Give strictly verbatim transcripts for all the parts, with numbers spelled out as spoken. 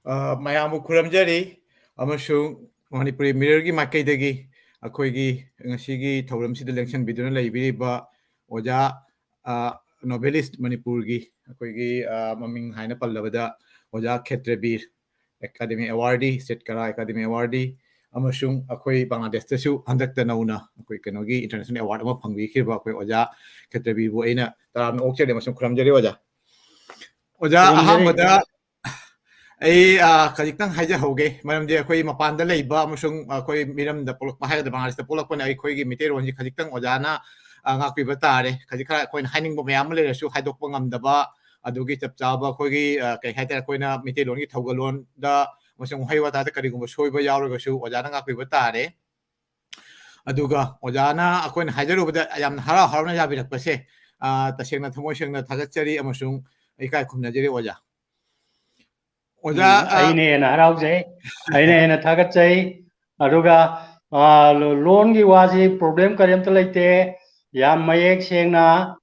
ꯑ, ꯃꯌꯥꯝꯕꯨ ꯈꯨꯔꯨꯝꯖꯔꯤ, ꯑꯃꯁꯨꯡ ꯃꯅꯤꯄꯨꯔꯤ ꯃꯤꯔꯔꯒꯤ ꯃꯥꯏꯀꯩꯗꯒꯤ ꯑꯩꯈꯣꯏꯒꯤ ꯉꯁꯤꯒꯤ ꯊꯧꯔꯝꯁꯤꯗ ꯂꯦꯡꯁꯤꯟꯕꯤꯗꯨꯅ ꯂꯩꯕꯤꯔꯤꯕ ꯑꯣꯖꯥ, ꯑ, novelist ꯃꯅꯤꯄꯨꯔꯒꯤ ꯑꯩꯈꯣꯏꯒꯤ, ꯑ, ꯃꯃꯤꯡ ꯍꯥꯏꯅ ꯄꯜꯂꯕꯗ ꯑꯣꯖꯥ ꯈꯦꯇ꯭ꯔꯕꯤꯔ, ꯑꯦꯀꯥꯗꯦꯃꯤ awardee, ꯁꯦꯠꯀꯔꯥ ꯑꯦꯀꯥꯗꯦꯃꯤ awardee, ꯑꯃꯁꯨꯡ ꯑꯩꯈꯣꯏ ꯕꯪꯒ꯭ꯂꯥꯗꯦꯁꯇꯁꯨ ꯍꯟꯗꯛꯇ ꯅꯧꯅ ꯑꯩꯈꯣꯏ ꯀꯩꯅꯣꯒꯤ international award ꯑꯃ ꯐꯪꯕꯤꯈꯤꯕ ꯑꯩꯈꯣꯏ ꯑꯣꯖꯥ ꯈꯦꯇ꯭ꯔꯕꯤꯔꯕꯨ ꯑꯩꯅ ꯇꯔꯥꯝꯅ ꯑꯣꯛꯆꯔꯤ ꯑꯃꯁꯨꯡ ꯈꯨꯔꯨꯝꯖꯔꯤ ꯑꯣꯖꯥ꯫ ꯑꯣꯖꯥ, ꯈꯨꯔꯨꯝꯖꯔꯤ꯫ ꯑꯍꯥꯟꯕꯗ ꯑꯩ, ꯑ, ꯈꯖꯤꯛꯇꯪ ꯍꯥꯏꯖꯍꯧꯒꯦ, ꯃꯔꯝꯗꯤ ꯑꯩꯈꯣꯏ ꯃꯄꯥꯟꯗ ꯂꯩꯕ ꯑꯃꯁꯨꯡ ꯑꯩꯈꯣꯏ ꯃꯤꯔꯝꯗ ꯄꯣꯛꯂꯛꯄ ꯍꯥꯏꯒꯗ꯭ꯔꯥ, ꯕꯪꯒ꯭ꯂꯥꯗꯦꯁꯇ ꯄꯣꯛꯂꯛꯄꯅ ꯑꯩꯈꯣꯏꯒꯤ ꯃꯤꯇꯩꯔꯣꯟꯁꯤ ꯈꯖꯤꯛꯇꯪ ꯑꯣꯖꯥꯅ, ꯑ, ꯉꯥꯛꯄꯤꯕ ꯇꯥꯔꯦ꯫ ꯈꯖꯤꯛ ꯈꯔ ꯑꯩꯈꯣꯏꯅ ꯍꯥꯏꯅꯤꯡꯕ ꯃꯌꯥꯝ ꯑꯃ ꯂꯩꯔꯁꯨ ꯍꯥꯏꯗꯣꯛꯄ ꯉꯝꯗꯕ, ꯑꯗꯨꯒꯤ ꯆꯞ ꯆꯥꯕ ꯑꯩꯈꯣꯏꯒꯤ, ꯑ, ꯀꯩ ꯍꯥꯏꯇꯥꯔꯦ, ꯑꯩꯈꯣꯏꯅ ꯃꯤꯇꯩꯂꯣꯟꯒꯤ ꯊꯧꯒꯜꯂꯣꯟꯗ ꯑꯃꯁꯨꯡ ꯋꯥꯍꯩ ꯋꯥꯇꯥꯗ ꯀꯔꯤꯒꯨꯝꯕ ꯁꯣꯏꯕ ꯌꯥꯎꯔꯒꯁꯨ ꯑꯣꯖꯥꯅ ꯉꯥꯛꯄꯤꯕ ꯇꯥꯔꯦ꯫ ꯑꯗꯨꯒ ꯑꯣꯖꯥꯅ ꯑꯩꯈꯣꯏꯅ ꯍꯥꯏꯖꯔꯨꯕꯗ ꯌꯥꯝꯅ ꯍꯔꯥꯎ ꯍꯔꯥꯎꯅ ꯌꯥꯕꯤꯔꯛꯄꯁꯦ, ꯑ, ꯇꯁꯦꯡꯅ ꯊꯃꯣꯏ ꯁꯦꯡꯅ ꯊꯥꯒꯠꯆꯔꯤ ꯑꯃꯁꯨꯡ ꯏꯀꯥꯏ ꯈꯨꯝꯅꯖꯔꯤ ꯑꯣꯖꯥ꯫ ꯑꯣꯖꯥ, ꯎꯝ, ꯑ, ꯑꯩꯅ ꯍꯦꯟꯅ ꯍꯔꯥꯎꯖꯩ, ꯑꯩꯅ ꯍꯦꯟꯅ ꯊꯥꯒꯠꯆꯩ꯫ ꯑꯗꯨꯒ, ꯑ, ꯂꯣ-, ꯂꯣꯟꯒꯤ ꯋꯥꯁꯤ problem ꯀꯔꯤꯝꯇ ꯂꯩꯇꯦ, ꯌꯥꯝ ꯃꯌꯦꯛ ꯁꯦꯡꯅ,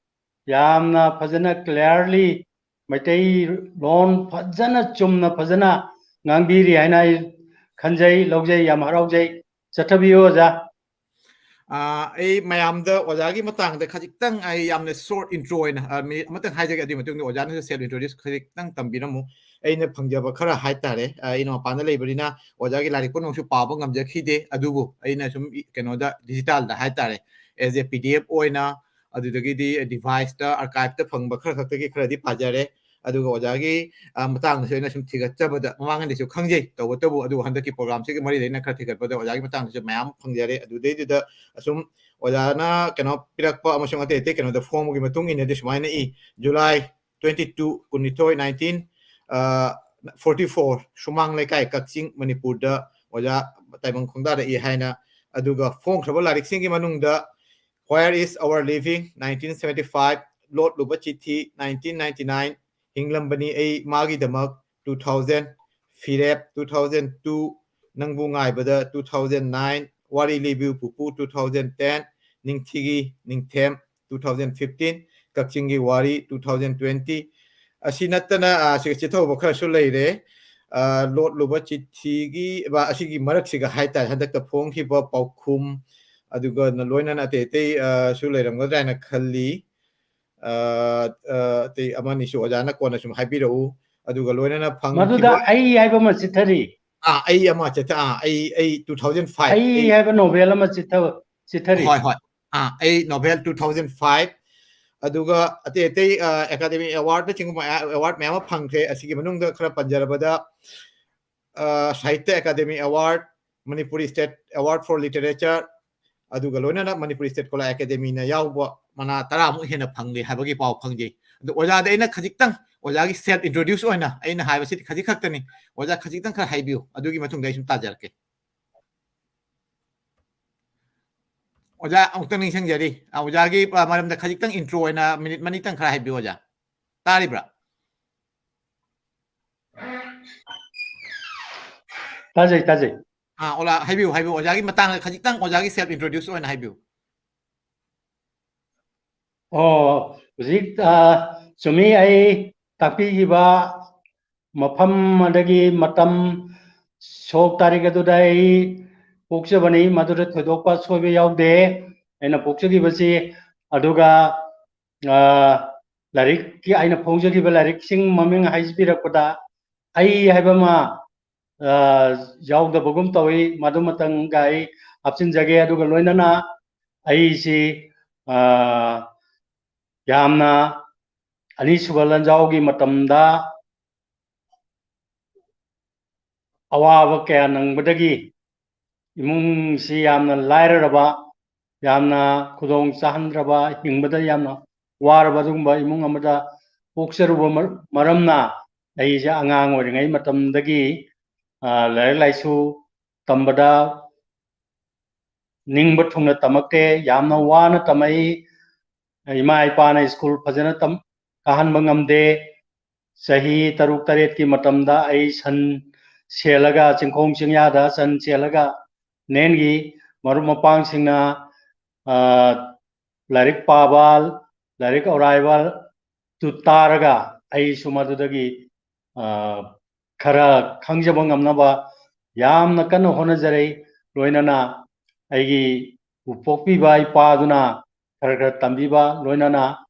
ꯌꯥꯝꯅ ꯐꯖꯅ clearly ꯃꯩꯇꯩꯂꯣꯟ ꯐꯖꯅ ꯆꯨꯝꯅ ꯐꯖꯅ ꯉꯥꯡꯕꯤꯔꯤ ꯍꯥꯏꯅ ꯑꯩ ꯈꯟꯖꯩ, ꯂꯧꯖꯩ, ꯌꯥꯝ ꯍꯔꯥꯎꯖꯩ꯫ ꯆꯠꯊꯕꯤꯌꯨ ꯑꯣꯖꯥ꯫ ꯑ, ꯑꯩ ꯃꯌꯥꯝꯗ ꯑꯣꯖꯥꯒꯤ ꯃꯇꯥꯡꯗ ꯈꯖꯤꯛꯇꯪ ꯑꯩ ꯌꯥꯝꯅ short intro ꯑꯣꯏꯅ, ꯑ, minute ꯑꯃꯇꯪ ꯍꯥꯏꯖꯒꯦ, ꯑꯗꯨꯒꯤ ꯃꯇꯨꯡꯗ ꯑꯣꯖꯥꯅꯁꯨ self introduce ꯈꯖꯤꯛꯇꯪ ꯇꯝꯕꯤꯔꯝꯃꯨ꯫ ꯑꯩꯅ ꯐꯪꯖꯕ ꯈꯔ ꯍꯥꯏꯇꯥꯔꯦ, ꯑ, ꯑꯩꯅ ꯃꯄꯥꯟꯗ ꯂꯩꯕꯅꯤꯅ ꯑꯣꯖꯥꯒꯤ ꯂꯥꯏꯔꯤꯛ ꯄꯨꯝꯅꯃꯛꯁꯨ ꯄꯥꯕ ꯉꯝꯖꯈꯤꯗꯦ, ꯑꯗꯨꯕꯨ ꯑꯩꯅ ꯁꯨꯝ ꯏ-, ꯀꯩꯅꯣꯗ, digitalꯗ ꯍꯥꯏꯇꯥꯔꯦ, as a PDF ꯑꯣꯏꯅ, ꯑꯗꯨꯗꯒꯤꯗꯤ deviceꯇ, archiveꯇ ꯐꯪꯕ ꯈꯔ ꯈꯛꯇꯒꯤ ꯈꯔꯗꯤ ꯄꯥꯖꯔꯦ꯫ ꯑꯗꯨꯒ ꯑꯣꯖꯥꯒꯤ, ꯑ, ꯃꯇꯥꯡꯗꯁꯨ ꯑꯩꯅ ꯁꯨꯝ ꯊꯤꯒꯠꯆꯕꯗ, ꯃꯃꯥꯡꯗꯁꯨ ꯈꯪꯖꯩ, ꯇꯧꯕꯇꯕꯨ ꯑꯗꯨꯕꯨ ꯍꯟꯗꯛꯀꯤ programꯁꯤꯒ ꯃꯔꯤ ꯂꯩꯅ ꯈꯔ ꯊꯤꯒꯠꯄꯗ ꯑꯣꯖꯥꯒꯤ ꯃꯇꯥꯡꯗꯁꯨ ꯃꯌꯥꯝ ꯐꯪꯖꯔꯦ꯫ ꯑꯗꯨꯗꯩꯗꯨꯗ ꯑꯁꯨꯝ ꯑꯣꯖꯥꯅ ꯀꯩꯅꯣ ꯄꯤꯔꯛꯄ ꯑꯃꯁꯨꯡ ꯑꯇꯩ ꯑꯇꯩ ꯀꯩꯅꯣꯗ ꯐꯣꯡꯕꯒꯤ ꯃꯇꯨꯡ ꯏꯟꯅꯗꯤ ꯁꯨꯃꯥꯏꯅ ꯏ, July twenty two, ꯀꯨꯟꯅꯤꯊꯣꯏ, nineteen, ꯑ, forty four, ꯁꯨꯃꯥꯡ ꯂꯩꯀꯥꯏ, ꯀꯛꯆꯤꯡ, ꯃꯅꯤꯄꯨꯔꯗ ꯑꯣꯖꯥ ꯇꯥꯏꯕꯪ ꯈꯣꯡꯗꯥꯗ ꯏ ꯍꯥꯏꯅ꯫ ꯑꯗꯨꯒ ꯐꯣꯡꯈ꯭ꯔꯕ ꯂꯥꯏꯔꯤꯛꯁꯤꯡꯒꯤ ꯃꯅꯨꯡꯗ Where is Our Living, nineteen seventy five, ꯂꯣꯠꯂꯨꯕ ꯆꯤꯊꯤ, nineteen ninety nine, ꯍꯤꯡꯂꯝꯕꯅꯤ ꯑꯩ ꯃꯥꯒꯤꯗꯃꯛ, two thousand, ꯐꯤꯔꯦꯞ, two thousand two, ꯅꯪꯕꯨ ꯉꯥꯏꯕꯗ, two thousand nine, ꯋꯥꯔꯤ ꯂꯤꯕꯤꯌꯨ ꯄꯨꯄꯨ, two thousand ten, ꯅꯤꯡꯊꯤꯒꯤ ꯅꯤꯡꯊꯦꯝ, two thousand fifteen, ꯀꯛꯆꯤꯡꯒꯤ ꯋꯥꯔꯤ, two thousand twenty꯫ ꯑꯁꯤ ꯅꯠꯇꯅ, ꯑ, ꯁꯤ ꯆꯤꯊꯍꯧꯕ ꯈꯔꯁꯨ ꯂꯩꯔꯦ꯫ ꯑ, ꯂꯣꯠꯂꯨꯕ ꯆꯤꯊꯤꯒꯤ, ꯑ, ꯑꯁꯤꯒꯤ ꯃꯔꯛꯁꯤꯒ ꯍꯥꯏꯇꯥꯔꯦ, ꯍꯟꯗꯛꯇ ꯐꯣꯡꯈꯤꯕ ꯄꯥꯎꯈꯨꯝ, ꯑꯗꯨꯒ ꯂꯣꯏꯅꯅ ꯑꯇꯩ ꯑꯇꯩ, ꯑ, ꯁꯨ ꯂꯩꯔꯝꯒꯗ꯭ꯔꯥ ꯍꯥꯏꯅ ꯈꯜꯂꯤ꯫ ꯑ, ꯑ, ꯑꯇꯩ ꯑꯃꯅꯤꯁꯨ ꯑꯣꯖꯥꯅ ꯀꯣꯟꯅ ꯁꯨꯝ ꯍꯥꯏꯕꯤꯔꯛꯎ꯫ ꯑꯗꯨꯒ ꯂꯣꯏꯅꯅ ꯃꯗꯨꯗ ꯐꯪꯈꯤꯕ ꯑꯩ ꯍꯥꯏꯕ ꯑꯃ ꯆꯤꯊꯔꯤ꯫ ꯑꯥ, ꯑꯩ ꯑꯃ ꯆꯤꯊ-, ꯑꯥ, ꯑꯩ, ꯑꯩ two thousand five, ꯑꯩ ꯑꯩ ꯍꯥꯏꯕ ꯅꯣꯕꯦꯜ ꯑꯃ ꯆꯤꯊ-, ꯆꯤꯊꯔꯤ꯫ ꯍꯣꯏ, ꯍꯣꯏ꯫ ꯑꯥ, ꯑꯩ ꯅꯣꯕꯦꯜ two thousand five, ꯑꯗꯨꯒ ꯑꯇꯩ ꯑꯇꯩ, ꯑ, ꯑꯦꯀꯥꯗꯦꯃꯤ ꯑꯦꯋꯥꯔꯗꯅꯆꯤꯡꯕ ꯃꯌꯥꯝ, ꯑꯦꯋꯥꯔꯗ ꯃꯌꯥꯝ ꯑꯃ ꯐꯪꯈ꯭ꯔꯦ꯫ ꯑꯁꯤꯒꯤ ꯃꯅꯨꯡꯗ ꯈꯔ ꯄꯟꯖꯔꯕꯗ, uh, Sahitya academy award, Manipuri state award for literature, ꯑꯗꯨꯒ ꯂꯣꯏꯅꯅ ꯃꯅꯤꯄꯨꯔꯤ ꯁ꯭ꯇꯦꯠ ꯀꯣꯂꯥ ꯑꯦꯀꯥꯗꯦꯃꯤꯅ ꯌꯥꯎꯕ ꯃꯅꯥ ꯇꯔꯥꯃꯨꯛ ꯍꯦꯟꯅ ꯐꯪꯂꯦ ꯍꯥꯏꯕꯒꯤ ꯄꯥꯎ ꯐꯪꯖꯩ꯫ ꯑꯗꯣ ꯑꯣꯖꯥꯗ ꯑꯩꯅ ꯈꯖꯤꯛꯇꯪ, ꯑꯣꯖꯥꯒꯤ ꯁꯦꯜꯐ ꯏꯟꯇ꯭ꯔꯣꯗ꯭ꯌꯨꯁ ꯑꯣꯏꯅ ꯑꯩꯅ ꯍꯥꯏꯕꯁꯤꯗꯤ ꯈꯖꯤꯛ ꯈꯛꯇꯅꯤ꯫ ꯑꯣꯖꯥ ꯈꯖꯤꯛꯇꯪ ꯈꯔ ꯍꯥꯏꯕꯤꯌꯨ, ꯑꯗꯨꯒꯤ ꯃꯇꯨꯡꯗ ꯑꯩ ꯁꯨꯝ ꯇꯥꯖꯔꯛꯀꯦ꯫ ꯑꯣꯖꯥ, ꯑꯃꯨꯛꯇꯪ ꯅꯤꯡꯁꯤꯡꯖꯔꯤ꯫ ꯑ, ꯑꯣꯖꯥꯒꯤ, ꯑ, ꯃꯔꯝꯗ ꯈꯖꯤꯛꯇꯪ ꯏꯟꯇ꯭ꯔꯣ ꯑꯣꯏꯅ ꯃꯤꯅꯤꯠ ꯃꯅꯤꯇꯪ ꯈꯔ ꯍꯥꯏꯕꯤꯌꯨ, ꯑꯣꯖꯥ꯫ ꯇꯥꯔꯤꯕ꯭ꯔꯥ? ꯇꯥꯖꯩ, ꯇꯥꯖꯩ꯫ ꯑꯥ, ꯑꯣꯂꯥ, ꯍꯥꯏꯕꯤꯌꯨ, ꯍꯥꯏꯕꯤꯌꯨ꯫ ꯑꯣꯖꯥꯒꯤ ꯃꯇꯥꯡꯗ ꯈꯖꯤꯛꯇꯪ ꯑꯣꯖꯥꯒꯤ ꯁꯦꯜꯐ ꯏꯟꯇ꯭ꯔꯣꯗ꯭ꯌꯨꯁ ꯑꯣꯏꯅ ꯍꯥꯏꯕꯤꯌꯨ꯫ ꯑꯣ, ꯍꯧꯖꯤꯛ, ꯑ, ꯆꯨꯝꯃꯤ, ꯑꯩ ꯇꯥꯛꯄꯤꯈꯤꯕ ꯃꯐꯝ ꯑꯗꯒꯤ ꯃꯇꯝ, ꯁꯣꯛ ꯇꯥꯔꯤꯛ ꯑꯗꯨꯗ ꯑꯩ ꯄꯣꯛꯆꯕꯅꯤ꯫ ꯃꯗꯨꯗ ꯊꯣꯏꯗꯣꯛꯄ ꯁꯣꯏꯕ ꯌꯥꯎꯗꯦ, ꯑꯩꯅ ꯄꯣꯛꯆꯈꯤꯕꯁꯤ꯫ ꯑꯗꯨꯒ, ꯑ, ꯂꯥꯏꯔꯤꯛꯀꯤ, ꯑꯩꯅ ꯐꯣꯡꯖꯈꯤꯕ ꯂꯥꯏꯔꯤꯛꯁꯤꯡ ꯃꯃꯤꯡ ꯍꯥꯏꯕꯤꯔꯛꯄꯗ, ꯑꯩ ꯍꯥꯏꯕ ꯑꯃ, ꯑ, ꯌꯥꯎꯗꯕꯒꯨꯝ ꯇꯧꯏ꯫ ꯃꯗꯨꯃꯇꯪꯒ ꯑꯩ ꯍꯥꯞꯆꯤꯟꯖꯒꯦ꯫ ꯑꯗꯨꯒ ꯂꯣꯏꯅꯅ ꯑꯩꯁꯤ, ꯑ, ꯌꯥꯝꯅ ꯑꯅꯤꯁꯨꯕ ꯂꯥꯟꯖꯥꯎꯒꯤ ꯃꯇꯝꯗ ꯑꯋꯥꯕ ꯀꯌꯥ ꯅꯪꯕꯗꯒꯤ ꯏꯃꯨꯡꯁꯤ ꯌꯥꯝꯅ ꯂꯥꯏꯔꯔꯕ, ꯌꯥꯝꯅ ꯈꯨꯗꯣꯡ ꯆꯥꯍꯟꯗ꯭ꯔꯕ, ꯍꯤꯡꯕꯗ ꯌꯥꯝꯅ ꯋꯥꯔꯕ ꯑꯗꯨꯒꯨꯝꯕ ꯏꯃꯨꯡ ꯑꯃꯗ ꯄꯣꯛꯆꯔꯨꯕ ꯃꯔ-, ꯃꯔꯝꯅ ꯑꯩꯁꯦ ꯑꯉꯥꯡ ꯑꯣꯏꯔꯤꯉꯩ ꯃꯇꯝꯗꯒꯤ, ꯑ, ꯂꯥꯏꯔꯤꯛ ꯂꯥꯏꯁꯨ ꯇꯝꯕꯗ ꯅꯤꯡꯕ ꯊꯨꯡꯅ ꯇꯝꯃꯛꯇꯦ, ꯌꯥꯝꯅ ꯋꯥꯅ ꯇꯝꯃꯛꯏ꯫ ꯏꯃꯥ ꯏꯄꯥꯅ ꯁ꯭ꯀꯨꯜ ꯐꯖꯅ ꯇꯝ-, ꯀꯥꯍꯟꯕ ꯉꯝꯗꯦ꯫ ꯆꯍꯤ ꯇꯔꯨꯛ ꯇꯔꯦꯠꯀꯤ ꯃꯇꯝꯗ ꯑꯩ ꯁꯟ ꯁꯦꯜꯂꯒ, ꯆꯤꯡꯈꯣꯡ ꯆꯤꯡꯌꯥꯗ ꯁꯟ ꯁꯦꯜꯂꯒ ꯅꯦꯟꯈꯤ꯫ ꯃꯔꯨꯞ ꯃꯄꯥꯡꯁꯤꯡꯅ, ꯑ, ꯂꯥꯏꯔꯤꯛ ꯄꯥꯕ, ꯂꯥꯏꯔꯤꯛ ꯑꯣꯔꯥꯏꯕ ꯇꯨ ꯇꯥꯔꯒ ꯑꯩꯁꯨ ꯃꯗꯨꯗꯒꯤ, ꯑ, ꯈꯔ ꯈꯪꯖꯕ ꯉꯝꯅꯕ ꯌꯥꯝꯅ ꯀꯟꯅ ꯍꯣꯠꯅꯖꯔꯩ꯫ ꯂꯣꯏꯅꯅ ꯑꯩꯒꯤ ꯄꯣꯛꯄꯤꯕ ꯏꯄꯥꯗꯨꯅ ꯈꯔ ꯈꯔ ꯇꯝꯕꯤꯕ, ꯂꯣꯏꯅꯅ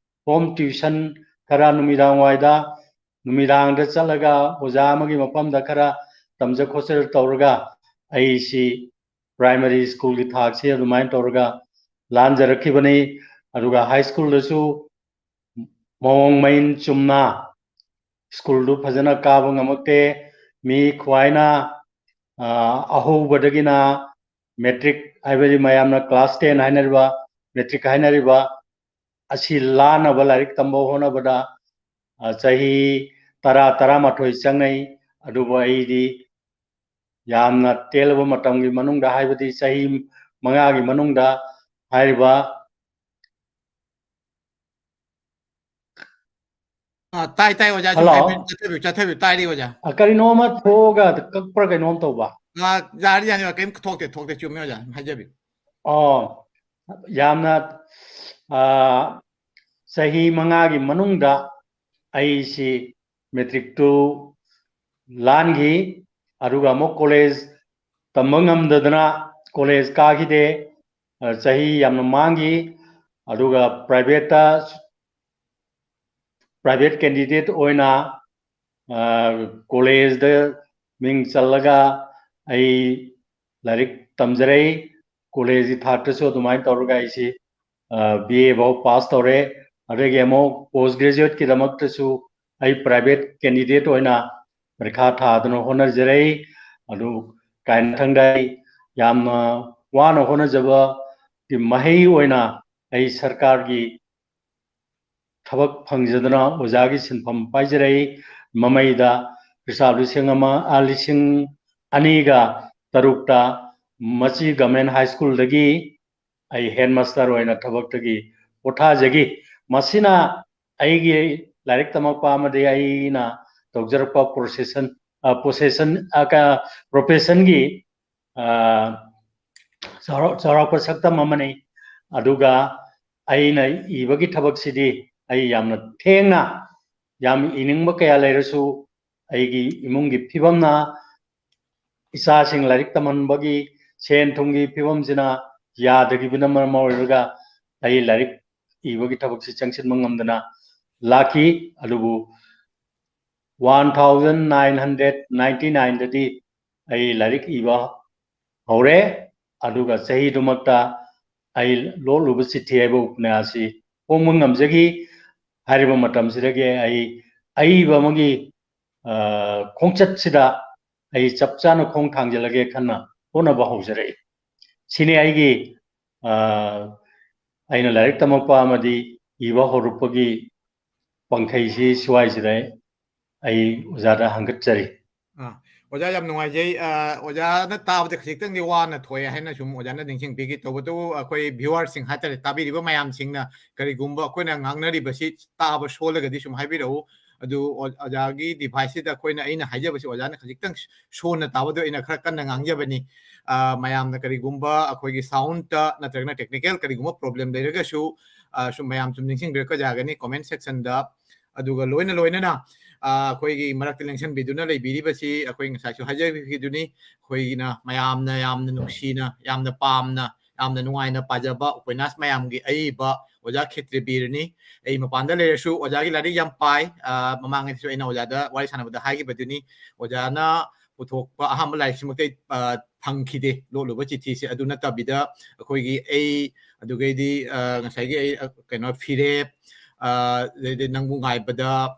ꯍꯣꯝ ꯇ꯭ꯌꯨꯁꯟ ꯈꯔ ꯅꯨꯃꯤꯗꯥꯡ ꯋꯥꯏꯗ, ꯅꯨꯃꯤꯗꯥꯡꯗ ꯆꯠꯂꯒ ꯑꯣꯖꯥ ꯑꯃꯒꯤ ꯃꯐꯝꯗ ꯈꯔ ꯇꯝꯖ ꯈꯣꯠꯆ ꯇꯧꯔꯒ ꯑꯩꯁꯤ ꯄ꯭ꯔꯥꯏꯃꯔꯤ ꯁ꯭ꯀꯨꯜꯒꯤ ꯊꯥꯛꯁꯤ ꯑꯗꯨꯃꯥꯏꯅ ꯇꯧꯔꯒ ꯂꯥꯟꯖꯔꯛꯈꯤꯕꯅꯤ꯫ ꯑꯗꯨꯒ ꯍꯥꯏ ꯁ꯭ꯀꯨꯜꯗꯁꯨ ꯃꯑꯣꯡ ꯃꯔꯤꯟ ꯆꯨꯝꯅ ꯁ꯭ꯀꯨꯜꯗꯨ ꯐꯖꯅ ꯀꯥꯕ ꯉꯝꯃꯛꯇꯦ꯫ ꯃꯤ ꯈ꯭ꯋꯥꯏꯅ, ꯑ, ꯑꯍꯧꯕꯗꯒꯤꯅ ꯃꯦꯇ꯭ꯔꯤꯛ, ꯍꯥꯏꯕꯗꯤ ꯃꯌꯥꯝꯅ ꯀ꯭ꯂꯥꯁ ꯇꯦꯟ ꯍꯥꯏꯅꯔꯤꯕ, ꯃꯦꯇ꯭ꯔꯤꯛ ꯍꯥꯏꯅꯔꯤꯕ ꯑꯁꯤ ꯂꯥꯟꯅꯕ ꯂꯥꯏꯔꯤꯛ ꯇꯝꯕ ꯍꯣꯠꯅꯕꯗ, ꯑ, ꯆꯍꯤ ꯇꯔꯥ, ꯇꯔꯥꯃꯥꯊꯣꯏ ꯆꯪꯅꯩ꯫ ꯑꯗꯨꯕꯨ ꯑꯩꯗꯤ ꯌꯥꯝꯅ ꯇꯦꯜꯂꯕ ꯃꯇꯝꯒꯤ ꯃꯅꯨꯡꯗ, ꯍꯥꯏꯕꯗꯤ ꯆꯍꯤ ꯃꯉꯥꯒꯤ ꯃꯅꯨꯡꯗ ꯍꯥꯏꯔꯤꯕ ꯑ, ꯇꯥꯏ, ꯇꯥꯏ, ꯑꯣꯖꯥ, ꯁꯨꯝ ꯍꯜꯂꯣ꯫ ꯍꯥꯏꯕꯤꯌꯨ, ꯆꯠꯊꯕꯤꯌꯨ, ꯆꯠꯊꯕꯤꯌꯨ, ꯇꯥꯏꯔꯤ, ꯑꯣꯖꯥ꯫ ꯑ, ꯀꯔꯤꯅꯣ ꯑꯃ ꯊꯣꯛꯑꯒ ꯀꯛꯄ꯭ꯔꯥ ꯀꯩꯅꯣꯝ ꯇꯧꯕ꯫ ꯑ, ꯌꯥꯔꯤ, ꯌꯥꯅꯤ, ꯀꯔꯤꯝ ꯊꯣꯛꯇꯦ, ꯊꯣꯛꯇꯦ, ꯆꯨꯝꯃꯤ, ꯑꯣꯖꯥ, ꯍꯥꯏꯖꯕꯤꯌꯨ꯫ ꯑꯣ, ꯌꯥꯝꯅ, ꯑ, ꯆꯍꯤ ꯃꯉꯥꯒꯤ ꯃꯅꯨꯡꯗ ꯑꯩꯁꯤ ꯃꯦꯇ꯭ꯔꯤꯛꯇꯨ ꯂꯥꯟꯈꯤ, ꯑꯗꯨꯒ ꯑꯃꯨꯛ ꯀꯣꯂꯦꯖ ꯇꯝꯕ ꯉꯝꯗꯗꯅ ꯀꯣꯂꯦꯖ ꯀꯥꯈꯤꯗꯦ꯫ ꯑ, ꯆꯍꯤ ꯌꯥꯝꯅ ꯃꯥꯡꯈꯤ꯫ ꯑꯗꯨꯒ ꯄ꯭ꯔꯥꯏꯚꯦꯠꯇ, ꯄ꯭ꯔꯥꯏꯚꯦꯠ ꯀꯦꯟꯗꯤꯗꯦꯠ ꯑꯣꯏꯅ, ꯑ, ꯀꯣꯂꯦꯖꯗ ꯃꯤꯡ ꯆꯜꯂꯒ ꯑꯩ ꯂꯥꯏꯔꯤꯛ ꯇꯝꯖꯔꯛꯏ꯫ ꯀꯣꯂꯦꯖꯀꯤ ꯊꯥꯛꯇꯁꯨ ꯑꯗꯨꯃꯥꯏꯅ ꯇꯧꯔꯒ ꯑꯩꯁꯤ, ꯑ, ꯕꯤ ꯑꯦ ꯐꯥꯎ ꯄꯥꯁ ꯇꯧꯔꯦ꯫ ꯑꯗꯒꯤ ꯑꯃꯨꯛ ꯄꯣꯁ ꯒ꯭ꯔꯦꯖꯨꯋꯦꯠꯀꯤꯗꯃꯛꯇꯁꯨ ꯑꯩ ꯄ꯭ꯔꯥꯏꯚꯦꯠ ꯀꯦꯟꯗꯤꯗꯦꯠ ꯑꯣꯏꯅ ꯄꯔꯤꯈꯥ ꯊꯥꯗꯨꯅ ꯍꯣꯠꯅꯖꯔꯛꯏ꯫ ꯑꯗꯨ ꯀꯥꯏꯅꯊꯪꯗ ꯑꯩ ꯌꯥꯝꯅ ꯋꯥꯅ ꯍꯣꯠꯅꯖꯕꯒꯤ ꯃꯍꯩ ꯑꯣꯏꯅ ꯑꯩ ꯁꯔꯀꯥꯔꯒꯤ ꯊꯕꯛ ꯐꯪꯖꯗꯨꯅ ꯑꯣꯖꯥꯒꯤ ꯁꯤꯟꯐꯝ ꯄꯥꯏꯖꯔꯛꯏ꯫ ꯃꯃꯩꯗ ꯈ꯭ꯔꯤꯁꯇꯥꯕ ꯂꯤꯁꯤꯡ ꯑꯃ, ꯑ, ꯂꯤꯁꯤꯡ ꯑꯅꯤꯒ ꯇꯔꯨꯛꯇ ꯃꯆꯤ ꯒꯚꯔꯟꯃꯦꯟꯠ ꯍꯥꯏ ꯁ꯭ꯀꯨꯜꯗꯒꯤ ꯑꯩ ꯍꯦꯗꯃꯥꯁꯇꯔ ꯑꯣꯏꯅ ꯊꯕꯛꯇꯒꯤ ꯄꯣꯊꯥꯖꯈꯤ꯫ ꯃꯁꯤꯅ ꯑꯩꯒꯤ ꯂꯥꯏꯔꯤꯛ ꯇꯝꯃꯛꯄ ꯑꯃꯗꯤ ꯑꯩꯅ ꯇꯧꯖꯔꯛꯄ ꯄ꯭ꯔꯣꯁꯦꯁꯟ, ꯑ, ꯄ꯭ꯔꯣꯁꯦꯁꯟ, ꯑ, ꯀ-, ꯄ꯭ꯔꯣꯐꯦꯁꯟꯒꯤ, ꯑ, ꯆꯥꯎꯔꯥꯛ-, ꯆꯥꯎꯔꯥꯛꯄ ꯁꯛꯇꯝ ꯑꯃꯅꯤ꯫ ꯑꯗꯨꯒ ꯑꯩꯅ ꯏꯕꯒꯤ ꯊꯕꯛꯁꯤꯗꯤ ꯑꯩ ꯌꯥꯝꯅ ꯊꯦꯡꯅ, ꯌꯥꯝ ꯏꯅꯤꯡꯕ ꯀꯌꯥ ꯂꯩꯔꯁꯨ, ꯑꯩꯒꯤ ꯏꯃꯨꯡꯒꯤ ꯐꯤꯕꯝꯅ, ꯏꯆꯥꯁꯤꯡ ꯂꯥꯏꯔꯤꯛ ꯇꯝꯍꯟꯕꯒꯤ ꯁꯦꯟ ꯊꯨꯝꯒꯤ ꯐꯤꯕꯝꯁꯤꯅ ꯌꯥꯗꯈꯤꯕꯅ ꯃꯔꯝ ꯑꯣꯏꯔꯒ ꯑꯩ ꯂꯥꯏꯔꯤꯛ ꯏꯕꯒꯤ ꯊꯕꯛꯁꯤ ꯆꯪꯁꯤꯟꯕ ꯉꯝꯗꯅ ꯂꯥꯛꯈꯤ꯫ ꯑꯗꯨꯕꯨ one thousand nine hundred ninety nineꯗꯗꯤ ꯑꯩ ꯂꯥꯏꯔꯤꯛ ꯏꯕ ꯍꯧꯔꯦ꯫ ꯑꯗꯨꯒ ꯆꯍꯤꯗꯨꯃꯛꯇ ꯑꯩ ꯂꯣꯠꯂꯨꯕ ꯆꯤꯊꯤ ꯍꯥꯏꯕ ꯎꯄꯅ꯭ꯌꯥꯁꯁꯤ ꯐꯣꯡꯕ ꯉꯝꯖꯈꯤ꯫ ꯍꯥꯏꯔꯤꯕ ꯃꯇꯝꯁꯤꯗꯒꯤ ꯑꯩ ꯑꯏꯕ ꯑꯃꯒꯤ, ꯑ, ꯈꯣꯡꯆꯠꯁꯤꯗ ꯑꯩ ꯆꯞ ꯆꯥꯅ ꯈꯣꯡ ꯊꯥꯡꯖꯤꯜꯂꯒꯦ ꯈꯟꯅ ꯍꯣꯠꯅꯕ ꯍꯧꯖꯔꯛꯏ꯫ ꯁꯤꯅꯤ ꯑꯩꯒꯤ, ꯑ, ꯑꯩꯅ ꯂꯥꯏꯔꯤꯛ ꯇꯝꯃꯛꯄ ꯑꯃꯗꯤ ꯏꯕ ꯍꯧꯔꯛꯄꯒꯤ ꯄꯥꯡꯈꯩꯁꯤ ꯁ꯭ꯋꯥꯏꯁꯤꯗ ꯑꯩ ꯑꯣꯖꯥꯗ ꯍꯪꯒꯠꯆꯔꯤ꯫ ꯑꯥ, ꯑꯣꯖꯥ, ꯌꯥꯝ ꯅꯨꯡꯉꯥꯏꯖꯩ꯫ ꯑ, ꯑꯣꯖꯥꯅ ꯇꯥꯕꯗ ꯈꯖꯤꯛꯇꯪꯗꯤ ꯋꯥꯅ ꯊꯣꯛꯑꯦ ꯍꯥꯏꯅ ꯁꯨꯝ ꯑꯣꯖꯥꯅ ꯅꯤꯡꯁꯤꯡꯕꯤꯈꯤ꯫ ꯇꯧꯕꯇꯕꯨ ꯑꯩꯈꯣꯏ viewerꯁꯤꯡ ꯍꯥꯏꯇꯥꯔꯦ, ꯇꯥꯕꯤꯔꯤꯕ ꯃꯌꯥꯝꯁꯤꯡꯅ ꯀꯔꯤꯒꯨꯝꯕ ꯑꯩꯈꯣꯏꯅ ꯉꯥꯡꯅꯔꯤꯕꯁꯤ ꯇꯥꯕ ꯁꯣꯜꯂꯒꯗꯤ ꯁꯨꯝ ꯍꯥꯏꯕꯤꯔꯛꯎ꯫ ꯑꯗꯨ ꯑꯣ-, ꯑꯣꯖꯥꯒꯤ deviceꯁꯤꯗ ꯑꯩꯈꯣꯏꯅ, ꯑꯩꯅ ꯍꯥꯏꯖꯕꯁꯤ ꯑꯣꯖꯥꯅ ꯈꯖꯤꯛꯇꯪ ꯁꯣꯟꯅ ꯇꯥꯕꯗꯣ ꯑꯩꯅ ꯈꯔ ꯀꯟꯅ ꯉꯥꯡꯖꯕꯅꯤ꯫ ꯑ, ꯃꯌꯥꯝꯅ ꯀꯔꯤꯒꯨꯝꯕ ꯑꯩꯈꯣꯏꯒꯤ soundꯇ ꯅꯠꯇ꯭ꯔꯒꯅ technical ꯀꯔꯤꯒꯨꯝꯕ problem ꯂꯩꯔꯒꯁꯨ, ꯑ, ꯁꯨꯝ ꯃꯌꯥꯝ ꯁꯨꯝ ꯅꯤꯡꯁꯤꯡꯕꯤꯔꯛꯄ ꯌꯥꯒꯅꯤ comment sectionꯗ꯫ ꯑꯗꯨꯒ ꯂꯣꯏꯅ ꯂꯣꯏꯅꯅ, ꯑ, ꯑꯩꯈꯣꯏꯒꯤ ꯃꯔꯛꯇ ꯂꯦꯡꯁꯤꯟꯕꯤꯗꯨꯅ ꯂꯩꯕꯤꯔꯤꯕꯁꯤ ꯑꯩꯈꯣꯏ ꯉꯁꯥꯏꯁꯨ ꯍꯥꯏꯖꯈꯤꯗꯨꯅꯤ, ꯑꯩꯈꯣꯏꯒꯤꯅ ꯃꯌꯥꯝꯅ ꯌꯥꯝꯅ ꯅꯨꯡꯁꯤꯅ, ꯌꯥꯝꯅ ꯄꯥꯝꯅ, ꯌꯥꯝꯅ ꯅꯨꯡꯉꯥꯏꯅ ꯄꯥꯖꯕ ꯎꯄꯟꯌꯥꯁ ꯃꯌꯥꯝꯒꯤ ꯑꯏꯕ ꯑꯣꯖꯥ ꯈꯦꯇ꯭ꯔꯤꯕꯤꯔꯅꯤ꯫ ꯑꯩ ꯃꯄꯥꯟꯗ ꯂꯩꯔꯁꯨ ꯑꯣꯖꯥꯒꯤ ꯂꯥꯏꯔꯤꯛ ꯌꯥꯝ ꯄꯥꯏ꯫ ꯑ, ꯃꯃꯥꯡꯉꯩꯗꯁꯨ ꯑꯩꯅ ꯑꯣꯖꯥꯗ ꯋꯥꯔꯤ ꯁꯥꯟꯅꯕꯗ ꯍꯥꯏꯈꯤꯕꯗꯨꯅꯤ, ꯑꯣꯖꯥꯅ ꯄꯨꯊꯣꯛꯄ ꯑꯍꯥꯟꯕ ꯂꯥꯏꯔꯤꯛꯁꯤꯃꯛꯇꯤ ꯑꯩ, ꯑ, ꯐꯪꯈꯤꯗꯦ, ꯂꯣꯠꯂꯨꯕ ꯆꯤꯊꯤꯁꯦ꯫ ꯑꯗꯨ ꯅꯠꯇꯕꯤꯗ ꯑꯩꯈꯣꯏꯒꯤ ꯑꯩ, ꯑꯗꯨꯒꯩꯗꯤ, ꯑ, ꯉꯁꯥꯏꯒꯤ ꯑꯩ, ꯑ, ꯀꯩꯅꯣ, ꯐꯤꯔꯦꯞ, ꯑ, ꯑꯗꯩꯗꯤ ꯅꯪꯕꯨ ꯉꯥꯏꯕꯗ,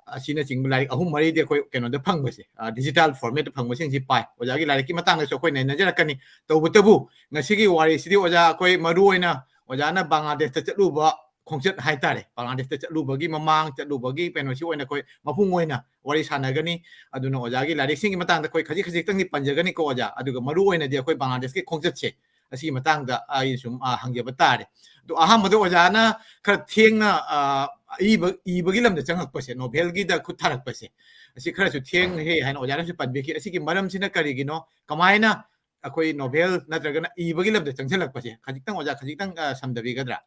ꯑꯁꯤꯅꯆꯤꯡꯕ ꯂꯥꯏꯔꯤꯛ ꯑꯍꯨꯝ ꯃꯔꯤꯗꯤ ꯑꯩꯈꯣꯏ ꯀꯩꯅꯣꯗ ꯐꯪꯕꯁꯦ, ꯑ, digital formatꯇ ꯐꯪꯕꯁꯤꯡꯁꯤ ꯄꯥꯏ꯫ ꯑꯣꯖꯥꯒꯤ ꯂꯥꯏꯔꯤꯛꯀꯤ ꯃꯇꯥꯡꯗꯁꯨ ꯑꯩꯈꯣꯏ ꯅꯩꯅꯖꯔꯛꯀꯅꯤ꯫ ꯇꯧꯕꯇꯕꯨ ꯉꯁꯤꯒꯤ ꯋꯥꯔꯤꯁꯤꯗꯤ ꯑꯣꯖꯥ, ꯑꯩꯈꯣꯏ ꯃꯔꯨ ꯑꯣꯏꯅ ꯑꯣꯖꯥꯅ ꯕꯪꯒ꯭ꯂꯥꯗꯦꯁꯇ ꯆꯠꯂꯨꯕ ꯈꯣꯡꯆꯠ ꯍꯥꯏꯇꯥꯔꯦ, ꯕꯪꯒ꯭ꯂꯥꯗꯦꯁꯇ ꯆꯠꯂꯨꯕꯒꯤ ꯃꯃꯥꯡ ꯆꯠꯂꯨꯕꯒꯤ ꯀꯩꯅꯣꯁꯤ ꯑꯣꯏꯅ ꯑꯩꯈꯣꯏ ꯃꯄꯨꯡ ꯑꯣꯏꯅ ꯋꯥꯔꯤ ꯁꯥꯟꯅꯒꯅꯤ꯫ ꯑꯗꯨꯅ ꯑꯣꯖꯥꯒꯤ ꯂꯥꯏꯔꯤꯛꯁꯤꯡꯒꯤ ꯃꯇꯥꯡꯗ ꯑꯩꯈꯣꯏ ꯈꯖꯤꯛ ꯈꯖꯤꯛꯇꯪꯗꯤ ꯄꯟꯖꯒꯅꯤꯀꯣ ꯑꯣꯖꯥ, ꯑꯗꯨꯒ ꯃꯔꯨ ꯑꯣꯏꯅꯗꯤ ꯑꯩꯈꯣꯏ ꯕꯪꯒ꯭ꯂꯥꯗꯦꯁꯀꯤ ꯈꯣꯡꯆꯠꯁꯦ ꯑꯁꯤꯒꯤ ꯃꯇꯥꯡꯗ ꯑꯩ ꯁꯨꯝ, ꯑ, ꯍꯪꯖꯕ ꯇꯥꯔꯦ꯫ ꯑꯗꯣ ꯑꯍꯥꯟꯕꯗ ꯑꯣꯖꯥꯅ ꯈꯔ ꯊꯦꯡꯅ, ꯑ, ꯏꯕ, ꯏꯕꯒꯤ ꯂꯝꯗ ꯆꯪꯉꯛꯄꯁꯦ, novelꯒꯤꯗ ꯈꯨꯠ ꯊꯥꯔꯛꯄꯁꯦ, ꯑꯁꯤ ꯈꯔꯁꯨ ꯊꯦꯡꯈ꯭ꯔꯦ ꯍꯥꯏꯅ ꯑꯣꯖꯥꯅꯁꯨ ꯄꯟꯕꯤꯈꯤ꯫ ꯑꯁꯤꯒꯤ ꯃꯔꯝꯁꯤꯅ ꯀꯔꯤꯒꯤꯅꯣ? ꯀꯃꯥꯏꯅ ꯑꯩꯈꯣꯏ novel ꯅꯠꯇ꯭ꯔꯒꯅ ꯏꯕꯒꯤ ꯂꯝꯗ ꯆꯪꯁꯤꯜꯂꯛꯄꯁꯦ ꯈꯖꯤꯛꯇꯪ ꯑꯣꯖꯥ ꯈꯖꯤꯛꯇꯪ, ꯑ, ꯁꯝꯗꯕꯤꯒꯗ꯭ꯔꯥ?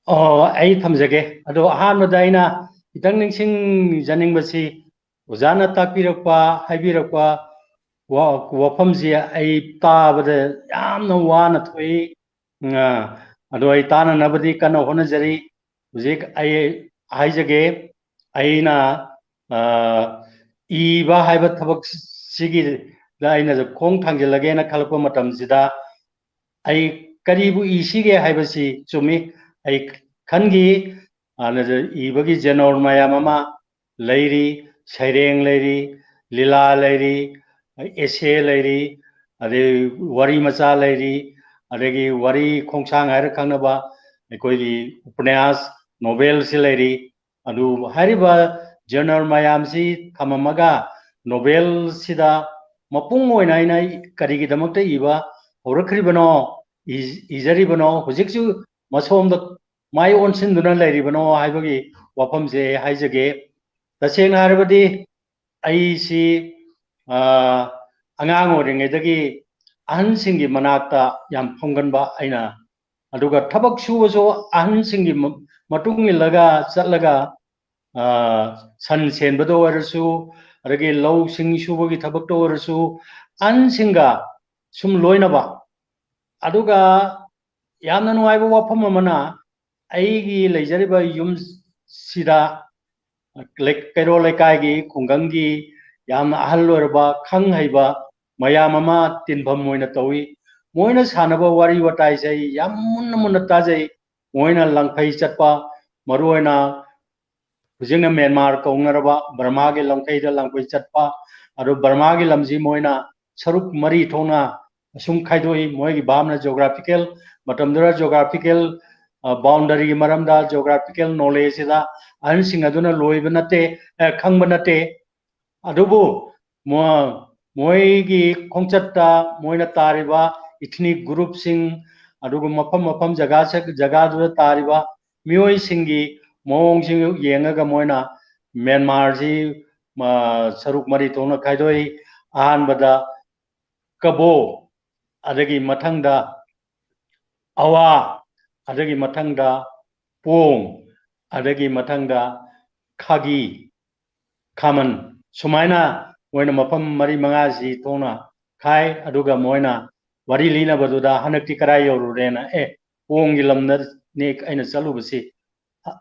ꯑꯣ, ꯑꯩ ꯊꯝꯖꯒꯦ꯫ ꯑꯗꯣ ꯑꯍꯥꯟꯕꯗ ꯑꯩꯅ ꯈꯤꯇꯪ ꯅꯤꯡꯁꯤꯡꯖꯅꯤꯡꯕꯁꯤ, ꯑꯣꯖꯥꯅ ꯇꯥꯛꯄꯤꯔꯛꯄ, ꯍꯥꯏꯕꯤꯔꯛꯄ ꯋꯥ-, ꯋꯥꯐꯝꯁꯤ ꯑꯩ ꯇꯥꯕꯗ ꯌꯥꯝꯅ ꯋꯥꯅ ꯊꯣꯛꯏ꯫ ꯑ, ꯑꯗꯣ ꯑꯩ ꯇꯥꯅꯅꯕꯗꯤ ꯀꯟꯅ ꯍꯣꯠꯅꯖꯔꯤ꯫ ꯍꯧꯖꯤꯛ ꯑꯩ ꯍꯥꯏꯖꯒꯦ, ꯑꯩꯅ, ꯑ, ꯏꯕ ꯍꯥꯏꯕ ꯊꯕꯛꯁꯤꯒꯤꯗ ꯑꯩꯅ ꯈꯣꯡ ꯊꯥꯡꯖꯤꯜꯂꯒꯦꯅ ꯈꯜꯂꯛꯄ ꯃꯇꯝꯁꯤꯗ, ꯑꯩ ꯀꯔꯤꯕꯨ ꯏꯁꯤꯒꯦ ꯍꯥꯏꯕꯁꯤ ꯆꯨꯝꯃꯤ꯫ ꯑꯩ ꯈꯟꯈꯤ, ꯑꯗꯨꯗ ꯏꯕꯒꯤ ꯖꯦꯅꯣꯔ ꯃꯌꯥꯝ ꯑꯃ ꯂꯩꯔꯤ, ꯁꯩꯔꯦꯡ ꯂꯩꯔꯤ, ꯂꯤꯂꯥ ꯂꯩꯔꯤ, essay ꯂꯩꯔꯤ, ꯑꯗꯩ ꯋꯥꯔꯤ ꯃꯆꯥ ꯂꯩꯔꯤ, ꯑꯗꯒꯤ ꯋꯥꯔꯤ ꯈꯣꯡꯁꯥꯡ ꯍꯥꯏꯔ ꯈꯪꯅꯕ ꯑꯩꯈꯣꯏꯒꯤ ꯎꯄꯅ꯭ꯌꯥꯁ, ꯅꯣꯕꯦꯜꯁꯤ ꯂꯩꯔꯤ꯫ ꯑꯗꯨ ꯍꯥꯏꯔꯤꯕ ꯖꯦꯅꯔ ꯃꯌꯥꯝꯁꯤ ꯊꯝꯃꯝꯃꯒ, ꯅꯣꯕꯦꯜꯁꯤꯗ ꯃꯄꯨꯡ ꯑꯣꯏꯅ ꯑꯩꯅ ꯀꯔꯤꯒꯤꯗꯃꯛꯇ ꯏꯕ ꯍꯧꯔꯛꯈ꯭ꯔꯤꯕꯅꯣ, ꯏ-, ꯏꯖꯔꯤꯕꯅꯣ, ꯍꯧꯖꯤꯛꯁꯨ ꯃꯁꯣꯝꯗ ꯃꯥꯏ ꯑꯣꯟꯁꯤꯟꯗꯨꯅ ꯂꯩꯔꯤꯕꯅꯣ ꯍꯥꯏꯕꯒꯤ ꯋꯥꯐꯝꯁꯦ ꯑꯩ ꯍꯥꯏꯖꯒꯦ꯫ ꯇꯁꯦꯡꯅ ꯍꯥꯏꯔꯕꯗꯤ ꯑꯩꯁꯤ, ꯑ, ꯑꯉꯥꯡ ꯑꯣꯏꯔꯤꯉꯩꯗꯒꯤ ꯑꯍꯟꯁꯤꯡꯒꯤ ꯃꯅꯥꯛꯇ ꯌꯥꯝ ꯐꯝꯒꯟꯕ ꯑꯩꯅ, ꯑꯗꯨꯒ ꯊꯕꯛ ꯁꯨꯕꯁꯨ ꯑꯍꯟꯁꯤꯡꯒꯤ ꯃ-, ꯃꯇꯨꯡ ꯏꯜꯂꯒ ꯆꯠꯂꯒ, ꯑ, ꯁꯟ ꯁꯦꯟꯕꯗ ꯑꯣꯏꯔꯁꯨ, ꯑꯗꯒꯤ ꯂꯧ ꯁꯤꯡ ꯁꯨꯕꯒꯤ ꯊꯕꯛꯇ ꯑꯣꯏꯔꯁꯨ, ꯑꯍꯟꯁꯤꯡꯒ ꯁꯨꯝ ꯂꯣꯏꯅꯕ꯫ ꯑꯗꯨꯒ ꯌꯥꯝꯅ ꯅꯨꯡꯉꯥꯏꯕ ꯋꯥꯐꯝ ꯑꯃꯅ, ꯑꯩꯒꯤ ꯂꯩꯖꯔꯤꯕ ꯌꯨꯝꯁꯤꯗ ꯂꯩ-, ꯀꯩꯔꯣꯜ ꯂꯩꯀꯥꯏꯒꯤ, ꯈꯨꯡꯒꯪꯒꯤ ꯌꯥꯝꯅ ꯑꯍꯜ ꯑꯣꯏꯔꯕ, ꯈꯪ ꯍꯩꯕ ꯃꯌꯥꯝ ꯑꯃ ꯇꯤꯟꯐꯝ ꯑꯣꯏꯅ ꯇꯧꯏ꯫ ꯃꯣꯏꯅ ꯁꯥꯟꯅꯕ ꯋꯥꯔꯤ ꯋꯥꯇꯥꯏꯁꯦ ꯑꯩ ꯌꯥꯝ ꯃꯨꯟꯅ ꯃꯨꯟꯅ ꯇꯥꯖꯩ꯫ ꯃꯣꯏꯅ ꯂꯪꯐꯩ ꯆꯠꯄ, ꯃꯔꯨꯑꯣꯏꯅ ꯍꯧꯖꯤꯛꯅ ꯃ꯭ꯌꯥꯟꯃꯥꯔ ꯀꯧꯅꯔꯕ ꯕꯔꯃꯥꯒꯤ ꯂꯝꯈꯩꯗ ꯂꯪꯐꯩ ꯆꯠꯄ, ꯑꯗꯨ ꯕꯔꯃꯥꯒꯤ ꯂꯝꯁꯤ ꯃꯣꯏꯅ ꯁꯔꯨꯛ ꯃꯔꯤ ꯊꯣꯛꯅ ꯑꯁꯨꯝ ꯈꯥꯏꯗꯣꯛꯏ꯫ ꯃꯣꯏꯒꯤ ꯚꯥꯞꯅ geographical, ꯃꯇꯝꯗꯨꯗ geographical, ꯑ, boundary ꯒꯤ ꯃꯔꯝꯗ geographical knowledge ꯁꯤꯗ ꯑꯍꯟꯁꯤꯡ ꯑꯗꯨꯅ ꯂꯣꯏꯕ ꯅꯠꯇꯦ, ꯑ, ꯈꯪꯕ ꯅꯠꯇꯦ꯫ ꯑꯗꯨꯕꯨ ꯃꯣ-, ꯃꯣꯏꯒꯤ ꯈꯣꯡꯆꯠꯇ ꯃꯣꯏꯅ ꯇꯥꯔꯤꯕ ethnic group ꯁꯤꯡ, ꯑꯗꯨꯒ ꯃꯐꯝ ꯃꯐꯝ ꯖꯒꯥ ꯁ-, ꯖꯒꯥꯗꯨꯗ ꯇꯥꯔꯤꯕ ꯃꯤꯑꯣꯏꯁꯤꯡꯒꯤ ꯃꯑꯣꯡꯁꯤꯡ ꯌꯦꯡꯉꯒ ꯃꯣꯏꯅ ꯃ꯭ꯌꯥꯟꯃꯥꯔꯁꯤ, ꯑ, ꯁꯔꯨꯛ ꯃꯔꯤ ꯊꯣꯛꯅ ꯈꯥꯏꯗꯣꯛꯏ꯫ ꯑꯍꯥꯟꯕꯗ ꯀꯕꯣ, ꯑꯗꯒꯤ ꯃꯊꯪꯗ ꯑꯋꯥ, ꯑꯗꯒꯤ ꯃꯊꯪꯗ ꯄꯣꯡ, ꯑꯗꯒꯤ ꯃꯊꯪꯗ ꯈꯥꯒꯤ, ꯈꯥꯃꯟ, ꯁꯨꯃꯥꯏꯅ ꯃꯣꯏꯅ ꯃꯐꯝ ꯃꯔꯤ ꯃꯉꯥꯁꯤ ꯊꯣꯛꯅ ꯈꯥꯏ꯫ ꯑꯗꯨꯒ ꯃꯣꯏꯅ ꯋꯥꯔꯤ ꯂꯤꯅꯕꯗꯨꯗ ꯍꯟꯗꯛꯇꯤ ꯀꯗꯥꯏ ꯌꯧꯔꯨꯔꯦꯅ, "ꯑꯦ, ꯄꯣꯡꯒꯤ ꯂꯝꯗꯅꯦ ꯑꯩꯅ ꯆꯠꯂꯨꯕꯁꯤ꯫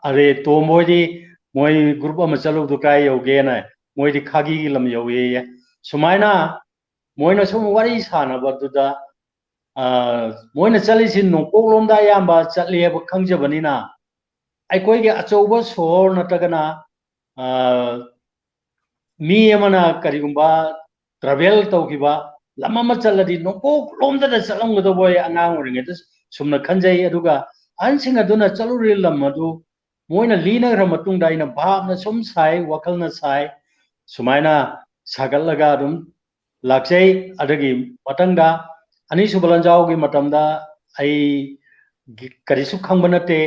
ꯑꯔꯦ, ꯇꯣꯝꯕ ꯍꯣꯏꯗꯤ ꯃꯣꯏ ꯒ꯭ꯔꯨꯞ ꯑꯃ ꯆꯠꯂꯨꯕꯗꯨ ꯀꯗꯥꯏ ꯌꯧꯒꯦꯅ?" "ꯃꯣꯏꯗꯤ ꯈꯥꯒꯤꯒꯤ ꯂꯝ ꯌꯧꯋꯦꯌꯦ"꯫ ꯁꯨꯃꯥꯏꯅ ꯃꯣꯏꯅ ꯁꯨꯝ ꯋꯥꯔꯤ ꯁꯥꯟꯅꯕꯗꯨꯗ, ꯑ, ꯃꯣꯏꯅ ꯆꯠꯂꯤꯁꯤ ꯅꯣꯡꯄꯣꯛꯂꯣꯝꯗ ꯑꯌꯥꯝꯕ ꯆꯠꯂꯤ ꯍꯥꯏꯕ ꯈꯪꯖꯕꯅꯤꯅ, ꯑꯩꯈꯣꯏꯒꯤ ꯑꯆꯧꯕ ꯁꯣꯍꯣꯔ ꯅꯠꯇ꯭ꯔꯒꯅ, ꯑ, ꯃꯤ ꯑꯃꯅ ꯀꯔꯤꯒꯨꯝꯕ ꯇ꯭ꯔꯥꯚꯦꯜ ꯇꯧꯈꯤꯕ ꯂꯝ ꯑꯃ ꯆꯠꯂꯗꯤ ꯅꯣꯡꯄꯣꯛ ꯂꯣꯝꯗꯗ ꯆꯠꯂꯝꯒꯗꯧꯕ ꯑꯩ ꯑꯉꯥꯡ ꯑꯣꯏꯔꯤꯉꯩꯗ ꯁꯨꯝꯅ ꯈꯟꯖꯩ꯫ ꯑꯗꯨꯒ ꯑꯍꯟꯁꯤꯡ ꯑꯗꯨꯅ ꯆꯠꯂꯨꯔꯤꯕ ꯂꯝ ꯑꯗꯨ ꯃꯣꯏꯅ ꯂꯤꯅꯈ꯭ꯔ ꯃꯇꯨꯡꯗ ꯑꯩꯅ ꯚꯥꯞꯅ ꯁꯨꯝ ꯁꯥꯏ, ꯋꯥꯈꯜꯅ ꯁꯥꯏ, ꯁꯨꯃꯥꯏꯅ ꯁꯥꯒꯠꯂꯒ ꯑꯗꯨꯝ ꯂꯥꯛꯆꯩ꯫ ꯑꯗꯨꯒꯤ ꯃꯊꯪꯗ ꯑꯅꯤꯁꯨꯕ ꯂꯥꯟꯖꯥꯎꯒꯤ ꯃꯇꯝꯗ ꯑꯩ ꯀꯔꯤꯁꯨ ꯈꯪꯕ ꯅꯠꯇꯦ꯫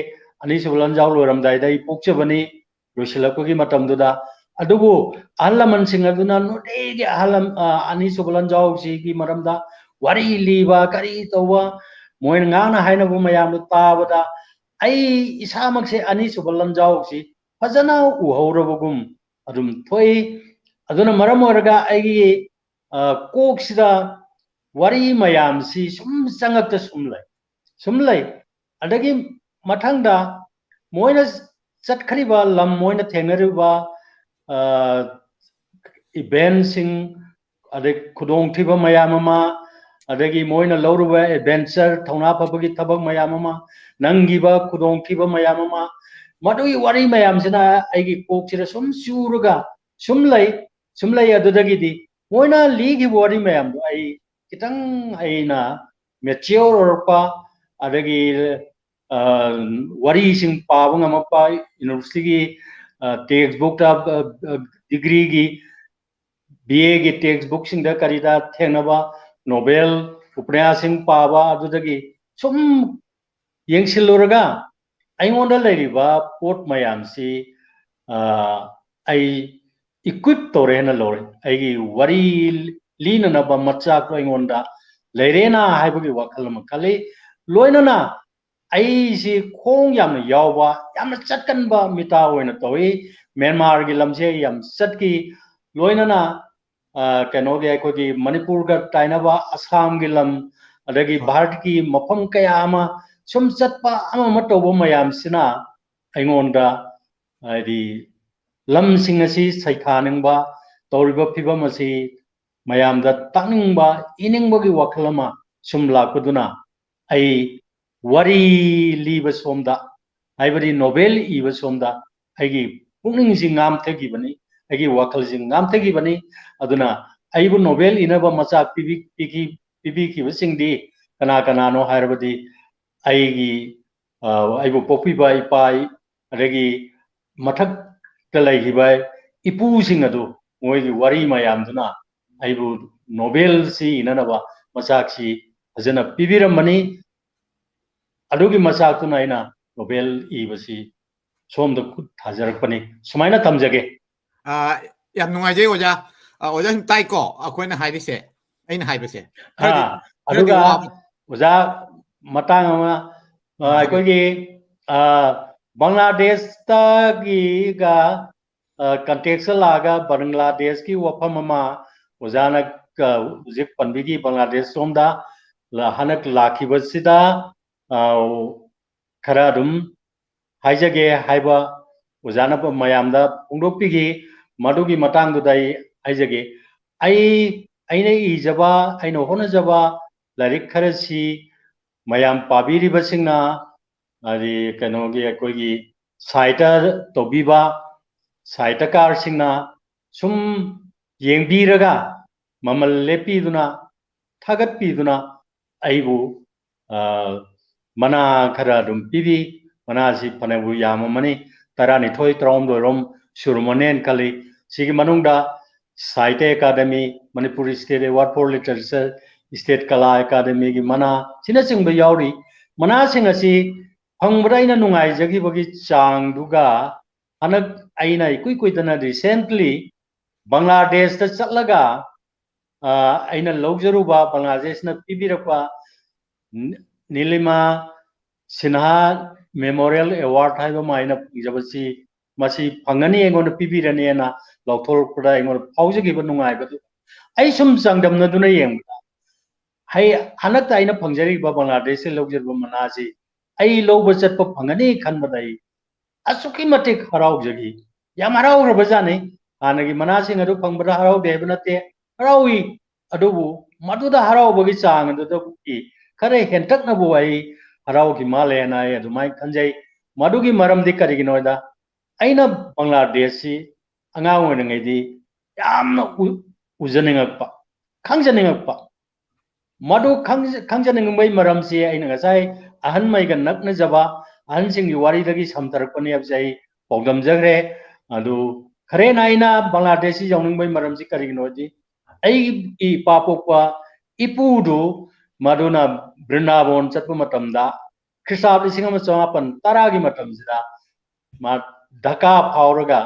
ꯑꯅꯤꯁꯨꯕ ꯂꯥꯟꯖꯥꯎ ꯂꯣꯏꯔꯝꯗꯥꯏꯗ ꯑꯩ ꯄꯣꯛꯆꯕꯅꯤ꯫ ꯂꯣꯏꯁꯤꯜꯂꯛꯄꯒꯤ ꯃꯇꯝꯗꯨꯗ꯫ ꯑꯗꯨꯕꯨ ꯑꯍꯜ ꯂꯃꯟꯁꯤꯡ ꯑꯗꯨꯅ ꯅꯨꯡꯇꯤꯒꯤ ꯑꯍꯜ ꯂꯝ-, ꯑ, ꯑꯅꯤꯁꯨꯕ ꯂꯥꯟꯖꯥꯎꯁꯤꯒꯤ ꯃꯔꯝꯗ ꯋꯥꯔꯤ ꯂꯤꯕ, ꯀꯔꯤ ꯇꯧꯕ, ꯃꯣꯏꯅ ꯉꯥꯡꯅ ꯍꯥꯏꯅꯕ ꯃꯌꯥꯝꯗꯨ ꯇꯥꯕꯗ ꯑꯩ ꯏꯁꯥꯃꯛꯁꯦ ꯑꯅꯤꯁꯨꯕ ꯂꯥꯟꯖꯥꯎꯁꯤ ꯐꯖꯅ ꯎꯍꯧꯔꯕꯒꯨꯝ ꯑꯗꯨꯝ ꯊꯣꯛꯏ꯫ ꯑꯗꯨꯅ ꯃꯔꯝ ꯑꯣꯏꯔꯒ ꯑꯩꯒꯤ, ꯑ, ꯀꯣꯛꯁꯤꯗ ꯋꯥꯔꯤ ꯃꯌꯥꯝꯁꯤ ꯁꯨꯝ ꯆꯪꯉꯛꯇ ꯁꯨꯝ ꯂꯩ, ꯁꯨꯝ ꯂꯩ꯫ ꯑꯗꯒꯤ ꯃꯊꯪꯗ ꯃꯣꯏꯅ ꯆꯠꯈ꯭ꯔꯤꯕ ꯂꯝ, ꯃꯣꯏꯅ ꯊꯦꯡꯅꯔꯤꯕ, ꯑ, ꯏꯚꯦꯟꯁꯤꯡ, ꯑꯗꯩ ꯈꯨꯗꯣꯡꯊꯤꯕ ꯃꯌꯥꯝ ꯑꯃ, ꯑꯗꯒꯤ ꯃꯣꯏꯅ ꯂꯧꯔꯨꯕ ꯑꯦꯗꯚꯦꯟꯆꯔ, ꯊꯧꯅꯥ ꯐꯕꯒꯤ ꯊꯕꯛ ꯃꯌꯥꯝ ꯑꯃ, ꯅꯪꯈꯤꯕ ꯈꯨꯗꯣꯡꯊꯤꯕ ꯃꯌꯥꯝ ꯑꯃ, ꯃꯗꯨꯒꯤ ꯋꯥꯔꯤ ꯃꯌꯥꯝꯁꯤꯅ ꯑꯩꯒꯤ ꯀꯣꯛꯁꯤꯗ ꯁꯨꯝ ꯆꯨꯔꯒ ꯁꯨꯝ ꯂꯩ, ꯁꯨꯝ ꯂꯩ꯫ ꯑꯗꯨꯗꯒꯤꯗꯤ ꯃꯣꯏꯅ ꯂꯤꯈꯤꯕ ꯋꯥꯔꯤ ꯃꯌꯥꯝꯗꯣ ꯑꯩ ꯈꯤꯇꯪ ꯑꯩꯅ ꯃꯦꯆꯤꯌꯣꯔ ꯑꯣꯏꯔꯛꯄ, ꯑꯗꯒꯤ, ꯑ, ꯋꯥꯔꯤꯁꯤꯡ ꯄꯥꯕ ꯉꯝꯃꯛꯄ, ꯌꯨꯅꯤꯚꯔꯁꯤꯇꯤꯒꯤ, ꯑ, ꯇꯦꯛꯁ ꯕꯨꯛꯇ, ꯑ, ꯑ, ꯗꯤꯒ꯭ꯔꯤꯒꯤ, ꯕꯤ ꯑꯦꯒꯤ ꯇꯦꯛꯁ ꯕꯨꯛꯁꯤꯡꯗ ꯀꯔꯤꯗ ꯊꯦꯡꯅꯕ ꯅꯣꯕꯦꯜ, ꯎꯄꯅ꯭ꯌꯥꯁꯁꯤꯡ ꯄꯥꯕ, ꯑꯗꯨꯗꯒꯤ ꯁꯨꯝ ꯌꯦꯡꯁꯤꯜꯂꯨꯔꯒ ꯑꯩꯉꯣꯟꯗ ꯂꯩꯔꯤꯕ ꯄꯣꯠ ꯃꯌꯥꯝꯁꯤ, ꯑ, ꯑꯩ ꯏꯀ꯭ꯋꯤꯞ ꯇꯧꯔꯦꯅ ꯂꯧꯔꯦ꯫ ꯑꯩꯒꯤ ꯋꯥꯔꯤ ꯂꯤꯅꯅꯕ ꯃꯆꯥꯛꯇꯣ ꯑꯩꯉꯣꯟꯗ ꯂꯩꯔꯦꯅ ꯍꯥꯏꯕꯒꯤ ꯋꯥꯈꯜ ꯑꯃ ꯈꯜꯂꯤ꯫ ꯂꯣꯏꯅꯅ ꯑꯩꯁꯤ ꯈꯣꯡ ꯌꯥꯝꯅ ꯌꯥꯎꯕ, ꯌꯥꯝꯅ ꯆꯠꯀꯟꯕ ꯃꯤꯇꯥ ꯑꯣꯏꯅ ꯇꯧꯏ꯫ ꯃ꯭ꯌꯥꯟꯃꯥꯔꯒꯤ ꯂꯝꯁꯦ ꯑꯩ ꯌꯥꯝ ꯆꯠꯈꯤ꯫ ꯂꯣꯏꯅꯅ, ꯑ, ꯀꯩꯅꯣꯒꯤ, ꯑꯩꯈꯣꯏꯒꯤ ꯃꯅꯤꯄꯨꯔꯒ ꯇꯥꯏꯅꯕ ꯑꯁꯥꯝꯒꯤ ꯂꯝ, ꯑꯗꯒꯤ ꯍꯣꯏ꯫ ꯚꯥꯔꯠꯀꯤ ꯃꯐꯝ ꯀꯌꯥ ꯑꯃ ꯁꯨꯝ ꯆꯠꯄ, ꯑꯃ ꯑꯃ ꯇꯧꯕ ꯃꯌꯥꯝꯁꯤꯅ ꯑꯩꯉꯣꯟꯗ, ꯍꯥꯏꯗꯤ, ꯂꯝꯁꯤꯡ ꯑꯁꯤ ꯁꯩꯊꯥꯅꯤꯡꯕ, ꯇꯧꯔꯤꯕ ꯐꯤꯕꯝ ꯑꯁꯤ ꯃꯌꯥꯝꯗ ꯇꯥꯛꯅꯤꯡꯕ, ꯏꯅꯤꯡꯕꯒꯤ ꯋꯥꯈꯜ ꯑꯃ ꯁꯨꯝ ꯂꯥꯛꯄꯗꯨꯅ, ꯑꯩ ꯋꯥꯔꯤ ꯂꯤꯕ ꯁꯣꯝꯗ, ꯍꯥꯏꯕꯗꯤ ꯅꯣꯚꯦꯜ ꯏꯕ ꯁꯣꯝꯗ ꯑꯩꯒꯤ ꯄꯨꯛꯅꯤꯡꯁꯤ ꯉꯥꯝꯊꯈꯤꯕꯅꯤ, ꯑꯩꯒꯤ ꯋꯥꯈꯜꯁꯤ ꯉꯥꯝꯊꯈꯤꯕꯅꯤ꯫ ꯑꯗꯨꯅ ꯑꯩꯕꯨ ꯅꯣꯚꯦꯜ ꯏꯅꯕ ꯃꯆꯥꯛ ꯄꯤꯕꯤ-, ꯄꯤꯈꯤ-, ꯄꯤꯕꯤꯈꯤꯕꯁꯤꯡꯗꯤ ꯀꯅꯥ ꯀꯅꯥꯅꯣ ꯍꯥꯏꯔꯕꯗꯤ, ꯑꯩꯒꯤ, ꯑ, ꯑꯩꯕꯨ ꯄꯣꯛꯄꯤꯕ ꯏꯄꯥ, ꯑꯗꯒꯤ ꯃꯊꯛꯇ ꯂꯩꯈꯤꯕ ꯏꯄꯨꯁꯤꯡ ꯑꯗꯨ, ꯃꯣꯏꯒꯤ ꯋꯥꯔꯤ ꯃꯌꯥꯝꯗꯨꯅ ꯑꯩꯕꯨ ꯅꯣꯚꯦꯜꯁꯤ ꯏꯅꯅꯕ ꯃꯆꯥꯛꯁꯤ ꯐꯖꯅ ꯄꯤꯕꯤꯔꯝꯕꯅꯤ꯫ ꯑꯗꯨꯒꯤ ꯃꯆꯥꯛꯇꯨꯅ ꯑꯩꯅ ꯅꯣꯚꯦꯜ ꯏꯕꯁꯤ ꯁꯣꯝꯗ ꯈꯨꯠ ꯊꯥꯖꯔꯛꯄꯅꯤ꯫ ꯁꯨꯃꯥꯏꯅ ꯊꯝꯖꯒꯦ꯫ ꯑꯥ, ꯌꯥꯝ ꯅꯨꯡꯉꯥꯏꯖꯩ ꯑꯣꯖꯥ꯫ ꯑꯥ, ꯑꯣꯖꯥ ꯁꯨꯝ ꯇꯥꯏꯀꯣ ꯑꯩꯈꯣꯏꯅ ꯍꯥꯏꯔꯤꯁꯦ, ꯑꯩꯅ ꯍꯥꯏꯕꯁꯦ? ꯈꯔꯗꯤ, ꯑꯥ, ꯈꯔꯗꯤ ꯑꯗꯨꯒ ꯋꯥꯕ꯫ ꯑꯣꯖꯥ, ꯃꯇꯥꯡ ꯑꯃ, ꯑꯥ, ꯑꯥ, ꯍꯥꯏꯕꯤꯌꯨ꯫ ꯑꯩꯈꯣꯏꯒꯤ, ꯑꯥ, ꯕꯪꯒ꯭ꯂꯥꯗꯦꯁꯇꯒꯤꯒ, ꯑꯥ, ꯀꯟꯇꯦꯛꯁꯇ ꯂꯥꯛꯑꯒ ꯕꯪꯒ꯭ꯂꯥꯗꯦꯁꯀꯤ ꯋꯥꯐꯝ ꯑꯃ ꯑꯣꯖꯥꯅ, ꯑꯥ, ꯍꯧꯖꯤꯛ ꯄꯟꯕꯤꯈꯤ, ꯕꯪꯒ꯭ꯂꯥꯗꯦꯁ ꯁꯣꯝꯗ ꯂ-, ꯍꯟꯗꯛ ꯂꯥꯛꯈꯤꯕꯁꯤꯗ, ꯑꯥ, ꯈꯔ ꯑꯗꯨꯝ ꯍꯥꯏꯖꯒꯦ ꯍꯥꯏꯕ ꯑꯣꯖꯥꯅ ꯃꯌꯥꯝꯗ ꯐꯣꯡꯗꯣꯛꯄꯤꯈꯤ꯫ ꯃꯗꯨꯒꯤ ꯃꯇꯥꯡꯗꯨꯗ ꯑꯩ ꯍꯥꯏꯖꯒꯦ꯫ ꯑꯩ, ꯑꯩꯅ ꯏꯖꯕ, ꯑꯩꯅ ꯍꯣꯠꯅꯖꯕ ꯂꯥꯏꯔꯤꯛ ꯈꯔꯁꯤ ꯃꯌꯥꯝ ꯄꯥꯕꯤꯔꯤꯕꯁꯤꯡꯅ, ꯍꯥꯏꯗꯤ ꯀꯩꯅꯣꯒꯤ, ꯑꯩꯈꯣꯏꯒꯤ ꯁꯥꯍꯤꯇ꯭ꯌ ꯇꯧꯕꯤꯕ ꯁꯥꯍꯤꯇ꯭ꯌꯀꯥꯔꯁꯤꯡꯅ ꯁꯨꯝ ꯌꯦꯡꯕꯤꯔꯒ ꯃꯃꯜ ꯂꯦꯞꯄꯤꯗꯨꯅ, ꯊꯥꯒꯠꯄꯤꯗꯨꯅ ꯑꯩꯕꯨ, ꯑ, ꯃꯅꯥ ꯈꯔ ꯑꯗꯨꯝ ꯄꯤꯕꯤ꯫ ꯃꯅꯥꯁꯤ ꯐꯅꯕꯨ ꯌꯥꯝꯃꯝꯃꯅꯤ, ꯇꯔꯥꯅꯤꯊꯣꯏ, ꯇꯔꯥꯍꯨꯝꯗꯣꯏꯔꯣꯝ ꯁꯨꯔꯝꯃꯅꯦꯅ ꯈꯜꯂꯤ꯫ ꯁꯤꯒꯤ ꯃꯅꯨꯡꯗ Sahitya academy, Manipur state award for literature, state Kala ꯑꯦꯀꯥꯗꯃꯤꯒꯤ ꯃꯅꯥ, ꯁꯤꯅꯆꯤꯡꯕ ꯌꯥꯎꯔꯤ꯫ ꯃꯅꯥꯁꯤꯡ ꯑꯁꯤ ꯐꯪꯕꯗ ꯑꯩꯅ ꯅꯨꯡꯉꯥꯏꯖꯈꯤꯕꯒꯤ ꯆꯥꯡꯗꯨꯒ, ꯍꯟꯗꯛ ꯑꯩꯅ ꯏꯀꯨꯏ ꯀꯨꯏꯗꯅ recently ꯕꯪꯒ꯭ꯂꯥꯗꯦꯁꯇ ꯆꯠꯂꯒ, ꯑ, ꯑꯩꯅ ꯂꯧꯖꯔꯨꯕ, ꯕꯪꯒ꯭ꯂꯥꯗꯦꯁꯅ ꯄꯤꯕꯤꯔꯛꯄ ꯅꯤ-, ꯅꯤꯂꯤꯃꯥ ꯁꯤꯟꯍꯥ ꯃꯦꯃꯣꯔꯤꯌꯦꯜ ꯑꯦꯋꯥꯔꯗ ꯍꯥꯏꯕ ꯑꯃ ꯑꯩꯅ ꯐꯪꯖꯕꯁꯤ ꯃꯁꯤ ꯐꯪꯒꯅꯤ, ꯑꯩꯉꯣꯟꯗ ꯄꯤꯕꯤꯔꯅꯤꯅ ꯂꯧꯊꯣꯔꯛꯄꯗ ꯑꯩꯉꯣꯟꯗ ꯐꯥꯎꯖꯈꯤꯕ ꯅꯨꯡꯉꯥꯏꯕꯗꯨ ꯑꯩ ꯁꯨꯝ ꯆꯥꯡꯗꯝꯅꯗꯨꯅ ꯌꯦꯡꯕꯗ, ꯍꯩ, ꯍꯟꯗꯛꯇ ꯑꯩꯅ ꯐꯪꯖꯔꯤꯕ ꯕꯪꯒ꯭ꯂꯥꯗꯦꯁꯇ ꯂꯧꯖꯔꯤꯕ ꯃꯅꯥꯁꯤ ꯑꯩ ꯂꯧꯕ ꯆꯠꯄ ꯐꯪꯒꯅꯤ ꯈꯟꯕꯗ ꯑꯩ ꯑꯁꯨꯛꯀꯤ ꯃꯇꯤꯛ ꯍꯔꯥꯎꯖꯈꯤ꯫ ꯌꯥꯝ ꯍꯔꯥꯎꯈ꯭ꯔꯕꯖꯥꯠꯅꯤ꯫ ꯍꯥꯟꯅꯒꯤ ꯃꯅꯥꯁꯤꯡ ꯑꯗꯨ ꯐꯪꯕꯗ ꯍꯔꯥꯎꯗꯦ ꯍꯥꯏꯕ ꯅꯠꯇꯦ, ꯍꯔꯥꯎꯏ꯫ ꯑꯗꯨꯕꯨ ꯃꯗꯨꯗ ꯍꯔꯥꯎꯕꯒꯤ ꯆꯥꯡ ꯑꯗꯨꯗꯒꯤ ꯈꯔ ꯍꯦꯟꯇꯛꯅꯕꯨ ꯑꯩ ꯍꯔꯥꯎꯈꯤ ꯃꯥꯜꯂꯦꯅ ꯑꯩ ꯑꯗꯨꯃꯥꯏꯅ ꯈꯟꯖꯩ꯫ ꯃꯗꯨꯒꯤ ꯃꯔꯝꯗꯤ ꯀꯔꯤꯒꯤꯅꯣꯗ, ꯑꯩꯅ ꯕꯪꯒ꯭ꯂꯥꯗꯦꯁꯁꯤ ꯑꯉꯥꯡ ꯑꯣꯏꯔꯤꯉꯩꯗꯤ ꯌꯥꯝꯅ ꯎ-, ꯎꯖꯅꯤꯡꯉꯛꯄ, ꯈꯪꯖꯅꯤꯡꯉꯛꯄ꯫ ꯃꯗꯨ ꯈꯪꯖ-, ꯈꯪꯖꯅꯤꯡꯕꯒꯤ ꯃꯔꯝꯁꯤ ꯑꯩꯅ ꯉꯁꯥꯏ ꯑꯍꯟꯉꯩꯒ ꯅꯛꯅꯖꯕ ꯑꯍꯟꯁꯤꯡꯒꯤ ꯋꯥꯔꯤꯗꯒꯤ ꯁꯝꯊꯔꯛꯄꯅꯤ ꯍꯥꯏꯕꯁꯦ ꯑꯩ ꯄꯥꯎꯗꯝꯖꯈ꯭ꯔꯦ꯫ ꯑꯗꯨ ꯈꯔꯦꯅ ꯑꯩꯅ ꯕꯪꯒ꯭ꯂꯥꯗꯦꯁꯁꯤ ꯌꯧꯅꯤꯡꯕꯒꯤ ꯃꯔꯝꯁꯤ ꯀꯔꯤꯒꯤꯅꯣꯗꯤ, ꯑꯩꯒꯤ ꯏꯄꯥ ꯄꯣꯛꯄ ꯏꯄꯨꯗꯨ ꯃꯗꯨꯅ ꯕ꯭ꯔꯤꯟꯗꯥꯕꯣꯟ ꯆꯠꯄ ꯃꯇꯝꯗ, ꯈ꯭ꯔꯤꯁꯇꯥꯕ ꯂꯤꯁꯤꯡ ꯑꯃ ꯆꯃꯥꯄꯟ ꯇꯔꯥꯒꯤ ꯃꯇꯝꯁꯤꯗ ꯃꯥ ꯙꯀꯥ ꯐꯥꯎꯔꯒ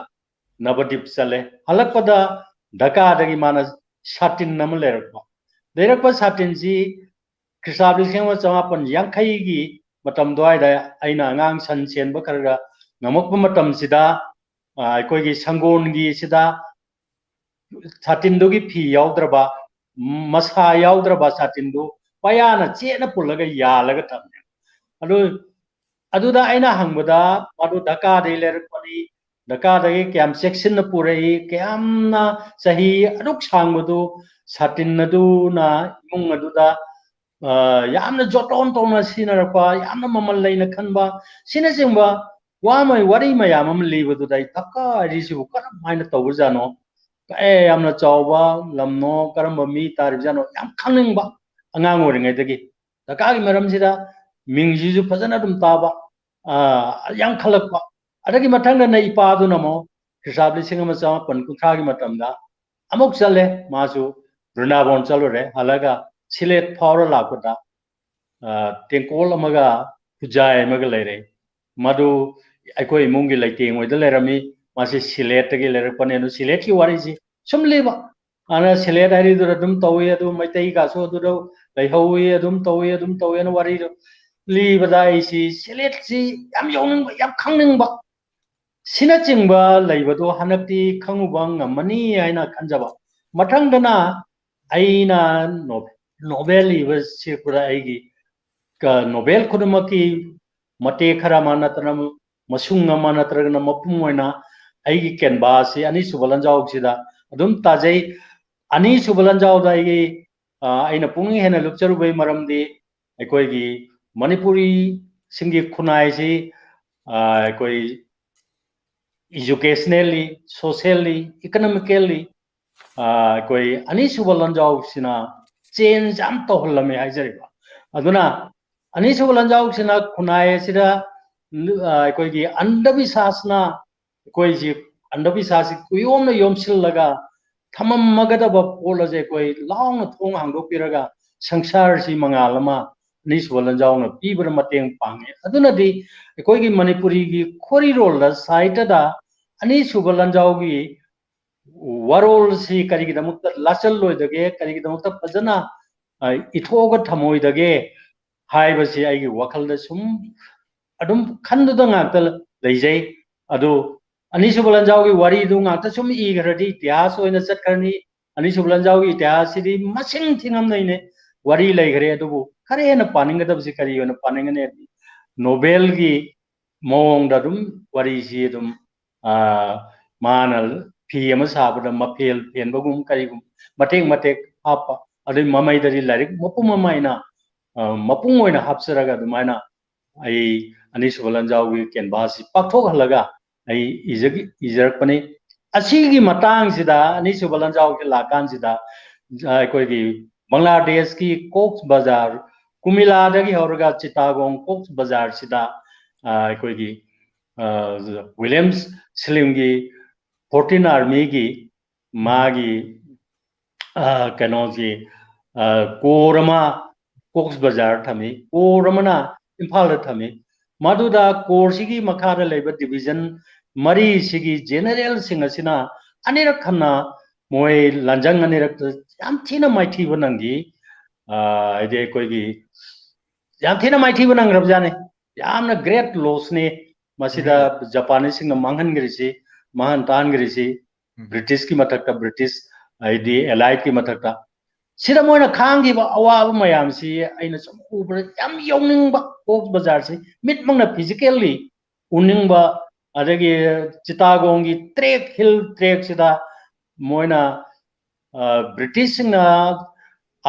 ꯅꯕꯗꯤꯞ ꯆꯠꯂꯦ꯫ ꯍꯜꯂꯛꯄꯗ ꯙꯀꯥꯗꯒꯤ ꯃꯥꯅ ꯁꯥꯇꯤꯟ ꯑꯃ ꯂꯩꯔꯛꯄ꯫ ꯂꯩꯔꯛꯄ ꯁꯥꯇꯤꯟꯁꯤ ꯈ꯭ꯔꯤꯁꯇꯥꯕ ꯂꯤꯁꯤꯡ ꯑꯃ ꯆꯃꯥꯄꯟ ꯌꯥꯡꯈꯩꯒꯤ ꯃꯇꯝ ꯑꯗꯨꯋꯥꯏꯗ ꯑꯩꯅ ꯑꯉꯥꯡ ꯁꯟ ꯁꯦꯟꯕ ꯈꯔ ꯈꯔ ꯉꯝꯃꯛꯄ ꯃꯇꯝꯁꯤꯗ, ꯑ, ꯑꯩꯈꯣꯏꯒꯤ ꯁꯪꯒꯣꯟꯒꯤ ꯁꯤꯗ ꯁꯥꯇꯤꯟꯗꯨꯒꯤ ꯐꯤ ꯌꯥꯎꯗ꯭ꯔꯕ, ꯃꯁꯥ ꯌꯥꯎꯗ꯭ꯔꯕ ꯁꯥꯇꯤꯟꯗꯨ ꯄꯌꯥꯅ ꯆꯦꯠꯅ ꯄꯨꯜꯂꯒ ꯌꯥꯜꯂꯒ ꯊꯝꯃꯦ꯫ ꯑꯗꯨ, ꯑꯗꯨꯗ ꯑꯩꯅ ꯍꯪꯕꯗ ꯃꯗꯨ ꯙꯀꯥꯗꯒꯤ ꯂꯩꯔꯛꯄꯅꯤ, ꯙꯀꯥꯗꯒꯤ ꯀꯌꯥꯝ ꯆꯦꯛꯁꯤꯟꯅ ꯄꯨꯔꯛꯏ, ꯀꯌꯥꯝꯅ ꯆꯍꯤ ꯑꯗꯨꯛ ꯁꯥꯡꯕꯗꯨ ꯁꯥꯇꯤꯟ ꯑꯗꯨꯅ ꯏꯃꯨꯡ ꯑꯗꯨꯗ, ꯑ, ꯌꯥꯝꯅ ꯖꯣꯇꯣꯟ ꯇꯧꯅ ꯁꯤꯖꯤꯟꯅꯔꯛꯄ, ꯌꯥꯝꯅ ꯃꯃꯜ ꯂꯩꯅ ꯈꯟꯕ, ꯁꯤꯅꯆꯤꯡꯕ ꯋꯥ ꯃ-, ꯋꯥꯔꯤ ꯃꯌꯥꯝ ꯑꯃ ꯂꯤꯕꯗꯨꯗ ꯑꯩ ꯙꯀꯥ ꯍꯥꯏꯔꯤꯁꯤꯕꯨ ꯀꯔꯝ ꯍꯥꯏꯅ ꯇꯧꯕꯖꯥꯠꯅꯣ? ꯀꯌꯥ ꯌꯥꯝꯅ ꯆꯥꯎꯕ ꯂꯝꯅꯣ, ꯀꯔꯝꯕ ꯃꯤ ꯇꯥꯔꯤꯕꯖꯥꯠꯅꯣ ꯌꯥꯝ ꯈꯪꯅꯤꯡꯕ ꯑꯉꯥꯡ ꯑꯣꯏꯔꯤꯉꯩꯗꯒꯤ꯫ ꯙꯀꯥꯒꯤ ꯃꯔꯝꯁꯤꯗ ꯃꯤꯡꯁꯤꯁꯨ ꯐꯖꯅ ꯑꯗꯨꯝ ꯇꯥꯕ, ꯑ, ꯌꯥꯝ ꯈꯜꯂꯛꯄ꯫ ꯑꯗꯒꯤ ꯃꯊꯪꯗꯅ ꯏꯄꯥꯗꯨꯅ ꯑꯃꯨꯛ ꯈ꯭ꯔꯤꯁꯇꯥꯕ ꯂꯤꯁꯤꯡ ꯑꯃ ꯆꯃꯥꯄꯟ ꯀꯨꯟꯊ꯭ꯔꯥꯒꯤ ꯃꯇꯝꯗ ꯑꯃꯨꯛ ꯆꯠꯂꯦ꯫ ꯃꯥꯁꯨ ꯕ꯭ꯔꯤꯟꯗꯥꯕꯣꯟ ꯆꯠꯂꯨꯔꯦ꯫ ꯍꯜꯂꯒ ꯁꯤꯂꯦꯠ ꯐꯥꯎꯔ ꯂꯥꯛꯄꯗ, ꯑ, ꯇꯦꯡꯀꯣꯜ ꯑꯃꯒ ꯈꯨꯖꯥꯏ ꯑꯃꯒ ꯂꯩꯔꯦ꯫ ꯃꯗꯨ ꯑꯩꯈꯣꯏ ꯏꯃꯨꯡꯒꯤ ꯂꯩꯇꯦꯡ ꯑꯣꯏꯗ ꯂꯩꯔꯝꯃꯤ꯫ ꯃꯥꯁꯤ ꯁꯤꯂꯦꯠꯇꯒꯤ ꯂꯩꯔꯛꯄꯅꯦ꯫ ꯑꯗꯨ ꯁꯤꯂꯦꯠꯀꯤ ꯋꯥꯔꯤꯁꯤ ꯁꯨꯝ ꯂꯤꯕ꯫ ꯑꯗꯨꯅ ꯁꯤꯂꯦꯠ ꯍꯥꯏꯔꯤꯗꯨꯗ ꯑꯗꯨꯝ ꯇꯧꯏ, ꯑꯗꯨ ꯃꯩꯇꯩꯒꯁꯨ ꯑꯗꯨꯗ ꯂꯩꯍꯧꯏ, ꯑꯗꯨꯝ ꯇꯧꯏ, ꯑꯗꯨꯝ ꯇꯧꯏꯅ ꯋꯥꯔꯤꯗꯣ ꯂꯤꯕꯗ ꯑꯩꯁꯤ ꯁꯤꯂꯦꯠꯁꯤ ꯌꯥꯝ ꯌꯧꯅꯤꯡꯕ, ꯌꯥꯝ ꯈꯪꯅꯤꯡꯕ꯫ ꯁꯤꯅꯆꯤꯡꯕ ꯂꯩꯕꯗꯣ ꯍꯟꯗꯛꯇꯤ ꯈꯪꯉꯨꯕ ꯉꯝꯃꯅꯤ ꯍꯥꯏꯅ ꯈꯟꯖꯕ꯫ ꯃꯊꯪꯗꯅ ꯑꯩꯅ ꯅꯣ-, ꯅꯣꯕꯦꯜ ꯏꯕ ꯁꯤꯔꯛꯄꯗ ꯑꯩꯒꯤ ꯀ-, ꯅꯣꯕꯦꯜ ꯈꯨꯗꯤꯡꯃꯛꯀꯤ ꯃꯇꯦꯛ ꯈꯔ ꯑꯃ ꯅꯠꯇ꯭ꯔꯒ ꯃꯁꯨꯡ ꯑꯃ ꯅꯠꯇ꯭ꯔꯒꯅ ꯃꯄꯨꯡ ꯑꯣꯏꯅ ꯑꯩꯒꯤ ꯀꯦꯟꯚꯥꯁꯁꯤ ꯑꯅꯤꯁꯨꯕ ꯂꯟꯖꯥꯎꯁꯤꯗ ꯑꯗꯨꯝ ꯇꯥꯖꯩ꯫ ꯑꯅꯤꯁꯨꯕ ꯂꯟꯖꯥꯎꯗ ꯑꯩꯒꯤ, ꯑ, ꯑꯩꯅ ꯄꯨꯛꯅꯤꯡ ꯍꯦꯟꯅ ꯂꯨꯞꯆꯔꯨꯕꯒꯤ ꯃꯔꯝꯗꯤ ꯑꯩꯈꯣꯏꯒꯤ ꯃꯅꯤꯄꯨꯔꯤꯁꯤꯡꯒꯤ ꯈꯨꯟꯅꯥꯏꯁꯤ, ꯑ, ꯑꯩꯈꯣꯏ educationally, socially, economically, ꯑ, ꯑꯩꯈꯣꯏ ꯑꯅꯤꯁꯨꯕ ꯂꯟꯖꯥꯎꯁꯤꯅ change ꯌꯥꯝ ꯇꯧꯍꯜꯂꯝꯃꯦ ꯍꯥꯏꯖꯔꯤꯕ꯫ ꯑꯗꯨꯅ ꯑꯅꯤꯁꯨꯕ ꯂꯟꯖꯥꯎꯁꯤꯅ ꯈꯨꯟꯅꯥꯏ ꯑꯁꯤꯗ, ꯑ, ꯑꯩꯈꯣꯏꯒꯤ ꯑꯟꯙꯕꯤꯁ꯭ꯋꯥꯁꯅ ꯑꯩꯈꯣꯏꯁꯤ ꯑꯟꯙꯕꯤꯁ꯭ꯋꯥꯁꯁꯤ ꯀꯨꯌꯣꯝꯅ ꯌꯣꯝꯁꯤꯜꯂꯒ ꯊꯝꯃꯝꯃꯒꯗꯕ ꯄꯣꯠ ꯑꯁꯦ ꯑꯩꯈꯣꯏ ꯂꯥꯎꯅ ꯊꯣꯡ ꯍꯥꯡꯗꯣꯛꯄꯤꯔꯒ ꯁꯪꯁꯥꯔꯁꯤ ꯃꯉꯥꯜ ꯑꯃ ꯑꯅꯤꯁꯨꯕ ꯂꯟꯖꯥꯎꯅ ꯄꯤꯕꯗ ꯃꯇꯦꯡ ꯄꯥꯡꯉꯤ꯫ ꯑꯗꯨꯅꯗꯤ ꯑꯩꯈꯣꯏꯒꯤ ꯃꯅꯤꯄꯨꯔꯤꯒꯤ ꯈꯣꯔꯤꯔꯣꯜꯗ, ꯁꯥꯍꯤꯇ꯭ꯌꯗ ꯑꯅꯤꯁꯨꯕ ꯂꯟꯖꯥꯎꯒꯤ ꯋꯥꯔꯣꯜꯁꯤ ꯀꯔꯤꯒꯤꯗꯃꯛꯇ ꯂꯥꯆꯜꯂꯣꯏꯗꯒꯦ, ꯀꯔꯤꯒꯤꯗꯃꯛꯇ ꯐꯖꯅ, ꯑ, ꯏꯊꯣꯛꯑꯒ ꯊꯝꯃꯣꯏꯗꯒꯦ ꯍꯥꯏꯕꯁꯤ ꯑꯩꯒꯤ ꯋꯥꯈꯜꯗ ꯁꯨꯝ ꯑꯗꯨꯝ ꯈꯟꯗꯨꯗ ꯉꯥꯛꯇ ꯂꯩꯖꯩ꯫ ꯑꯗꯨ ꯑꯅꯤꯁꯨꯕ ꯂꯟꯖꯥꯎꯒꯤ ꯋꯥꯔꯤꯗꯨ ꯉꯥꯛꯇ ꯁꯨꯝ ꯏꯈ꯭ꯔꯗꯤ ꯏꯇꯤꯍꯥꯁ ꯑꯣꯏꯅ ꯆꯠꯈ꯭ꯔꯅꯤ꯫ ꯑꯅꯤꯁꯨꯕ ꯂꯟꯖꯥꯎꯒꯤ ꯏꯇꯤꯍꯥꯁꯁꯤꯗꯤ ꯃꯁꯤꯡ ꯊꯤꯉꯝ ꯂꯩꯅꯩ꯫ ꯋꯥꯔꯤ ꯂꯩꯈ꯭ꯔꯦ, ꯑꯗꯨꯕꯨ ꯈꯔ ꯍꯦꯟꯅ ꯄꯥꯅꯤꯡꯒꯗꯕꯁꯤ ꯀꯔꯤ ꯑꯣꯏꯅ ꯄꯥꯅꯤꯡꯒꯅꯤ ꯍꯥꯏꯗꯤ ꯅꯣꯕꯦꯜꯒꯤ ꯃꯑꯣꯡꯗ ꯑꯗꯨꯝ ꯋꯥꯔꯤꯁꯤ ꯑꯗꯨꯝ, ꯑ, ꯃꯥꯅ ꯐꯤ ꯑꯃ ꯁꯥꯕꯗ ꯃꯐꯦꯜ ꯐꯦꯟꯕꯒꯨꯝ ꯀꯔꯤꯒꯨꯝ ꯃꯇꯦꯛ ꯃꯇꯦꯛ ꯍꯥꯞꯄ, ꯑꯗꯨꯒꯤ ꯃꯃꯩꯗꯗꯤ ꯂꯥꯏꯔꯤꯛ ꯃꯄꯨꯝ ꯑꯃ ꯑꯩꯅ, ꯑ, ꯃꯄꯨꯡ ꯑꯣꯏꯅ ꯍꯥꯞꯆꯔꯒ ꯑꯗꯨꯃꯥꯏꯅ ꯑꯩ ꯑꯅꯤꯁꯨꯕ ꯂꯟꯖꯥꯎꯒꯤ ꯀꯦꯟꯚꯥꯁꯁꯤ ꯄꯥꯛꯊꯣꯛꯍꯜꯂꯒ ꯑꯩ ꯏꯖꯒꯤ-, ꯏꯖꯔꯛꯄꯅꯤ꯫ ꯑꯁꯤꯒꯤ ꯃꯇꯥꯡꯁꯤꯗ, ꯑꯅꯤꯁꯨꯕ ꯂꯟꯖꯥꯎꯒꯤ ꯂꯥꯛꯀꯥꯟꯁꯤꯗ, ꯑ, ꯑꯩꯈꯣꯏꯒꯤ ꯕꯪꯒ꯭ꯂꯥꯗꯦꯁꯀꯤ ꯀꯣꯛꯁ ꯕꯖꯥꯔ, ꯀꯨꯃꯤꯂꯥꯗꯒꯤ ꯍꯧꯔꯒ ꯆꯤꯇꯥꯒꯣꯡ ꯀꯣꯛꯁ ꯕꯖꯥꯔꯁꯤꯗ, ꯑ, ꯑꯩꯈꯣꯏꯒꯤ, ꯑ, ꯋꯤꯂꯤꯌꯝꯁ ꯁ꯭ꯂꯤꯝꯒꯤ ꯐꯣꯔꯇꯤꯟ ꯑꯥꯔꯃꯤꯒꯤ ꯃꯥꯒꯤ, ꯑ, ꯀꯩꯅꯣꯁꯤ, ꯑ, ꯀꯣꯔ ꯑꯃ ꯀꯣꯛꯁ ꯕꯖꯥꯔ ꯊꯝꯃꯤ, ꯀꯣꯔ ꯑꯃꯅ ꯏꯝꯐꯥꯜꯗ ꯊꯝꯃꯤ꯫ ꯃꯗꯨꯗ ꯀꯣꯔꯁꯤꯒꯤ ꯃꯈꯥꯗ ꯂꯩꯕ ꯗꯤꯕꯤꯖꯟ ꯃꯔꯤꯁꯤꯒꯤ ꯖꯦꯅꯦꯔꯦꯜꯁꯤꯡ ꯑꯁꯤꯅ ꯑꯅꯤꯔꯛ ꯍꯟꯅ ꯃꯣꯏ ꯂꯥꯟꯖꯪ ꯑꯅꯤꯔꯛꯇ ꯌꯥꯝ ꯊꯤꯅ ꯃꯥꯏꯊꯤꯕ ꯅꯪꯈꯤ꯫ ꯑ, ꯍꯥꯏꯗꯤ ꯑꯩꯈꯣꯏꯒꯤ ꯌꯥꯝ ꯊꯤꯅ ꯃꯥꯏꯊꯤꯕ ꯅꯪꯈ꯭ꯔꯕꯖꯥꯠꯅꯤ꯫ ꯌꯥꯝꯅ great lossꯅꯤ꯫ ꯃꯁꯤꯗ ꯖꯄꯥꯅꯤꯁꯁꯤꯡꯅ ꯃꯥꯡꯍꯟꯈ꯭ꯔꯤꯁꯤ, ꯃꯥꯡꯍꯟ ꯇꯥꯍꯟꯈ꯭ꯔꯤꯁꯤ ꯕ꯭ꯔꯤꯇꯤꯁꯀꯤ ꯃꯊꯛꯇ, ꯕ꯭ꯔꯤꯇꯤꯁ ꯍꯥꯏꯗꯤ ꯑꯦꯂꯥꯏꯠꯀꯤ ꯃꯊꯛꯇ꯫ ꯁꯤꯗ ꯃꯣꯏꯅ ꯈꯥꯡꯈꯤꯕ ꯑꯋꯥꯕ ꯃꯌꯥꯝꯁꯤ ꯑꯩꯅ ꯁꯨꯝ ꯎꯕꯗ ꯌꯥꯝ ꯌꯧꯅꯤꯡꯕ, ꯀꯣꯛꯁ ꯕꯖꯥꯔꯁꯤ ꯃꯤꯠꯃꯛꯅ physically ꯎꯅꯤꯡꯕ꯫ ꯑꯗꯒꯤ ꯆꯤꯇꯥꯒꯣꯡꯒꯤ ꯇ꯭ꯔꯦꯛ, ꯍꯤꯜ ꯇ꯭ꯔꯦꯛꯁꯤꯗ ꯃꯣꯏꯅ, ꯑ, ꯕ꯭ꯔꯤꯇꯤꯁꯁꯤꯡꯅ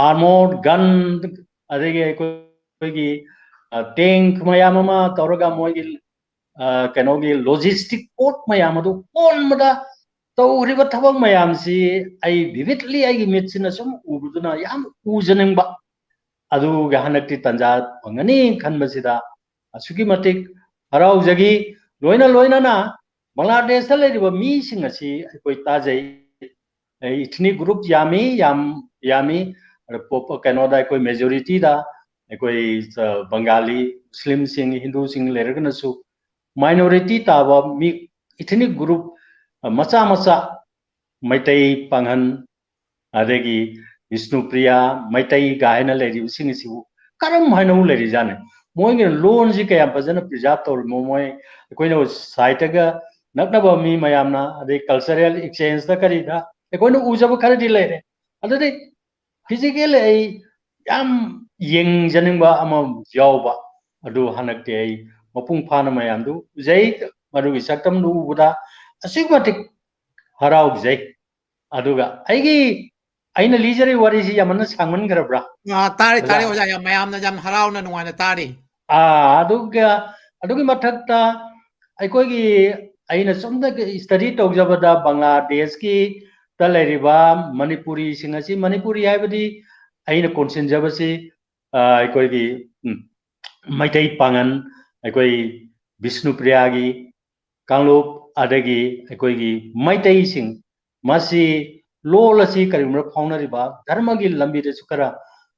armoured gun, ꯑꯗꯒꯤ ꯑꯩꯈꯣꯏꯒꯤ, ꯑ, tank ꯃꯌꯥꯝ ꯑꯃ ꯇꯧꯔꯒ ꯃꯣꯏꯒꯤ, ꯑ, ꯀꯩꯅꯣꯒꯤ logistic port ꯃꯌꯥꯝ ꯑꯗꯨ ꯀꯣꯟꯕꯗ ꯇꯧꯔꯤꯕ ꯊꯕꯛ ꯃꯌꯥꯝꯁꯤ ꯑꯩ vividly ꯑꯩꯒꯤ ꯃꯤꯠꯁꯤꯅ ꯁꯨꯝ ꯎꯕꯗꯨꯅ ꯌꯥꯝ ꯎꯖꯅꯤꯡꯕ ꯑꯗꯨꯒ ꯍꯟꯗꯛꯇꯤ ꯇꯥꯟꯖꯥ ꯐꯪꯒꯅꯤ ꯈꯟꯕꯁꯤꯗ ꯑꯁꯨꯛꯀꯤ ꯃꯇꯤꯛ ꯍꯔꯥꯎꯖꯈꯤ꯫ ꯂꯣꯏꯅ ꯂꯣꯏꯅꯅ ꯕꯪꯒ꯭ꯂꯥꯗꯦꯁꯇ ꯂꯩꯔꯤꯕ ꯃꯤꯁꯤꯡ ꯑꯁꯤ ꯑꯩꯈꯣꯏ ꯇꯥꯖꯩ꯫ ꯑꯩ ethnic group ꯌꯥꯝꯃꯤ, ꯌꯥꯝ ꯌꯥꯝꯃꯤ꯫ ꯑꯗ ꯄꯣꯞ-, ꯀꯩꯅꯣꯗ ꯑꯩꯈꯣꯏ majority-ꯗ ꯑꯩꯈꯣꯏ, ꯑ, ꯕꯪꯒꯥꯂꯤ, ꯃꯨꯁꯂꯤꯝꯁꯤꯡ, ꯍꯤꯟꯗꯨꯁꯤꯡ ꯂꯩꯔꯒꯅꯁꯨ minority ꯇꯥꯕ ꯃꯤ, ethnic group, ꯑ, ꯃꯆꯥ ꯃꯆꯥ, ꯃꯩꯇꯩ, ꯄꯥꯡꯍꯟ, ꯑꯗꯒꯤ ꯕꯤꯁꯅꯨꯄ꯭ꯔꯤꯌꯥ, ꯃꯩꯇꯩ ꯀꯥꯏꯅ ꯂꯩꯔꯤꯕꯁꯤꯡ ꯑꯁꯤꯕꯨ ꯀꯔꯝ ꯍꯥꯏꯅ ꯑꯃꯨꯛ ꯂꯩꯔꯤꯖꯥꯠꯅꯤ? ꯃꯣꯏꯒꯤ ꯂꯣꯟꯁꯤ ꯀꯌꯥꯝ ꯐꯖꯅ preserve ꯇꯧꯔꯤꯃꯣ? ꯃꯣꯏ, ꯑꯩꯈꯣꯏꯅ side-ꯇꯒ ꯅꯛꯅꯕ ꯃꯤ ꯃꯌꯥꯝꯅ, ꯑꯗꯩ cultural exchange-ꯇ ꯀꯔꯤꯗ ꯑꯩꯈꯣꯏꯅ ꯎꯖꯕ ꯈꯔꯗꯤ ꯂꯩꯔꯦ꯫ ꯑꯗꯨꯗꯤ physically ꯑꯩ ꯌꯥꯝ ꯌꯦꯡꯖꯅꯤꯡꯕ ꯑꯃ ꯌꯥꯎꯕ, ꯑꯗꯨ ꯍꯟꯗꯛꯇꯤ ꯑꯩ ꯃꯄꯨꯡ ꯐꯥꯅ ꯃꯌꯥꯝꯗꯨ ꯎꯖꯩ꯫ ꯃꯗꯨꯒꯤ ꯁꯛꯇꯝꯗꯨ ꯎꯕꯗ ꯑꯁꯨꯛꯀꯤ ꯃꯇꯤꯛ ꯍꯔꯥꯎꯖꯩ꯫ ꯑꯗꯨꯒ ꯑꯩꯒꯤ, ꯑꯩꯅ ꯂꯤꯖꯔꯤꯕ ꯋꯥꯔꯤꯁꯤ ꯌꯥꯝꯃꯟꯅ ꯁꯥꯡꯃꯟꯈ꯭ꯔꯕ꯭ꯔꯥ? ꯑꯥ, ꯇꯥꯔꯤ, ꯇꯥꯔꯤ, ꯑꯣꯖꯥ꯫ ꯑꯣꯖꯥ, ꯌꯥꯝ ꯃꯌꯥꯝꯅ ꯌꯥꯝ ꯍꯔꯥꯎꯅ, ꯅꯨꯡꯉꯥꯏꯅ ꯇꯥꯔꯤ꯫ ꯑꯥ, ꯑꯗꯨꯒ, ꯑꯗꯨꯒꯤ ꯃꯊꯛꯇ ꯑꯩꯈꯣꯏꯒꯤ, ꯑꯩꯅ ꯁꯣꯝꯗ study ꯇꯧꯖꯕꯗ ꯕꯪꯒ꯭ꯂꯥꯗꯦꯁꯀꯤ ꯇ ꯂꯩꯔꯤꯕ ꯃꯅꯤꯄꯨꯔꯤꯁꯤꯡ ꯑꯁꯤ, ꯃꯅꯤꯄꯨꯔꯤ ꯍꯥꯏꯕꯗꯤ ꯑꯩꯅ ꯀꯣꯟꯁꯤꯟꯖꯕꯁꯤ, ꯑ, ꯑꯩꯈꯣꯏꯒꯤ, ꯎꯝ, ꯃꯩꯇꯩ ꯄꯥꯉꯟ, ꯑꯩꯈꯣꯏ ꯕꯤꯁꯅꯨꯄ꯭ꯔꯤꯌꯥꯒꯤ ꯀꯥꯡꯂꯨꯞ, ꯑꯗꯒꯤ ꯑꯩꯈꯣꯏꯒꯤ ꯃꯩꯇꯩꯁꯤꯡ, ꯃꯁꯤ ꯂꯣꯜ ꯑꯁꯤ ꯀꯔꯤꯒꯨꯝꯕ ꯐꯥꯎꯅꯔꯤꯕ ꯙꯔꯃꯒꯤ ꯂꯝꯕꯤꯗꯁꯨ ꯈꯔ,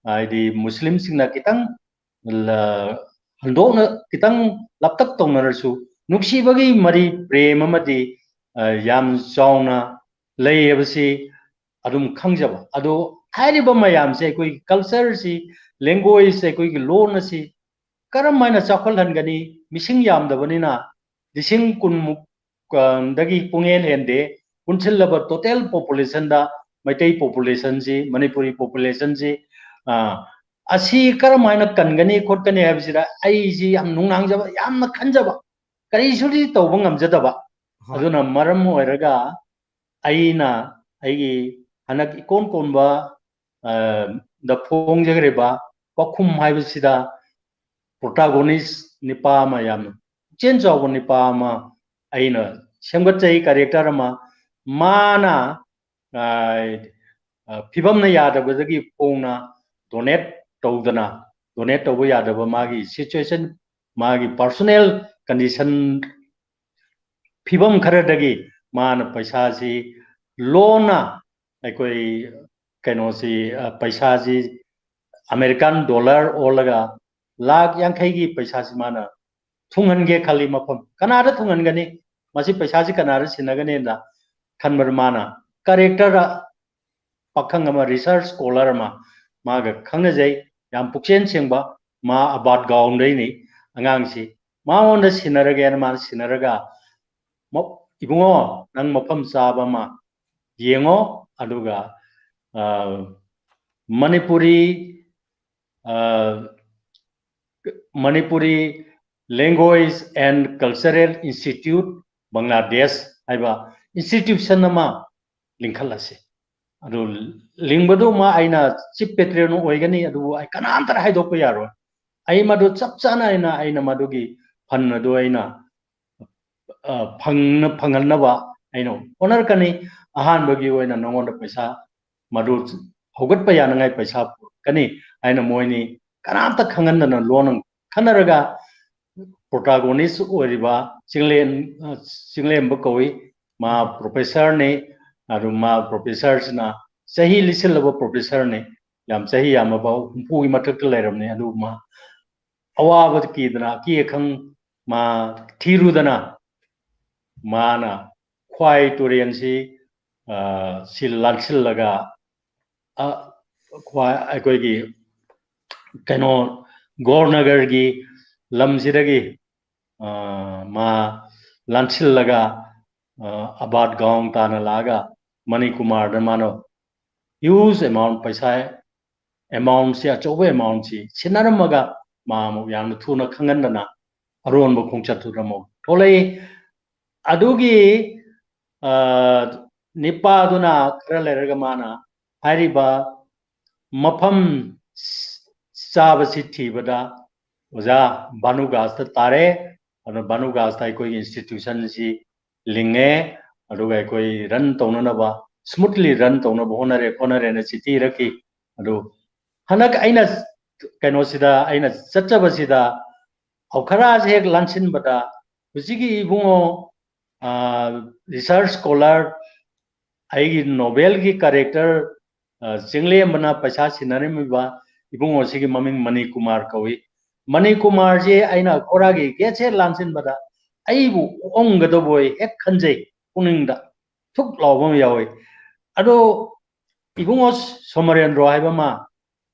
ꯍꯥꯏꯗꯤ ꯃꯨꯁꯂꯤꯝꯁꯤꯡꯅ ꯈꯤꯇꯪ ꯂ-, ꯍꯟꯗꯣꯛꯅ ꯈꯤꯇꯪ ꯂꯞꯇꯛ ꯇꯧꯅꯔꯁꯨ ꯅꯨꯡꯁꯤꯕꯒꯤ ꯃꯔꯤ, ꯄ꯭ꯔꯦꯝ ꯑꯃꯗꯤ, ꯑ, ꯌꯥꯝ ꯆꯥꯎꯅ ꯂꯩ ꯍꯥꯏꯕꯁꯤ ꯑꯗꯨꯝ ꯈꯪꯖꯕ꯫ ꯑꯗꯣ ꯍꯥꯏꯔꯤꯕ ꯃꯌꯥꯝꯁꯦ, ꯑꯩꯈꯣꯏꯒꯤ culture-ꯁꯤ, language-ꯁꯦ, ꯑꯩꯈꯣꯏꯒꯤ ꯂꯣꯟ ꯑꯁꯤ ꯀꯔꯝ ꯍꯥꯏꯅ ꯆꯥꯎꯈꯠꯍꯟꯒꯅꯤ? ꯃꯤꯁꯤꯡ ꯌꯥꯝꯗꯕꯅꯤꯅ ꯂꯤꯁꯤꯡ ꯀꯨꯟꯃꯨꯛ ꯗꯒꯤ ꯄꯨꯡꯍꯦꯟ ꯍꯦꯟꯗꯦ꯫ ꯄꯨꯟꯁꯤꯜꯂꯕ total populationꯗ ꯃꯩꯇꯩ populationꯁꯤ, ꯃꯅꯤꯄꯨꯔꯤ populationꯁꯤ, ꯑ, ꯑꯁꯤ ꯀꯔꯝ ꯍꯥꯏꯅ ꯀꯟꯒꯅꯤ ꯈꯣꯠꯀꯅꯤ ꯍꯥꯏꯕꯁꯤꯗ ꯑꯩꯁꯤ ꯌꯥꯝ ꯅꯨꯡꯅꯥꯡꯖꯕ, ꯌꯥꯝꯅ ꯈꯟꯖꯕ, ꯀꯔꯤꯁꯨꯗꯤ ꯇꯧꯕ ꯉꯝꯖꯗꯕ꯫ ꯑꯗꯨꯅ ꯃꯔꯝ ꯑꯣꯏꯔꯒ ꯑꯩꯅ ꯑꯩꯒꯤ ꯍꯟꯗꯛ ꯏꯀꯣꯟ ꯀꯣꯟꯕ, ꯑ, ꯗ ꯐꯣꯡꯖꯈ꯭ꯔꯤꯕ ꯄꯥꯎꯈꯨꯝ ꯍꯥꯏꯕꯁꯤꯗ protagonist ꯅꯤꯄꯥ ꯑꯃ, ꯌꯥꯝꯅ ꯄꯨꯛꯆꯦꯜ ꯆꯥꯎꯕ ꯅꯤꯄꯥ ꯑꯃ ꯑꯩꯅ ꯁꯦꯝꯒꯠꯆꯩ, character ꯑꯃ꯫ ꯃꯥꯅ, ꯑ, ꯑ, ꯐꯤꯕꯝꯅ ꯌꯥꯗꯕꯗꯒꯤ ꯐꯣꯡꯅ donate ꯇꯧꯗꯅ, donate ꯇꯧꯕ ꯌꯥꯗꯕ ꯃꯥꯒꯤ situation, ꯃꯥꯒꯤ personal condition, ꯐꯤꯕꯝ ꯈꯔꯗꯒꯤ ꯃꯥꯅ ꯄꯩꯁꯥꯁꯤ ꯂꯣꯟꯅ ꯑꯩꯈꯣꯏ ꯀꯩꯅꯣꯁꯤ, ꯑ, ꯄꯩꯁꯥꯁꯤ American dollar ꯑꯣꯜꯂꯒ ꯂꯥꯈ ꯌꯥꯡꯈꯩꯒꯤ ꯄꯩꯁꯥꯁꯤ ꯃꯥꯅ ꯊꯨꯡꯍꯟꯒꯦ ꯈꯜꯂꯤ꯫ ꯃꯐꯝ ꯀꯅꯥꯗ ꯊꯨꯡꯍꯟꯒꯅꯤ, ꯃꯁꯤ ꯄꯩꯁꯥꯁꯤ ꯀꯅꯥꯗ ꯁꯤꯟꯅꯒꯅꯤꯅ ꯈꯟꯕꯗ ꯃꯥꯅ character ꯄꯥꯈꯪ ꯑꯃ, research scholar ꯑꯃ, ꯃꯥꯒ ꯈꯪꯅꯖꯩ, ꯌꯥꯝ ꯄꯨꯛꯆꯦꯜ ꯁꯦꯡꯕ, ꯃꯥ ꯑꯕꯥꯠ ꯒꯥꯎꯟꯗꯩꯅꯤ ꯑꯉꯥꯡꯁꯤ꯫ ꯃꯉꯣꯟꯗ ꯁꯤꯟꯅꯔꯒꯦꯅ ꯃꯥꯅ ꯁꯤꯟꯅꯔꯒ, "ꯃ-, ꯏꯕꯨꯡꯉꯣ, ꯅꯪ ꯃꯐꯝ ꯆꯥꯕ ꯑꯃ ꯌꯦꯡꯉꯣ, ꯑꯗꯨꯒ, ꯑ, ꯃꯅꯤꯄꯨꯔꯤ, ꯑ, Manipuri Language and Cultural Institute, Bangladesh ꯍꯥꯏꯕ institution ꯑꯃ ꯂꯤꯡꯈꯠꯂꯁꯤ꯫ ꯑꯗꯨ ꯂꯤꯡꯕꯗꯨ ꯃꯥ ꯑꯩꯅ chief patron ꯑꯣꯏꯒꯅꯤ, ꯑꯗꯨꯕꯨ ꯑꯩ ꯀꯅꯥꯝꯇꯗ ꯍꯥꯏꯗꯣꯛꯄ ꯌꯥꯔꯣꯏ꯫ ꯑꯩ ꯃꯗꯨ ꯆꯞ ꯆꯥꯅ ꯑꯩꯅ, ꯑꯩꯅ ꯃꯗꯨꯒꯤ fund ꯑꯗꯨ ꯑꯩꯅ, ꯑ, ꯐꯪꯅ-, ꯐꯪꯍꯟꯅꯕ ꯑꯩꯅ ꯍꯣꯠꯅꯔꯛꯀꯅꯤ꯫ ꯑꯍꯥꯟꯕꯒꯤ ꯑꯣꯏꯅ ꯅꯉꯣꯟꯗ ꯄꯩꯁꯥ ꯃꯗꯨ ꯍꯧꯒꯠꯄ ꯌꯥꯅꯉꯥꯏ ꯄꯩꯁꯥ ꯄꯨꯔꯛꯀꯅꯤ" ꯍꯥꯏꯅ ꯃꯣꯏꯅꯤ ꯀꯅꯥꯝꯇ ꯈꯪꯍꯟꯗꯅ ꯂꯣꯟ ꯑꯃ ꯈꯟꯅꯔꯒ, protagonist ꯑꯣꯏꯔꯤꯕ ꯆꯤꯡꯂꯦꯟ-, ꯑ, ꯆꯤꯡꯂꯦꯝꯕ ꯀꯧꯏ꯫ ꯃꯥ professorꯅꯤ꯫ ꯑꯗꯨ ꯃꯥ professorꯁꯤꯅ ꯆꯍꯤ ꯂꯤꯁꯤꯜꯂꯕ professorꯅꯤ꯫ ꯌꯥꯝ ꯆꯍꯤ ꯌꯥꯝꯃꯕ, ꯍꯨꯝꯐꯨꯒꯤ ꯃꯊꯛꯇ ꯂꯩꯔꯕꯅꯤ꯫ ꯑꯗꯨ ꯃꯥ ꯑꯋꯥꯕ ꯀꯤꯗꯅ, ꯑꯀꯤ ꯑꯈꯪ ꯃꯥ ꯊꯤꯔꯨꯗꯅ, ꯃꯥꯅ ꯈ꯭ꯋꯥꯏ ꯇꯨꯔꯦꯟꯁꯤ, ꯑ, ꯁꯤ ꯂꯥꯟꯁꯤꯜꯂꯒ, ꯑ, ꯈ꯭ꯋꯥꯏ ꯑꯩꯈꯣꯏꯒꯤ ꯀꯩꯅꯣ, ꯒꯣꯔꯅꯒꯔꯒꯤ ꯂꯝꯁꯤꯗꯒꯤ ꯑ, ꯃꯥ ꯂꯥꯟꯁꯤꯜꯂꯒ, ꯑ, ꯑꯕꯥꯠ ꯒꯥꯎꯟ ꯇꯥꯅ ꯂꯥꯛꯑꯒ ꯃꯅꯤ ꯀꯨꯃꯥꯔꯗ ꯃꯥꯅ huge amount, ꯄꯩꯁꯥ amount ꯁꯤ, ꯑꯆꯧꯕ amount ꯁꯤ ꯁꯤꯟꯅꯔꯝꯃꯒ ꯃꯥ ꯑꯃꯨꯛ ꯌꯥꯝꯅ ꯊꯨꯅ ꯈꯪꯍꯟꯗꯅ ꯑꯔꯣꯟꯕ ꯈꯣꯡꯆꯠꯇꯨꯗ ꯑꯃꯨꯛ ꯊꯣꯛꯂꯛꯏ꯫ ꯑꯗꯨꯒꯤ, ꯑ, ꯅꯤꯄꯥꯗꯨꯅ ꯈꯔ ꯂꯩꯔꯒ ꯃꯥꯅ ꯍꯥꯏꯔꯤꯕ ꯃꯐꯝ ꯆꯥꯕꯁꯤ ꯊꯤꯕꯗ ꯑꯣꯖꯥ ꯚꯥꯅꯨꯒꯥꯁꯇ ꯇꯥꯔꯦ꯫ ꯑꯗꯨꯅ ꯚꯥꯅꯨꯒꯥꯁꯇ ꯑꯩꯈꯣꯏꯒꯤ institution ꯁꯤ ꯂꯤꯡꯉꯦ, ꯑꯗꯨꯒ ꯑꯩꯈꯣꯏ run ꯇꯧꯅꯅꯕ, smoothly run ꯇꯧꯅꯕ ꯍꯣꯠꯅꯔꯦ, ꯍꯣꯠꯅꯔꯦꯅ ꯆꯤꯊꯤ ꯏꯔꯛꯈꯤ꯫ ꯑꯗꯨ ꯍꯟꯗꯛ ꯑꯩꯅ ꯀꯩꯅꯣꯁꯤꯗ, ꯑꯩꯅ ꯆꯠꯆꯕꯁꯤꯗ ꯑꯣꯈꯔꯥꯁꯦ ꯍꯦꯛ ꯂꯥꯟꯁꯤꯟꯕꯗ ꯍꯧꯖꯤꯛꯀꯤ ꯏꯕꯨꯡꯉꯣ, ꯑ, research scholar, ꯑꯩꯒꯤ novel ꯒꯤ character, ꯑ, ꯆꯤꯡꯂꯦꯝꯕꯅ ꯄꯩꯁꯥ ꯁꯤꯟꯅꯔꯝꯃꯤꯕ ꯏꯕꯨꯡꯉꯣꯁꯤꯒꯤ ꯃꯃꯤꯡ ꯃꯅꯤ ꯀꯨꯃꯥꯔ ꯀꯧꯏ꯫ ꯃꯅꯤ ꯀꯨꯃꯥꯔꯁꯤ ꯑꯩꯅ ꯑꯣꯈꯔꯥꯒꯤ gate ꯁꯦ ꯂꯥꯟꯁꯤꯟꯕꯗ ꯑꯩꯕꯨ ꯑꯣꯛꯑꯝꯒꯗꯧꯕ ꯑꯣꯏ ꯍꯦꯛ ꯈꯟꯖꯩ, ꯄꯨꯛꯅꯤꯡꯗ ꯊꯨꯛ ꯂꯥꯎꯕ ꯑꯃ ꯌꯥꯎꯏ꯫ ꯑꯗꯣ ꯏꯕꯨꯡꯉꯣ ꯁꯣꯃꯔꯦꯟꯗ꯭ꯔꯣ ꯍꯥꯏꯕ ꯑꯃ,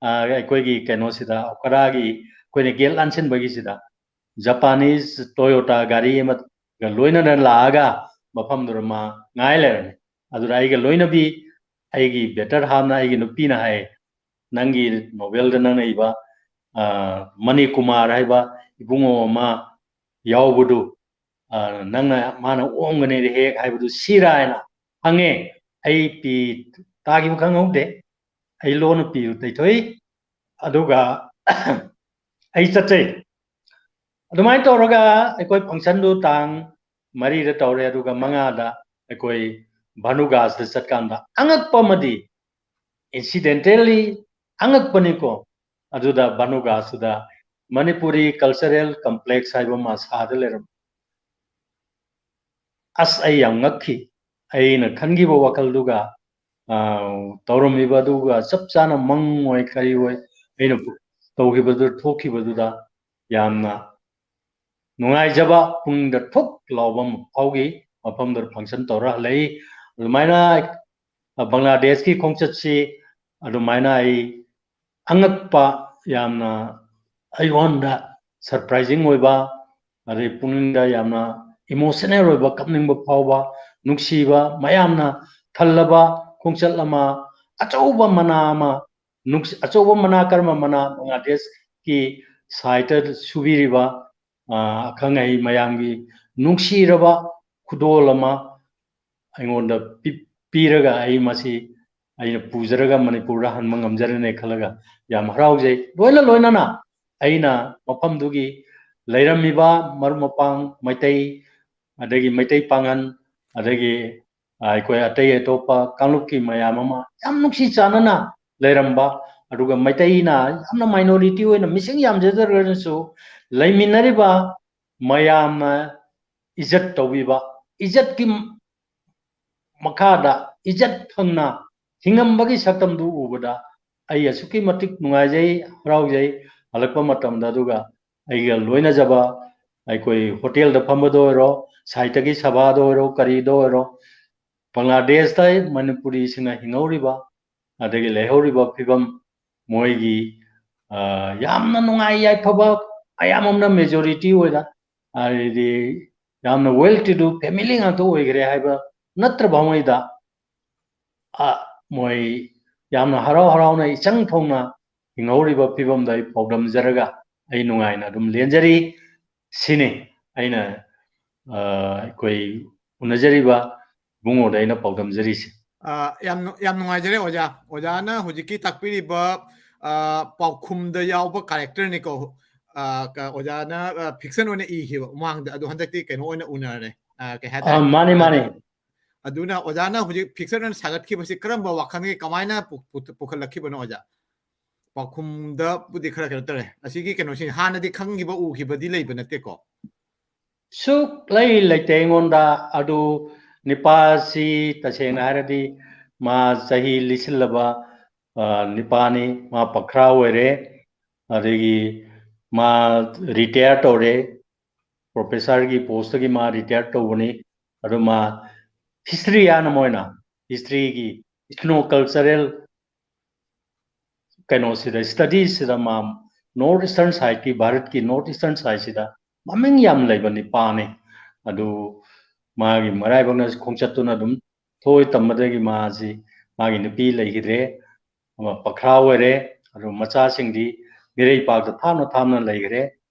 ꯑ, ꯑꯩꯈꯣꯏꯒꯤ ꯀꯩꯅꯣꯁꯤꯗ, ꯑꯣꯈꯔꯥꯒꯤ ꯑꯩꯈꯣꯏꯅ gate ꯂꯥꯟꯁꯤꯟꯕꯒꯤꯁꯤꯗ Japanese Toyota ꯒꯥꯔꯤ ꯑꯃꯒ ꯂꯣꯏꯅꯅ ꯂꯥꯛꯑꯒ ꯃꯐꯝꯗꯨꯗ ꯃꯥ ꯉꯥꯏ ꯂꯩꯔꯝꯃꯤ꯫ ꯑꯗꯨꯗ ꯑꯩꯒ ꯂꯣꯏꯅꯕꯤ, ꯑꯩꯒꯤ better half ꯅ, ꯑꯩꯒꯤ ꯅꯨꯄꯤꯅ ꯍꯥꯏ, "ꯅꯪꯒꯤ novel ꯗ ꯅꯪꯅ ꯏꯕ, ꯑ, ꯃꯅꯤ ꯀꯨꯃꯥꯔ ꯍꯥꯏꯕ ꯏꯕꯨꯡꯉꯣ ꯑꯃ ꯌꯥꯎꯕꯗꯨ, ꯑ, ꯅꯪꯅ, ꯃꯥꯅ ꯑꯣꯛꯑꯝꯒꯅꯤ ꯍꯦꯛ ꯍꯥꯏꯕꯗꯨ ꯁꯤꯔꯥ?" ꯍꯥꯏꯅ ꯍꯪꯉꯦ꯫ ꯑꯩ ꯄꯤ ꯇꯥꯈꯤꯕ ꯈꯪꯍꯧꯗꯦ꯫ ꯑꯩ ꯂꯣꯟꯅ ꯄꯤꯗꯨ ꯇꯩꯊꯣꯛꯏ꯫ ꯑꯗꯨꯒ ꯑꯩ ꯆꯠꯆꯩ꯫ ꯑꯗꯨꯃꯥꯏꯅ ꯇꯧꯔꯒ ꯑꯩꯈꯣꯏ function ꯗꯨ ꯇꯥꯡ ꯃꯔꯤꯗ ꯇꯧꯔꯦ, ꯑꯗꯨꯒ ꯃꯉꯥꯗ ꯑꯩꯈꯣꯏ ꯚꯥꯅꯨꯒꯥꯁꯇ ꯆꯠꯀꯥꯟꯗ ꯑꯉꯛꯄ ꯑꯃꯗꯤ, incidentally, ꯑꯉꯛꯄꯅꯤꯀꯣ, ꯑꯗꯨꯗ ꯚꯥꯅꯨꯒꯥꯁꯇꯨꯗ Manipuri Cultural Complex ꯍꯥꯏꯕ ꯑꯃ ꯁꯥꯗ ꯂꯩꯔꯝꯃꯤ꯫ ꯑꯁ, ꯑꯩ ꯌꯥꯝ ꯉꯛꯈꯤ꯫ ꯑꯩꯅ ꯈꯟꯈꯤꯕ ꯋꯥꯈꯜꯗꯨꯒ, ꯑ, ꯇꯧꯔꯝꯃꯤꯕ ꯑꯗꯨꯒ ꯆꯞ ꯆꯥꯅ ꯃꯪ ꯑꯣꯏ ꯀꯔꯤ ꯑꯣꯏ, ꯑꯩꯅ ꯇꯧꯈꯤꯕꯗꯨ, ꯊꯣꯛꯈꯤꯕꯗꯨꯗ ꯌꯥꯝꯅ ꯅꯨꯡꯉꯥꯏꯖꯕ, ꯄꯨꯛꯅꯤꯡꯗ ꯊꯨꯛ ꯂꯥꯎꯕ ꯑꯃ ꯐꯥꯎꯈꯤ꯫ ꯃꯐꯝꯗꯨꯗ function ꯇꯧꯔ ꯍꯜꯂꯛꯏ꯫ ꯑꯗꯨꯃꯥꯏꯅ, ꯑ, ꯕꯪꯒ꯭ꯂꯥꯗꯦꯁꯀꯤ ꯈꯣꯡꯆꯠꯁꯤ ꯑꯗꯨꯃꯥꯏꯅ ꯑꯩ ꯑꯉꯛꯄ, ꯌꯥꯝꯅ ꯑꯩꯉꯣꯟꯗ surprising ꯑꯣꯏꯕ, ꯑꯗꯩ ꯄꯨꯛꯅꯤꯡꯗ ꯌꯥꯝꯅ emotional ꯑꯣꯏꯕ, ꯀꯞꯅꯤꯡꯕ ꯐꯥꯎꯕ, ꯅꯨꯡꯁꯤꯕ, ꯃꯌꯥꯝꯅ ꯊꯜꯂꯕ ꯈꯣꯡꯆꯠ ꯑꯃ, ꯑꯆꯧꯕ ꯃꯅꯥ ꯑꯃ, ꯅꯨꯡꯁꯤ-, ꯑꯆꯧꯕ ꯃꯅꯥ, ꯀꯔꯝꯕ ꯃꯅꯥ? ꯕꯪꯒ꯭ꯂꯥꯗꯦꯁꯀꯤ side ꯁꯨꯕꯤꯔꯤꯕ, ꯑ, ꯑꯈꯪ ꯑꯍꯩ ꯃꯌꯥꯝꯒꯤ ꯅꯨꯡꯁꯤꯔꯕ ꯈꯨꯗꯣꯜ ꯑꯃ ꯑꯩꯉꯣꯟꯗ ꯄꯤ-, ꯄꯤꯔꯒ ꯑꯩ ꯃꯁꯤ ꯑꯩꯅ ꯄꯨꯖꯔꯒ ꯃꯅꯤꯄꯨꯔꯗ ꯍꯟꯕ ꯉꯝꯖꯔꯅꯤ ꯈꯜꯂꯒ ꯌꯥꯝ ꯍꯔꯥꯎꯖꯩ꯫ ꯂꯣꯏꯅ ꯂꯣꯏꯅꯅ ꯑꯩꯅ ꯃꯐꯝꯗꯨꯒꯤ ꯂꯩꯔꯝꯃꯤꯕ ꯃꯔꯨꯞ ꯃꯄꯥꯡ ꯃꯩꯇꯩ, ꯑꯗꯒꯤ ꯃꯩꯇꯩ ꯄꯥꯉꯜ, ꯑꯗꯒꯤ ꯑꯩꯈꯣꯏ ꯑꯇꯩ ꯑꯇꯣꯞꯄ ꯀꯥꯡꯂꯨꯞꯀꯤ ꯃꯌꯥꯝ ꯑꯃ ꯌꯥꯝ ꯅꯨꯡꯁꯤ ꯆꯥꯟꯅꯅ ꯂꯩꯔꯝꯕ, ꯑꯗꯨꯒ ꯃꯩꯇꯩꯅ ꯌꯥꯝꯅ minority ꯑꯣꯏꯅ ꯃꯤꯁꯤꯡ ꯌꯥꯝꯖꯗ꯭ꯔꯒꯁꯨ ꯂꯩꯃꯤꯟꯅꯔꯤꯕ ꯃꯌꯥꯝꯅ ꯏꯖꯠ ꯇꯧꯕꯤꯕ, ꯏꯖꯠꯀꯤ ꯃꯈꯥꯗ ꯏꯖꯠ ꯐꯪꯅ ꯍꯤꯡꯉꯝꯕꯒꯤ ꯁꯛꯇꯝꯗꯨ ꯎꯕꯗ ꯑꯩ ꯑꯁꯨꯛꯀꯤ ꯃꯇꯤꯛ ꯅꯨꯡꯉꯥꯏꯖꯩ, ꯍꯔꯥꯎꯖꯩ꯫ ꯍꯜꯂꯛꯄ ꯃꯇꯝꯗ, ꯑꯗꯨꯒ ꯑꯩꯒ ꯂꯣꯏꯅꯖꯕ ꯑꯩꯈꯣꯏ ꯍꯣꯇꯦꯜꯗ ꯐꯝꯕꯗ ꯑꯣꯏꯔꯣ, ꯁꯥꯍꯤꯇ꯭ꯌꯒꯤ ꯁꯚꯥꯗ ꯑꯣꯏꯔꯣ, ꯀꯔꯤꯗ ꯑꯣꯏꯔꯣ, ꯕꯪꯒ꯭ꯂꯥꯗꯦꯁꯇ ꯃꯅꯤꯄꯨꯔꯤꯁꯤꯡꯅ ꯍꯤꯡꯍꯧꯔꯤꯕ, ꯑꯗꯒꯤ ꯂꯩꯍꯧꯔꯤꯕ ꯐꯤꯕꯝ, ꯃꯣꯏꯒꯤ, ꯑ, ꯌꯥꯝꯅ ꯅꯨꯡꯉꯥꯏ ꯌꯥꯏꯐꯕ, ꯑꯌꯥꯝꯕꯅ majority ꯑꯣꯏꯅ, ꯍꯥꯏꯗꯤ ꯌꯥꯝꯅ well to do family ꯉꯥꯛꯇ ꯑꯣꯏꯈ꯭ꯔꯦ ꯍꯥꯏꯕ ꯅꯠꯇ꯭ꯔꯕ ꯃꯣꯏꯗ, ꯑ, ꯃꯣꯏ ꯌꯥꯝꯅ ꯍꯔꯥꯎ ꯍꯔꯥꯎꯅ ꯏꯆꯪ ꯊꯧꯅ ꯍꯤꯡꯍꯧꯔꯤꯕ ꯐꯤꯕꯝꯗ ꯑꯩ ꯄꯥꯎꯗꯝꯖꯔꯒ ꯑꯩ ꯅꯨꯡꯉꯥꯏꯅ ꯑꯗꯨꯝ ꯂꯦꯟꯖꯔꯤ꯫ ꯁꯤꯅꯤ ꯑꯩꯅ, ꯑ, ꯑꯩꯈꯣꯏ ꯎꯅꯖꯔꯤꯕ ꯏꯕꯨꯡꯉꯣꯗ ꯑꯩꯅ ꯄꯥꯎꯗꯝꯖꯔꯤꯁꯦ꯫ ꯑ, ꯌꯥꯝ ꯅꯨ-, ꯌꯥꯝ ꯅꯨꯡꯉꯥꯏꯖꯔꯦ ꯑꯣꯖꯥ꯫ ꯑꯣꯖꯥꯅ ꯍꯧꯖꯤꯛꯀꯤ ꯇꯥꯛꯄꯤꯔꯤꯕ, ꯑ, ꯄꯥꯎꯈꯨꯝꯗ ꯌꯥꯎꯕ characterꯅꯤꯀꯣ꯫ ꯑ, ꯀ-, ꯑꯣꯖꯥꯅ, ꯑ, fiction ꯑꯣꯏꯅ ꯏꯈꯤꯕ ꯃꯃꯥꯡꯗ, ꯑꯗꯣ ꯍꯟꯗꯛꯇꯤ ꯀꯩꯅꯣ ꯑꯣꯏꯅ ꯎꯅꯔꯦ꯫ ꯑ, ꯀꯩ ꯍꯥꯏꯇꯥꯔꯦ? ꯑ, ꯃꯥꯅꯤ, ꯃꯥꯅꯤ꯫ ꯑꯗꯨꯅ ꯑꯣꯖꯥꯅ ꯍꯧꯖꯤꯛ fiction ꯑꯣꯏꯅ ꯁꯥꯒꯠꯈꯤꯕꯁꯤ ꯀꯔꯝꯕ ꯋꯥꯈꯜꯒꯤ ꯀꯃꯥꯏꯅ ꯄꯨ-, ꯄꯨ-, ꯄꯨꯈꯠꯂꯛꯈꯤꯕꯅꯣ ꯑꯣꯖꯥ? ꯄꯥꯎꯈꯨꯝꯗꯕꯨꯗꯤ ꯈꯔ ꯀꯩꯅꯣ ꯇꯧꯔꯦ꯫ ꯑꯁꯤꯒꯤ ꯀꯩꯅꯣꯁꯤ ꯍꯥꯟꯅꯗꯤ ꯈꯪꯈꯤꯕ ꯎꯈꯤꯕꯗꯤ ꯂꯩꯕ ꯅꯠꯇꯦꯀꯣ? ꯁꯨꯛ ꯂꯩ ꯂꯩꯇꯦ ꯑꯩꯉꯣꯟꯗ꯫ ꯑꯗꯨ ꯅꯤꯄꯥꯁꯤ ꯇꯁꯦꯡꯅ ꯍꯥꯏꯔꯗꯤ ꯃꯥ ꯆꯍꯤ ꯂꯤꯁꯤꯜꯂꯕ, ꯑ, ꯅꯤꯄꯥꯅꯤ, ꯃꯥ ꯄꯈ꯭ꯔꯥ ꯑꯣꯏꯔꯦ꯫ ꯑꯗꯒꯤ ꯃꯥ retire ꯇꯧꯔꯦ, professorꯒꯤ postꯇꯒꯤ ꯃꯥ retire ꯇꯧꯕꯅꯤ꯫ ꯑꯗꯨ ꯃꯥ history ꯍꯥꯏꯅ ꯃꯣꯏꯅ historyꯒꯤ ethno cultural ꯀꯩꯅꯣꯁꯤꯗ, studiesꯁꯤꯗ ꯃꯥ North Eastern sideꯀꯤ, ꯚꯥꯔꯠꯀꯤ North Eastern sideꯁꯤꯗ ꯃꯃꯤꯡ ꯌꯥꯝ ꯂꯩꯕ ꯅꯤꯄꯥꯅꯤ꯫ ꯑꯗꯨ ꯃꯥꯒꯤ ꯃꯔꯥꯏꯕꯛꯅ ꯈꯣꯡꯆꯠꯇꯨꯅ ꯑꯗꯨꯝ ꯊꯣꯏ ꯇꯝꯕꯗꯒꯤ ꯃꯥꯁꯤ, ꯃꯥꯒꯤ ꯅꯨꯄꯤ ꯂꯩꯈꯤꯗ꯭ꯔꯦ, ꯑꯃ ꯄꯈ꯭ꯔꯥ ꯑꯣꯏꯔꯦ꯫ ꯑꯗꯨ ꯃꯆꯥꯁꯤꯡꯗꯤ ꯃꯤꯔꯩꯄꯥꯛꯇ ꯊꯥꯞꯅ ꯊꯥꯞꯅ ꯂꯩꯈ꯭ꯔꯦ꯫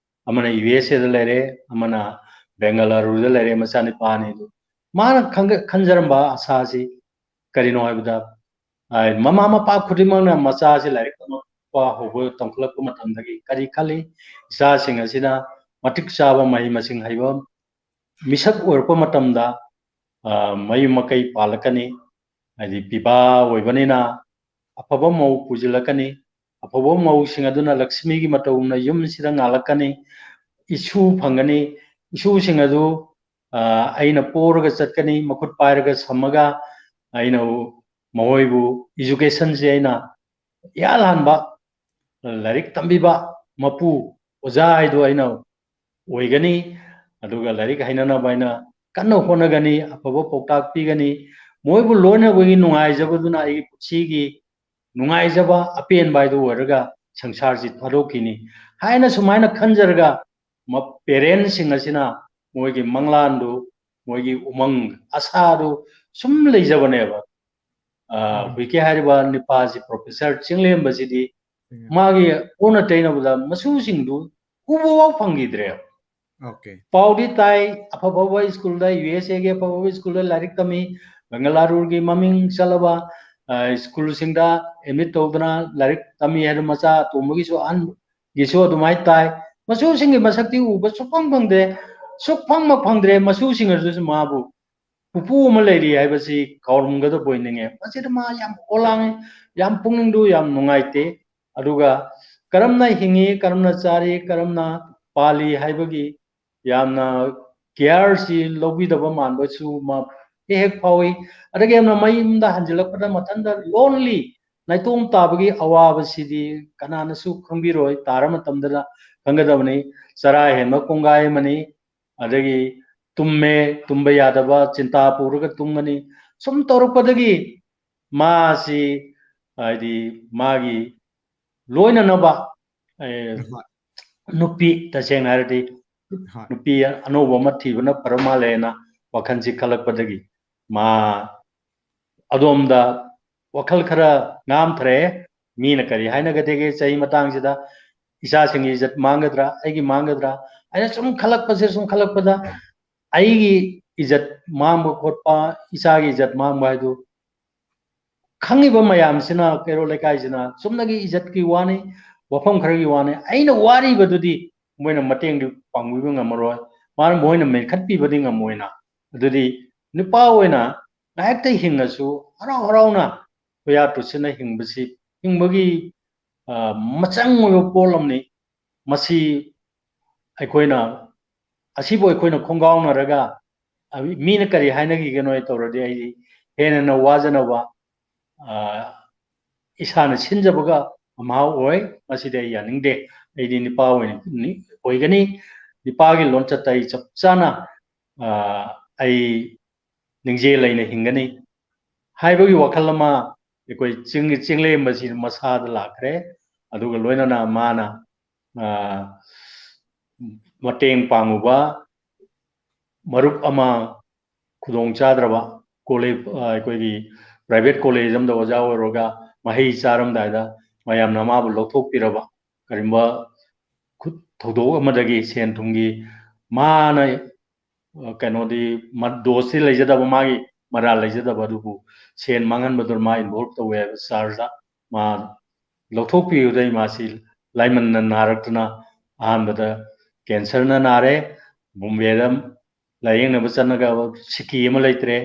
ꯑꯃꯅ ꯌꯨ ꯑꯦꯁ ꯑꯦꯗ ꯂꯩꯔꯦ, ꯑꯃꯅ ꯕꯦꯡꯒꯂꯨꯔꯨꯗ ꯂꯩꯔꯦ꯫ ꯃꯆꯥꯅꯤꯄꯥꯅꯤ ꯑꯗꯨ ꯃꯥꯅ ꯈꯪꯒ-, ꯈꯟꯖꯔꯝꯕ ꯑꯁꯥꯁꯤ ꯀꯔꯤꯅꯣ ꯍꯥꯏꯕꯗ, ꯑ, ꯃꯃꯥ ꯃꯄꯥ ꯈꯨꯗꯤꯡꯃꯛꯅ ꯃꯆꯥꯁꯤ ꯂꯥꯏꯔꯤꯛ ꯇꯝꯃꯛꯄ ꯍꯧꯕ, ꯇꯝꯈꯠꯂꯛꯄ ꯃꯇꯝꯗꯒꯤ ꯀꯔꯤ ꯈꯜꯂꯤ? ꯏꯆꯥꯁꯤꯡ ꯑꯁꯤꯅ ꯃꯇꯤꯛ ꯆꯥꯕ ꯃꯍꯩ ꯃꯁꯤꯡ ꯍꯩꯕ ꯃꯤꯁꯛ ꯑꯣꯏꯔꯛꯄ ꯃꯇꯝꯗ, ꯑ, ꯃꯌꯨꯝ ꯃꯀꯩ ꯄꯥꯜꯂꯛꯀꯅꯤ, ꯍꯥꯏꯗꯤ ꯄꯤꯕꯥ ꯑꯣꯏꯕꯅꯤꯅ ꯑꯐꯕ ꯃꯧ ꯄꯨꯁꯤꯜꯂꯛꯀꯅꯤ꯫ ꯑꯐꯕ ꯃꯧꯁꯤꯡ ꯑꯗꯨꯅ ꯂꯛꯁꯃꯤꯒꯤ ꯃꯇꯧꯒꯨꯝꯅ ꯌꯨꯝꯁꯤꯗ ꯉꯥꯜꯂꯛꯀꯅꯤ꯫ ꯏꯁꯨ ꯐꯪꯒꯅꯤ꯫ ꯏꯁꯨꯁꯤꯡ ꯑꯗꯨ, ꯑ, ꯑꯩꯅ ꯄꯣꯔꯒ ꯆꯠꯀꯅꯤ, ꯃꯈꯨꯠ ꯄꯥꯏꯔꯒ ꯁꯝꯃꯒ ꯑꯩꯅ ꯃꯈꯣꯏꯕꯨ educationꯁꯦ ꯑꯩꯅ ꯏꯍꯥꯟ ꯍꯥꯟꯕ ꯂꯥꯏꯔꯤꯛ ꯇꯝꯕꯤꯕ ꯃꯄꯨ ꯑꯣꯖꯥ ꯍꯥꯏꯗꯣ ꯑꯩꯅ ꯑꯣꯏꯒꯅꯤ꯫ ꯑꯗꯨꯒ ꯂꯥꯏꯔꯤꯛ ꯍꯩꯅꯅꯕ ꯑꯩꯅ ꯀꯟꯅ ꯍꯣꯠꯅꯒꯅꯤ, ꯑꯐꯕ ꯄꯥꯎꯇꯥꯛ ꯄꯤꯒꯅꯤ꯫ ꯃꯣꯏꯕꯨ ꯂꯣꯏꯅꯕꯒꯤ ꯅꯨꯡꯉꯥꯏꯖꯕꯗꯨꯅ ꯑꯩꯒꯤ ꯄꯨꯟꯁꯤꯒꯤ ꯅꯨꯡꯉꯥꯏꯖꯕ ꯑꯄꯦꯟꯕ ꯍꯥꯏꯗꯨ ꯑꯣꯏꯔꯒ ꯁꯪꯁꯥꯔꯁꯤ ꯊꯥꯗꯣꯛꯈꯤꯅꯤ ꯍꯥꯏꯅ ꯁꯨꯃꯥꯏꯅ ꯈꯟꯖꯔꯒ ꯃ-, parentꯁꯤꯡ ꯑꯁꯤꯅ ꯃꯣꯏꯒꯤ ꯃꯪꯂꯥꯟꯗꯨ, ꯃꯣꯏꯒꯤ ꯎꯃꯪ ꯑꯁꯥꯗꯨ ꯁꯨꯝ ꯂꯩꯖꯕꯅꯦꯕ꯫ ꯑ, ꯎꯝ꯫ ꯍꯧꯖꯤꯛꯀꯤ ꯍꯥꯏꯔꯤꯕ ꯅꯤꯄꯥꯁꯤ, professor ꯆꯤꯡꯂꯦꯝꯕꯁꯤꯗꯤ ꯎꯝ꯫ ꯃꯥꯒꯤ ꯑꯣꯟꯅ ꯇꯩꯅꯕꯗ ꯃꯁꯨꯁꯤꯡꯗꯨ ꯎꯕꯐꯥꯎ ꯐꯪꯈꯤꯗ꯭ꯔꯦꯕ꯫ Okay꯫ ꯄꯥꯎꯗꯤ ꯇꯥꯏ, ꯑꯐ ꯑꯐꯕ ꯁ꯭ꯀꯨꯜꯗ, ꯌꯨ ꯑꯦꯁ ꯑꯦꯒꯤ ꯑꯐ ꯑꯐꯕ ꯁ꯭ꯀꯨꯜꯗ ꯂꯥꯏꯔꯤꯛ ꯇꯝꯃꯤ, ꯕꯦꯡꯒꯂꯨꯔꯨꯒꯤ ꯃꯃꯤꯡ ꯆꯠꯂꯕ, ꯑ, ꯁ꯭ꯀꯨꯜꯁꯤꯡꯗ admit ꯇꯧꯗꯅ ꯂꯥꯏꯔꯤꯛ ꯇꯝꯃꯤ ꯍꯥꯏꯅ ꯃꯆꯥ ꯑꯇꯣꯝꯕꯒꯤꯁꯨ, ꯑꯍꯟꯒꯤꯁꯨ ꯑꯗꯨꯃꯥꯏꯅ ꯇꯥꯏ꯫ ꯃꯁꯨꯁꯤꯡꯒꯤ ꯃꯁꯛꯇꯤ ꯎꯕ ꯁꯨꯛꯐꯪ ꯐꯪꯗ꯭ꯔꯦ, ꯁꯨꯛꯐꯪ ꯃꯛ ꯐꯪꯗ꯭ꯔꯦ꯫ ꯃꯁꯨꯁꯤꯡ ꯑꯗꯨꯁꯨ ꯃꯥꯕꯨ ꯄꯨꯄꯨ ꯑꯃ ꯂꯩꯔꯤ ꯍꯥꯏꯕꯁꯤ ꯀꯥꯎꯔꯝꯒꯗꯕ ꯑꯣꯏꯅꯤꯡꯉꯦ꯫ ꯃꯁꯤꯗ ꯃꯥ ꯌꯥꯝ ꯑꯣꯂꯥꯡꯉꯤ, ꯌꯥꯝ ꯄꯨꯛꯅꯤꯡꯗꯨ ꯌꯥꯝ ꯅꯨꯡꯉꯥꯏꯇꯦ꯫ ꯑꯗꯨꯒ ꯀꯔꯝꯅ ꯍꯤꯡꯉꯤ, ꯀꯔꯝꯅ ꯆꯥꯔꯤ, ꯀꯔꯝꯅ ꯄꯥꯜꯂꯤ ꯍꯥꯏꯕꯒꯤ ꯌꯥꯝꯅ careꯁꯤ ꯂꯧꯕꯤꯗꯕ ꯃꯥꯟꯕꯁꯨ ꯃꯥ ꯍꯦꯛ ꯍꯦꯛ ꯐꯥꯎꯏ꯫ ꯑꯗꯒꯤ ꯌꯥꯝꯅ ꯃꯌꯨꯝꯗ ꯍꯟꯖꯤꯜꯂꯛꯄꯗ ꯃꯊꯟꯇ lonely, ꯅꯥꯏꯇꯣꯝ ꯇꯥꯕꯒꯤ ꯑꯋꯥꯕꯁꯤꯗꯤ ꯀꯅꯥꯅꯁꯨ ꯈꯪꯕꯤꯔꯣꯏ, ꯇꯥꯔ ꯃꯇꯝꯗꯅ ꯈꯪꯒꯗꯕꯅꯤ꯫ ꯆꯔꯥ ꯍꯦꯟꯕ ꯀꯣꯡꯒꯥꯏ ꯑꯃꯅꯤ꯫ ꯑꯗꯒꯤ ꯇꯨꯝꯃꯦ, ꯇꯨꯝꯕ ꯌꯥꯗꯕ, ꯆꯤꯟꯇꯥ ꯄꯨꯔꯒ ꯇꯨꯝꯒꯅꯤ꯫ ꯁꯨꯝ ꯇꯧꯔꯛꯄꯗꯒꯤ ꯃꯥꯁꯤ, ꯍꯥꯏꯗꯤ, ꯃꯥꯒꯤ ꯂꯣꯏꯅꯅꯕ, ꯑꯦ, ꯍꯣꯏ꯫ ꯅꯨꯄꯤ, ꯇꯁꯦꯡꯅ ꯍꯥꯏꯔꯗꯤ, ꯍꯣꯏ꯫ ꯅꯨꯄꯤ ꯑꯅꯧꯕ ꯑꯃ ꯊꯤꯕꯅ ꯐꯔ ꯃꯥꯜꯂꯦꯅ ꯋꯥꯈꯜꯁꯤ ꯈꯜꯂꯛꯄꯗꯒꯤ ꯃꯥ ꯑꯗꯣꯝꯗ ꯋꯥꯈꯜ ꯈꯔ ꯉꯥꯝꯊꯔꯛꯑꯦ꯫ ꯃꯤꯅ ꯀꯔꯤ ꯍꯥꯏꯅꯒꯗꯒꯦ ꯆꯍꯤ ꯃꯇꯥꯡꯁꯤꯗ, ꯏꯆꯥꯁꯤꯡꯒꯤ ꯏꯖꯠ ꯃꯥꯡꯒꯗ꯭ꯔꯥ, ꯑꯩꯒꯤ ꯃꯥꯡꯒꯗ꯭ꯔꯥ ꯍꯥꯏꯅ ꯁꯨꯝ ꯈꯜꯂꯛꯄꯁꯦ, ꯁꯨꯝ ꯈꯜꯂꯛꯄꯗ ꯑꯩꯒꯤ ꯏꯖꯠ ꯃꯥꯡꯕ ꯈꯣꯠꯄ, ꯏꯆꯥꯒꯤ ꯏꯖꯠ ꯃꯥꯡꯕ ꯍꯥꯏꯗꯨ ꯈꯪꯉꯤꯕ ꯃꯌꯥꯝꯁꯤꯅ, ꯀꯩꯔꯣꯜ ꯂꯩꯀꯥꯏꯁꯤꯅ ꯆꯨꯝꯅꯒꯤ ꯏꯖꯠꯀꯤ ꯋꯥꯅꯤ, ꯋꯥꯐꯝ ꯈꯔꯒꯤ ꯋꯥꯅꯤ꯫ ꯑꯩꯅ ꯋꯥꯔꯤꯕꯗꯨꯗꯤ ꯃꯣꯏꯅ ꯃꯇꯦꯡꯗꯤ ꯄꯥꯡꯕꯤꯕ ꯉꯝꯃꯔꯣꯏ, ꯃꯥꯅ, ꯃꯣꯏꯅ ꯃꯦꯟꯈꯠꯄꯤꯕꯗꯤ ꯉꯝꯃꯣꯏꯅ꯫ ꯑꯗꯨꯗꯤ ꯅꯨꯄꯥ ꯑꯣꯏꯅ ꯉꯥꯏꯍꯥꯛꯇ ꯍꯤꯡꯉꯁꯨ ꯍꯔꯥꯎ ꯍꯔꯥꯎꯅ ꯈꯨꯌꯥ ꯇꯨꯁꯤꯟꯅ ꯍꯤꯡꯕꯁꯤ, ꯍꯤꯡꯕꯒꯤ, ꯑ, ꯃꯆꯪ ꯑꯣꯏꯕ ꯄꯣꯠ ꯑꯃꯅꯤ꯫ ꯃꯁꯤ ꯑꯩꯈꯣꯏꯅ, ꯑꯁꯤꯕꯨ ꯑꯩꯈꯣꯏꯅ ꯈꯣꯡꯒꯥꯎꯅꯔꯒ, ꯑ, ꯃꯤꯅ ꯀꯔꯤ ꯍꯥꯏꯅꯈꯤꯒꯅꯣ ꯇꯧꯔꯗꯤ ꯑꯩꯗꯤ ꯍꯦꯟꯅ ꯋꯥꯖꯅꯕ, ꯑ, ꯏꯁꯥꯅ ꯁꯤꯟꯖꯕꯒ ꯃꯍꯥꯎ ꯑꯣꯏ꯫ ꯃꯁꯤꯗꯤ ꯑꯩ ꯌꯥꯅꯤꯡꯗꯦ꯫ ꯑꯩꯗꯤ ꯅꯨꯄꯥ ꯑꯣꯏꯅ, ꯅꯤ-, ꯑꯣꯏꯒꯅꯤ꯫ ꯅꯨꯄꯥꯒꯤ ꯂꯣꯟꯆꯠꯇ ꯑꯩ ꯆꯞ ꯆꯥꯅ, ꯑ, ꯑꯩ ꯅꯤꯡꯖꯦꯜ ꯂꯩꯅ ꯍꯤꯡꯒꯅꯤ ꯍꯥꯏꯕꯒꯤ ꯋꯥꯈꯜ ꯑꯃ ꯑꯩꯈꯣꯏ ꯆꯤꯡ-, ꯆꯤꯡꯂꯦꯝꯕꯁꯤ ꯃꯁꯥꯗ ꯂꯥꯛꯈ꯭ꯔꯦ꯫ ꯑꯗꯨꯒ ꯂꯣꯏꯅꯅ ꯃꯥꯅ, ꯑ, ꯃꯇꯦꯡ ꯄꯥꯡꯉꯨꯕ ꯃꯔꯨꯞ ꯑꯃ ꯈꯨꯗꯣꯡ ꯆꯥꯗ꯭ꯔꯕ ꯀꯣꯂꯦꯖ, ꯑ, ꯑꯩꯈꯣꯏꯒꯤ private college ꯑꯃꯗ ꯑꯣꯖꯥ ꯑꯣꯏꯔꯒ ꯃꯍꯩ ꯆꯥꯔꯝꯗꯥꯏꯗ ꯃꯌꯥꯝꯅ ꯃꯥꯕꯨ ꯂꯧꯊꯣꯛꯄꯤꯔꯕ ꯀꯔꯤꯒꯨꯝꯕ ꯈꯨꯠ ꯊꯧꯗꯣꯛ ꯑꯃꯗꯒꯤ ꯁꯦꯟ ꯊꯨꯝꯒꯤ ꯃꯥꯅ, ꯑ, ꯀꯩꯅꯣꯗꯤ ꯃ-, ꯗꯣꯁꯇꯤ ꯂꯩꯖꯗꯕ, ꯃꯥꯒꯤ ꯃꯔꯥꯜ ꯂꯩꯖꯗꯕ, ꯑꯗꯨꯕꯨ ꯁꯦꯟ ꯃꯥꯡꯍꯟꯕꯗꯨꯅ ꯃꯥ involve ꯇꯧꯋꯦ ꯍꯥꯏꯕ chargeꯇ ꯃꯥ ꯂꯧꯊꯣꯛꯄꯤꯕꯗꯩ ꯃꯥꯁꯤ ꯂꯥꯏꯃꯟꯅ ꯅꯥꯔꯛꯇꯨꯅ ꯑꯍꯥꯟꯕꯗ cancerꯅ ꯅꯥꯔꯦ꯫ ꯕꯣꯝꯕꯦꯗ ꯂꯥꯏꯌꯦꯡꯅꯕ ꯆꯠꯅꯒ ꯁꯤꯀꯤ ꯑꯃ ꯂꯩꯇ꯭ꯔꯦ꯫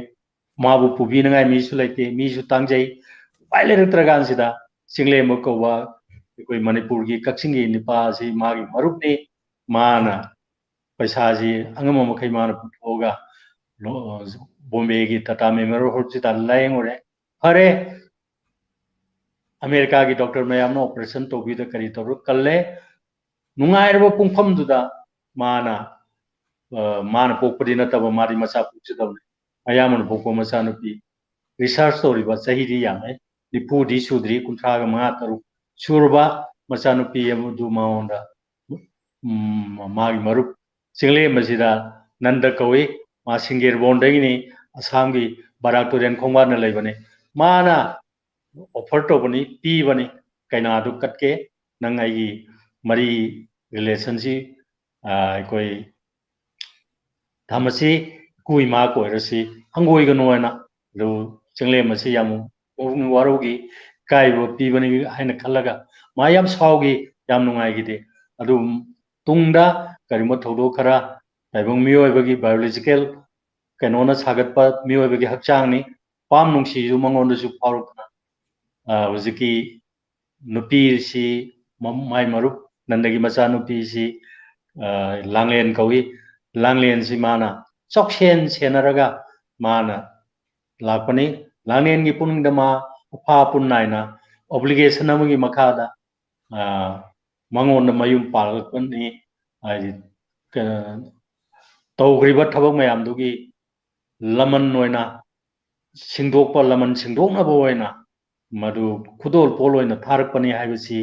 ꯃꯥꯕꯨ ꯄꯨꯕꯤꯅꯉꯥꯏ ꯃꯤꯁꯨ ꯂꯩꯇꯦ, ꯃꯤꯁꯨ ꯇꯥꯡꯖꯩ꯫ ꯎꯄꯥꯏ ꯂꯩꯔꯛꯇ꯭ꯔ ꯀꯥꯟꯁꯤꯗ ꯆꯤꯡꯂꯦꯝꯕ ꯀꯧꯕ ꯑꯩꯈꯣꯏ ꯃꯅꯤꯄꯨꯔꯒꯤ ꯀꯛꯆꯤꯡꯒꯤ ꯅꯤꯄꯥ ꯑꯁꯤ ꯃꯥꯒꯤ ꯃꯔꯨꯞꯅꯤ꯫ ꯃꯥꯅ ꯄꯩꯁꯥꯁꯤ ꯑꯉꯝꯕ ꯃꯈꯩ ꯃꯥꯅ ꯄꯨꯊꯣꯛꯑꯒ ꯂꯣ-, ꯕꯣꯝꯕꯦꯒꯤ Tata Memorial Hospitalꯗ ꯂꯥꯏꯌꯦꯡꯉꯨꯔꯦ꯫ ꯐꯔꯦ, ꯑꯃꯦꯔꯤꯀꯥꯒꯤ doctor ꯃꯌꯥꯝꯅ operation ꯇꯧꯕꯤꯗ ꯀꯔꯤ ꯇꯧꯔ ꯀꯜꯂꯦ꯫ ꯅꯨꯡꯉꯥꯏꯔꯕ ꯄꯨꯡꯐꯝꯗꯨꯗ ꯃꯥꯅ, ꯑ, ꯃꯥꯅ ꯄꯣꯛꯄꯗꯤ ꯅꯠꯇꯕ, ꯃꯥꯗꯤ ꯃꯆꯥ ꯄꯣꯛꯆꯗꯕꯅꯤ꯫ ꯃꯌꯥꯝꯕꯅ ꯄꯣꯛꯄ ꯃꯆꯥꯅꯨꯄꯤ research ꯇꯧꯔꯤꯕ, ꯆꯍꯤꯗꯤ ꯌꯥꯝꯃꯦ, ꯅꯤꯐꯨꯗꯤ ꯁꯨꯗ꯭ꯔꯤ, ꯀꯨꯟꯊ꯭ꯔꯥꯒ ꯃꯉꯥ ꯇꯔꯨꯛ ꯁꯨꯔꯕ ꯃꯆꯥꯅꯨꯄꯤ ꯑꯃꯗꯨ ꯃꯉꯣꯟꯗ, ꯎꯝ, ꯃꯥꯒꯤ ꯃꯔꯨꯞ ꯆꯤꯡꯂꯦꯝ ꯑꯁꯤꯗ ꯅꯟꯗ ꯀꯧꯏ꯫ ꯃꯥ ꯁꯤꯡꯒꯦꯔꯕꯣꯟꯗꯒꯤꯅꯤ, ꯑꯁꯥꯝꯒꯤ ꯕꯔꯥꯛ ꯇꯨꯔꯦꯟ ꯈꯣꯡꯕꯥꯟꯗ ꯂꯩꯕꯅꯤ꯫ ꯃꯥꯅ offer ꯇꯧꯕꯅꯤ, ꯄꯤꯕꯅꯤ, "ꯀꯩꯅꯥꯗꯨ ꯀꯠꯀꯦ, ꯅꯪ ꯑꯩꯒꯤ ꯃꯔꯤ, relationꯁꯤ, ꯑ, ꯑꯩꯈꯣꯏ ꯊꯝꯃꯁꯤ, ꯏꯄꯨ ꯏꯃꯥ ꯀꯣꯏꯔꯁꯤ, ꯍꯪꯒꯣꯏꯒꯅꯨ" ꯍꯥꯏꯅ꯫ ꯑꯗꯨ ꯆꯤꯡꯂꯦꯝ ꯑꯁꯤ ꯌꯥꯝ ꯄꯨꯛꯅꯤꯡ ꯋꯥꯔꯧꯈꯤ, ꯏꯀꯥꯏꯕ ꯄꯤꯕꯅꯤ ꯍꯥꯏꯅ ꯈꯜꯂꯒ ꯃꯥ ꯌꯥꯝ ꯁꯥꯎꯈꯤ, ꯌꯥꯝ ꯅꯨꯡꯉꯥꯏꯈꯤꯗꯦ꯫ ꯑꯗꯨ ꯇꯨꯡꯗ ꯀꯔꯤꯒꯨꯝꯕ ꯊꯧꯗꯣꯛ ꯈꯔ, ꯇꯥꯏꯕꯪ ꯃꯤꯑꯣꯏꯕꯒꯤ biological ꯀꯩꯅꯣꯅ ꯁꯥꯒꯠꯄ ꯃꯤꯑꯣꯏꯕꯒꯤ ꯍꯛꯆꯥꯡꯅꯤ, ꯄꯥꯝ ꯅꯨꯡꯁꯤꯁꯨ ꯃꯉꯣꯟꯗꯁꯨ ꯐꯥꯎꯔꯛꯇꯅ, ꯑ, ꯍꯧꯖꯤꯛꯀꯤ ꯅꯨꯄꯤꯁꯤ, ꯃ-, ꯃꯥꯏ ꯃꯔꯨꯞ ꯅꯟꯗꯒꯤ ꯃꯆꯥꯅꯨꯄꯤꯁꯤ, ꯑ, ꯂꯥꯡꯂꯦꯟ ꯀꯧꯏ꯫ ꯂꯥꯡꯂꯦꯟꯁꯤ ꯃꯥꯅ ꯆꯥꯎꯁꯦꯟ ꯁꯦꯟꯅꯔꯒ ꯃꯥꯅ ꯂꯥꯛꯄꯅꯤ꯫ ꯂꯥꯡꯂꯦꯟꯒꯤ ꯄꯨꯛꯅꯤꯡꯗ ꯃꯥ ꯑꯐꯥ ꯑꯄꯨꯟ ꯅꯥꯏꯅ obligation ꯑꯃꯒꯤ ꯃꯈꯥꯗ, ꯑ, ꯃꯉꯣꯟꯗ ꯃꯌꯨꯝ ꯄꯥꯜꯂꯛꯄꯅꯤ꯫ ꯍꯥꯏꯗꯤ, ꯀ-, ꯇꯧꯈ꯭ꯔꯤꯕ ꯊꯕꯛ ꯃꯌꯥꯝꯗꯨꯒꯤ ꯂꯃꯟ ꯑꯣꯏꯅ ꯁꯤꯡꯗꯣꯛꯄ, ꯂꯃꯟ ꯁꯤꯡꯗꯣꯛꯅꯕ ꯑꯣꯏꯅ ꯃꯗꯨ ꯈꯨꯗꯣꯜ ꯄꯣꯠ ꯑꯣꯏꯅ ꯊꯥꯔꯛꯄꯅꯤ ꯍꯥꯏꯕꯁꯤ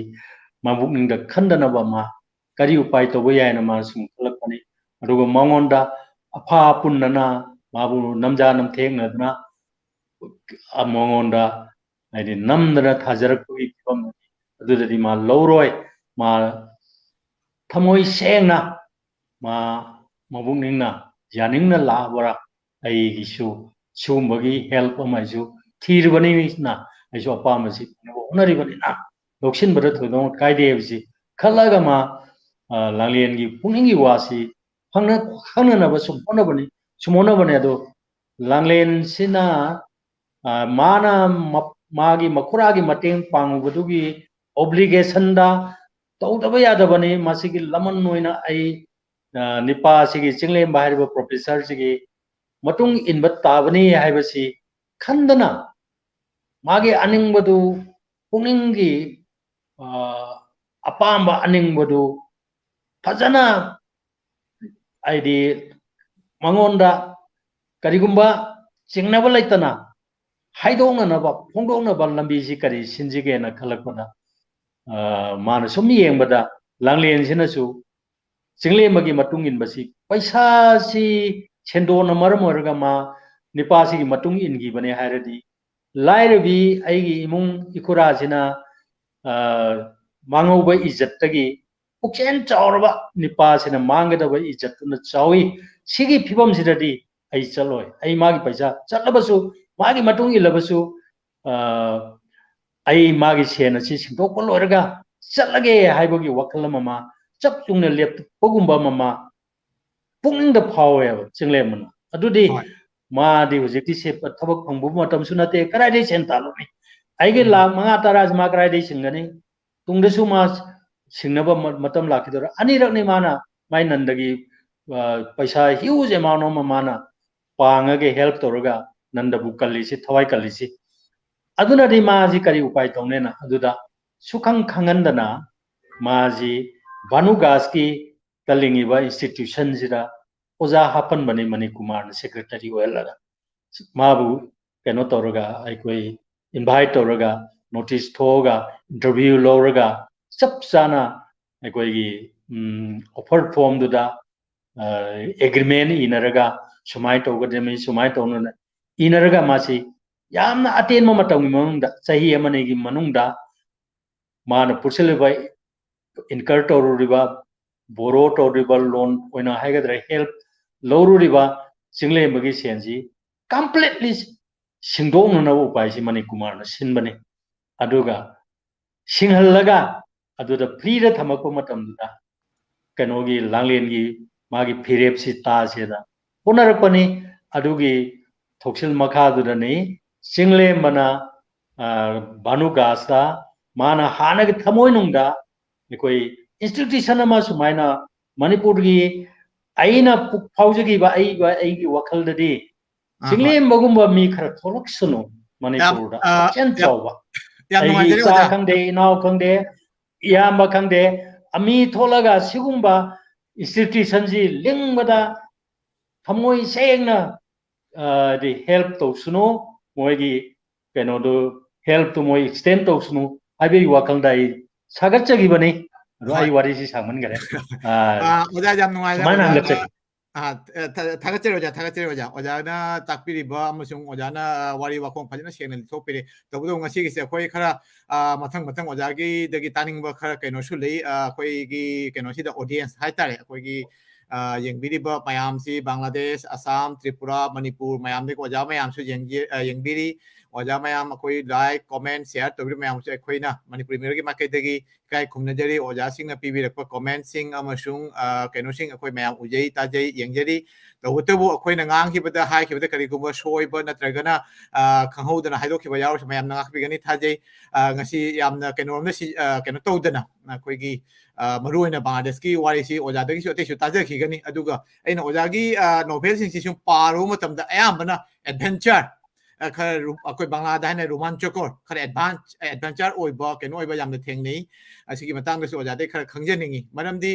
ꯃꯕꯨꯛꯅꯤꯡꯗ ꯈꯟꯗꯅꯕ ꯃꯥ ꯀꯔꯤ ꯎꯄꯥꯏ ꯇꯧꯕ ꯌꯥꯏꯅ ꯃꯥ ꯁꯨꯝ ꯈꯜꯂꯛꯄꯅꯤ꯫ ꯑꯗꯨꯒ ꯃꯉꯣꯟꯗ ꯑꯐꯥ ꯑꯄꯨꯟꯅꯅ ꯃꯥꯕꯨ ꯅꯝꯖꯥ ꯅꯝꯊꯦꯛꯅꯗꯅ ꯃꯉꯣꯟꯗ, ꯍꯥꯏꯗꯤ, ꯅꯝꯗꯅ ꯊꯥꯖꯔꯛꯄꯒꯤ ꯐꯤꯕꯝ ꯑꯗꯨꯗꯗꯤ ꯃꯥ ꯂꯧꯔꯣꯏ꯫ ꯃꯥ ꯊꯃꯣꯏ ꯁꯦꯡꯅ, ꯃꯥ ꯃꯕꯨꯛꯅꯤꯡꯅ, ꯌꯥꯅꯤꯡꯅ ꯂꯥꯛꯑꯕ꯭ꯔꯥ, ꯑꯩꯒꯤꯁꯨ ꯁꯤꯒꯨꯝꯕꯒꯤ help ꯑꯃꯁꯨ ꯊꯤꯔꯤꯕꯅꯤꯅ, ꯑꯩꯁꯨ ꯑꯄꯥꯝꯕꯁꯤ ꯐꯪꯅꯕ ꯍꯣꯠꯅꯔꯤꯕꯅꯤꯅ, ꯂꯧꯁꯤꯟꯕꯗ ꯊꯣꯏꯗꯣꯛꯅ ꯀꯥꯏꯗꯦ ꯍꯥꯏꯕꯁꯤ ꯈꯜꯂꯒ ꯃꯥ, ꯑ, ꯂꯥꯡꯂꯦꯟꯒꯤ ꯄꯨꯛꯅꯤꯡꯒꯤ ꯋꯥꯁꯤ ꯈꯪꯅ-, ꯈꯪꯅꯅꯕ ꯁꯨꯝ ꯍꯣꯠꯅꯕꯅꯤ, ꯁꯨꯝ ꯍꯣꯠꯅꯕꯅꯦ꯫ ꯑꯗꯣ ꯂꯥꯡꯂꯦꯟꯁꯤꯅ, ꯑ, ꯃꯥꯅ ꯃ-, ꯃꯥꯒꯤ ꯃꯈꯨꯔꯥꯒꯤ ꯃꯇꯦꯡ ꯄꯥꯡꯉꯨꯕꯗꯨꯒꯤ obligationꯗ ꯇꯧꯗꯕ ꯌꯥꯗꯕꯅꯤ꯫ ꯃꯁꯤꯒꯤ ꯂꯃꯟ ꯑꯣꯏꯅ ꯑꯩ, ꯑ, ꯅꯤꯄꯥꯁꯤꯒꯤ, ꯆꯤꯡꯂꯦꯝꯕ ꯍꯥꯏꯔꯤꯕ professorꯁꯤꯒꯤ ꯃꯇꯨꯡ ꯏꯟꯕ ꯇꯥꯕꯅꯤ ꯍꯥꯏꯕꯁꯤ ꯈꯟꯗꯅ, ꯃꯥꯒꯤ ꯑꯅꯤꯡꯕꯗꯨ, ꯄꯨꯛꯅꯤꯡꯒꯤ, ꯑ, ꯑꯄꯥꯝꯕ ꯑꯅꯤꯡꯕꯗꯨ ꯐꯖꯅ, ꯍꯥꯏꯗꯤ, ꯃꯉꯣꯟꯗ ꯀꯔꯤꯒꯨꯝꯕ ꯆꯤꯡꯅꯕ ꯂꯩꯇꯅ ꯍꯥꯏꯗꯣꯛꯅꯅꯕ, ꯐꯣꯡꯗꯣꯛꯅꯕ ꯂꯝꯕꯤꯁꯤ ꯀꯔꯤ ꯁꯤꯟꯁꯤꯒꯦꯅ ꯈꯜꯂꯛꯄꯗ, ꯑ, ꯃꯥꯅ ꯁꯨꯝ ꯌꯦꯡꯕꯗ ꯂꯥꯡꯂꯦꯟꯁꯤꯅꯁꯨ ꯆꯤꯡꯂꯦꯝꯕꯒꯤ ꯃꯇꯨꯡ ꯏꯟꯕꯁꯤ, ꯄꯩꯁꯥꯁꯤ, ꯁꯦꯟꯗꯣꯟꯅ ꯃꯔꯝ ꯑꯣꯏꯔꯒ ꯃꯥ ꯅꯤꯄꯥꯁꯤꯒꯤ ꯃꯇꯨꯡ ꯏꯟꯈꯤꯕꯅꯦ ꯍꯥꯏꯔꯗꯤ, ꯂꯥꯏꯔꯕꯤ ꯑꯩꯒꯤ ꯏꯃꯨꯡ ꯏꯈꯨꯔꯥꯁꯤꯅ, ꯑ, ꯃꯥꯡꯍꯧꯕ ꯏꯖꯠꯇꯒꯤ ꯄꯨꯛꯆꯦꯜ ꯆꯥꯎꯔꯕ ꯅꯤꯄꯥꯁꯤꯅ ꯃꯥꯡꯒꯗꯕ ꯏꯖꯠꯇꯨꯅ ꯆꯥꯎꯏ꯫ ꯁꯤꯒꯤ ꯐꯤꯕꯝꯁꯤꯗꯗꯤ ꯑꯩ ꯆꯠꯂꯣꯏ꯫ ꯑꯩ ꯃꯥꯒꯤ ꯄꯩꯁꯥ ꯆꯠꯂꯕꯁꯨ, ꯃꯥꯒꯤ ꯃꯇꯨꯡ ꯏꯜꯂꯕꯁꯨ, ꯑ, ꯑꯩ ꯃꯥꯒꯤ ꯁꯦꯟ ꯑꯁꯤ ꯁꯤꯡꯗꯣꯛꯄ ꯂꯣꯏꯔꯒ ꯆꯠꯂꯒꯦ ꯍꯥꯏꯕꯒꯤ ꯋꯥꯈꯜ ꯑꯃ ꯃꯥ ꯆꯞ ꯌꯨꯡꯅ ꯂꯦꯞꯄꯒꯨꯝꯕ ꯑꯃ ꯃꯥ ꯄꯨꯛꯅꯤꯡꯗ ꯐꯥꯎꯋꯦꯕ ꯆꯤꯡꯂꯦꯝꯕꯅ꯫ ꯑꯗꯨꯗꯤ ꯍꯣꯏ꯫ ꯃꯥꯗꯤ ꯍꯧꯖꯤꯛꯇꯤ ꯁꯦ ꯊꯕꯛ ꯐꯪꯕ ꯃꯇꯝꯁꯨ ꯅꯠꯇꯦ, ꯀꯗꯥꯏꯗꯒꯤ ꯁꯦꯟ ꯇꯥꯜꯂꯨꯅꯤ? ꯑꯩꯒꯤ ꯎꯝ꯫ ꯂꯥꯈ ꯃꯉꯥ ꯇꯔꯥꯁꯤ ꯃꯥ ꯀꯗꯥꯏꯗꯒꯤ ꯁꯤꯡꯒꯅꯤ? ꯇꯨꯡꯗꯁꯨ ꯃꯥ ꯁꯤꯡꯅꯕ ꯃ-, ꯃꯇꯝ ꯂꯥꯛꯈꯤꯗꯧꯔꯦ꯫ ꯑꯅꯤꯔꯛꯅꯤ ꯃꯥꯅ ꯃꯥꯏ ꯅꯟꯗꯒꯤ, ꯑ, ꯄꯩꯁꯥ huge amount ꯑꯃ ꯃꯥꯅ ꯄꯥꯡꯉꯒ help ꯇꯧꯔꯒ ꯅꯟꯗꯕꯨ ꯀꯜꯂꯤꯁꯤ, ꯊꯋꯥꯏ ꯀꯜꯂꯤꯁꯤ꯫ ꯑꯗꯨꯅꯗꯤ ꯃꯥꯁꯤ ꯀꯔꯤ ꯎꯄꯥꯏ ꯇꯧꯅꯦꯅ ꯑꯗꯨꯗ ꯁꯨꯈꯪ ꯈꯪꯍꯟꯗꯅ ꯃꯥꯁꯤ ꯚꯥꯅꯨꯒꯥꯁꯀꯤ ꯇ ꯂꯤꯡꯉꯤꯕ institutionꯁꯤꯗ ꯑꯣꯖꯥ ꯍꯥꯞꯄꯟꯕꯅꯤ ꯃꯅꯤꯀꯨꯃꯥꯔꯅ secretary ꯑꯣꯏꯍꯜꯂꯒ꯫ ꯃꯥꯕꯨ ꯀꯩꯅꯣ ꯇꯧꯔꯒ, ꯑꯩꯈꯣꯏ invite ꯇꯧꯔꯒ, notice ꯊꯣꯛꯑꯒ, interview ꯂꯧꯔꯒ, ꯆꯞ ꯆꯥꯅ ꯑꯩꯈꯣꯏꯒꯤ, ꯎꯝ, offer formꯗꯨꯗ, ꯑ, agreement ꯏꯅꯔꯒ, ꯁꯨꯃꯥꯏꯅ ꯇꯧꯒꯗꯕꯅꯤ, ꯁꯨꯃꯥꯏꯅ ꯇꯧꯅ ꯏꯅꯔꯒ ꯃꯥꯁꯤ ꯌꯥꯝꯅ ꯑꯇꯦꯟꯕ ꯃꯇꯝꯒꯤ ꯃꯅꯨꯡꯗ, ꯆꯍꯤ ꯑꯃꯅꯤꯒꯤ ꯃꯅꯨꯡꯗ ꯃꯥꯅ ꯄꯨꯁꯤꯜꯂꯤꯕ, incur ꯇꯧꯔꯨꯔꯤꯕ, borrow ꯇꯧꯔꯤꯕ, loan ꯑꯣꯏꯅ ꯍꯥꯏꯒꯗ꯭ꯔꯥ, help ꯂꯧꯔꯨꯔꯤꯕ ꯆꯤꯡꯂꯦꯝꯕꯒꯤ ꯁꯦꯟꯁꯤ completely ꯁꯤꯡꯗꯣꯛꯅꯅꯕ ꯎꯄꯥꯏꯁꯤ ꯃꯅꯤꯀꯨꯃꯥꯔꯅ ꯁꯤꯟꯕꯅꯤ꯫ ꯑꯗꯨꯒ ꯁꯤꯡꯍꯜꯂꯒ ꯑꯗꯨꯗ freeꯗ ꯊꯝꯃꯛꯄ ꯃꯇꯝꯗꯨꯗ ꯀꯩꯅꯣꯒꯤ ꯂꯥꯡꯂꯦꯟꯒꯤ ꯃꯥꯒꯤ ꯐꯤꯔꯦꯞꯁꯤ ꯇꯥꯁꯦꯅ ꯍꯣꯠꯅꯔꯛꯄꯅꯤ꯫ ꯑꯗꯨꯒꯤ ꯊꯧꯁꯤꯜ ꯃꯈꯥꯗꯨꯗꯅꯤ ꯆꯤꯡꯂꯦꯝꯕꯅ, ꯑ, ꯚꯥꯅꯨꯒꯥꯁꯇ ꯃꯥꯅ ꯍꯥꯟꯅꯒꯤ ꯊꯃꯣꯏꯅꯨꯡꯗ ꯑꯩꯈꯣꯏ institution ꯑꯃ ꯁꯨꯃꯥꯏꯅ ꯃꯅꯤꯄꯨꯔꯒꯤ ꯑꯩꯅ ꯄꯨꯛ ꯐꯥꯎꯖꯈꯤꯕ ꯑꯩꯒ, ꯑꯩꯒꯤ ꯋꯥꯈꯜꯗꯗꯤ ꯑꯥ, ꯍꯣꯏ꯫ ꯆꯤꯡꯂꯦꯝꯕꯒꯨꯝꯕ ꯃꯤ ꯈꯔ ꯊꯣꯛꯂꯛꯁꯅꯨ ꯃꯅꯤꯄꯨꯔꯗ꯫ ꯑꯥ, ꯄꯨꯛꯆꯦꯜ ꯌꯥꯝ, ꯆꯥꯎꯕ꯫ ꯌꯥꯝ ꯑꯩꯒꯤ ꯅꯨꯡꯉꯥꯏꯖꯔꯦ, ꯏꯆꯥ ꯑꯣꯖꯥ꯫ ꯈꯪꯗꯦ, ꯏꯅꯥꯎ ꯈꯪꯗꯦ, ꯏꯌꯥꯝꯕ ꯈꯪꯗꯦ, ꯑꯃꯤ ꯊꯣꯛꯂꯒ ꯁꯤꯒꯨꯝꯕ institutionꯁꯤ ꯂꯤꯡꯕꯗ ꯊꯃꯣꯏ ꯁꯦꯡꯅ, ꯑ, ꯗꯤ help ꯇꯧꯁꯅꯨ, ꯃꯣꯏꯒꯤ ꯀꯩꯅꯣꯗꯨ, helpꯇꯨ ꯃꯣꯏ extend ꯇꯧꯁꯅꯨ ꯍꯥꯏꯕꯒꯤ ꯋꯥꯈꯜꯗ ꯑꯩ ꯁꯥꯒꯠꯆꯈꯤꯕꯅꯤ꯫ ꯑꯗꯣ ꯑꯩ ꯋꯥꯔꯤꯁꯤ ꯁꯥꯡꯃꯟꯈꯔꯦ꯫ ꯑꯥ, ꯑꯣꯖꯥ, ꯌꯥꯝ ꯅꯨꯡꯉꯥꯏꯖꯔꯦ꯫ ꯁꯨꯃꯥꯏꯅ ꯍꯪꯒꯠꯆꯒꯦ꯫ ꯊꯥꯒꯠꯆꯔꯤ ꯑꯣꯖꯥ, ꯊꯥꯒꯠꯆꯔꯤ ꯑꯣꯖꯥ꯫ ꯑꯣꯖꯥꯅ ꯇꯥꯛꯄꯤꯔꯤꯕ ꯑꯃꯁꯨꯡ ꯑꯣꯖꯥꯅ ꯋꯥꯔꯤ ꯋꯥꯈꯣꯡ ꯐꯖꯅ ꯁꯦꯡꯅ ꯂꯤꯊꯣꯛꯄꯤꯔꯦ꯫ ꯇꯧꯕꯇꯕꯨ ꯉꯁꯤꯒꯤꯁꯦ ꯑꯩꯈꯣꯏ ꯈꯔ ꯃꯊꯪ ꯃꯊꯪ ꯑꯣꯖꯥꯒꯤꯗꯒꯤ ꯇꯥꯅꯤꯡꯕ ꯈꯔ ꯀꯩꯅꯣꯁꯨ ꯂꯩ꯫ ꯑꯩꯈꯣꯏꯒꯤ ꯀꯩꯅꯣꯁꯤꯗ, audience ꯍꯥꯏꯇꯥꯔꯦ, ꯑꯩꯈꯣꯏꯒꯤ ꯌꯦꯡꯕꯤꯔꯤꯕ ꯃꯌꯥꯝꯁꯤ ꯕꯪꯒ꯭ꯂꯥꯗꯦꯁ, ꯑꯁꯥꯝ, ꯇ꯭ꯔꯤꯄꯨꯔꯥ, ꯃꯅꯤꯄꯨꯔ ꯃꯌꯥꯝꯗꯒꯤ ꯑꯣꯖꯥ ꯃꯌꯥꯝꯁꯨ ꯌꯦꯡꯕꯤꯔꯤ꯫ ꯑꯣꯖꯥ ꯃꯌꯥꯝ, ꯑꯩꯈꯣꯏ like, comment, share ꯇꯧꯕꯤꯔꯤꯕ ꯃꯌꯥꯝꯁꯨ ꯑꯩꯈꯣꯏꯅ ꯃꯅꯤꯄꯨꯔꯤ ꯃꯤꯔꯣꯜꯒꯤ ꯃꯥꯏꯀꯩꯗꯒꯤ ꯏꯀꯥꯏ ꯈꯨꯝꯅꯖꯔꯤ꯫ ꯑꯣꯖꯥꯁꯤꯡꯅ ꯄꯤꯕꯤꯔꯛꯄ commentꯁꯤꯡ ꯑꯃꯁꯨꯡ ꯀꯩꯅꯣꯁꯤꯡ ꯑꯩꯈꯣꯏ ꯃꯌꯥꯝ ꯎꯖꯩ, ꯇꯥꯖꯩ, ꯌꯦꯡꯖꯔꯤ꯫ ꯇꯧꯕꯇꯕꯨ ꯑꯩꯈꯣꯏꯅ ꯉꯥꯡꯈꯤꯕꯗ, ꯍꯥꯏꯈꯤꯕꯗ ꯀꯔꯤꯒꯨꯝꯕ ꯁꯣꯏꯕ ꯅꯠꯇ꯭ꯔꯒꯅ ꯈꯪꯍꯧꯗꯅ ꯍꯥꯏꯗꯣꯛꯈꯤꯕ ꯌꯥꯎꯔꯁꯨ ꯃꯌꯥꯝꯅ ꯉꯥꯛꯄꯤꯒꯅꯤ ꯊꯥꯖꯩ꯫ ꯉꯁꯤ ꯌꯥꯝꯅ ꯀꯩꯅꯣꯔꯣꯝꯗ ꯁꯤ ꯀꯩꯅꯣ ꯇꯧꯗꯅ ꯑꯩꯈꯣꯏꯒꯤ ꯃꯔꯨ ꯑꯣꯏꯅ ꯕꯪꯒ꯭ꯂꯥꯗꯦꯁꯀꯤ ꯋꯥꯔꯤꯁꯤ ꯑꯣꯖꯥꯗꯒꯤꯁꯨ ꯑꯇꯩꯁꯨ ꯇꯥꯖꯈꯤꯒꯅꯤ꯫ ꯑꯗꯨꯒ ꯑꯩꯅ ꯑꯣꯖꯥꯒꯤ novelꯁꯤꯡꯁꯤ ꯁꯨꯝ ꯄꯥꯔꯨꯕ ꯃꯇꯝꯗ ꯑꯌꯥꯝꯕꯅ adventure, ꯈꯔ ꯑꯩꯈꯣꯏ ꯕꯪꯒ꯭ꯂꯥꯗ ꯍꯥꯏꯅ ꯔꯣꯃꯥꯟꯆꯀꯣꯔ, ꯈꯔ advance, adventure ꯑꯣꯏꯕ, ꯀꯩꯅꯣ ꯑꯣꯏꯕ ꯌꯥꯝꯅ ꯊꯦꯡꯅꯩ꯫ ꯑꯁꯤꯒꯤ ꯃꯇꯥꯡꯗꯁꯨ ꯑꯣꯖꯥꯗꯩ ꯈꯔ ꯈꯪꯖꯅꯤꯡꯉꯤ꯫ ꯃꯔꯝꯗꯤ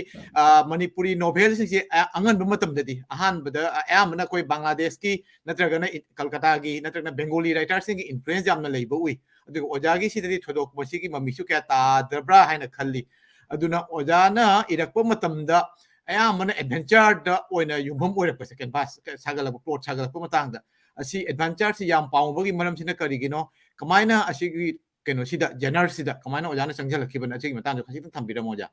ꯃꯅꯤꯄꯨꯔꯤ novelꯁꯤꯡꯁꯦ ꯑꯉꯟꯕ ꯃꯇꯝꯗꯗꯤ ꯑꯍꯥꯟꯕꯗ ꯑꯌꯥꯝꯕꯅ ꯑꯩꯈꯣꯏ ꯕꯪꯒ꯭ꯂꯥꯗꯦꯁꯀꯤ ꯅꯠꯇ꯭ꯔꯒꯅ ꯀꯜꯀꯇꯥꯒꯤ ꯅꯠꯇ꯭ꯔꯒꯅ Bengali writerꯁꯤꯡꯒꯤ influence ꯌꯥꯝꯅ ꯂꯩꯕ ꯎꯏ꯫ ꯑꯗꯨꯒ ꯑꯣꯖꯥꯒꯤ ꯁꯤꯗꯗꯤ ꯊꯣꯏꯗꯣꯛꯄ ꯁꯤꯒꯤ ꯃꯃꯤꯁꯨ ꯀꯌꯥ ꯇꯥꯗꯕ꯭ꯔꯥ ꯍꯥꯏꯅ ꯈꯜꯂꯤ꯫ ꯑꯗꯨꯅ ꯑꯣꯖꯥꯅ ꯏꯔꯛꯄ ꯃꯇꯝꯗ ꯑꯌꯥꯝꯕꯅ adventureꯗ ꯑꯣꯏꯅ ꯌꯨꯝꯐꯝ ꯑꯣꯏꯔꯛꯄꯁꯦ, canvas ꯁꯥꯒꯠꯂꯛꯄ, plot ꯁꯥꯒꯠꯂꯛꯄ ꯃꯇꯥꯡꯗ ꯑꯁꯤ adventureꯁꯤ ꯌꯥꯝ ꯄꯥꯝꯃꯨꯕꯒꯤ ꯃꯔꯝꯁꯤꯅ ꯀꯔꯤꯒꯤꯅꯣ? ꯀꯃꯥꯏꯅ ꯑꯁꯤꯒꯤ ꯀꯩꯅꯣꯁꯤꯗ, genreꯁꯤꯗ ꯀꯃꯥꯏꯅ ꯑꯣꯖꯥꯅ ꯆꯪꯁꯤꯜꯂꯛꯈꯤꯕꯅꯣ? ꯑꯁꯤꯒꯤ ꯃꯇꯥꯡꯗ ꯈꯖꯤꯛꯇꯪ ꯊꯝꯕꯤꯔꯝꯃꯣ ꯑꯣꯖꯥ꯫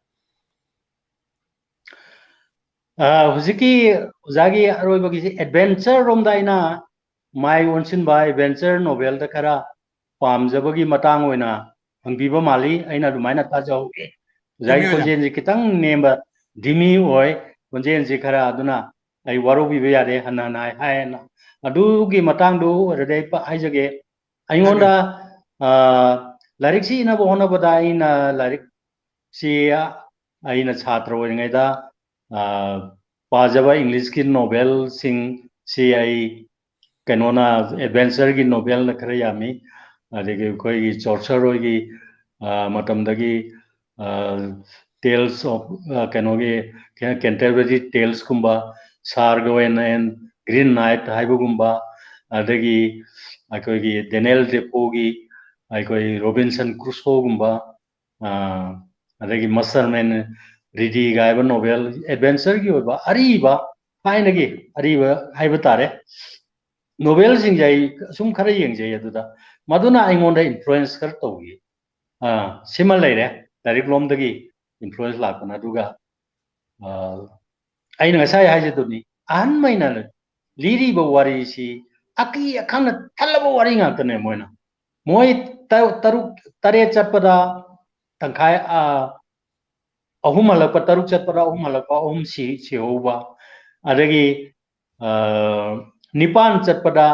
ꯍꯧꯖꯤꯛꯀꯤ ꯑꯣꯖꯥꯒꯤ ꯑꯔꯣꯏꯕꯒꯤꯁꯤ adventure ꯔꯣꯝꯗ ꯑꯩꯅ ꯃꯥꯏ ꯑꯣꯟꯁꯤꯟꯕ, adventure novelꯗ ꯈꯔ ꯄꯥꯝꯖꯕꯒꯤ ꯃꯇꯥꯡ ꯑꯣꯏꯅ ꯍꯪꯕꯤꯕ ꯃꯥꯜꯂꯤ꯫ ꯑꯩꯅ ꯑꯗꯨꯃꯥꯏꯅ ꯇꯥꯖꯍꯧꯏ꯫ ꯑꯣꯖꯥꯒꯤ ꯈꯣꯟꯖꯦꯜꯁꯤ ꯈꯤꯇꯪ ꯅꯦꯝꯕ, ꯗꯤꯃꯤ ꯑꯣꯏ ꯈꯣꯟꯖꯦꯜꯁꯤ ꯈꯔ, ꯑꯗꯨꯅ ꯑꯩ ꯋꯥꯔꯧꯕꯤꯕ ꯌꯥꯗꯦ, ꯍꯟꯅ ꯍꯟꯅ ꯍꯥꯏ ꯍꯥꯏꯅ꯫ ꯑꯗꯨꯒꯤ ꯃꯇꯥꯡꯗꯨ ꯑꯣꯏꯔꯗꯤ ꯑꯩ ꯄ-, ꯍꯥꯏꯖꯒꯦ꯫ ꯑꯩꯉꯣꯟꯗ, ꯑ, ꯂꯥꯏꯔꯤꯛꯁꯤ ꯏꯅꯕ ꯍꯣꯠꯅꯕꯗ ꯑꯩꯅ ꯂꯥꯏꯔꯤꯛꯁꯤ ꯑꯩꯅ ꯁꯥꯇ꯭ꯔ ꯑꯣꯏꯔꯤꯉꯩꯗ, ꯑ, ꯄꯥꯖꯕ Englishꯀꯤ novelꯁꯤꯡꯁꯤ ꯑꯩ ꯀꯩꯅꯣꯅ, adventureꯒꯤ novelꯅ ꯈꯔ ꯌꯥꯝꯃꯤ꯫ ꯑꯗꯒꯤ ꯑꯩꯈꯣꯏꯒꯤ ꯆꯣꯔꯁꯔ ꯍꯣꯏꯒꯤ, ꯑ, ꯃꯇꯝꯗꯒꯤ, ꯑ, Tales of, ꯑ, ꯀꯩꯅꯣꯒꯤ, Canterbury Talesꯀꯨꯝꯕ, Sir Gawain and Green Knight ꯍꯥꯏꯕꯒꯨꯝꯕ, ꯑꯗꯒꯤ ꯑꯩꯈꯣꯏꯒꯤ Daniel Defoeꯒꯤ ꯑꯩꯈꯣꯏ Robinson Crusoeꯒꯨꯝꯕ, ꯑ, ꯑꯗꯒꯤ ꯃꯁꯇꯔꯃꯦꯟ ꯔꯤꯗꯤꯒ ꯍꯥꯏꯕ ꯅꯣꯕꯦꯜ, ꯑꯦꯗꯚꯦꯟꯆꯔꯒꯤ ꯑꯣꯏꯕ ꯑꯔꯤꯕ, ꯊꯥꯏꯅꯒꯤ ꯑꯔꯤꯕ ꯍꯥꯏꯕ ꯇꯥꯔꯦ, ꯅꯣꯕꯦꯜꯁꯤꯡꯁꯦ ꯑꯩ ꯁꯨꯝ ꯈꯔ ꯌꯦꯡꯖꯩ꯫ ꯑꯗꯨꯗ ꯃꯗꯨꯅ ꯑꯩꯉꯣꯟꯗ ꯏꯟꯐ꯭ꯂꯨꯌꯦꯟꯁ ꯈꯔ ꯇꯧꯈꯤ꯫ ꯑꯥ, ꯁꯤꯃ ꯂꯩꯔꯦ, ꯂꯥꯏꯔꯤꯛ ꯂꯣꯝꯗꯒꯤ ꯏꯟꯐ꯭ꯂꯨꯌꯦꯟꯁ ꯂꯥꯛꯄꯅ꯫ ꯑꯗꯨꯒ ꯑꯥ, ꯑꯩꯅ ꯉꯁꯥꯏ ꯍꯥꯏꯖꯗꯨꯅꯤ, ꯑꯍꯟꯃꯩꯅ ꯂꯤꯔꯤꯕ ꯋꯥꯔꯤꯁꯤ ꯑꯀꯤ ꯑꯈꯪꯅ ꯊꯜꯂꯕ ꯋꯥꯔꯤ ꯉꯥꯛꯇꯅꯦ꯫ ꯃꯣꯏꯅ, ꯃꯣꯏ ꯇꯔꯨꯛ, ꯇꯔꯨꯛ, ꯇꯔꯦꯠ ꯆꯠꯄꯗ ꯇꯪꯈꯥꯏ, ꯑꯥ, ꯑꯍꯨꯝ ꯍꯜꯂꯛꯄ, ꯇꯔꯨꯛ ꯆꯠꯄꯗ ꯑꯍꯨꯝ ꯍꯜꯂꯛꯄ, ꯑꯍꯨꯝ ꯁꯤ-, ꯁꯤꯍꯧꯕ, ꯑꯗꯒꯤ, ꯑꯥ, ꯅꯤꯄꯥꯟ ꯆꯠꯄꯗ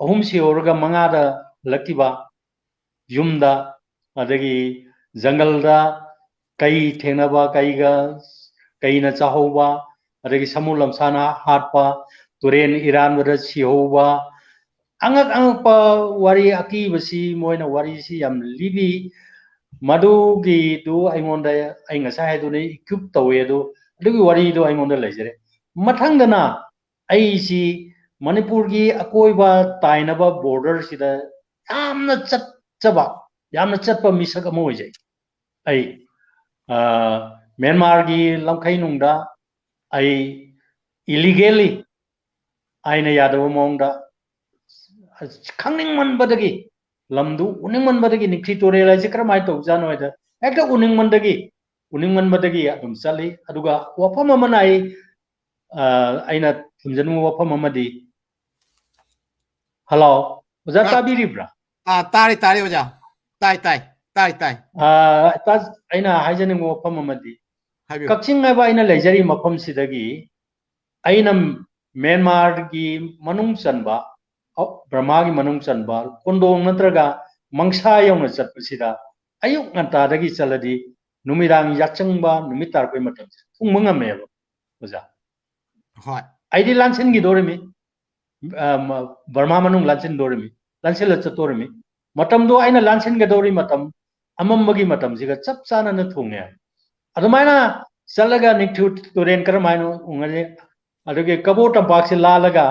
ꯑꯍꯨꯝ ꯁꯤꯍꯧꯔꯒ ꯃꯉꯥꯗ ꯍꯜꯂꯛꯈꯤꯕ ꯌꯨꯝꯗ, ꯑꯗꯒꯤ ꯖꯪꯒꯜꯗ ꯀꯩ ꯊꯦꯡꯅꯕ, ꯀꯩꯒ, ꯀꯩꯅ ꯆꯥꯍꯧꯕ, ꯑꯗꯒꯤ ꯁꯥꯃꯨ ꯂꯝꯁꯥꯅ ꯍꯥꯠꯄ, ꯇꯨꯔꯦꯟ ꯏꯔꯥꯟꯕꯗ ꯁꯤꯍꯧꯕ, ꯑꯉꯛ ꯑꯉꯛꯄ ꯋꯥꯔꯤ ꯑꯀꯤꯕꯁꯤ ꯃꯣꯏꯅ ꯋꯥꯔꯤꯁꯤ ꯌꯥꯝ ꯂꯤꯕꯤ꯫ ꯃꯗꯨꯒꯤꯗꯨ ꯑꯩꯉꯣꯟꯗ, ꯑꯩ ꯉꯁꯥꯏ ꯍꯥꯏꯗꯨꯅ ꯏꯀ꯭ꯌꯨꯞ ꯇꯧꯋꯦ꯫ ꯑꯗꯨ, ꯑꯗꯨꯒꯤ ꯋꯥꯔꯤꯗꯣ ꯑꯩꯉꯣꯟꯗ ꯂꯩꯖꯔꯦ꯫ ꯃꯊꯪꯗꯅ ꯑꯩꯁꯤ ꯃꯅꯤꯄꯨꯔꯒꯤ ꯑꯀꯣꯏꯕ ꯇꯥꯏꯅꯕ ꯕꯣꯔꯗꯔꯁꯤꯗ ꯌꯥꯝꯅ ꯆꯠꯆꯕ, ꯌꯥꯝꯅ ꯆꯠꯄ ꯃꯤꯁꯛ ꯑꯃ ꯑꯣꯏꯖꯩ꯫ ꯑꯩ, ꯑ, ꯃ꯭ꯌꯥꯟꯃꯥꯔꯒꯤ ꯂꯝꯈꯩ ꯅꯨꯡꯗ ꯑꯩ ꯏꯂꯤꯒꯦꯜꯂꯤ, ꯑꯥꯏꯟꯅ ꯌꯥꯗꯕ ꯃꯑꯣꯡꯗ, ꯈꯪꯅꯤꯡꯃꯟꯕꯗꯒꯤ, ꯂꯝꯗꯨ ꯎꯅꯤꯡꯃꯟꯕꯗꯒꯤ, ꯅꯤꯡꯊꯤ ꯇꯨꯔꯦꯜ ꯍꯥꯏꯁꯦ ꯀꯔꯝꯍꯥꯏꯅ ꯇꯧꯕꯖꯥꯠꯅꯣ ꯍꯥꯏꯗ ꯍꯦꯛꯇ ꯎꯅꯤꯡꯃꯟꯗꯒꯤ, ꯎꯅꯤꯡꯃꯟꯕꯗꯒꯤ ꯑꯗꯨꯝ ꯆꯠꯂꯤ꯫ ꯑꯗꯨꯒ ꯋꯥꯐꯝ ꯑꯃꯅ ꯑꯩ, ꯑ, ꯑꯩꯅ ꯊꯝꯖꯅꯤꯡꯕ ꯋꯥꯐꯝ ꯑꯃꯗꯤ, ꯍꯜꯂꯣ, ꯑꯣꯖꯥ, ꯑ, ꯇꯥꯕꯤꯔꯤꯕ꯭ꯔꯥ? ꯑ, ꯇꯥꯔꯦ, ꯇꯥꯔꯦ, ꯑꯣꯖꯥ꯫ ꯇꯥꯏ, ꯇꯥꯏ, ꯇꯥꯏ, ꯇꯥꯏ꯫ ꯑ, ꯇꯥꯖ-, ꯑꯩꯅ ꯍꯥꯏꯖꯅꯤꯡꯕ ꯋꯥꯐꯝ ꯑꯃꯗꯤ, ꯍꯥꯏꯕꯤꯌꯨ꯫ ꯀꯛꯆꯤꯡ ꯍꯥꯏꯕ ꯑꯩꯅ ꯂꯩꯖꯔꯤꯕ ꯃꯐꯝꯁꯤꯗꯒꯤ ꯑꯩꯅ ꯃ꯭ꯌꯥꯟꯃꯥꯔꯒꯤ ꯃꯅꯨꯡ ꯆꯟꯕ, ꯑ, ꯕꯔꯃꯥꯒꯤ ꯃꯅꯨꯡ ꯆꯟꯕ ꯀꯣꯟꯗꯣꯡ ꯅꯠꯇ꯭ꯔꯒ ꯃꯪꯁꯥ ꯌꯧꯅ ꯆꯠꯄꯁꯤꯗ ꯑꯌꯨꯛ ꯉꯟꯇꯥꯗꯒꯤ ꯆꯠꯂꯗꯤ ꯅꯨꯃꯤꯗꯥꯡ ꯌꯥꯆꯪꯕ, ꯅꯨꯃꯤꯠ ꯇꯥꯔꯛꯄꯩ ꯃꯇꯝꯁꯦ ꯊꯨꯡꯕ ꯉꯝꯃꯦꯕ, ꯑꯣꯖꯥ꯫ ꯍꯣꯏ꯫ ꯑꯩꯗꯤ ꯂꯥꯟꯁꯤꯟꯈꯤꯗꯣꯔꯤꯃꯤ, ꯑ, ꯃ-, ꯕꯔꯃꯥ ꯃꯅꯨꯡ ꯂꯥꯟꯁꯤꯟꯗꯣꯔꯤꯃꯤ, ꯂꯥꯟꯁꯤꯜꯂ ꯆꯠꯇꯣꯔꯤꯃꯤ꯫ ꯃꯇꯝꯗꯣ ꯑꯩꯅ ꯂꯥꯟꯁꯤꯟꯒꯗꯧꯔꯤ ꯃꯇꯝ, ꯑꯃꯝꯕꯒꯤ ꯃꯇꯝꯁꯤꯒ ꯆꯞ ꯆꯥꯅꯅ ꯊꯨꯡꯉꯦ꯫ ꯑꯗꯨꯃꯥꯏꯅ ꯆꯠꯂꯒ ꯅꯤꯡꯊꯤ ꯇꯨꯔꯦꯟ ꯀꯔꯝꯍꯥꯏꯅ ꯎꯉꯅꯤ, ꯑꯗꯨꯒꯤ ꯀꯕꯣ ꯇꯝꯄꯥꯛꯁꯤ ꯂꯥꯜꯂꯒ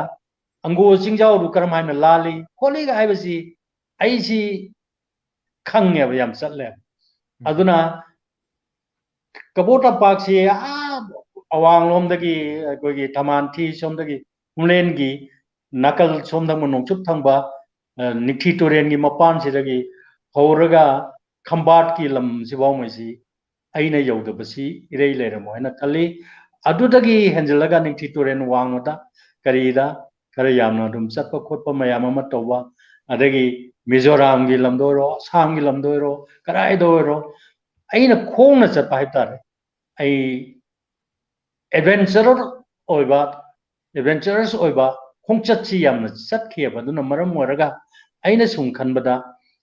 ꯑꯪꯒꯣ ꯆꯤꯡꯖꯥꯎꯗꯨ ꯀꯔꯝꯍꯥꯏꯅ ꯂꯥꯜꯂꯤ ꯈꯣꯠꯂꯤꯒ ꯍꯥꯏꯕꯁꯤ ꯑꯩꯁꯤ ꯈꯪꯉꯦꯕ, ꯌꯥꯝ ꯆꯠꯂꯦꯕ꯫ ꯎꯝ꯫ ꯑꯗꯨꯅ ꯀꯕꯣ ꯇꯝꯄꯥꯛꯁꯤ ꯑꯥ ꯑꯋꯥꯡꯂꯣꯝꯗꯒꯤ ꯑꯩꯈꯣꯏꯒꯤ ꯊꯃꯥꯟꯊꯤ ꯁꯣꯝꯗꯒꯤ ꯍꯨꯝꯂꯦꯟꯒꯤ ꯅꯥꯀꯜ ꯁꯣꯝ ꯊꯪꯕ ꯅꯣꯡꯆꯨꯞ ꯊꯪꯕ, ꯑ, ꯅꯤꯡꯊꯤ ꯇꯨꯔꯦꯟꯒꯤ ꯃꯄꯥꯟꯁꯤꯗꯒꯤ ꯍꯧꯔꯒ ꯈꯝꯕꯥꯠꯀꯤ ꯂꯝꯁꯤꯐꯥꯎꯉꯩꯁꯤ ꯑꯩꯅ ꯌꯧꯗꯕꯁꯤ ꯏꯔꯩ ꯂꯩꯔꯝꯃꯣꯏ ꯍꯥꯏꯅ ꯈꯜꯂꯤ꯫ ꯑꯗꯨꯗꯒꯤ ꯍꯦꯟꯖꯤꯜꯂꯒ ꯅꯤꯡꯊꯤ ꯇꯨꯔꯦꯜ ꯋꯥꯡꯃꯗ ꯀꯔꯤꯗ ꯈꯔ ꯌꯥꯝꯅ ꯑꯗꯨꯝ ꯆꯠꯄ ꯈꯣꯠꯄ ꯃꯌꯥꯝ ꯑꯃ ꯇꯧꯕ, ꯑꯗꯒꯤ ꯃꯤꯖꯣꯔꯥꯝꯒꯤ ꯂꯝꯗ ꯑꯣꯏꯔꯣ, ꯑꯁꯥꯝꯒꯤ ꯂꯝꯗ ꯑꯣꯏꯔꯣ, ꯀꯗꯥꯏꯗ ꯑꯣꯏꯔꯣ, ꯑꯩꯅ ꯈꯣꯡꯅ ꯆꯠꯄ ꯍꯥꯏꯕ ꯇꯥꯔꯦ꯫ ꯑꯩ adventurer ꯑꯣꯏꯕ, adventurous ꯑꯣꯏꯕ ꯈꯣꯡꯆꯠꯁꯤ ꯌꯥꯝꯅ ꯆꯠꯈꯤꯑꯕ꯫ ꯑꯗꯨꯅ ꯃꯔꯝ ꯑꯣꯏꯔꯒ ꯑꯩꯅ ꯁꯨꯝ ꯈꯟꯕꯗ,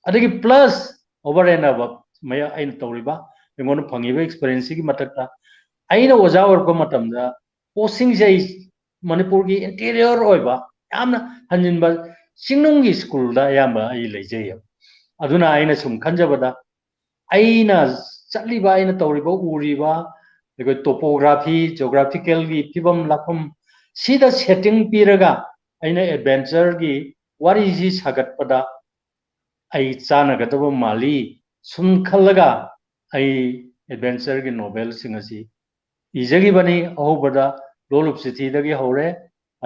ꯑꯗꯒꯤ plus over and above ꯃꯌꯥ-, ꯑꯩꯅ ꯇꯧꯔꯤꯕ, ꯑꯩꯉꯣꯟꯗ ꯐꯪꯉꯤꯕ experienceꯁꯤꯒꯤ ꯃꯊꯛꯇ ꯑꯩꯅ ꯑꯣꯖꯥ ꯑꯣꯏꯔꯛꯄ ꯃꯇꯝꯗ ꯄꯣꯁꯇꯤꯡꯁꯦ ꯑꯩ ꯃꯅꯤꯄꯨꯔꯒꯤ interior ꯑꯣꯏꯕ ꯌꯥꯝꯅ ꯍꯟꯖꯤꯟꯕ ꯆꯤꯡꯅꯨꯡꯒꯤ ꯁ꯭ꯀꯨꯜꯗ ꯑꯌꯥꯝꯕ ꯑꯩ ꯂꯩꯖꯩꯑꯕ꯫ ꯑꯗꯨꯅ ꯑꯩꯅ ꯁꯨꯝ ꯈꯟꯖꯕꯗ ꯑꯩꯅ ꯆꯠꯂꯤꯕ, ꯑꯩꯅ ꯇꯧꯔꯤꯕ, ꯎꯔꯤꯕ ꯑꯩꯈꯣꯏ topography, geographicalꯒꯤ ꯐꯤꯕꯝ ꯂꯥꯛꯐꯝ ꯁꯤꯗ setting ꯄꯤꯔꯒ ꯑꯩꯅ adventureꯒꯤ ꯋꯥꯔꯤꯁꯤ ꯁꯥꯒꯠꯄꯗ ꯑꯩ ꯆꯥꯟꯅꯒꯗꯕ ꯃꯥꯜꯂꯤ ꯁꯨꯝ ꯈꯜꯂꯒ ꯑꯩ adventureꯒꯤ novelꯁꯤꯡ ꯑꯁꯤ ꯏꯖꯈꯤꯕꯅꯤ꯫ ꯑꯍꯧꯕꯗ ꯂꯣꯜꯂꯨꯞ ꯆꯤꯊꯤꯗꯒꯤ ꯍꯧꯔꯦ,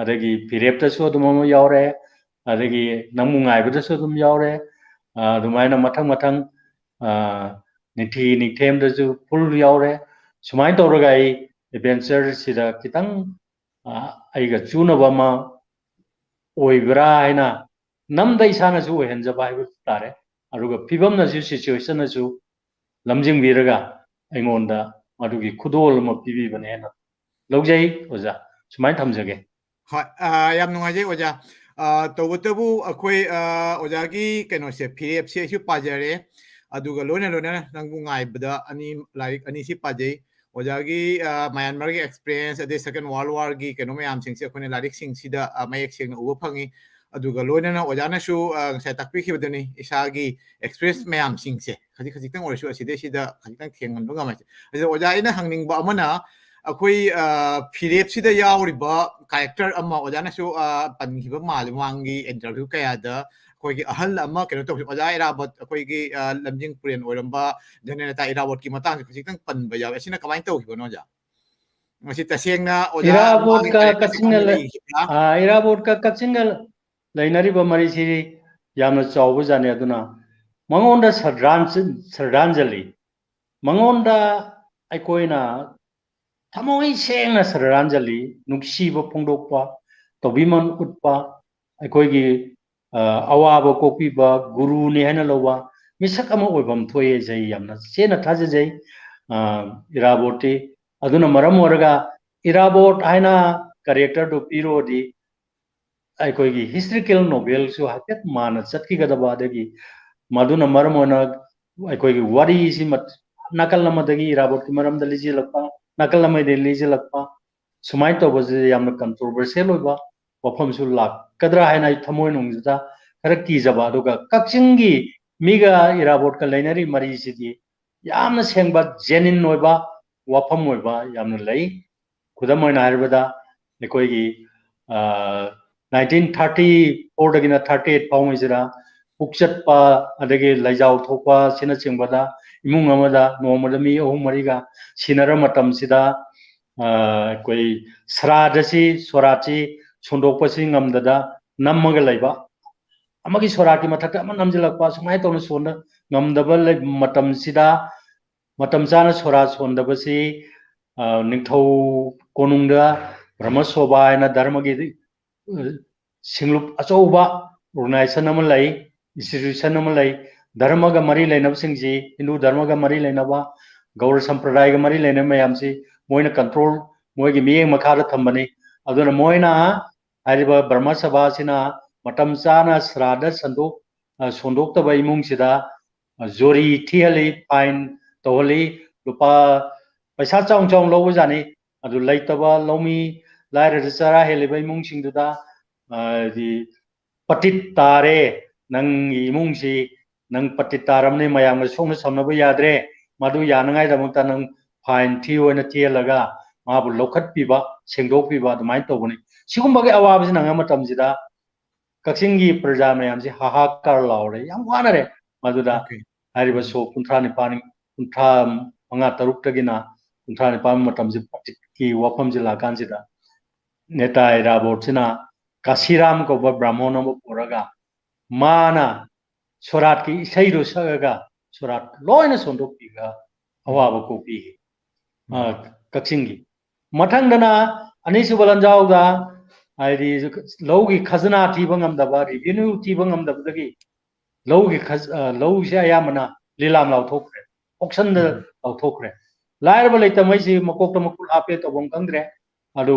ꯑꯗꯒꯤ ꯐꯤꯔꯦꯞꯇꯁꯨ ꯑꯗꯨꯝ ꯑꯃ ꯌꯥꯎꯔꯦ, ꯑꯗꯒꯤ ꯅꯪꯕꯨ ꯉꯥꯏꯕꯗꯁꯨ ꯑꯗꯨꯝ ꯌꯥꯎꯔꯦ, ꯑ, ꯑꯗꯨꯃꯥꯏꯅ ꯃꯊꯪ ꯃꯊꯪ, ꯑ, ꯅꯤꯡꯊꯤ ꯅꯤꯡꯊꯦꯝꯗꯁꯨ full ꯌꯥꯎꯔꯦ꯫ ꯁꯨꯃꯥꯏꯅ ꯇꯧꯔꯒ ꯑꯩ adventureꯁꯤꯗ ꯈꯤꯇꯪ, ꯑ, ꯑꯩꯒ ꯆꯨꯅꯕ ꯑꯃ ꯑꯣꯏꯕ꯭ꯔꯥ ꯍꯥꯏꯅ ꯅꯝꯗ ꯏꯁꯥꯅꯁꯨ ꯑꯣꯏꯍꯟꯖꯕ ꯍꯥꯏꯕ ꯇꯥꯔꯦ꯫ ꯑꯗꯨꯒ ꯐꯤꯕꯝꯅꯁꯨ, situationꯅꯁꯨ ꯂꯝꯖꯤꯡꯕꯤꯔꯒ ꯑꯩꯉꯣꯟꯗ ꯃꯗꯨꯒꯤ ꯈꯨꯗꯣꯜ ꯑꯃ ꯄꯤꯕꯤꯕꯅꯦꯅ ꯂꯧꯖꯩ, ꯑꯣꯖꯥ꯫ ꯁꯨꯃꯥꯏꯅ ꯊꯝꯖꯒꯦ꯫ ꯍꯣꯏ, ꯑ, ꯌꯥꯝ ꯅꯨꯡꯉꯥꯏꯖꯩ, ꯑꯣꯖꯥ꯫ ꯑ, ꯇꯧꯕꯇꯕꯨ ꯑꯩꯈꯣꯏ, ꯑ, ꯑꯣꯖꯥꯒꯤ ꯀꯩꯅꯣꯁꯦ, ꯐꯤꯔꯦꯞꯁꯦ ꯑꯩꯁꯨ ꯄꯥꯖꯔꯦ, ꯑꯗꯨꯒ ꯂꯣꯏꯅ ꯂꯣꯏꯅꯅ ꯅꯪꯕꯨ ꯉꯥꯏꯕꯗ ꯑꯅꯤ, ꯂꯥꯏꯔꯤꯛ ꯑꯅꯤꯁꯤ ꯄꯥꯖꯩ꯫ ꯑꯣꯖꯥꯒꯤ, ꯑ, ꯃꯌꯥꯟꯃꯥꯔꯒꯤ experience, ꯑꯗꯩ Second World Warꯒꯤ ꯀꯩꯅꯣ ꯃꯌꯥꯝꯁꯤꯡꯁꯦ ꯑꯩꯈꯣꯏꯅ ꯂꯥꯏꯔꯤꯛꯁꯤꯡꯁꯤꯗ, ꯑ, ꯃꯌꯦꯛ ꯁꯦꯡꯅ ꯎꯕ ꯐꯪꯉꯤ꯫ ꯑꯗꯨꯒ ꯂꯣꯏꯅꯅ ꯑꯣꯖꯥꯅꯁꯨ, ꯑ, ꯉꯁꯥꯏ ꯇꯥꯛꯄꯤꯈꯤꯕꯗꯨꯅꯤ, ꯏꯁꯥꯒꯤ experience ꯃꯌꯥꯝꯁꯤꯡꯁꯦ ꯈꯖꯤꯛ ꯈꯖꯤꯛꯇꯪ ꯑꯣꯏꯔꯁꯨ ꯑꯁꯤꯗꯩꯁꯤꯗ ꯈꯖꯤꯛꯇꯪ ꯊꯦꯡꯍꯟꯕ ꯉꯝꯃꯁꯦ꯫ ꯑꯗꯣ ꯑꯣꯖꯥ, ꯑꯩꯅ ꯍꯪꯅꯤꯡꯕ ꯑꯃꯅ, ꯑꯩꯈꯣꯏ, ꯑ, ꯐꯤꯔꯦꯞꯁꯤꯗ ꯌꯥꯎꯔꯤꯕ character ꯑꯃ, ꯑꯣꯖꯥꯅꯁꯨ, ꯑ, ꯄꯟꯈꯤꯕ ꯃꯥꯜꯂꯦ ꯃꯃꯥꯡꯒꯤ interview ꯀꯌꯥꯗ, ꯑꯩꯈꯣꯏꯒꯤ ꯑꯍꯜ ꯑꯃ ꯀꯩꯅꯣ ꯇꯧꯈꯤꯕ, ꯑꯣꯖꯥ ꯏꯔꯥꯕꯣꯠ, ꯑꯩꯈꯣꯏꯒꯤ, ꯑ, ꯂꯝꯖꯤꯡ ꯄꯨꯔꯦꯟ ꯑꯣꯏꯔꯝꯕ ꯖꯦꯅꯦꯔꯦꯇꯥ ꯏꯔꯥꯕꯣꯠꯀꯤ ꯃꯇꯥꯡꯁꯦ ꯈꯖꯤꯛꯇꯪ ꯄꯟꯕ ꯌꯥꯎꯋꯦ꯫ ꯑꯁꯤꯅ ꯀꯃꯥꯏꯅ ꯇꯧꯈꯤꯕꯅꯣ, ꯑꯣꯖꯥ? ꯃꯁꯤ ꯇꯁꯦꯡꯅ ꯑꯣꯖꯥ ꯏꯔꯥꯕꯣꯠꯀ ꯃꯥꯒꯤ ꯀꯛꯆꯤꯡꯒ ꯂꯩ-, ꯂꯩꯈꯤꯕ꯭ꯔꯥ? ꯑ, ꯏꯔꯥꯕꯣꯠꯀ ꯀꯛꯆꯤꯡꯒ ꯂꯩꯅꯔꯤꯕ ꯃꯔꯤꯁꯤ ꯌꯥꯝꯅ ꯆꯥꯎꯕꯖꯥꯠꯅꯤ꯫ ꯑꯗꯨꯅ ꯃꯉꯣꯟꯗ ꯁ꯭ꯔꯗꯥꯟ-, ꯁ꯭ꯔꯗꯥꯟꯖꯂꯤ, ꯃꯉꯣꯟꯗ ꯑꯩꯈꯣꯏꯅ ꯊꯃꯣꯏ ꯁꯦꯡꯅ ꯁ꯭ꯔꯗꯥꯟꯖꯂꯤ, ꯅꯨꯡꯁꯤꯕ ꯐꯣꯡꯗꯣꯛꯄ, ꯇꯧꯕꯤꯃꯜ ꯎꯠꯄ, ꯑꯩꯈꯣꯏꯒꯤ, ꯑ, ꯑꯋꯥꯕ ꯀꯣꯛꯄꯤꯕ ꯒꯨꯔꯨꯅꯤ ꯍꯥꯏꯅ ꯂꯧꯕ ꯃꯤꯁꯛ ꯑꯃ ꯑꯣꯏꯐꯝ ꯊꯣꯛꯑꯦ ꯍꯥꯏꯁꯦ ꯑꯩ ꯌꯥꯝꯅ ꯆꯦꯠꯅ ꯊꯥꯖꯖꯩ, ꯑ, ꯏꯔꯥꯕꯣꯠꯇꯤ꯫ ꯑꯗꯨꯅ ꯃꯔꯝ ꯑꯣꯏꯔꯒ ꯏꯔꯥꯕꯣꯠ ꯍꯥꯏꯅ character ꯗꯨ ꯄꯤꯔꯨꯔꯗꯤ ꯑꯩꯈꯣꯏꯒꯤ historical novel ꯁꯨ ꯍꯥꯏꯐꯦꯠ ꯃꯥꯟꯅ ꯆꯠꯈꯤꯒꯗꯕ, ꯑꯗꯒꯤ ꯃꯗꯨꯅ ꯃꯔꯝ ꯑꯣꯏꯅ ꯑꯩꯈꯣꯏꯒꯤ ꯋꯥꯔꯤꯁꯤ ꯃꯠ-, ꯅꯥꯀꯜ ꯑꯃꯗꯒꯤ ꯏꯔꯥꯕꯣꯠꯀꯤ ꯃꯔꯝꯗ ꯂꯤꯁꯤꯜꯂꯛꯄ, ꯅꯥꯀꯜ ꯑꯃꯗꯒꯤ ꯂꯤꯁꯤꯜꯂꯛꯄ, ꯁꯨꯃꯥꯏꯅ ꯇꯧꯕꯁꯦ ꯌꯥꯝꯅ controversial ꯑꯣꯏꯕ ꯋꯥꯐꯝꯁꯨ ꯂꯥꯛꯀꯗ꯭ꯔꯥ ꯍꯥꯏꯅ ꯑꯩ ꯊꯃꯣꯏꯅꯨꯡꯁꯤꯗ ꯈꯔ ꯀꯤꯖꯕ꯫ ꯑꯗꯨꯒ ꯀꯛꯆꯤꯡꯒꯤ ꯃꯤꯒ ꯏꯔꯥꯕꯣꯠꯀ ꯂꯩꯅꯔꯤ ꯃꯔꯤꯁꯤꯗꯤ ꯌꯥꯝꯅ ꯁꯦꯡꯕ, genuine ꯑꯣꯏꯕ ꯋꯥꯐꯝ ꯑꯣꯏꯕ ꯌꯥꯝꯅ ꯂꯩ꯫ ꯈꯨꯗꯝ ꯑꯣꯏꯅ ꯍꯥꯏꯔꯕꯗ, ꯑꯩꯈꯣꯏꯒꯤ, ꯑ, nineteen thirty four ꯗꯒꯤꯅ thirty eight ꯐꯥꯎꯉꯩꯁꯤꯗ ꯄꯨꯛꯆꯠꯄ, ꯑꯗꯒꯤ ꯂꯩꯖꯥꯎ ꯊꯣꯛꯄ ꯑꯁꯤꯅꯆꯤꯡꯕꯗ ꯏꯃꯨꯡ ꯑꯃꯗ ꯅꯣꯡꯃꯗ ꯃꯤ ꯑꯍꯨꯝ ꯃꯔꯤꯒ ꯁꯤꯅꯔ ꯃꯇꯝꯁꯤꯗ, ꯑ, ꯑꯩꯈꯣꯏ ꯁ꯭ꯔꯥꯗꯁꯤ, ꯁꯣꯔꯥꯠꯁꯤ ꯁꯣꯟꯗꯣꯛꯄꯁꯤ ꯉꯝꯗꯗ ꯅꯝꯃꯒ ꯂꯩꯕ, ꯑꯃꯒꯤ ꯁꯣꯔꯥꯠꯀꯤ ꯃꯊꯛꯇ ꯑꯃ ꯅꯝꯁꯤꯜꯂꯛꯄ, ꯁꯨꯃꯥꯏꯅ ꯇꯧꯅ ꯁꯣꯟꯗ ꯉꯝꯗꯕ ꯂꯩ-, ꯃꯇꯝꯁꯤꯗ, ꯃꯇꯝ ꯆꯥꯅ ꯁꯣꯔꯥꯠ ꯁꯣꯟꯗꯕꯁꯤ, ꯑ, ꯅꯤꯡꯊꯧ ꯀꯣꯅꯨꯡꯗ ꯕ꯭ꯔꯍ꯭ꯃ ꯁꯣꯚꯥ ꯍꯥꯏꯅ ꯙꯔꯃꯒꯤ, ꯑ, ꯁꯤꯡꯂꯨꯞ ꯑꯆꯧꯕ organization ꯑꯃ ꯂꯩ, institution ꯑꯃ ꯂꯩ꯫ ꯙꯔꯃꯒ ꯃꯔꯤ ꯂꯩꯅꯕꯁꯤꯡꯁꯤ, ꯍꯤꯟꯗꯨ ꯙꯔꯃꯒ ꯃꯔꯤ ꯂꯩꯅꯕ, ꯒꯧꯔ ꯁꯝꯄ꯭ꯔꯗꯥꯌꯒ ꯃꯔꯤ ꯂꯩꯅꯕ ꯃꯌꯥꯝꯁꯤ ꯃꯣꯏꯅ control, ꯃꯣꯏꯒꯤ ꯃꯤꯠꯌꯦꯡ ꯃꯈꯥꯗ ꯊꯝꯕꯅꯤ꯫ ꯑꯗꯨꯅ ꯃꯣꯏꯅ ꯍꯥꯏꯔꯤꯕ ꯕ꯭ꯔꯍ꯭ꯃ ꯁꯚꯥꯁꯤꯅ ꯃꯇꯝ ꯆꯥꯅ ꯁ꯭ꯔꯥꯗ ꯁꯟꯗꯣꯛ-, ꯑ, ꯁꯣꯟꯗꯣꯛꯇꯕ ꯏꯃꯨꯡꯁꯤꯗ, ꯑ, ꯖꯣꯔꯤ ꯊꯤꯍꯜꯂꯤ, fine ꯇꯧꯍꯜꯂꯤ, ꯂꯨꯄꯥ ꯄꯩꯁꯥ ꯆꯥꯎꯅ ꯆꯥꯎꯅ ꯂꯧꯕꯖꯥꯠꯅꯤ꯫ ꯑꯗꯨ ꯂꯩꯇꯕ ꯂꯧꯃꯤ ꯂꯥꯏꯔꯗ ꯆꯔꯥ ꯍꯦꯜꯂꯤꯕ ꯏꯃꯨꯡꯁꯤꯡꯗꯨꯗ, ꯑ, ꯍꯥꯏꯗꯤ ꯄꯇꯤꯠ ꯇꯥꯔꯦ, ꯅꯪꯒꯤ ꯏꯃꯨꯡꯁꯤ ꯅꯪ ꯄꯇꯤꯠ ꯇꯥꯔꯕꯅꯤ, ꯃꯌꯥꯝꯒ ꯁꯣꯛꯅ ꯁꯝꯅꯕ ꯌꯥꯗ꯭ꯔꯦ, ꯃꯗꯨ ꯌꯥꯅꯉꯥꯏꯗꯃꯛꯇ ꯅꯪ fine ꯊꯤꯌꯨ ꯍꯥꯏꯅ ꯊꯤꯍꯜꯂꯒ ꯃꯥꯕꯨ ꯂꯧꯈꯠꯄꯤꯕ, ꯁꯦꯡꯗꯣꯛꯄꯤꯕ, ꯑꯗꯨꯃꯥꯏꯅ ꯇꯧꯕꯅꯤ꯫ ꯁꯤꯒꯨꯝꯕꯒꯤ ꯑꯋꯥꯕꯁꯤ ꯅꯪꯉ ꯃꯇꯝꯁꯤꯗ ꯀꯛꯆꯤꯡꯒꯤ ꯄ꯭ꯔꯖꯥ ꯃꯌꯥꯝꯁꯤ ꯍꯥꯍꯥꯀꯥꯔ ꯂꯥꯎꯔꯦ, ꯌꯥꯝ ꯋꯥꯅꯔꯦ꯫ ꯃꯗꯨꯗ Okay. ꯍꯥꯏꯔꯤꯕ ꯎꯝ. ꯁꯣꯛ ꯀꯨꯟꯊ꯭ꯔꯥ ꯅꯤꯄꯥꯟ, ꯀꯨꯟꯊ꯭ꯔꯥ ꯃꯉꯥ ꯇꯔꯨꯛꯇꯒꯤꯅ ꯀꯨꯟꯊ꯭ꯔꯥ ꯅꯤꯄꯥꯟ ꯃꯇꯝꯁꯤ ꯍꯧꯖꯤꯛꯀꯤ ꯋꯥꯐꯝꯁꯤ ꯂꯥꯛꯀꯥꯟꯁꯤꯗ ꯅꯦꯇꯥ ꯏꯔꯥꯕꯣꯠꯁꯤꯅ ꯀꯥꯁꯤꯔꯥꯝ ꯀꯧꯕ ꯕ꯭ꯔꯥꯍꯃꯣꯟ ꯑꯃ ꯄꯨꯔꯒ ꯃꯥꯅ ꯁꯣꯔꯥꯠꯀꯤ ꯏꯁꯩꯗꯨ ꯁꯛꯑꯒ ꯁꯣꯔꯥꯠ ꯂꯣꯏꯅ ꯁꯣꯟꯗꯣꯛꯄꯤꯒ ꯑꯋꯥꯕ ꯀꯣꯛꯄꯤꯈꯤ, ꯑ, ꯀꯛꯆꯤꯡꯒꯤ꯫ ꯃꯊꯪꯗꯅ ꯑꯅꯤꯁꯨꯕ ꯂꯥꯟꯖꯥꯎꯗ ꯍꯥꯏꯗꯤ ꯂꯧꯒꯤ ꯈꯖꯅꯥ ꯊꯤꯕ ꯉꯝꯗꯕ, revenue ꯊꯤꯕ ꯉꯝꯗꯕꯗꯒꯤ ꯂꯧꯒꯤ ꯈꯖ-, ꯑ, ꯂꯧꯁꯦ ꯑꯌꯥꯝꯕꯅ ꯂꯤꯂꯥꯝ ꯂꯥꯎꯊꯣꯛꯈ꯭ꯔꯦ, auctionꯗ ꯎꯝ. ꯂꯥꯎꯊꯣꯛꯈ꯭ꯔꯦ꯫ ꯂꯥꯏꯔꯕ ꯂꯩꯇ ꯃꯩꯁꯤ ꯃꯀꯣꯛꯇ ꯃꯈꯨꯠ ꯍꯥꯞꯄꯦ ꯇꯧꯐꯝ ꯈꯪꯗ꯭ꯔꯦ꯫ ꯑꯗꯨ,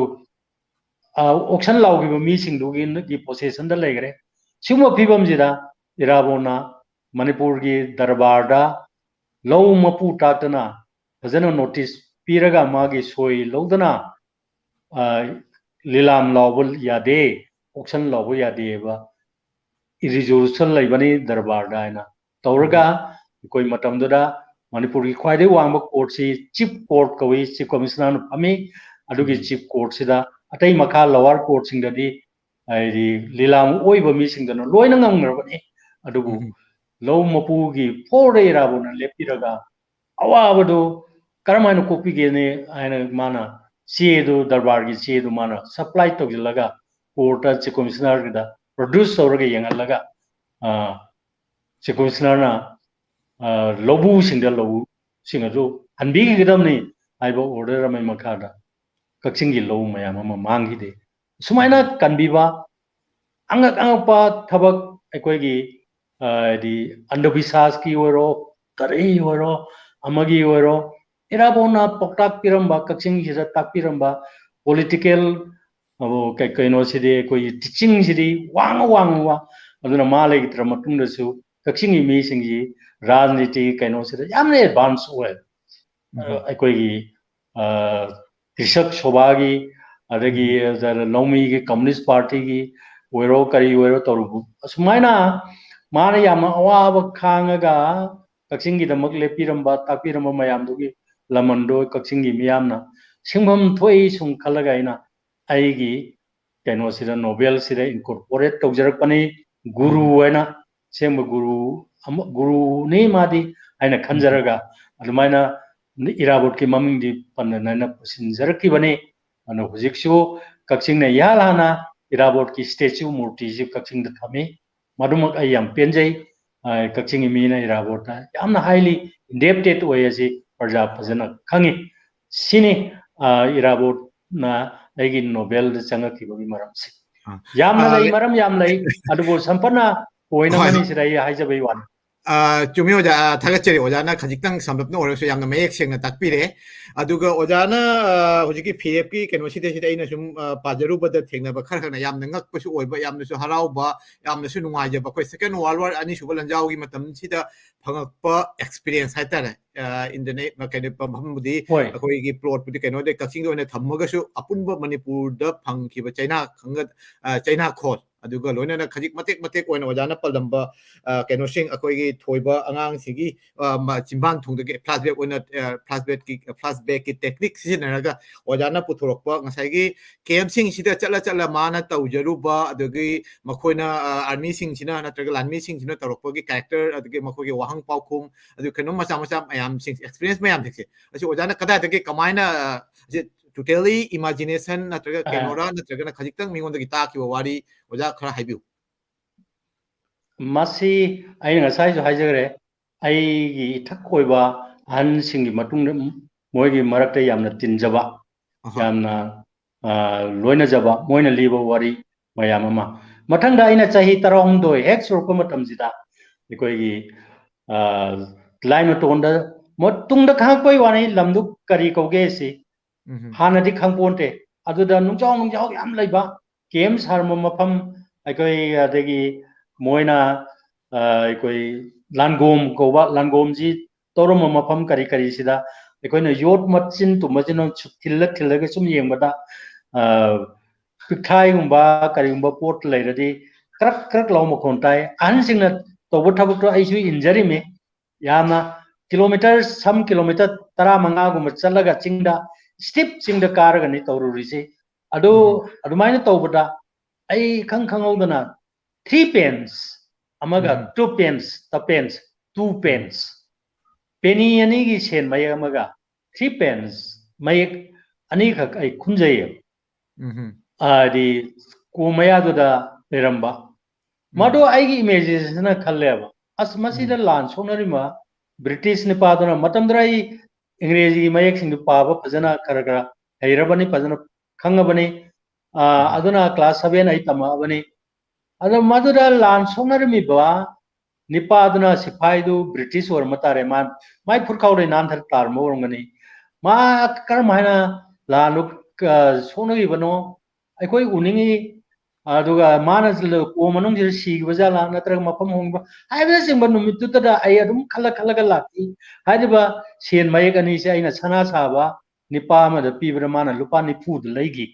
ꯑ, auction ꯂꯥꯎꯈꯤꯕ ꯃꯤꯁꯤꯡꯗꯨꯒꯤ, ꯒꯤ possessionꯗ ꯂꯩꯈ꯭ꯔꯦ꯫ ꯁꯤꯒꯨꯝꯕ ꯐꯤꯕꯝꯁꯤꯗ ꯏꯔꯥꯕꯣꯠꯅ ꯃꯅꯤꯄꯨꯔꯒꯤ ꯗꯔꯕꯥꯔꯗ ꯂꯧ ꯃꯄꯨ ꯇꯥꯛꯇꯅ ꯐꯖꯅ notice ꯄꯤꯔꯒ ꯃꯥꯒꯤ ꯁꯣꯏ ꯂꯧꯗꯅ, ꯑ, ꯂꯤꯂꯥꯝ ꯂꯥꯎꯕ ꯌꯥꯗꯦ, auction ꯂꯥꯎꯕ ꯌꯥꯗꯦꯕ, resolution ꯂꯩꯕꯅꯤ ꯗꯔꯕꯥꯔꯗ ꯍꯥꯏꯅ ꯇꯧꯔꯒ, ꯑꯩꯈꯣꯏ ꯃꯇꯝꯗꯨꯗ ꯃꯅꯤꯄꯨꯔꯒꯤ ꯈ꯭ꯋꯥꯏꯗꯒꯤ ꯋꯥꯡꯕ courtꯁꯤ chief court ꯀꯧꯏ, chief commissionerꯅ ꯐꯝꯃꯤ꯫ ꯑꯗꯨꯒꯤ ꯎꯝ. chief courtꯁꯤꯗ ꯑꯇꯩ ꯃꯈꯥ lower courtꯁꯤꯡꯗꯗꯤ ꯍꯥꯏꯗꯤ ꯂꯤꯂꯥꯝ ꯑꯣꯏꯕ ꯃꯤꯁꯤꯡꯗꯨꯅ ꯂꯣꯏꯅ ꯉꯝꯈ꯭ꯔꯕꯅꯤ꯫ ꯑꯗꯨꯕꯨ ꯎꯝ. ꯂꯧ ꯃꯄꯨꯒꯤ ꯐꯣꯔꯗ ꯏꯔꯥꯕꯣꯠꯅ ꯂꯦꯞꯄꯤꯔꯒ ꯑꯋꯥꯕꯗꯨ ꯀꯔꯝ ꯍꯥꯏꯅ ꯀꯣꯛꯄꯤꯒꯦꯅꯦ ꯍꯥꯏꯅ ꯃꯥꯅ ꯆꯦꯗꯨ, ꯗꯔꯕꯥꯔꯒꯤ ꯆꯦꯗꯨ ꯃꯥꯅ supply ꯇꯧꯁꯤꯜꯂꯒ courtꯇ chief commissionerꯒꯤꯗ produce ꯇꯧꯔꯒ ꯌꯦꯡꯍꯜꯂꯒ, ꯑ, chief commissionerꯅ, ꯑ, ꯂꯧꯕꯨꯁꯤꯡꯗ ꯂꯧꯁꯤꯡ ꯑꯗꯨ ꯍꯟꯕꯤꯈꯤꯒꯗꯕꯅꯤ ꯍꯥꯏꯕ order ꯑꯃꯒꯤ ꯃꯈꯥꯗ ꯀꯛꯆꯤꯡꯒꯤ ꯂꯧ ꯃꯌꯥꯝ ꯑꯃ ꯃꯥꯡꯈꯤꯗꯦ꯫ ꯁꯨꯃꯥꯏꯅ ꯀꯟꯕꯤꯕ ꯑꯉꯛ ꯑꯉꯛꯄ ꯊꯕꯛ ꯑꯩꯈꯣꯏꯒꯤ, ꯑ, ꯍꯥꯏꯗꯤ ꯑꯟꯙꯕꯤꯁ꯭ꯋꯥꯁꯀꯤ ꯑꯣꯏꯔꯣ, ꯀꯔꯤ ꯑꯣꯏꯔꯣ, ꯑꯃꯒꯤ ꯑꯣꯏꯔꯣ, ꯏꯔꯥꯕꯣꯠꯅ ꯄꯥꯎꯇꯥꯛ ꯄꯤꯔꯝꯕ, ꯀꯛꯆꯤꯡꯁꯤꯗ ꯇꯥꯛꯄꯤꯔꯝꯕ political, ꯑ, ꯀꯩ-, ꯀꯩꯅꯣꯁꯤꯗꯤ, ꯑꯩꯈꯣꯏꯒꯤ teachingꯁꯤꯗꯤ ꯋꯥꯡꯅ ꯋꯥꯡꯅ ꯋꯥ-, ꯑꯗꯨꯅ ꯃꯥ ꯂꯩꯈꯤꯗ꯭ꯔ ꯃꯇꯨꯡꯗꯁꯨ ꯀꯛꯆꯤꯡꯒꯤ ꯃꯤꯁꯤꯡꯁꯤ ꯔꯥꯖꯅꯤꯇꯤꯒꯤ ꯀꯩꯅꯣꯁꯤꯗ ꯌꯥꯝꯅ advance ꯑꯣꯏ꯫ ꯑ, ꯑꯩꯈꯣꯏꯒꯤ, ꯑ, ꯀ꯭ꯔꯤꯁꯛ ꯁꯣꯚꯥꯒꯤ, ꯑꯗꯒꯤ ꯂꯧꯃꯤꯒꯤ, Communist Partyꯒꯤ ꯑꯣꯏꯔꯣ, ꯀꯔꯤ ꯑꯣꯏꯔꯣ ꯇꯧꯔꯨꯕ, ꯑꯁꯨꯃꯥꯏꯅ ꯃꯥꯅ ꯌꯥꯝꯅ ꯑꯋꯥꯕ ꯈꯥꯡꯉꯒ ꯀꯛꯆꯤꯡꯒꯤꯗꯃꯛ ꯂꯦꯞꯄꯤꯔꯝꯕ, ꯇꯥꯛꯄꯤꯔꯝꯕ ꯃꯌꯥꯝꯗꯨꯒꯤ ꯂꯃꯟꯗꯣ ꯀꯛꯆꯤꯡꯒꯤ ꯃꯤꯌꯥꯝꯅ ꯁꯤꯡꯐꯝ ꯊꯣꯛꯏ ꯁꯨꯝ ꯈꯜꯂꯒ ꯑꯩꯅ ꯑꯩꯒꯤ ꯀꯩꯅꯣꯁꯤꯗ, ꯅꯣꯕꯦꯜꯁꯤꯗ ꯏꯟꯀꯣꯔꯄꯣꯔꯦꯠ ꯇꯧꯖꯔꯛꯄꯅꯤ꯫ ꯒꯨꯔꯨ ꯍꯥꯏꯅ, ꯑꯁꯦꯡꯕ ꯒꯨꯔꯨ ꯑꯃ, ꯒꯨꯔꯨꯅꯤ ꯃꯥꯗꯤ ꯍꯥꯏꯅ ꯈꯟꯖꯔꯒ, ꯑꯗꯨꯃꯥꯏꯅ ꯏꯔꯥꯕꯣꯠꯀꯤ ꯃꯃꯤꯡꯗꯤ ꯄꯟꯗꯅ ꯄꯨꯁꯤꯟꯖꯔꯛꯈꯤꯕꯅꯤ꯫ ꯑꯗꯨꯅ ꯍꯧꯖꯤꯛꯁꯨ ꯀꯛꯆꯤꯡꯅ ꯏꯍꯥꯟ ꯍꯥꯟꯅ ꯏꯔꯥꯕꯣꯠꯀꯤ ꯁ꯭ꯇꯦꯆꯨ, ꯃꯨꯔꯇꯤꯁꯤ ꯀꯛꯆꯤꯡꯗ ꯊꯝꯃꯤ꯫ ꯃꯗꯨꯃꯛ ꯑꯩ ꯌꯥꯝ ꯄꯦꯟꯖꯩ꯫ ꯑ, ꯀꯛꯆꯤꯡꯒꯤ ꯃꯤꯅ ꯏꯔꯥꯕꯣꯠꯇ ꯌꯥꯝꯅ highly indebted ꯑꯣꯏ ꯑꯁꯤ ꯄ꯭ꯔꯖꯥ ꯐꯖꯅ ꯈꯪꯉꯤ꯫ ꯁꯤꯅꯤ, ꯑ, ꯏꯔꯥꯕꯣꯠꯅ ꯑꯩꯒꯤ ꯅꯣꯕꯦꯜꯗ ꯆꯪꯉꯛꯈꯤꯕꯒꯤ ꯃꯔꯝꯁꯦ꯫ ꯑ, ꯌꯥꯝꯅ ꯑ, ꯂꯩ, ꯃꯔꯝ ꯌꯥꯝ ꯂꯩ, ꯑꯗꯨꯕꯨ ꯁꯝꯄꯠꯅ ꯄꯣꯏꯟ ꯍꯣꯏ, ꯑꯃꯅꯤ ꯍꯣꯏ꯫ ꯁꯤꯗ ꯑꯩ ꯍꯥꯏꯖꯕꯩ ꯋꯥꯅꯤ꯫ ꯑ, ꯆꯨꯝꯃꯤ ꯑꯣꯖꯥ, ꯑ, ꯊꯥꯒꯠꯆꯔꯤ꯫ ꯑꯣꯖꯥꯅ ꯈꯖꯤꯛꯇꯪ ꯁꯝꯂꯞꯅ ꯑꯣꯏꯔꯁꯨ ꯌꯥꯝꯅ ꯃꯌꯦꯛ ꯁꯦꯡꯅ ꯇꯥꯛꯄꯤꯔꯦ꯫ ꯑꯗꯨꯒ ꯑꯣꯖꯥꯅ, ꯑ, ꯍꯧꯖꯤꯛꯀꯤ ꯐꯤꯔꯦꯞꯀꯤ ꯀꯩꯅꯣꯁꯤꯗꯩꯁꯤꯗ ꯑꯩꯅ ꯁꯨꯝ, ꯑ, ꯄꯥꯖꯔꯨꯕꯗ ꯊꯦꯡꯅꯕ ꯈꯔ ꯈꯔꯅ ꯌꯥꯝꯅ ꯉꯛꯄꯁꯨ ꯑꯣꯏꯕ, ꯌꯥꯝꯅꯁꯨ ꯍꯔꯥꯎꯕ, ꯌꯥꯝꯅꯁꯨ ꯅꯨꯡꯉꯥꯏꯖꯕ꯫ ꯑꯩꯈꯣꯏ Second World War ꯑꯅꯤꯁꯨꯕ ꯂꯥꯟꯖꯥꯎꯒꯤ ꯃꯇꯝꯁꯤꯗ ꯐꯪꯉꯛꯄ experience ꯍꯥꯏꯇꯥꯔꯦ꯫ ꯑ, in the na-, ꯀꯩꯅꯣ, ꯃꯐꯝꯕꯨꯗꯤ ꯍꯣꯏ꯫ ꯑꯩꯈꯣꯏꯒꯤ plot ꯄꯨꯗꯤ ꯀꯩꯅꯣꯗ ꯀꯛꯆꯤꯡꯗ ꯑꯣꯏꯅ ꯊꯝꯃꯒꯁꯨ, ꯑꯄꯨꯟꯕ ꯃꯅꯤꯄꯨꯔꯗ ꯐꯪꯈꯤꯕ ꯆꯩꯅꯥ ꯈꯪꯒ-, ꯑ, ꯆꯩꯅꯥꯈꯣꯜ, ꯑꯗꯨꯒ ꯂꯣꯏꯅꯅ ꯈꯖꯤꯛ ꯃꯇꯦꯛ ꯃꯇꯦꯛ ꯑꯣꯏꯅ ꯑꯣꯖꯥꯅ ꯄꯜꯂꯝꯕ, ꯑ, ꯀꯩꯅꯣꯁꯤꯡ, ꯑꯩꯈꯣꯏꯒꯤ ꯊꯣꯏꯕ ꯑꯉꯥꯡꯁꯤꯒꯤ, ꯑ, ꯃ-, ꯆꯤꯝꯕꯥꯟ ꯊꯣꯡꯗꯒꯤ flashback ꯑꯣꯏꯅ, ꯑ, flashbackꯀꯤ, flashbackꯀꯤ technique ꯁꯤꯖꯤꯟꯅꯔꯒ ꯑꯣꯖꯥꯅ ꯄꯨꯊꯣꯔꯛꯄ ꯉꯁꯥꯏꯒꯤ campꯁꯤꯡꯁꯤꯗ ꯆꯠꯂ ꯆꯠꯂ ꯃꯥꯅ ꯇꯧꯖꯔꯨꯕ, ꯑꯗꯒꯤ ꯃꯈꯣꯏꯅ, ꯑ, armyꯁꯤꯡꯁꯤꯅ ꯅꯠꯇ꯭ꯔꯒ ꯂꯥꯟꯃꯤꯁꯤꯡꯁꯤꯅ ꯇꯧꯔꯛꯄꯒꯤ character, ꯑꯗꯒꯤ ꯃꯈꯣꯏꯒꯤ ꯋꯥꯍꯪ ꯄꯥꯎꯈꯨꯝ, ꯑꯗꯨ ꯀꯩꯅꯣ ꯃꯆꯥ ꯃꯆꯥ ꯃꯌꯥꯝꯁꯤꯡ, experience ꯃꯌꯥꯝꯁꯤꯡꯁꯦ ꯑꯁꯤ ꯑꯣꯖꯥꯅ ꯀꯗꯥꯏꯗꯒꯤ ꯀꯃꯥꯏꯅ, ꯑ, ꯑꯁꯤ totally imagination ꯅꯠꯇ꯭ꯔꯒ ꯑ꯫ ꯀꯩꯅꯣꯔꯥ, ꯅꯠꯇ꯭ꯔꯒꯅ ꯈꯖꯤꯛꯇꯪ ꯃꯤꯉꯣꯟꯗꯒꯤ ꯇꯥꯈꯤꯕ ꯋꯥꯔꯤ ꯑꯣꯖꯥ ꯈꯔ ꯍꯥꯏꯕꯤꯌꯨ꯫ ꯃꯁꯤ ꯑꯩꯅ ꯉꯁꯥꯏꯁꯨ ꯍꯥꯏꯖꯈ꯭ꯔꯦ, ꯑꯩꯒꯤ ꯏꯊꯛ ꯑꯣꯏꯕ ꯑꯍꯟꯁꯤꯡꯒꯤ ꯃꯇꯨꯡꯗ ꯃꯣꯏꯒꯤ ꯃꯔꯛꯇ ꯌꯥꯝꯅ ꯇꯤꯟꯖꯕ, ꯑꯍꯣꯏ꯫ ꯌꯥꯝꯅ, ꯑ, ꯂꯣꯏꯅꯖꯕ, ꯃꯣꯏꯅ ꯂꯤꯕ ꯋꯥꯔꯤ ꯃꯌꯥꯝ ꯑꯃ꯫ ꯃꯊꯪꯗ ꯑꯩꯅ ꯆꯍꯤ ꯇꯔꯥꯍꯨꯝꯗꯣꯏ ꯍꯦꯛ ꯁꯨꯔꯛꯄ ꯃꯇꯝꯁꯤꯗ ꯑꯩꯈꯣꯏꯒꯤ, ꯑ, ꯂꯥꯏ ꯃꯇꯣꯟꯗ ꯃꯣ-, ꯇꯨꯡꯗ ꯈꯪꯉꯛꯄꯩ ꯋꯥꯅꯤ, ꯂꯝꯗꯨ ꯀꯔꯤ ꯀꯧꯒꯦ ꯁꯤ꯫ ꯎꯝ꯫ ꯍꯥꯟꯅꯗꯤ ꯈꯪꯄꯣꯟꯇꯦ꯫ ꯑꯗꯨꯗ ꯅꯨꯡꯖꯥꯎ ꯅꯨꯡꯖꯥꯎ ꯌꯥꯝ ꯂꯩꯕ, camp ꯁꯥꯔꯝꯕ ꯃꯐꯝ, ꯑꯩꯈꯣꯏ ꯑꯗꯒꯤ ꯃꯣꯏꯅ, ꯑ, ꯑꯩꯈꯣꯏ ꯂꯥꯟꯒꯣꯝ ꯀꯧꯕ, ꯂꯥꯟꯒꯣꯝꯁꯤ ꯇꯧꯔꯝꯕ ꯃꯐꯝ ꯀꯔꯤ ꯀꯔꯤꯁꯤꯗ ꯑꯩꯈꯣꯏꯅ ꯌꯣꯠ ꯃꯆꯤꯟ ꯇꯨꯝꯕꯁꯤꯅ ꯁꯨ-, ꯊꯤꯜꯂ ꯊꯤꯜꯂꯒ ꯁꯨꯝ ꯌꯦꯡꯕꯗ, ꯑ, ꯄꯤꯛꯊꯥꯏꯒꯨꯝꯕ ꯀꯔꯤꯒꯨꯝꯕ ꯄꯣꯠ ꯂꯩꯔꯗꯤ ꯀ꯭ꯔꯛ ꯀ꯭ꯔꯛ ꯂꯥꯎ ꯃꯈꯣꯟ ꯇꯥꯏ꯫ ꯑꯍꯟꯁꯤꯡꯅ ꯇꯧꯕ ꯊꯕꯛꯇꯣ ꯑꯩꯁꯨ ꯏꯟꯖꯔꯤꯃꯤ꯫ ꯌꯥꯝꯅ kilometre, some kilometre ꯇꯔꯥꯃꯉꯥꯒꯨꯝꯕ ꯆꯠꯂꯒ ꯆꯤꯡꯗ, steep ꯆꯤꯡꯗ ꯀꯥꯔꯒꯅꯤ ꯇꯧꯔꯨꯔꯤꯁꯤ꯫ ꯑꯗꯨ ꯑꯗꯨꯃꯥꯏꯅ ꯇꯧꯕꯗ ꯑꯩ ꯈꯪ ꯈꯪꯍꯧꯗꯅ three pence ꯑꯃꯒ, two pence, the pence, two pence, penny ꯑꯅꯤꯒꯤ ꯁꯦꯟ ꯃꯌꯦꯛ ꯑꯃꯒ three pence ꯃꯌꯦꯛ ꯑꯅꯤꯈꯛ ꯑꯩ ꯈꯨꯟꯖꯩꯌꯦꯕ꯫ ꯍꯥꯏꯗꯤ ꯀꯣ ꯃꯌꯥꯗꯨꯗ ꯂꯩꯔꯝꯕ꯫ ꯃꯗꯨ ꯑꯩꯒꯤ ꯏꯃꯦꯖꯤꯅꯦꯁꯟꯅ ꯈꯜꯂꯦꯕ, ꯑꯁ, ꯃꯁꯤꯗ ꯂꯥꯟ ꯁꯣꯛꯅꯔꯤꯕ ꯕ꯭ꯔꯤꯇꯤꯁ ꯅꯤꯄꯥꯗꯨꯅ, ꯃꯇꯝꯗꯨꯗ ꯑꯩ ꯏꯪꯒ꯭ꯔꯦꯖꯤꯒꯤ ꯃꯌꯦꯛꯁꯤꯡꯗꯨ ꯄꯥꯕ ꯐꯖꯅ ꯈꯔ ꯈꯔ ꯍꯩꯔꯕꯅꯤ, ꯐꯖꯅ ꯈꯪꯉꯕꯅꯤ꯫ ꯑꯗꯨꯅ class seven ꯑꯩ ꯇꯝꯃꯛꯑꯕꯅꯤ꯫ ꯑꯗꯣ ꯃꯗꯨꯗ ꯂꯥꯟ ꯁꯣꯛꯅꯔꯝꯃꯤꯕ ꯅꯤꯄꯥꯗꯨꯅ ꯁꯤꯐꯥꯏꯗꯨ ꯕ꯭ꯔꯤꯇꯤꯁ ꯑꯣꯏꯔꯝꯕ ꯇꯥꯔꯦ꯫ ꯃꯥ, ꯃꯥꯏ ꯐꯨꯔꯤꯠꯈꯥꯎꯗꯩ ꯅꯥꯟꯊꯔ ꯇꯥꯔꯝꯕ ꯑꯣꯏꯔꯝꯒꯅꯤ꯫ ꯃꯥ ꯀꯔꯝ ꯍꯥꯏꯅ ꯂꯥꯟꯗꯨ, ꯑ, ꯁꯣꯛꯅꯈꯤꯕꯅꯣ ꯑꯩꯈꯣꯏ ꯎꯅꯤꯡꯉꯤ꯫ ꯑꯗꯨꯒ ꯃꯥꯅ ꯀꯣ ꯃꯅꯨꯡꯁꯤꯗ ꯁꯤꯈꯤꯕ ꯖꯥꯠꯂꯥ, ꯅꯠꯇ꯭ꯔꯒ ꯃꯐꯝ ꯍꯣꯡꯕ ꯍꯥꯏꯕꯅꯆꯤꯡꯕ ꯅꯨꯃꯤꯠꯇꯨꯗ ꯑꯩ ꯑꯗꯨꯝ ꯈꯜꯂ ꯈꯜꯂꯒ ꯂꯥꯛꯈꯤ꯫ ꯍꯥꯏꯔꯤꯕ ꯁꯦꯟ ꯃꯌꯦꯛ ꯑꯅꯤꯁꯦ ꯑꯩꯅ ꯁꯅꯥ ꯁꯥꯕ ꯅꯤꯄꯥ ꯑꯃꯗ ꯄꯤꯕꯗ ꯃꯥꯅ ꯂꯨꯄꯥ ꯅꯤꯐꯨꯗ ꯂꯩꯈꯤ꯫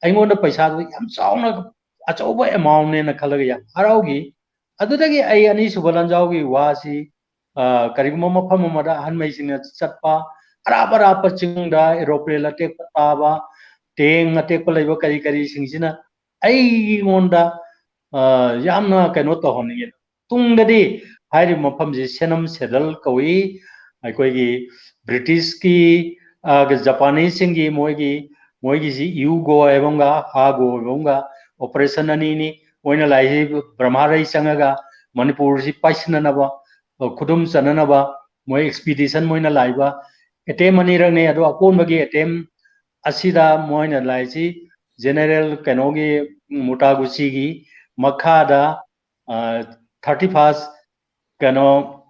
ꯑꯩꯉꯣꯟꯗ ꯄꯩꯁꯥꯗꯨ ꯌꯥꯝ ꯆꯥꯎꯅ, ꯑꯆꯧꯕ amountꯅꯦꯅ ꯈꯜꯂꯒ ꯌꯥꯝ ꯍꯔꯥꯎꯈꯤ꯫ ꯑꯗꯨꯗꯒꯤ ꯑꯩ ꯑꯅꯤꯁꯨꯕ ꯂꯥꯟꯖꯥꯎꯒꯤ ꯋꯥꯁꯤ, ꯑ, ꯀꯔꯤꯒꯨꯝꯕ ꯃꯐꯝ ꯑꯃꯗ ꯑꯍꯟꯉꯩꯁꯤꯡꯅ ꯆꯠꯄ, ꯑꯔꯥꯞ ꯑꯔꯥꯞꯄ ꯆꯤꯡꯗ aeroplane ꯑꯇꯦꯛꯄ ꯇꯥꯕ, tank ꯑꯇꯦꯛꯄ ꯂꯩꯕ ꯀꯔꯤ ꯀꯔꯤꯁꯤꯡꯁꯤꯅ ꯑꯩꯉꯣꯟꯗ, ꯑ, ꯌꯥꯝꯅ ꯀꯩꯅꯣ ꯇꯧꯍꯟꯅꯤꯡꯉꯤ꯫ ꯇꯨꯡꯗꯗꯤ ꯍꯥꯏꯔꯤꯕ ꯃꯐꯝꯁꯤ ꯁꯦꯅꯝ ꯁꯦꯗꯜ ꯀꯧꯏ꯫ ꯑꯩꯈꯣꯏꯒꯤ ꯕ꯭ꯔꯤꯇꯤꯁꯀꯤ, ꯑ, ꯖꯄꯥꯅꯤꯁꯁꯤꯡꯒꯤ ꯃꯣꯏꯒꯤ, ꯃꯣꯏꯒꯤꯁꯤ ꯌꯨꯒꯣ ꯍꯥꯏꯕ ꯑꯃꯒ ꯍꯥꯒꯣ ꯍꯥꯏꯕ ꯑꯃꯒ operation ꯑꯅꯤꯅꯤ꯫ ꯃꯣꯏꯅ ꯂꯥꯛꯏꯁꯤ ꯕ꯭ꯔꯍꯃꯔꯩ ꯆꯪꯉꯒ ꯃꯅꯤꯄꯨꯔꯁꯤ ꯄꯥꯏꯁꯤꯟꯅꯅꯕ, ꯑ, ꯈꯨꯗꯨꯝ ꯆꯟꯅꯅꯕ ꯃꯣꯏ expedition ꯃꯣꯏꯅ ꯂꯥꯛꯏꯕ attempt ꯑꯅꯤꯔꯛꯅꯤ꯫ ꯑꯗꯣ ꯑꯀꯣꯟꯕꯒꯤ attempt ꯑꯁꯤꯗ ꯃꯣꯏꯅ ꯂꯥꯛꯏꯁꯤ General ꯀꯩꯅꯣꯒꯤ, ꯃꯨꯇꯥꯒꯨꯆꯤꯒꯤ ꯃꯈꯥꯗ, ꯑ, thirty first ꯀꯩꯅꯣ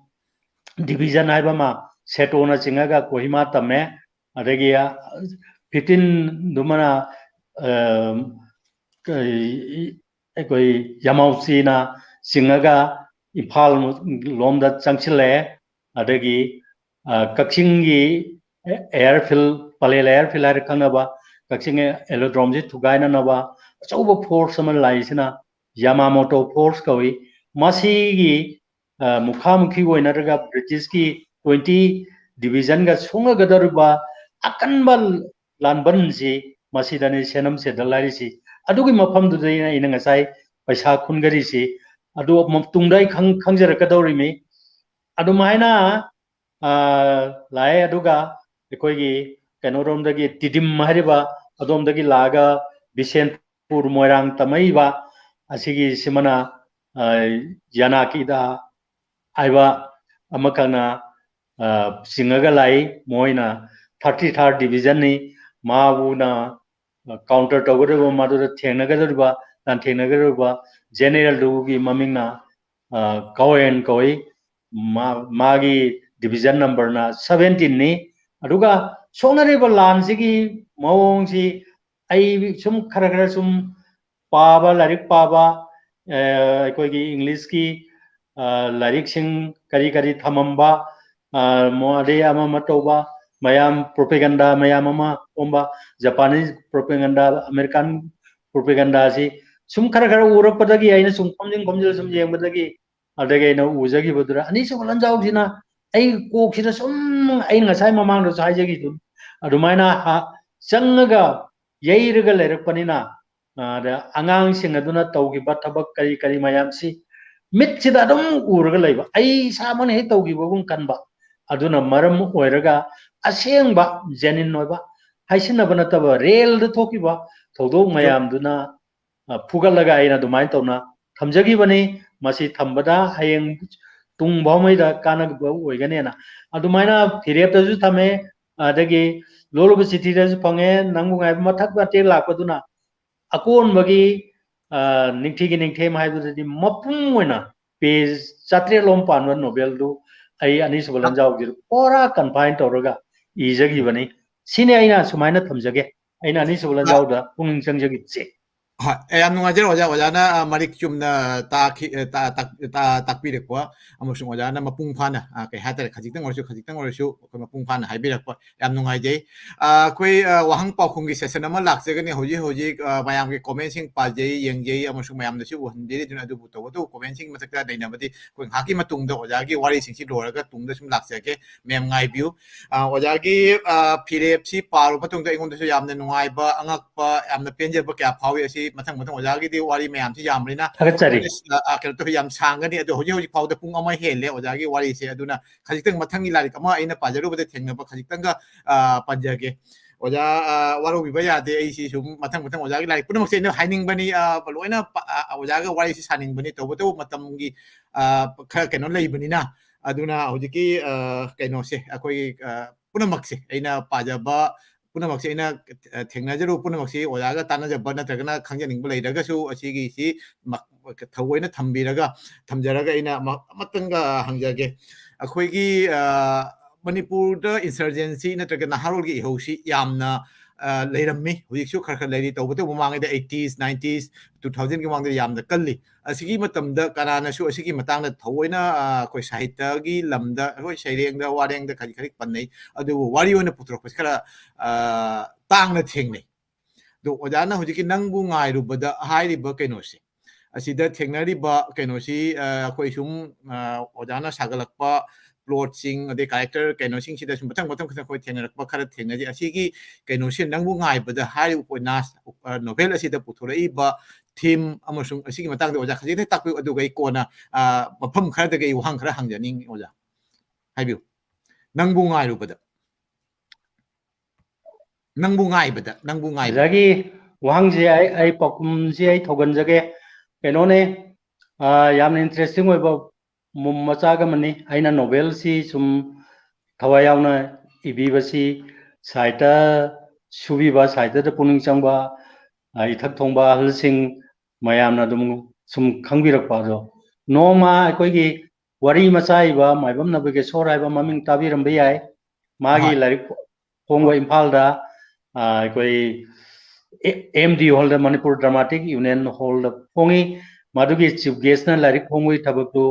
division ꯍꯥꯏꯕ ꯑꯃ ꯁꯦꯇꯣꯅ ꯆꯤꯡꯉꯒ ꯀꯣꯍꯤꯃꯥ ꯇꯝꯃꯦ꯫ ꯑꯗꯒꯤ fifteenꯗꯨꯃꯅ, ꯑ, ꯀꯩ, ꯑꯩꯈꯣꯏ ꯌꯥꯃꯥꯎꯆꯤꯅ ꯆꯤꯡꯉꯒ ꯏꯝꯐꯥꯜ ꯂꯣꯝꯗ ꯆꯪꯁꯤꯜꯂꯛꯑꯦ꯫ ꯑꯗꯒꯤ, ꯑ, ꯀꯛꯆꯤꯡꯒꯤ airfield, ꯄꯂꯦꯜ airfield ꯍꯥꯏꯔ ꯈꯪꯅꯕ ꯀꯛꯆꯤꯡ aerodromeꯁꯤ ꯊꯨꯒꯥꯏꯅꯅꯕ ꯑꯆꯧꯕ force ꯑꯃ ꯂꯥꯛꯏꯁꯤꯅ ꯌꯥꯃꯥꯃꯣꯇꯣ force ꯀꯧꯏ꯫ ꯃꯁꯤꯒꯤ, ꯑ, ꯃꯨꯈꯥꯃꯨꯈꯤ ꯑꯣꯏꯅꯔꯒ ꯕ꯭ꯔꯤꯇꯤꯁꯀꯤ twenty divisionꯒ ꯁꯣꯛꯅꯒꯗꯧꯔꯤꯕ ꯑꯀꯟꯕ ꯂꯥꯟꯕꯟꯁꯤ ꯃꯁꯤꯗꯅꯤ ꯁꯦꯅꯝ ꯁꯦꯗꯜ ꯍꯥꯏꯔꯤꯁꯤ꯫ ꯑꯗꯨꯒꯤ ꯃꯐꯝꯗꯨꯗꯩꯅ ꯑꯩꯅ ꯉꯁꯥꯏ ꯄꯩꯁꯥ ꯈꯨꯟꯒꯔꯤꯁꯤ꯫ ꯑꯗꯨ ꯃꯇꯨꯡꯗ ꯑꯩ ꯈꯪ-, ꯈꯪꯖꯔꯛꯀꯗꯧꯔꯤꯃꯤ꯫ ꯑꯗꯨꯃꯥꯏꯅ, ꯑ, ꯂꯥꯛꯑꯦ꯫ ꯑꯗꯨꯒ ꯑꯩꯈꯣꯏꯒꯤ ꯀꯩꯅꯣꯔꯣꯝꯗꯒꯤ ꯇꯤꯗꯤꯝ ꯍꯥꯏꯔꯤꯕ ꯑꯗꯣꯝꯗꯒꯤ ꯂꯥꯛꯑꯒ ꯕꯤꯁꯦꯟꯄꯨꯔ, ꯃꯣꯏꯔꯥꯡ ꯇꯝꯃꯛꯏꯕ ꯑꯁꯤꯒꯤꯁꯤꯃꯅ, ꯑ, ꯌꯥꯅꯥꯀꯤꯗ ꯍꯥꯏꯕ ꯑꯃꯈꯛꯅ, ꯑ, ꯆꯤꯡꯉꯒ ꯂꯥꯛꯏ꯫ ꯃꯣꯏꯅ thirty third division ꯅꯤ꯫ ꯃꯥꯕꯨꯅ, ꯑ, counter ꯇꯧꯒꯗꯧꯔꯤꯕ, ꯃꯗꯨꯗ ꯊꯦꯡꯅꯒꯗꯧꯔꯤꯕ, ꯂꯥꯟꯊꯦꯡꯅꯒꯗꯧꯔꯤꯕ general ꯗꯨꯒꯤ ꯃꯃꯤꯡꯅ, ꯑ, ꯀꯋꯦꯟ ꯀꯧꯏ꯫ ꯃꯥ-, ꯃꯥꯒꯤ division number ꯅ seventeen ꯅꯤ꯫ ꯑꯗꯨꯒ ꯁꯣꯛꯅꯔꯤꯕ ꯂꯥꯟꯁꯤꯒꯤ ꯃꯑꯣꯡꯁꯤ ꯑꯩ ꯁꯨꯝ ꯈꯔ ꯈꯔ ꯁꯨꯝ ꯄꯥꯕ, ꯂꯥꯏꯔꯤꯛ ꯄꯥꯕ, ꯑ, ꯑꯩꯈꯣꯏꯒꯤ English ꯀꯤ, ꯑ, ꯂꯥꯏꯔꯤꯛꯁꯤꯡ ꯀꯔꯤ ꯀꯔꯤ ꯊꯝꯃꯝꯕ, ꯑ, ꯃꯣ-, ꯑꯗꯩ ꯑꯃ ꯑꯃ ꯇꯧꯕ, ꯃꯌꯥꯝ propaganda ꯃꯌꯥꯝ ꯑꯃ ꯐꯣꯡꯕ, Japanese propaganda, American propaganda ꯁꯤ ꯁꯨꯝ ꯈꯔ ꯈꯔ ꯎꯔꯛꯄꯗꯒꯤ, ꯑꯩꯅ ꯁꯨꯝ ꯈꯣꯝꯖꯤꯟ ꯈꯣꯝꯖꯤꯜꯂ ꯁꯨꯝ ꯌꯦꯡꯕꯗꯒꯤ, ꯑꯗꯒꯤ ꯑꯩꯅ ꯎꯖꯈꯤꯕꯗꯨꯗ ꯑꯅꯤꯁꯨꯕ ꯂꯥꯟꯖꯥꯎꯁꯤꯅ ꯑꯩ ꯀꯣꯛꯁꯤꯗ ꯁꯨꯝ, ꯑꯩꯅ ꯉꯁꯥꯏ ꯃꯃꯥꯡꯗꯁꯨ ꯍꯥꯏꯖꯈꯤꯗꯨꯅꯤ, ꯑꯗꯨꯃꯥꯏꯅ ꯍꯥ-, ꯆꯪꯉꯒ ꯌꯩꯔꯒ ꯂꯩꯔꯛꯄꯅꯤꯅ, ꯑꯗ ꯑꯉꯥꯡꯁꯤꯡ ꯑꯗꯨꯅ ꯇꯧꯈꯤꯕ ꯊꯕꯛ ꯀꯔꯤ ꯀꯔꯤ ꯃꯌꯥꯝꯁꯤ ꯃꯤꯠꯁꯤꯗ ꯑꯗꯨꯝ ꯎꯔꯒ ꯂꯩꯕ, ꯑꯩ ꯏꯁꯥꯃꯛꯅ ꯍꯦꯛ ꯇꯧꯈꯤꯕꯒꯨꯝ ꯈꯟꯕ꯫ ꯑꯗꯨꯅ ꯃꯔꯝ ꯑꯣꯏꯔꯒ ꯑꯁꯦꯡꯕ genuine ꯑꯣꯏꯕ, ꯍꯥꯏꯁꯤꯟꯅꯕ ꯅꯠꯇꯕ, real ꯗ ꯊꯣꯛꯈꯤꯕ ꯊꯧꯗꯣꯛ ꯃꯌꯥꯝꯗꯨꯅ, ꯑ, ꯐꯨꯒꯠꯂꯒ ꯑꯩꯅ ꯑꯗꯨꯃꯥꯏꯅ ꯇꯧꯅ ꯊꯝꯖꯈꯤꯕꯅꯤ꯫ ꯃꯁꯤ ꯊꯝꯕꯗ ꯍꯌꯦꯡ ꯇꯨꯡ ꯐꯥꯎꯉꯩꯗ ꯀꯥꯟꯅꯕ ꯑꯣꯏꯒꯅꯦꯅ꯫ ꯑꯗꯨꯃꯥꯏꯅ ꯐꯤꯔꯦꯞꯇꯁꯨ ꯊꯝꯃꯦ, ꯑꯗꯒꯤ ꯂꯣꯜꯂꯨꯕ ꯆꯤꯊꯤꯗꯁꯨ ꯐꯪꯉꯦ꯫ ꯅꯪꯕꯨ ꯉꯥꯏꯕ ꯃꯊꯛ ꯃꯇꯦꯛ ꯂꯥꯛꯄꯗꯨꯅ ꯑꯀꯣꯟꯕꯒꯤ, ꯑ, ꯅꯤꯡꯊꯤꯒꯤ ꯅꯤꯡꯊꯦꯝ ꯍꯥꯏꯕꯗꯨꯗꯤ ꯃꯄꯨꯡ ꯑꯣꯏꯅ page ꯆꯥꯇ꯭ꯔꯦꯠ ꯂꯣꯝ ꯄꯥꯟꯕ novel ꯗꯨ ꯑꯩ ꯑꯅꯤꯁꯨꯕ ꯂꯟꯖꯥꯎꯒꯤꯗꯨ ꯄꯨꯔꯥ confine ꯇꯧꯔꯒ ꯏꯖꯈꯤꯕꯅꯤ꯫ ꯁꯤꯅꯤ ꯑꯩꯅ ꯁꯨꯃꯥꯏꯅ ꯊꯝꯖꯒꯦ꯫ ꯑꯩꯅ ꯑꯅꯤꯁꯨꯕ ꯂꯟꯖꯥꯎꯗ ꯄꯨꯛꯅꯤꯡ ꯆꯪꯖꯈꯤꯕꯁꯦ꯫ ꯍꯣꯏ, ꯑꯦ, ꯌꯥꯝ ꯅꯨꯡꯉꯥꯏꯖꯔꯦ ꯑꯣꯖꯥ꯫ ꯑꯣꯖꯥꯅ, ꯑ, ꯃꯔꯤꯛ ꯆꯨꯝꯅ ꯇꯥꯛꯈꯤ-, ꯑ, ꯇꯥ-, ꯇꯥꯛ-, ꯇꯥ-, ꯇꯥꯛꯄꯤꯔꯛꯄ ꯑꯃꯁꯨꯡ ꯑꯣꯖꯥꯅ ꯃꯄꯨꯡ ꯐꯥꯅ, ꯑ, ꯀꯩ ꯍꯥꯏꯇꯥꯔꯦ, ꯈꯖꯤꯛꯇꯪ ꯑꯣꯏꯔꯁꯨ, ꯈꯖꯤꯛꯇꯪ ꯑꯣꯏꯔꯁꯨ ꯑꯩꯈꯣꯏ ꯃꯄꯨꯡ ꯐꯥꯅ ꯍꯥꯏꯕꯤꯔꯛꯄ ꯌꯥꯝ ꯅꯨꯡꯉꯥꯏꯖꯩ꯫ ꯑ, ꯑꯩꯈꯣꯏ, ꯑ, ꯋꯥꯍꯪ ꯄꯥꯎꯈꯨꯝꯒꯤ session ꯑꯃ ꯂꯥꯛꯆꯒꯅꯤ꯫ ꯍꯧꯖꯤꯛ ꯍꯧꯖꯤꯛ, ꯑ, ꯃꯌꯥꯝꯒꯤ commentꯁꯤꯡ ꯄꯥꯖꯩ, ꯌꯦꯡꯖꯩ ꯑꯃꯁꯨꯡ ꯃꯌꯥꯝꯗꯁꯨ ꯎꯍꯟꯕꯤꯔꯤ꯫ ꯑꯗꯨꯅ ꯑꯗꯨꯕꯨ ꯇꯧꯕꯇꯕꯨ commentꯁꯤꯡ ꯃꯊꯛꯇ ꯅꯩꯅꯕꯗꯤ ꯑꯩꯈꯣꯏ ꯉꯥꯏꯍꯥꯛꯀꯤ ꯃꯇꯨꯡꯗ ꯑꯣꯖꯥꯒꯤ ꯋꯥꯔꯤꯁꯤꯡꯁꯤ ꯂꯣꯏꯔꯒ ꯇꯨꯡꯗ ꯁꯨꯝ ꯂꯥꯛꯆꯒꯦ꯫ ꯃꯦꯝ ꯉꯥꯏꯕꯤꯌꯨ꯫ ꯑ, ꯑꯣꯖꯥꯒꯤ, ꯑ, ꯐꯤꯔꯦꯞꯁꯤ ꯄꯥꯔꯨꯕ ꯃꯇꯨꯡꯗ ꯑꯩꯉꯣꯟꯗꯁꯨ ꯌꯥꯝꯅ ꯅꯨꯡꯉꯥꯏꯕ, ꯑꯉꯛꯄ, ꯌꯥꯝꯅ ꯄꯦꯟꯖꯕ ꯀꯌꯥ ꯐꯥꯎꯏ꯫ ꯑꯁꯤ ꯃꯊꯪ ꯃꯊꯪ ꯑꯣꯖꯥꯒꯤꯗꯤ ꯋꯥꯔꯤ ꯃꯌꯥꯝꯁꯤ ꯌꯥꯝꯕꯅꯤꯅ ꯊꯥꯒꯠꯆꯔꯤ꯫ ꯑ, ꯑ, ꯀꯩꯅꯣ ꯇꯧꯕ ꯌꯥꯝ ꯁꯥꯡꯒꯅꯤ꯫ ꯑꯗꯣ ꯍꯧꯖꯤꯛ ꯍꯧꯖꯤꯛ ꯐꯥꯎꯗ ꯄꯨꯡ ꯑꯃ ꯍꯦꯜꯂꯦ꯫ ꯑꯣꯖꯥꯒꯤ ꯋꯥꯔꯤꯁꯦ, ꯑꯗꯨꯅ ꯈꯖꯤꯛꯇꯪ ꯃꯊꯪꯒꯤ ꯂꯥꯏꯔꯤꯛ ꯑꯃ ꯑꯩꯅ ꯄꯥꯖꯔꯨꯕꯗ ꯊꯦꯡꯅꯕ ꯈꯖꯤꯛꯇꯪꯒ, ꯑ, ꯄꯟꯖꯒꯦ꯫ ꯑꯣꯖꯥ, ꯑ, ꯋꯥꯔꯧꯕꯤꯕ ꯌꯥꯗꯦ꯫ ꯑꯩꯁꯤ ꯁꯨꯝ ꯃꯊꯪ ꯃꯊꯪ ꯑꯣꯖꯥꯒꯤ ꯂꯥꯏꯔꯤꯛ ꯄꯨꯝꯅꯃꯛꯁꯦ ꯑꯩꯅ ꯍꯥꯏꯅꯤꯡꯕꯅꯤ, ꯑ, ꯂꯣꯏꯅ ꯄ-, ꯑ, ꯑꯣꯖꯥꯒ ꯋꯥꯔꯤꯁꯤ ꯁꯥꯅꯤꯡꯕꯅꯤ꯫ ꯇꯧꯕꯇꯕꯨ ꯃꯇꯝꯒꯤ, ꯑ, ꯈꯔ ꯀꯩꯅꯣ ꯂꯩꯕꯅꯤꯅ, ꯑꯗꯨꯅ ꯍꯧꯖꯤꯛꯀꯤ, ꯑ, ꯀꯩꯅꯣꯁꯦ ꯑꯩꯈꯣꯏꯒꯤ, ꯑ, ꯄꯨꯝꯅꯃꯛꯁꯦ ꯑꯩꯅ ꯄꯥꯖꯕ ꯄꯨꯝꯅꯃꯛꯁꯦ ꯑꯩꯅ, ꯑ, ꯊꯦꯡꯅꯖꯔꯨꯕ ꯄꯨꯝꯅꯃꯛꯁꯤ ꯑꯣꯖꯥꯒ ꯇꯥꯟꯅꯖꯕ ꯅꯠꯇ꯭ꯔꯒꯅ ꯈꯪꯖꯅꯤꯡꯕ ꯂꯩꯔꯒꯁꯨ ꯑꯁꯤꯒꯤꯁꯤ ꯃ-, ꯊꯑꯣꯏꯅ ꯊꯝꯕꯤꯔꯒ, ꯊꯝꯖꯔꯒ ꯑꯩꯅ ꯑꯃ-, ꯑꯃꯇꯪꯒ ꯍꯪꯖꯒꯦ꯫ ꯑꯩꯈꯣꯏꯒꯤ, ꯑ, ꯃꯅꯤꯄꯨꯔꯗ insurgency ꯅꯠꯇ꯭ꯔꯒ ꯅꯍꯥꯔꯣꯜꯒꯤ ꯏꯍꯧꯁꯤ ꯌꯥꯝꯅ, ꯑ, ꯂꯩꯔꯝꯃꯤ꯫ ꯍꯧꯖꯤꯛꯁꯨ ꯈꯔ ꯈꯔ ꯂꯩꯔꯤ꯫ ꯇꯧꯕꯇꯕꯨ ꯃꯃꯥꯡꯉꯩꯗ eighties, nineties, two thousandꯒꯤ ꯃꯃꯥꯡꯗ ꯌꯥꯝꯅ ꯀꯜꯂꯤ꯫ ꯑꯁꯤꯒꯤ ꯃꯇꯝꯗ ꯀꯅꯥꯅꯁꯨ ꯑꯁꯤꯒꯤ ꯃꯇꯥꯡꯗ ꯊꯑꯣꯏꯅ, ꯑ, ꯑꯩꯈꯣꯏ ꯁꯥꯍꯤꯇ꯭ꯌꯒꯤ ꯂꯝꯗ, ꯑꯩꯈꯣꯏ ꯁꯩꯔꯦꯡꯗ, ꯋꯥꯔꯦꯡꯗ ꯈꯖꯤꯛ ꯈꯖꯤꯛ ꯄꯟꯅꯩ꯫ ꯑꯗꯨꯕꯨ ꯋꯥꯔꯤ ꯑꯣꯏꯅ ꯄꯨꯊꯣꯔꯛꯄꯁꯤ ꯈꯔ, ꯑ, ꯇꯥꯡꯅ ꯊꯦꯡꯅꯩ꯫ ꯑꯗꯣ ꯑꯣꯖꯥꯅ ꯍꯧꯖꯤꯛꯀꯤ ꯅꯪꯕꯨ ꯉꯥꯏꯔꯨꯕꯗ ꯍꯥꯏꯔꯤꯕ ꯀꯩꯅꯣꯁꯦ, ꯑꯁꯤꯗ ꯊꯦꯡꯅꯔꯤꯕ ꯀꯩꯅꯣꯁꯤ, ꯑ, ꯑꯩꯈꯣꯏ ꯁꯨꯝ, ꯑ, ꯑꯣꯖꯥꯅ ꯁꯥꯒꯠꯂꯛꯄ plotꯁꯤꯡ, ꯑꯗꯩ character ꯀꯩꯅꯣꯁꯤꯡꯁꯤꯗ ꯁꯨꯝ ꯃꯊꯪ ꯃꯊꯪ ꯃꯊꯪ ꯑꯩꯈꯣꯏ ꯊꯦꯡꯅꯔꯛꯄ ꯈꯔ ꯊꯦꯡꯅꯖꯩ꯫ ꯑꯁꯤꯒꯤ ꯀꯩꯅꯣꯁꯤ ꯅꯪꯕꯨ ꯉꯥꯏꯕꯗ ꯍꯥꯏꯔꯤꯕ ꯎꯄꯟꯌꯥꯁ, ꯑ, novel ꯑꯁꯤꯗ ꯄꯨꯊꯣꯔꯛꯏꯕ theme ꯑꯃꯁꯨꯡ ꯑꯁꯤꯒꯤ ꯃꯇꯥꯡꯗ ꯑꯣꯖꯥ ꯈꯖꯤꯛꯇꯪ ꯇꯥꯛꯄꯤꯌꯨ, ꯑꯗꯨꯒ ꯑꯩ ꯀꯣꯟꯅ, ꯑ, ꯃꯐꯝ ꯈꯔꯗꯒꯤ ꯑꯩ ꯋꯥꯍꯪ ꯈꯔ ꯍꯪꯖꯅꯤꯡꯉꯤ ꯑꯣꯖꯥ꯫ ꯍꯥꯏꯕꯤꯌꯨ꯫ ꯅꯪꯕꯨ ꯉꯥꯏꯔꯨꯕꯗ꯫ ꯅꯪꯕꯨ ꯉꯥꯏꯕꯗ, ꯅꯪꯕꯨ ꯉꯥꯏꯕꯗ꯫ ꯑꯣꯖꯥꯒꯤ ꯋꯥꯍꯪꯁꯦ ꯑꯩ, ꯑꯩ ꯄꯥꯎꯈꯨꯝꯁꯦ ꯑꯩ ꯊꯧꯒꯟꯖꯒꯦ꯫ ꯀꯩꯅꯣꯅꯦ, ꯑ, ꯌꯥꯝꯅ interesting ꯑꯣꯏꯕ ꯃꯨꯝ ꯃꯆꯥꯛ ꯑꯃꯅꯤ꯫ ꯑꯩꯅ novelꯁꯤ ꯁꯨꯝ ꯊꯋꯥꯏ ꯌꯥꯎꯅ ꯏꯕꯤꯕꯁꯤ ꯁꯥꯍꯤꯇ꯭ꯌ ꯁꯨꯕꯤꯕ, ꯁꯥꯍꯤꯇ꯭ꯌꯗ ꯄꯨꯛꯅꯤꯡ ꯆꯪꯕ, ꯑ, ꯏꯊꯛ ꯊꯣꯡꯕ ꯑꯍꯜꯁꯤꯡ ꯃꯌꯥꯝꯅ ꯑꯗꯨꯝ ꯁꯨꯝ ꯈꯪꯕꯤꯔꯛꯄ ꯑꯗꯣ, ꯅꯣꯡꯃ ꯑꯩꯈꯣꯏꯒꯤ ꯋꯥꯔꯤ ꯃꯆꯥ ꯏꯕ ꯃꯥꯏꯕꯝ ꯅꯕꯒꯦꯁꯣꯔ ꯍꯥꯏꯕ ꯃꯃꯤꯡ ꯇꯥꯕꯤꯔꯝꯕ ꯌꯥꯏ꯫ ꯃꯥꯒꯤ ꯍꯣꯏ꯫ ꯂꯥꯏꯔꯤꯛ ꯐꯣꯡꯕ ꯏꯝꯐꯥꯜꯗ, ꯑ, ꯑꯩꯈꯣꯏ ꯑꯦꯝ ꯗꯤ ꯍꯣꯜꯗ, ꯃꯅꯤꯄꯨꯔ ꯗ꯭ꯔꯃꯥꯇꯤꯛ ꯌꯨꯅꯤꯌꯟ ꯍꯣꯜꯗ ꯐꯣꯡꯉꯤ꯫ ꯃꯗꯨꯒꯤ ꯆꯤꯐ ꯒꯦꯁꯅ ꯂꯥꯏꯔꯤꯛ ꯐꯣꯡꯕꯒꯤ ꯊꯕꯛꯇꯨ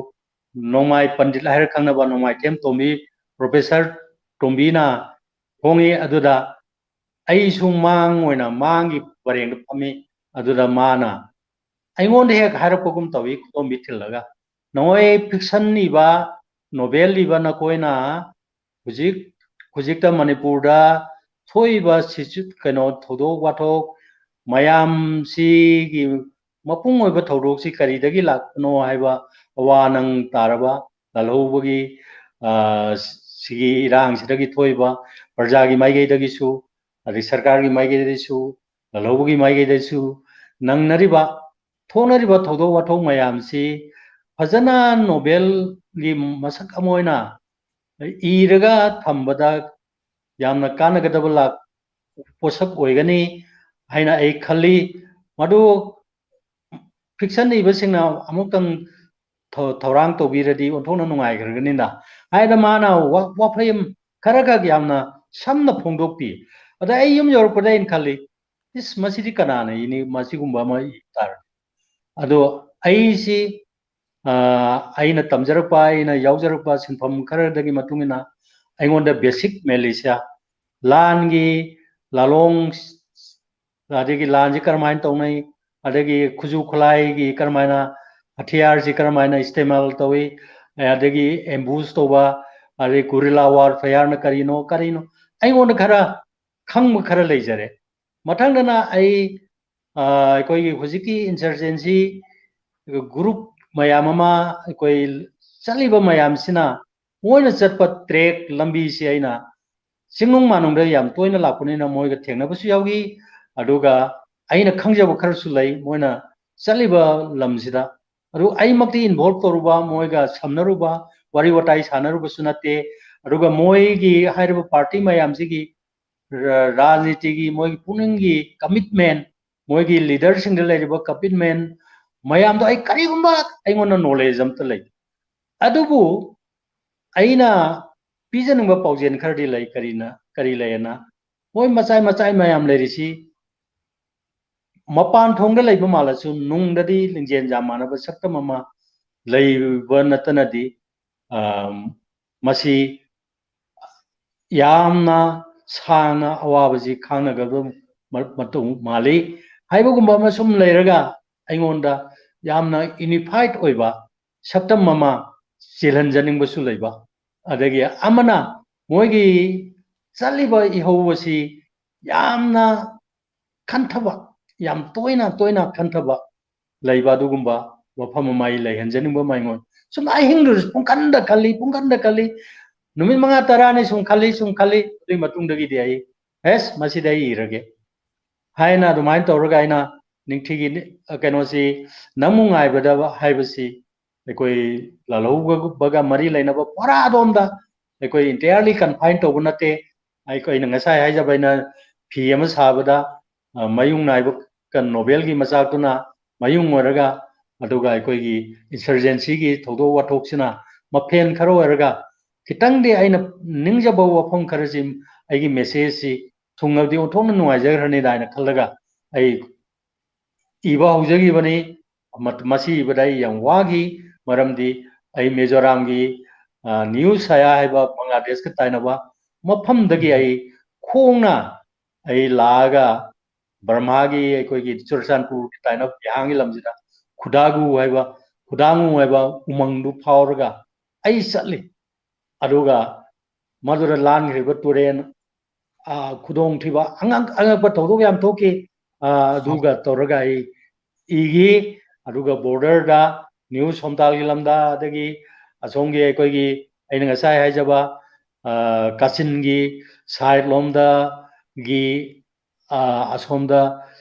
ꯅꯣꯡꯃꯥꯏ ꯄꯟꯗꯤꯠ ꯍꯥꯏꯔ ꯈꯪꯅꯕ ꯅꯣꯡꯃꯥꯏꯊꯦꯝ ꯇꯣꯝꯕꯤ, ꯄ꯭ꯔꯣꯐꯦꯁꯔ ꯇꯣꯝꯕꯤꯅ ꯐꯣꯡꯉꯤ꯫ ꯑꯗꯨꯗ ꯑꯩꯁꯨ ꯃꯥꯡ ꯑꯣꯏꯅ ꯃꯥꯡꯒꯤ ꯄꯔꯦꯡꯗ ꯐꯝꯃꯤ꯫ ꯑꯗꯨꯗ ꯃꯥꯅ ꯑꯩꯉꯣꯟꯗ ꯍꯦꯛ ꯍꯥꯏꯔꯛꯄꯒꯨꯝ ꯇꯧꯏ, ꯈꯨꯗꯣꯝꯕꯤ ꯊꯤꯜꯂꯒ, "ꯅꯈꯣꯏ ꯐꯤꯛꯁꯟ ꯏꯕ, ꯅꯣꯕꯦꯜ ꯏꯕ ꯅꯈꯣꯏꯅ ꯍꯧꯖꯤꯛ, ꯍꯧꯖꯤꯛꯇ ꯃꯅꯤꯄꯨꯔꯗ ꯊꯣꯛꯏꯕ ꯁꯤꯆꯨ-, ꯀꯩꯅꯣ, ꯊꯧꯗꯣꯛ ꯋꯥꯊꯣꯛ ꯃꯌꯥꯝꯁꯤꯒꯤ ꯃꯄꯨꯡ ꯑꯣꯏꯕ ꯊꯧꯗꯣꯛꯁꯤ ꯀꯔꯤꯗꯒꯤ ꯂꯥꯛꯄꯅꯣ ꯍꯥꯏꯕ ꯑꯋꯥ ꯅꯪ ꯇꯥꯔꯕ, ꯂꯥꯜꯍꯧꯕꯒꯤ, ꯑ, ꯁꯤꯒꯤ ꯏꯔꯥꯡꯁꯤꯗꯒꯤ ꯊꯣꯛꯏꯕ ꯄ꯭ꯔꯖꯥꯒꯤ ꯃꯥꯏꯀꯩꯗꯒꯤꯁꯨ, ꯑꯗꯩ ꯁꯔꯀꯥꯔꯒꯤ ꯃꯥꯏꯀꯩꯗꯒꯤꯁꯨ, ꯂꯥꯜꯍꯧꯕꯒꯤ ꯃꯥꯏꯀꯩꯗꯒꯤꯁꯨ ꯅꯪꯅꯔꯤꯕ, ꯊꯣꯛꯅꯔꯤꯕ ꯊꯧꯗꯣꯛ ꯋꯥꯊꯣꯛ ꯃꯌꯥꯝꯁꯤ ꯐꯖꯅ ꯅꯣꯕꯦꯜꯒꯤ ꯃꯁꯛ ꯑꯃ ꯑꯣꯏꯅ ꯏꯔꯒ ꯊꯝꯕꯗ ꯌꯥꯝꯅ ꯀꯥꯟꯅꯒꯗꯕ ꯂꯥꯛ-, ꯄꯣꯠꯁꯛ ꯑꯣꯏꯒꯅꯤ ꯍꯥꯏꯅ ꯑꯩ ꯈꯜꯂꯤ꯫ ꯃꯗꯨ ꯐꯤꯛꯁꯟ ꯏꯕꯁꯤꯡꯅ ꯑꯃꯨꯛꯇꯪ ꯊꯧ-, ꯊꯧꯔꯥꯡ ꯇꯧꯕꯤꯔꯗꯤ ꯑꯣꯟꯊꯣꯛꯅ ꯅꯨꯡꯉꯥꯏꯈ꯭ꯔꯒꯅꯤꯅ" ꯍꯥꯏꯅ ꯃꯥꯅ ꯋꯥ-, ꯋꯥꯐ꯭ꯔꯦꯝ ꯈꯔꯈꯛ ꯌꯥꯝꯅ ꯁꯝꯅ ꯐꯣꯡꯗꯣꯛꯄꯤ꯫ ꯑꯗ ꯑꯩ ꯌꯨꯝ ꯌꯧꯔꯛꯄꯗ ꯑꯩꯅ ꯈꯜꯂꯤ, "ꯏꯁ, ꯃꯁꯤꯗꯤ ꯀꯅꯥꯅ ꯏꯅꯤ, ꯃꯁꯤꯒꯨꯝꯕ ꯑꯃ ꯏ ꯇꯥꯔꯗꯤ?" ꯑꯗꯣ ꯑꯩꯁꯤ, ꯑ, ꯑꯩꯅ ꯇꯝꯖꯔꯛꯄ, ꯑꯩꯅ ꯌꯥꯎꯖꯔꯛꯄ ꯁꯤꯟꯐꯝ ꯈꯔꯗꯒꯤ ꯃꯇꯨꯡ ꯏꯟꯅ ꯑꯩꯉꯣꯟꯗ ꯕꯦꯁꯤꯛ ꯃꯦꯂꯤꯁꯤꯌꯥ, ꯂꯥꯟꯒꯤ ꯂꯥꯂꯣꯡ, ꯑꯗꯒꯤ ꯂꯥꯟꯁꯤ ꯀꯔꯝꯍꯥꯏꯅ ꯇꯧꯅꯩ, ꯑꯗꯒꯤ ꯈꯨꯠꯁꯨ ꯈꯨꯠꯂꯥꯏꯒꯤ ꯀꯔꯝꯍꯥꯏꯅ, ꯍꯊꯤꯌꯥꯔꯁꯤ ꯀꯔꯝꯍꯥꯏꯅ ꯏꯁꯇꯦꯃꯥꯜ ꯇꯧꯏ, ꯑꯗꯒꯤ ꯑꯦꯝꯕꯨꯁ ꯇꯧꯕ, ꯑꯗꯒꯤ ꯒꯨꯔꯤꯂꯥ ꯋꯥꯔꯐꯦꯌꯥꯔꯅ ꯀꯔꯤꯅꯣ, ꯀꯔꯤꯅꯣ, ꯑꯩꯉꯣꯟꯗ ꯈꯔ ꯈꯪꯕ ꯈꯔ ꯂꯩꯖꯔꯦ꯫ ꯃꯊꯪꯗꯅ ꯑꯩ, ꯑ, ꯑꯩꯈꯣꯏꯒꯤ ꯍꯧꯖꯤꯛꯀꯤ ꯏꯟꯁꯔꯖꯦꯟꯁꯤ ꯒ꯭ꯔꯨꯞ ꯃꯌꯥꯝ ꯑꯃ, ꯑꯩꯈꯣꯏ ꯆꯠꯂꯤꯕ ꯃꯌꯥꯝꯁꯤꯅ, ꯃꯣꯏꯅ ꯆꯠꯄ ꯇ꯭ꯔꯦꯛ ꯂꯝꯕꯤꯁꯤ ꯑꯩꯅ ꯆꯤꯡꯅꯨꯡ ꯃꯥꯅꯨꯡꯗ ꯌꯥꯝ ꯇꯣꯏꯅ ꯂꯥꯛꯄꯅꯤꯅ ꯃꯣꯏꯒ ꯊꯦꯡꯅꯕꯁꯨ ꯌꯥꯎꯈꯤ꯫ ꯑꯗꯨꯒ ꯑꯩꯅ ꯈꯪꯖꯕ ꯈꯔꯁꯨ ꯂꯩ, ꯃꯣꯏꯅ ꯆꯠꯂꯤꯕ ꯂꯝꯁꯤꯗ꯫ ꯑꯗꯨ ꯑꯩꯃꯛꯇꯤ ꯏꯟꯚꯣꯜꯕ ꯇꯧꯔꯨꯕ, ꯃꯣꯏꯒ ꯁꯝꯅꯔꯨꯕ, ꯋꯥꯔꯤ ꯋꯥꯇꯥꯏ ꯁꯥꯟꯅꯔꯨꯕꯁꯨ ꯅꯠꯇꯦ꯫ ꯑꯗꯨꯒ ꯃꯣꯏꯒꯤ ꯍꯥꯏꯔꯤꯕ ꯄꯥꯔꯇꯤ ꯃꯌꯥꯝꯁꯤꯒꯤ ꯔ-, ꯔꯥꯖꯅꯤꯇꯤꯒꯤ ꯃꯣꯏꯒꯤ ꯄꯨꯛꯅꯤꯡꯒꯤ ꯀꯃꯤꯠꯃꯦꯟ, ꯃꯣꯏꯒꯤ ꯂꯤꯗꯔꯁꯤꯡꯗ ꯂꯩꯔꯤꯕ ꯀꯃꯤꯠꯃꯦꯟ ꯃꯌꯥꯝꯗꯣ ꯑꯩ ꯀꯔꯤꯒꯨꯝꯕ ꯑꯩꯉꯣꯟꯗ ꯅꯣꯂꯦꯖ ꯑꯝꯇ ꯂꯩꯇꯦ꯫ ꯑꯗꯨꯕꯨ ꯑꯩꯅ ꯄꯤꯖꯅꯤꯡꯕ ꯄꯥꯎꯖꯦꯜ ꯈꯔꯗꯤ ꯂꯩ꯫ ꯀꯔꯤꯅ, ꯀꯔꯤ ꯂꯩꯌꯦꯅ, ꯃꯣꯏ ꯃꯆꯥꯏ ꯃꯆꯥꯏ ꯃꯌꯥꯝ ꯂꯩꯔꯤꯁꯤ ꯃꯄꯥꯟ ꯊꯣꯡꯗ ꯂꯩꯕ ꯃꯥꯜꯂꯁꯨ ꯅꯨꯡꯗꯗꯤ ꯂꯤꯡꯖꯦꯜ ꯌꯥꯝ ꯃꯥꯟꯅꯕ ꯁꯛꯇꯝ ꯑꯃ ꯂꯩꯕ ꯅꯠꯇꯅꯗꯤ, ꯑ, ꯃꯁꯤ ꯌꯥꯝꯅ ꯁꯥꯡꯅ ꯑꯋꯥꯕꯁꯤ ꯈꯥꯡꯅꯒꯗꯕ ꯃ-, ꯃꯇꯧ ꯃꯥꯜꯂꯤ ꯍꯥꯏꯕꯒꯨꯝꯕ ꯑꯃ ꯁꯨꯝ ꯂꯩꯔꯒ, ꯑꯩꯉꯣꯟꯗ ꯌꯥꯝꯅ unified ꯑꯣꯏꯕ ꯁꯛꯇꯝ ꯑꯃ ꯆꯦꯜꯍꯟꯖꯅꯤꯡꯕꯁꯨ ꯂꯩꯕ, ꯑꯗꯒꯤ ꯑꯃꯅ ꯃꯣꯏꯒꯤ ꯆꯠꯂꯤꯕ ꯏꯍꯧ ꯑꯁꯤ ꯌꯥꯝꯅ ꯈꯟꯊꯕ, ꯌꯥꯝ ꯇꯣꯏꯅ ꯇꯣꯏꯅ ꯈꯟꯊꯕ ꯂꯩꯕ ꯑꯗꯨꯒꯨꯝꯕ ꯋꯥꯐꯝ ꯑꯃ ꯑꯩ ꯂꯩꯍꯟꯖꯅꯤꯡꯕ ꯑꯃ ꯑꯩꯉꯣꯟꯗ꯫ ꯁꯨꯝ ꯑꯍꯤꯡꯗꯨꯗꯁꯨ ꯄꯨꯡꯈꯟꯗ ꯈꯜꯂꯤ, ꯄꯨꯡꯈꯟꯗ ꯈꯜꯂꯤ, ꯅꯨꯃꯤꯠ ꯃꯉꯥ ꯇꯔꯥꯅꯤ ꯁꯨꯝ ꯈꯜꯂꯤ, ꯁꯨꯝ ꯈꯜꯂꯤ꯫ ꯑꯗꯨꯒꯤ ꯃꯇꯨꯡꯗꯒꯤꯗꯤ ꯑꯩ, "ꯑꯦꯁ, ꯃꯁꯤꯗꯤ ꯑꯩ ꯏꯔꯒꯦ" ꯍꯥꯏꯅ ꯑꯗꯨꯃꯥꯏꯅ ꯇꯧꯔꯒ ꯑꯩꯅ ꯅꯤꯡꯊꯤꯒꯤ ꯅꯤ-, ꯀꯩꯅꯣꯁꯤ, "ꯅꯪꯕꯨ ꯉꯥꯏꯕꯗ" ꯍꯥꯏꯕꯁꯤ ꯑꯩꯈꯣꯏ ꯂꯥꯜꯍꯧꯕꯒ ꯃꯔꯤ ꯂꯩꯅꯕ ꯄꯨꯔꯥ ꯑꯗꯣꯝꯗ ꯑꯩꯈꯣꯏ entirely confine ꯇꯧꯕ ꯅꯠꯇꯦ꯫ ꯑꯩꯈꯣꯏꯅ ꯉꯁꯥꯏ ꯍꯥꯏꯖꯕ, ꯑꯩꯅ ꯐꯤ ꯑꯃ ꯁꯥꯕꯗ, ꯑ, ꯃꯌꯨꯡ ꯅꯥꯏꯕ ꯀ-, ꯅꯣꯕꯦꯜꯒꯤ ꯃꯆꯥꯛꯇꯨꯅ ꯃꯌꯨꯡ ꯑꯣꯏꯔꯒ, ꯑꯗꯨꯒ ꯑꯩꯈꯣꯏꯒꯤ insurgencyꯒꯤ ꯊꯧꯗꯣꯛ ꯋꯥꯊꯣꯛꯁꯤꯅ ꯃꯐꯦꯟ ꯈꯔ ꯑꯣꯏꯔꯒ, ꯈꯤꯇꯪꯗꯤ ꯑꯩꯅ ꯅꯤꯡꯖꯕ ꯋꯥꯐꯝ ꯈꯔꯁꯤ, ꯑꯩꯒꯤ messageꯁꯤ ꯊꯨꯡꯉꯕꯗꯤ ꯑꯣꯟꯊꯣꯛꯅ ꯅꯨꯡꯉꯥꯏꯖꯈ꯭ꯔꯅꯤꯗ ꯍꯥꯏꯅ ꯈꯜꯂꯒ ꯑꯩ ꯏꯕ ꯍꯧꯖꯈꯤꯕꯅꯤ꯫ ꯃ-, ꯃꯁꯤ ꯏꯕꯗ ꯑꯩ ꯌꯥꯝ ꯋꯥꯈꯤ, ꯃꯔꯝꯗꯤ ꯑꯩ ꯃꯤꯖꯣꯔꯥꯝꯒꯤ, ꯑ, ꯅ꯭ꯌꯨ ꯁꯌꯥ ꯍꯥꯏꯕ ꯕꯪꯒ꯭ꯂꯥꯗꯦꯁꯀ ꯇꯥꯏꯅꯕ ꯃꯐꯝꯗꯒꯤ ꯑꯩ ꯈꯣꯡꯅ ꯑꯩ ꯂꯥꯛꯑꯒ ꯕꯔꯃꯥꯒꯤ ꯑꯩꯈꯣꯏꯒꯤ ꯆꯨꯔꯆꯥꯟꯄꯨꯔꯒꯤ ꯇꯥꯏꯅꯕ ꯕꯤꯍꯥꯡꯒꯤ ꯂꯝꯁꯤꯗ ꯈꯨꯗꯥꯒꯨ ꯍꯥꯏꯕ, ꯈꯨꯗꯥꯉꯨ ꯍꯥꯏꯕ ꯎꯃꯪꯗꯨ ꯐꯥꯎꯔꯒ ꯑꯩ ꯆꯠꯂꯤ꯫ ꯑꯗꯨꯒ ꯃꯗꯨꯗ ꯂꯥꯟꯈ꯭ꯔꯤꯕ ꯇꯨꯔꯦꯟ, ꯑ, ꯈꯨꯗꯣꯡꯊꯤꯕ ꯑꯉꯛ-, ꯑꯉꯛꯄ ꯊꯧꯗꯣꯛ ꯌꯥꯝ ꯊꯣꯛꯈꯤ꯫ ꯑ, ꯑꯗꯨꯒ ꯇꯧꯔꯒ ꯑꯩ ꯏꯈꯤ꯫ ꯑꯗꯨꯒ borderꯗ ꯅ꯭ꯌꯨ ꯁꯣꯝꯇꯥꯜꯒꯤ ꯂꯝꯗ, ꯑꯗꯒꯤ ꯑꯁꯣꯝꯒꯤ ꯑꯩꯈꯣꯏꯒꯤ ꯑꯩꯅ ꯉꯁꯥꯏ ꯍꯥꯏꯖꯕ, ꯑ, ꯀꯥꯆꯤꯟꯒꯤ side ꯂꯣꯝꯗꯒꯤ, ꯑ, ꯑꯁꯣꯝꯗ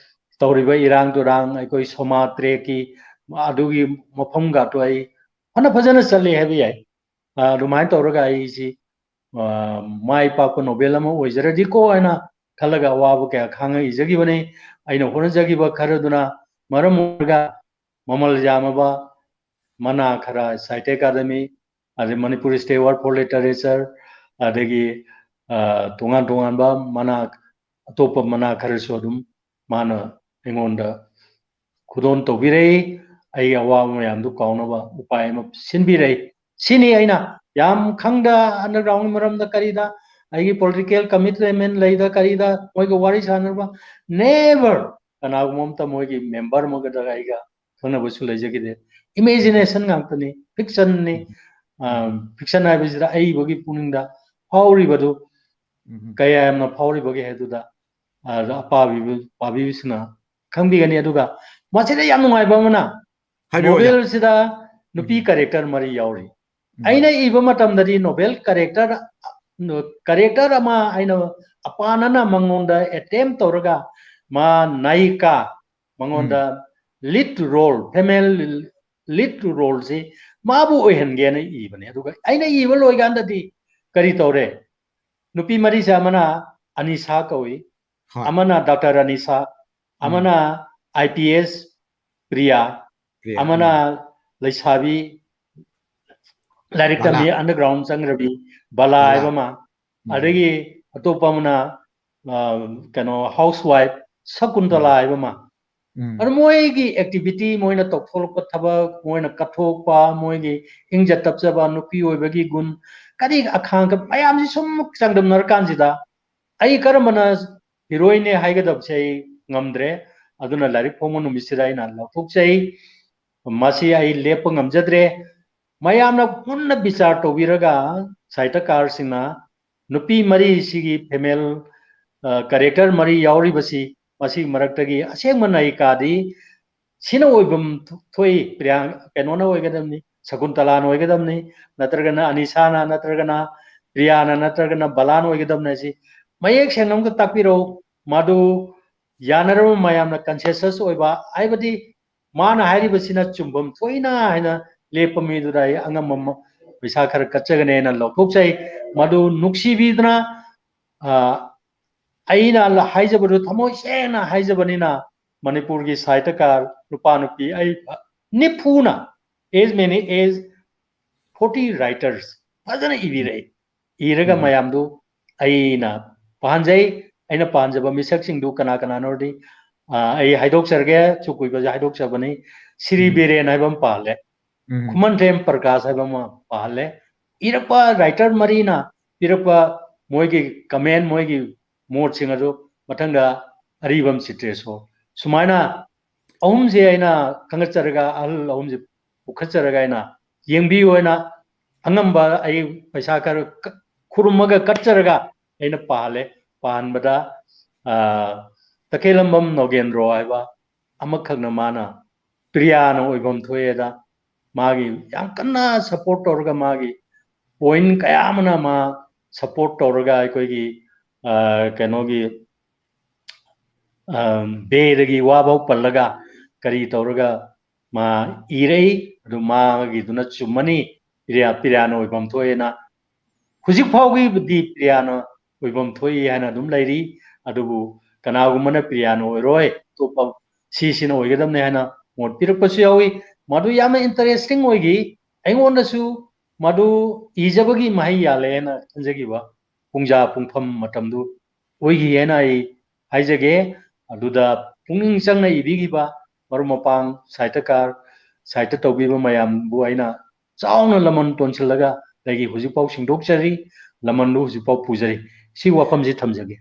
ꯇꯧꯔꯤꯕ ꯏꯔꯥꯡ ꯇꯨꯔꯥꯡ, ꯑꯩꯈꯣꯏ ꯁꯣꯃꯥ ꯇ꯭ꯔꯦꯛꯀꯤ ꯑꯗꯨꯒꯤ ꯃꯐꯝꯒꯥꯗꯣ ꯑꯩ ꯐꯅ ꯐꯖꯅ ꯆꯠꯂꯤ ꯍꯥꯏꯕ ꯌꯥꯏ꯫ ꯑ, ꯑꯗꯨꯃꯥꯏꯅ ꯇꯧꯔꯒ ꯑꯩꯁꯤ, ꯑ, ꯃꯥꯏ ꯄꯥꯛꯄ ꯅꯣꯕꯦꯜ ꯑꯃ ꯑꯣꯏꯖꯔꯗꯤꯀꯣ ꯍꯥꯏꯅ ꯈꯜꯂꯒ ꯑꯋꯥꯕ ꯀꯌꯥ ꯈꯥꯡꯉ ꯏꯖꯈꯤꯕꯅꯤ꯫ ꯑꯩꯅ ꯍꯣꯠꯅꯖꯈꯤꯕ ꯈꯔꯗꯨꯅ ꯃꯔꯝ ꯑꯣꯏꯔꯒ ꯃꯃꯜ ꯌꯥꯝꯃꯕ ꯃꯅꯥ ꯈꯔ ꯁꯥꯍꯤꯇ꯭ꯌ ꯑꯦꯀꯥꯗꯃꯤ, ꯑꯗꯩ Manipur State Award for Literature, ꯑꯗꯒꯤ, ꯑ, ꯇꯣꯉꯥꯟ ꯇꯣꯉꯥꯟꯕ ꯃꯅꯥ, ꯑꯇꯣꯞꯄ ꯃꯅꯥ ꯈꯔꯁꯨ ꯑꯗꯨꯝ ꯃꯥꯅ ꯑꯩꯉꯣꯟꯗ ꯈꯨꯗꯣꯜ ꯇꯧꯕꯤꯔꯛꯏ꯫ ꯑꯩꯒꯤ ꯑꯋꯥꯕ ꯃꯌꯥꯝꯗꯨ ꯀꯥꯎꯅꯕ ꯎꯄꯥꯏ ꯑꯃ ꯁꯤꯟꯕꯤꯔꯛꯏ꯫ ꯁꯤꯅꯤ ꯑꯩꯅ ꯌꯥꯝ ꯈꯪꯗ underground ꯃꯔꯝꯗ ꯀꯔꯤꯗ, ꯑꯩꯒꯤ political commitment ꯂꯩꯗ ꯀꯔꯤꯗ ꯃꯣꯏꯒ ꯋꯥꯔꯤ ꯁꯥꯟꯅꯔꯨꯕ, never ꯀꯅꯥꯒꯨꯝꯕ ꯑꯝꯇ ꯃꯣꯏꯒꯤ member ꯑꯃꯒꯗ ꯑꯩꯒ ꯈꯪꯅꯕꯁꯨ ꯂꯩꯖꯈꯤꯗꯦ꯫ Imagination ꯉꯥꯛꯇꯅꯤ, fictionꯅꯤ꯫ ꯑ, fiction ꯍꯥꯏꯕꯁꯤꯗ ꯑꯏꯕꯒꯤ ꯄꯨꯛꯅꯤꯡꯗ ꯐꯥꯎꯔꯤꯕꯗꯨ ꯎꯝ꯫ ꯀꯌꯥ ꯌꯥꯝꯅ ꯐꯥꯎꯔꯤꯕꯒꯦ ꯍꯥꯏꯗꯨꯗ, ꯑ, ꯑꯄꯥꯕꯤꯕ-, ꯄꯥꯕꯤꯕꯁꯤꯅ ꯈꯪꯕꯤꯒꯅꯤ꯫ ꯑꯗꯨꯒ ꯃꯁꯤꯗ ꯌꯥꯝ ꯅꯨꯡꯉꯥꯏꯕ ꯑꯃꯅ, ꯍꯥꯏꯕꯤꯌꯨ, ꯑꯣꯖꯥ꯫ Novelꯁꯤꯗ ꯅꯨꯄꯤ ꯎꯝ꯫ Character ꯃꯔꯤ ꯌꯥꯎꯔꯤ꯫ ꯎꯝ꯫ ꯑꯩꯅ ꯏꯕ ꯃꯇꯝꯗꯗꯤ novel character, character ꯑꯃ ꯑꯩꯅ ꯑꯄꯥꯅꯅ ꯃꯉꯣꯟꯗ attempt ꯇꯧꯔꯒ ꯃꯥ ꯅꯥꯌꯤꯀꯥ, ꯃꯉꯣꯟꯗ ꯎꯝ꯫ Lead role, female lead roleꯁꯤ ꯃꯥꯕꯨ ꯑꯣꯏꯍꯟꯒꯦꯅ ꯏꯕꯅꯦ꯫ ꯑꯗꯨꯒ ꯑꯩꯅ ꯏꯕ ꯂꯣꯏꯀꯥꯟꯗꯗꯤ ꯀꯔꯤ ꯇꯧꯔꯦ? ꯅꯨꯄꯤ ꯃꯔꯤꯁꯦ ꯑꯃꯅ ꯑꯅꯤꯁꯥ ꯀꯧꯏ, ꯍꯣꯏ꯫ ꯑꯃꯅ Doctor ꯑꯅꯤꯁꯥ, ꯎꯝ꯫ ꯑꯃꯅ IPS ꯄ꯭ꯔꯤꯌꯥ, ꯄ꯭ꯔꯤꯌꯥ, ꯑꯃꯅ ꯎꯝ꯫ ꯂꯩꯁꯥꯕꯤ ꯂꯥꯏꯔꯤꯛ ꯕꯂꯥ꯫ ꯇꯝꯕꯤ underground ꯆꯪꯈ꯭ꯔꯕꯤ ꯕꯂꯥ ꯕꯂꯥ꯫ ꯍꯥꯏꯕ ꯑꯃ, ꯎꯝ꯫ ꯑꯗꯒꯤ ꯑꯇꯣꯞꯄ ꯑꯃꯅ, ꯑ, ꯀꯩꯅꯣ, housewife ꯁꯀꯨꯟꯇꯂꯥ ꯎꯝ꯫ ꯍꯥꯏꯕ ꯑꯃ꯫ ꯎꯝ꯫ ꯑꯗꯨ ꯃꯣꯏꯒꯤ activity, ꯃꯣꯏꯅ ꯇꯧꯊꯣꯛꯂꯛꯄ ꯊꯕꯛ, ꯃꯣꯏꯅ ꯀꯠꯊꯣꯛꯄ, ꯃꯣꯏꯒꯤ ꯏꯪꯖ ꯇꯞꯆꯕ, ꯅꯨꯄꯤ ꯑꯣꯏꯕꯒꯤ ꯒꯨꯟ, ꯀꯔꯤ ꯑꯈꯥꯡ ꯃꯌꯥꯝꯁꯤ ꯁꯨꯝ ꯆꯥꯡꯗꯝꯅꯔꯀꯥꯟꯁꯤꯗ ꯑꯩ ꯀꯔꯝꯕꯅ heroineꯅꯦ ꯍꯥꯏꯒꯗꯕꯁꯦ ꯑꯩ ꯉꯝꯗ꯭ꯔꯦ꯫ ꯑꯗꯨꯅ ꯂꯥꯏꯔꯤꯛ ꯐꯣꯡꯕ ꯅꯨꯃꯤꯠꯁꯤꯗ ꯑꯩꯅ ꯂꯧꯊꯣꯛꯆꯩ꯫ ꯃꯁꯤ ꯑꯩ ꯂꯦꯞꯄ ꯉꯝꯖꯗ꯭ꯔꯦ꯫ ꯃꯌꯥꯝꯅ ꯃꯨꯟꯅ ꯕꯤꯆꯥꯔ ꯇꯧꯕꯤꯔꯒ ꯁꯥꯍꯤꯇ꯭ꯌꯀꯥꯔꯁꯤꯡꯅ ꯅꯨꯄꯤ ꯃꯔꯤꯁꯤꯒꯤ female, ꯑ, character ꯃꯔꯤ ꯌꯥꯎꯔꯤꯕꯁꯤ, ꯃꯁꯤꯒꯤ ꯃꯔꯛꯇꯒꯤ ꯑꯁꯦꯡꯕ ꯅꯥꯌꯤꯀꯥꯗꯤ ꯁꯤꯅ ꯑꯣꯏꯐꯝ ꯊꯣꯛꯏ, ꯄ꯭ꯔꯤꯌꯥ-, ꯀꯩꯅꯣꯅ ꯑꯣꯏꯒꯗꯕꯅꯤ, ꯁꯀꯨꯟꯇꯂꯥꯅ ꯑꯣꯏꯒꯗꯕꯅꯤ, ꯅꯠꯇ꯭ꯔꯒꯅ ꯑꯅꯤꯁꯥꯅ, ꯅꯠꯇ꯭ꯔꯒꯅ ꯄ꯭ꯔꯤꯌꯥꯅ, ꯅꯠꯇ꯭ꯔꯒꯅ ꯕꯂꯥꯅ ꯑꯣꯏꯒꯗꯕꯅꯤ ꯍꯥꯏꯁꯤ ꯃꯌꯦꯛ ꯁꯦꯡꯅ ꯑꯝꯇ ꯇꯥꯛꯄꯤꯔꯛꯎ꯫ ꯃꯗꯨ ꯌꯥꯅꯔꯕ ꯃꯌꯥꯝꯅ consensus ꯑꯣꯏꯕ, ꯍꯥꯏꯕꯗꯤ ꯃꯥꯅ ꯍꯥꯏꯔꯤꯕꯁꯤꯅ ꯆꯨꯝꯐꯝ ꯊꯣꯛꯏꯅ ꯍꯥꯏꯅ ꯂꯦꯞꯄ ꯃꯤꯗꯨꯗ ꯑꯩ ꯑꯉꯝꯕ ꯑꯃ ꯄꯩꯁꯥ ꯈꯔ ꯀꯠꯆꯒꯅꯤ ꯍꯥꯏꯅ ꯂꯧꯊꯣꯛꯆꯩ꯫ ꯃꯗꯨ ꯅꯨꯡꯁꯤꯕꯤꯗꯨꯅ, ꯑ, ꯑꯩꯅ ꯍꯥꯏꯖꯕꯗꯨ ꯊꯃꯣꯏ ꯁꯦꯡꯅ ꯍꯥꯏꯖꯕꯅꯤꯅ, ꯃꯅꯤꯄꯨꯔꯒꯤ ꯁꯥꯍꯤꯇ꯭ꯌꯀꯥꯔ ꯅꯨꯄꯥ ꯅꯨꯄꯤ ꯑꯩ ꯅꯤꯐꯨꯅ, as many as forty writers ꯐꯖꯅ ꯏꯕꯤꯔꯛꯏ꯫ ꯏꯔꯒ ꯎꯝ꯫ ꯃꯌꯥꯝꯗꯨ ꯑꯩꯅ ꯄꯥꯍꯟꯖꯩ꯫ ꯑꯩꯅ ꯄꯥꯍꯟꯖꯕ ꯃꯤꯁꯛꯁꯤꯡꯗꯨ ꯀꯅꯥ ꯀꯅꯥꯅꯣꯗꯤ, ꯑ, ꯑꯩ ꯍꯥꯏꯗꯣꯛꯆꯔꯒꯦ, ꯆꯨ ꯀꯨꯏꯕꯁꯦ ꯍꯥꯏꯗꯣꯛꯆꯕꯅꯤ꯫ ꯁꯤꯔꯤ ꯎꯝ꯫ ꯕꯤꯔꯦꯟ ꯍꯥꯏꯕ ꯑꯃ ꯄꯥꯍꯜꯂꯦ꯫ ꯎꯝ꯫ ꯈꯨꯃꯟꯊꯦꯝ ꯄ꯭ꯔꯀꯥꯁ ꯍꯥꯏꯕ ꯑꯃ ꯄꯥꯍꯜꯂꯦ꯫ ꯏꯔꯛꯄ writer ꯃꯔꯤꯅ ꯄꯤꯔꯛꯄ ꯃꯣꯏꯒꯤ comment, ꯃꯣꯏꯒꯤ ꯃꯣꯠꯁꯤꯡ ꯑꯗꯨ ꯃꯊꯪꯗ ꯑꯔꯤꯕꯝ ꯆꯤꯇ꯭ꯔꯦꯁꯣꯔ꯫ ꯁꯨꯃꯥꯏꯅ ꯑꯍꯨꯝꯁꯦ ꯑꯩꯅ ꯈꯟꯒꯠꯆꯔꯒ, ꯑꯍꯜ ꯑꯍꯨꯝꯁꯦ ꯄꯨꯈꯠꯆꯔꯒ ꯑꯩꯅ ꯌꯦꯡꯕꯤꯌꯨ ꯍꯥꯏꯅ ꯑꯉꯝꯕ ꯑꯩ ꯄꯩꯁꯥ ꯈꯔ ꯀ-, ꯈꯨꯔꯨꯝꯃꯒ ꯀꯠꯆꯔꯒ ꯑꯩꯅ ꯄꯥꯍꯜꯂꯦ꯫ ꯄꯥꯍꯟꯕꯗ, ꯑ, ꯇꯈꯦꯜꯂꯝꯕꯝ ꯅꯣꯒꯦꯟꯗ꯭ꯔꯣ ꯍꯥꯏꯕ ꯑꯃꯈꯛꯅ ꯃꯥꯅ ꯄ꯭ꯔꯤꯌꯥꯅ ꯑꯣꯏꯐꯝ ꯊꯣꯛꯑꯦꯗ ꯃꯥꯒꯤ ꯌꯥꯝ ꯀꯟꯅ support ꯇꯧꯔꯒ ꯃꯥꯒꯤ point ꯀꯌꯥ ꯑꯃꯅ ꯃꯥ support ꯇꯧꯔꯒ ꯑꯩꯈꯣꯏꯒꯤ, ꯑ, ꯀꯩꯅꯣꯒꯤ, ꯑ, ꯕꯦꯗꯒꯤ ꯋꯥꯐꯥꯎ ꯄꯜꯂꯒ ꯀꯔꯤ ꯇꯧꯔꯒ ꯃꯥ ꯏꯔꯛꯏ꯫ ꯑꯗꯨ ꯃꯥꯒꯤꯗꯨꯅ ꯆꯨꯝꯃꯅꯤ, ꯄ꯭ꯔꯤꯌꯥ, ꯄ꯭ꯔꯤꯌꯥꯅ ꯑꯣꯏꯐꯝ ꯊꯣꯛꯑꯦꯅ꯫ ꯍꯧꯖꯤꯛ ꯐꯥꯎꯒꯤꯕꯨꯗꯤ ꯄ꯭ꯔꯤꯌꯥꯅ ꯑꯣꯏꯐꯝ ꯊꯣꯛꯏ ꯍꯥꯏꯅ ꯑꯗꯨꯝ ꯂꯩꯔꯤ꯫ ꯑꯗꯨꯕꯨ ꯀꯅꯥꯒꯨꯝꯕꯅ ꯄ꯭ꯔꯤꯌꯥꯅ ꯑꯣꯏꯔꯣꯏ, ꯑꯇꯣꯞꯄ ꯁꯤꯁꯤꯅ ꯑꯣꯏꯒꯗꯕꯅꯤ ꯍꯥꯏꯅ ꯃꯣꯠ ꯄꯤꯔꯛꯄꯁꯨ ꯌꯥꯎꯏ꯫ ꯃꯗꯨ ꯌꯥꯝꯅ interesting ꯑꯣꯏꯈꯤ꯫ ꯑꯩꯉꯣꯟꯗꯁꯨ ꯃꯗꯨ ꯏꯖꯕꯒꯤ ꯃꯍꯩ ꯌꯥꯜꯂꯦ ꯍꯥꯏꯅ ꯈꯟꯖꯈꯤꯕ ꯄꯨꯡꯖꯥ ꯄꯨꯡꯐꯝ ꯃꯇꯝꯗꯨ ꯑꯣꯏꯈꯤ ꯍꯥꯏꯅ ꯑꯩ ꯍꯥꯏꯖꯒꯦ꯫ ꯑꯗꯨꯗ ꯄꯨꯛꯅꯤꯡ ꯆꯪꯅ ꯏꯕꯤꯈꯤꯕ ꯃꯔꯨꯞ ꯃꯄꯥꯡ, ꯁꯥꯍꯤꯇ꯭ꯌꯀꯥꯔ, ꯁꯥꯍꯤꯇ꯭ꯌ ꯇꯧꯕꯤꯕ ꯃꯌꯥꯝꯕꯨ ꯑꯩꯅ ꯆꯥꯎꯅ ꯂꯃꯟ ꯇꯣꯟꯁꯤꯜꯂꯒ ꯂꯩꯒꯤ ꯍꯧꯖꯤꯛꯐꯥꯎ ꯁꯤꯡꯗꯣꯛꯆꯔꯤ, ꯂꯃꯟꯗꯨ ꯍꯧꯖꯤꯛꯐꯥꯎ ꯄꯨꯖꯔꯤ꯫ ꯁꯤ ꯋꯥꯐꯝꯁꯤ ꯊꯝꯖꯒꯦ꯫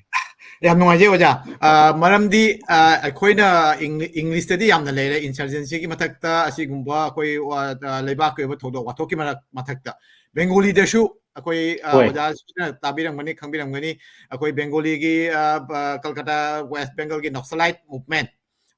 ꯌꯥꯝ ꯅꯨꯡꯉꯥꯏꯖꯩ ꯑꯣꯖꯥ꯫ ꯑ, ꯃꯔꯝꯗꯤ, ꯑ, ꯑꯩꯈꯣꯏꯅ ꯏꯪꯂꯤ-, ꯏꯪꯂꯤꯁꯇꯗꯤ ꯌꯥꯝꯅ ꯂꯩꯔꯦ, insurgencyꯒꯤ ꯃꯊꯛꯇ ꯑꯁꯤꯒꯨꯝꯕ ꯑꯩꯈꯣꯏ, ꯑ, ꯑ, ꯂꯩꯕꯥꯛꯀꯤ ꯑꯣꯏꯕ ꯊꯧꯗꯣꯛ ꯋꯥꯊꯣꯛꯀꯤ ꯃꯔꯛ-, ꯃꯊꯛꯇ꯫ ꯕꯦꯡꯒꯣꯂꯤꯗꯁꯨ ꯑꯩꯈꯣꯏ, ꯑ, ꯍꯣꯏ꯫ ꯑꯣꯖꯥꯁꯤꯅ ꯇꯥꯕꯤꯔꯝꯒꯅꯤ, ꯈꯪꯕꯤꯔꯝꯒꯅꯤ꯫ ꯑꯩꯈꯣꯏ ꯕꯦꯡꯒꯣꯂꯤꯒꯤ, ꯑ, ꯑ, ꯀꯜꯀꯇꯥ, West Bengalꯒꯤ Naxalite movement,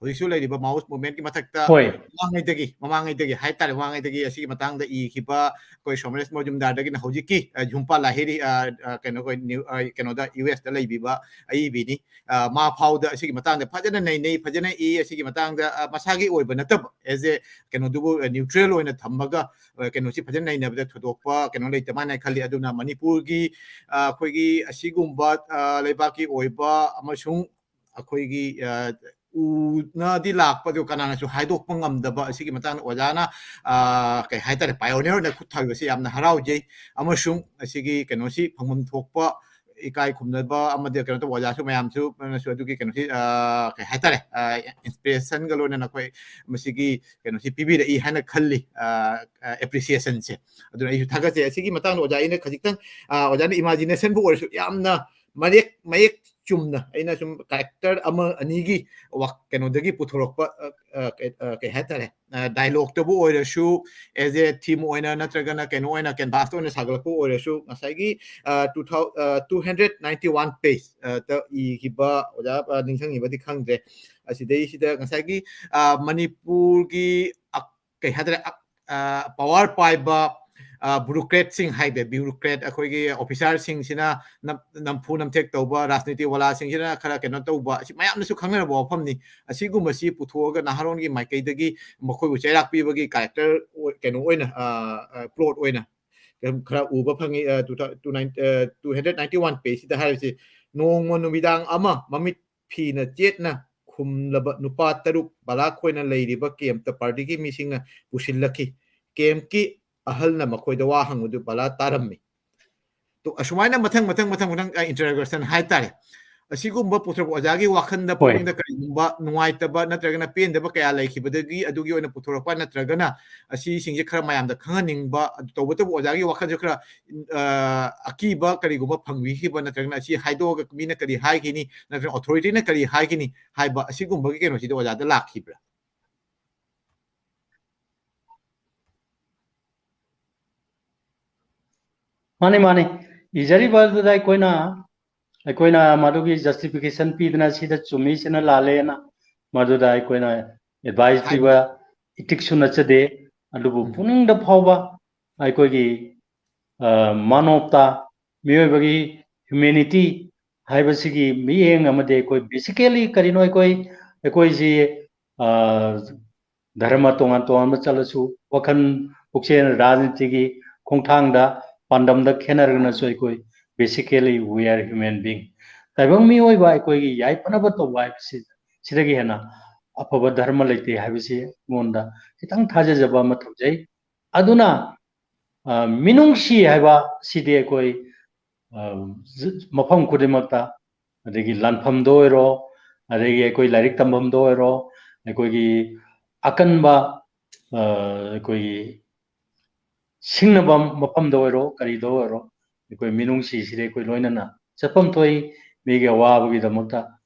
ꯍꯧꯖꯤꯛꯁꯨ ꯂꯩꯔꯤꯕ Maoist movementꯀꯤ ꯃꯊꯛꯇ ꯍꯣꯏ꯫ ꯃꯃꯥꯡꯉꯩꯗꯒꯤ, ꯃꯃꯥꯡꯉꯩꯗꯒꯤ ꯍꯥꯏꯇꯥꯔꯦ, ꯃꯃꯥꯡꯉꯩꯗꯒꯤ ꯑꯁꯤꯒꯤ ꯃꯇꯥꯡꯗ ꯏꯈꯤꯕ ꯑꯩꯈꯣꯏ ꯁꯣꯃꯔꯦꯁ ꯃꯣꯖꯨꯝꯗꯥꯔꯗꯒꯤꯅ ꯍꯧꯖꯤꯛꯀꯤ, ꯑ, ꯖꯨꯝꯄꯥ ꯂꯥꯍꯤꯔꯤ, ꯑ, ꯑ, ꯀꯩꯅꯣ, ꯑꯩꯈꯣꯏ ꯅ꯭ꯌꯨ-, ꯑ, ꯀꯩꯅꯣꯗ, ꯌꯨ ꯑꯦꯁꯇ ꯂꯩꯕꯤꯕ ꯑꯏꯕꯤꯅꯤ꯫ ꯑ, ꯃꯥ ꯐꯥꯎꯗ ꯑꯁꯤꯒꯤ ꯃꯇꯥꯡꯗ ꯐꯖꯅ ꯅꯩꯅꯩ, ꯐꯖꯅ ꯏ꯫ ꯑꯁꯤꯒꯤ ꯃꯇꯥꯡꯗ, ꯑ, ꯃꯁꯥꯒꯤ ꯑꯣꯏꯕ ꯅꯠꯇꯕ, as a ꯀꯩꯅꯣꯗꯨꯕꯨ, ꯑ, neutral ꯑꯣꯏꯅ ꯊꯝꯃꯒ, ꯑ, ꯀꯩꯅꯣꯁꯤ ꯐꯖꯅ ꯅꯩꯅꯕꯗ ꯊꯣꯏꯗꯣꯛꯄ ꯀꯩꯅꯣ ꯂꯩꯇ ꯃꯥꯅ ꯈꯜꯂꯤ꯫ ꯑꯗꯨꯅ ꯃꯅꯤꯄꯨꯔꯒꯤ, ꯑ, ꯑꯩꯈꯣꯏꯒꯤ ꯑꯁꯤꯒꯨꯝꯕ, ꯑ, ꯂꯩꯕꯥꯛꯀꯤ ꯑꯣꯏꯕ ꯑꯃꯁꯨꯡ ꯑꯩꯈꯣꯏꯒꯤ, ꯑ, ꯎꯅꯗꯤ ꯂꯥꯛꯄ, ꯑꯗꯨ ꯀꯅꯥꯅꯁꯨ ꯍꯥꯏꯗꯣꯛꯄ ꯉꯝꯗꯕ ꯑꯁꯤꯒꯤ ꯃꯇꯥꯡꯗ ꯑꯣꯖꯥꯅ, ꯑ, ꯀꯩ ꯍꯥꯏꯇꯥꯔꯦ, pioneer ꯑꯣꯏꯅ ꯈꯨꯠ ꯊꯥꯕꯤꯕꯁꯤ ꯌꯥꯝꯅ ꯍꯔꯥꯎꯖꯩ꯫ ꯑꯃꯁꯨꯡ ꯑꯁꯤꯒꯤ ꯀꯩꯅꯣꯁꯤ ꯐꯪꯐꯝ ꯊꯣꯛꯄ, ꯏꯀꯥꯏ ꯈꯨꯝꯅꯕ ꯑꯃꯗꯤ ꯀꯩꯅꯣ ꯇꯧꯕ ꯑꯣꯖꯥꯁꯨ ꯃꯌꯥꯝꯁꯨ ꯅꯁꯨ ꯑꯗꯨꯒꯤ ꯀꯩꯅꯣꯁꯤ, ꯑ, ꯀꯩ ꯍꯥꯏꯇꯥꯔꯦ, ꯑ, inspirationꯒ ꯂꯣꯏꯅꯅ ꯑꯩꯈꯣꯏ ꯃꯁꯤꯒꯤ ꯀꯩꯅꯣꯁꯤ ꯄꯤꯕꯤꯔꯛꯏ ꯍꯥꯏꯅ ꯈꯜꯂꯤ, ꯑ, ꯑ, appreciationꯁꯦ꯫ ꯑꯗꯨꯅ ꯑꯩꯁꯨ ꯊꯥꯒꯠꯆꯩ꯫ ꯑꯁꯤꯒꯤ ꯃꯇꯥꯡꯗ ꯑꯣꯖꯥ ꯑꯩꯅ ꯈꯖꯤꯛꯇꯪ, ꯑ, ꯑꯣꯖꯥꯅ imaginationꯕꯨ ꯑꯣꯏꯔꯁꯨ ꯌꯥꯝꯅ ꯃꯌꯦꯛ, ꯃꯌꯦꯛ ꯆꯨꯝꯅ ꯑꯩꯅ ꯁꯨꯝ character ꯑꯃ ꯑꯅꯤꯒꯤ ꯋꯥ-, ꯀꯩꯅꯣꯗꯒꯤ ꯄꯨꯊꯣꯔꯛꯄ, ꯑ, ꯑ, ꯀꯩ, ꯑ, ꯀꯩ ꯍꯥꯏꯇꯥꯔꯦ, ꯑ, dialogueꯇꯕꯨ ꯑꯣꯏꯔꯁꯨ, as a theme ꯑꯣꯏꯅ ꯅꯠꯇ꯭ꯔꯒꯅ ꯀꯩꯅꯣ ꯑꯣꯏꯅ canvasꯇ ꯑꯣꯏꯅ ꯁꯥꯒꯠꯂꯛꯄ ꯑꯣꯏꯔꯁꯨ, ꯉꯁꯥꯏꯒꯤ, ꯑ, two thou-, ꯑ, two hundred ninety one page, ꯑ, ꯇ ꯏꯈꯤꯕ ꯑꯣꯖꯥ, ꯑ, ꯅꯤꯡꯁꯤꯡꯉꯤꯕꯗꯤ ꯈꯪꯗ꯭ꯔꯦ꯫ ꯑꯁꯤꯗꯩꯁꯤꯗ ꯉꯁꯥꯏꯒꯤ, ꯑ, ꯃꯅꯤꯄꯨꯔꯒꯤ ꯑ-, ꯀꯩ ꯍꯥꯏꯇꯥꯔꯦ, ꯑ, ꯑ, power ꯄꯥꯏꯕ, ꯑ, bureaucratꯁꯤꯡ ꯍꯥꯏꯕ, bureaucrat ꯑꯩꯈꯣꯏꯒꯤ officerꯁꯤꯡꯁꯤꯅ ꯅꯝ-, ꯅꯝꯐꯨ ꯅꯝꯊꯦꯛ ꯇꯧꯕ, ꯔꯥꯖꯅꯤꯇꯤ ꯋꯥꯂꯥꯁꯤꯡꯁꯤꯅ ꯈꯔ ꯀꯩꯅꯣ ꯇꯧꯕ, ꯑꯁꯤ ꯃꯌꯥꯝꯅꯁꯨ ꯈꯪꯅꯔꯕ ꯋꯥꯐꯝꯅꯤ꯫ ꯑꯁꯤꯒꯨꯝꯕꯁꯤ ꯄꯨꯊꯣꯛꯑꯒ ꯅꯍꯥꯔꯣꯜꯒꯤ ꯃꯥꯏꯀꯩꯗꯒꯤ ꯃꯈꯣꯏꯕꯨ ꯆꯩꯔꯥꯛ ꯄꯤꯕꯒꯤ character ꯑꯣꯏ-, ꯀꯩꯅꯣ ꯑꯣꯏꯅ, ꯑ, ꯑ, plot ꯑꯣꯏꯅ ꯈꯔ ꯎꯕ ꯐꯪꯉꯤ, ꯑ, two thou-, two nine-, ꯑ, two hundred ninety one pageꯁꯤꯗ ꯍꯥꯏꯔꯤꯁꯤ, "ꯅꯣꯡꯃ ꯅꯨꯃꯤꯗꯥꯡ ꯑꯃ ꯃꯃꯤꯠ ꯐꯤꯅ ꯆꯦꯠꯅ ꯈꯨꯝꯂꯕ ꯅꯨꯄꯥ ꯇꯔꯨꯛ ꯕꯂꯥꯈꯣꯏꯅ ꯂꯩꯔꯤꯕ campꯇ partyꯒꯤ ꯃꯤꯁꯤꯡꯅ ꯄꯨꯁꯤꯜꯂꯛꯈꯤ꯫ Campꯀꯤ ꯑꯍꯜꯅ ꯃꯈꯣꯏꯗ ꯋꯥ ꯍꯪꯕꯗꯨ ꯕꯂꯥ ꯇꯥꯔꯝꯃꯤ꯫" ꯇꯣ, ꯑꯁꯨꯃꯥꯏꯅ ꯃꯊꯪ, ꯃꯊꯪ, ꯃꯊꯪ, ꯃꯊꯪ, ꯑ, interrogation ꯍꯥꯏꯇꯥꯔꯦ꯫ ꯑꯁꯤꯒꯨꯝꯕ ꯄꯨꯊꯣꯔꯛꯄ ꯑꯣꯖꯥꯒꯤ ꯋꯥꯈꯜꯗ, ꯍꯣꯏ꯫ ꯄꯨꯛꯅꯤꯡꯗ ꯀꯔꯤꯒꯨꯝꯕ ꯅꯨꯡꯉꯥꯏꯇꯕ ꯅꯠꯇ꯭ꯔꯒꯅ ꯄꯦꯟꯗꯕ ꯀꯌꯥ ꯂꯩꯈꯤꯕꯗꯒꯤ ꯑꯗꯨꯒꯤ ꯑꯣꯏꯅ ꯄꯨꯊꯣꯔꯛꯄ ꯅꯠꯇ꯭ꯔꯒꯅ ꯑꯁꯤꯁꯤꯡꯁꯦ ꯈꯔ ꯃꯌꯥꯝꯗ ꯈꯪꯍꯟꯅꯤꯡꯕ, ꯑꯗꯨ ꯇꯧꯕꯇꯕꯨ ꯑꯣꯖꯥꯒꯤ ꯋꯥꯈꯜꯁꯨ ꯈꯔ, ꯑ, ꯑꯀꯤꯕ ꯀꯔꯤꯒꯨꯝꯕ ꯐꯪꯕꯤꯈꯤꯕ ꯅꯠꯇ꯭ꯔꯒꯅ ꯑꯁꯤ ꯍꯥꯏꯗꯣꯛꯑꯒ ꯃꯤꯅ ꯀꯔꯤ ꯍꯥꯏꯈꯤꯅꯤ ꯅꯠꯇ꯭ꯔꯒ authorityꯅ ꯀꯔꯤ ꯍꯥꯏꯒꯅꯤ ꯍꯥꯏꯕ ꯑꯁꯤꯒꯨꯝꯕꯒꯤ ꯀꯩꯅꯣꯁꯤꯗꯤ ꯑꯣꯖꯥꯗ ꯂꯥꯛꯈꯤꯕ꯭ꯔꯥ? ꯃꯥꯅꯤ, ꯃꯥꯅꯤ꯫ ꯏꯖꯔꯤꯕ ꯑꯗꯨꯗ ꯑꯩꯈꯣꯏꯅ, ꯑꯩꯈꯣꯏꯅ ꯃꯗꯨꯒꯤ justification ꯄꯤꯗꯅ ꯁꯤꯗ ꯆꯨꯝꯃꯤ, ꯁꯤꯅ ꯂꯥꯜꯂꯦꯅ ꯃꯗꯨꯗ ꯑꯩꯈꯣꯏꯅ advice ꯍꯥꯏꯕ ꯄꯤꯕ ethicsꯁꯨ ꯅꯠꯆꯗꯦ꯫ ꯑꯗꯨꯕꯨ ꯎꯝ꯫ ꯄꯨꯛꯅꯤꯡꯗ ꯐꯥꯎꯕ ꯑꯩꯈꯣꯏꯒꯤ, ꯑ, ꯃꯥꯅꯣꯞꯇ, ꯃꯤꯑꯣꯏꯕꯒꯤ humanity ꯍꯥꯏꯕꯁꯤꯒꯤ ꯃꯤꯠꯌꯦꯡ ꯑꯃꯗꯤ ꯑꯩꯈꯣꯏ basically ꯀꯔꯤꯅꯣ, ꯑꯩꯈꯣꯏ, ꯑꯩꯈꯣꯏꯁꯤ, ꯑ, ꯙꯔꯃ ꯇꯣꯉꯥꯟ ꯇꯣꯉꯥꯟꯕ ꯆꯠꯂꯁꯨ, ꯋꯥꯈꯜ, ꯄꯨꯛꯆꯦꯜ, ꯔꯥꯖꯅꯤꯇꯤꯒꯤ ꯈꯣꯡꯊꯥꯡꯗ, ꯄꯥꯟꯗꯝꯗ ꯈꯦꯠꯅꯔꯒꯅꯁꯨ ꯑꯩꯈꯣꯏ basically we are human being꯫ ꯇꯥꯏꯕꯪ ꯃꯤꯑꯣꯏꯕ ꯑꯩꯈꯣꯏꯒꯤ ꯌꯥꯏꯐꯅꯕ ꯇꯧꯕ ꯍꯥꯏꯕꯁꯤ, ꯁꯤꯗꯒꯤ ꯍꯦꯟꯅ ꯑꯐꯕ ꯙꯔꯃ ꯂꯩꯇꯦ ꯍꯥꯏꯕꯁꯤ ꯑꯩꯉꯣꯟꯗ ꯈꯤꯇꯪ ꯊꯥꯖꯖꯕ ꯑꯃ ꯊꯝꯖꯩ꯫ ꯑꯗꯨꯅ, ꯑ, ꯃꯤꯅꯨꯡꯁꯤ ꯍꯥꯏꯕ ꯁꯤꯗꯤ ꯑꯩꯈꯣꯏ ꯑ, ꯖ-, ꯃꯐꯝ ꯈꯨꯗꯤꯡꯃꯛꯇ, ꯑꯗꯒꯤ ꯂꯥꯟꯐꯝꯗ ꯑꯣꯏꯔꯣ, ꯑꯗꯒꯤ ꯑꯩꯈꯣꯏ ꯂꯥꯏꯔꯤꯛ ꯇꯝꯐꯝꯗ ꯑꯣꯏꯔꯣ, ꯑꯩꯈꯣꯏꯒꯤ ꯑꯀꯟꯕ, ꯑ, ꯑꯩꯈꯣꯏꯒꯤ ꯁꯤꯡꯅꯕ ꯃꯐꯝꯗ ꯑꯣꯏꯔꯣ, ꯀꯔꯤꯗ ꯑꯣꯏꯔꯣ, ꯑꯩꯈꯣꯏ ꯃꯤꯅꯨꯡꯁꯤꯁꯤꯗꯤ ꯑꯩꯈꯣꯏ ꯂꯣꯏꯅꯅ ꯆꯠꯐꯝ ꯊꯣꯛꯏ꯫ ꯃꯤꯒꯤ ꯑꯋꯥꯕꯒꯤꯗꯃꯛꯇ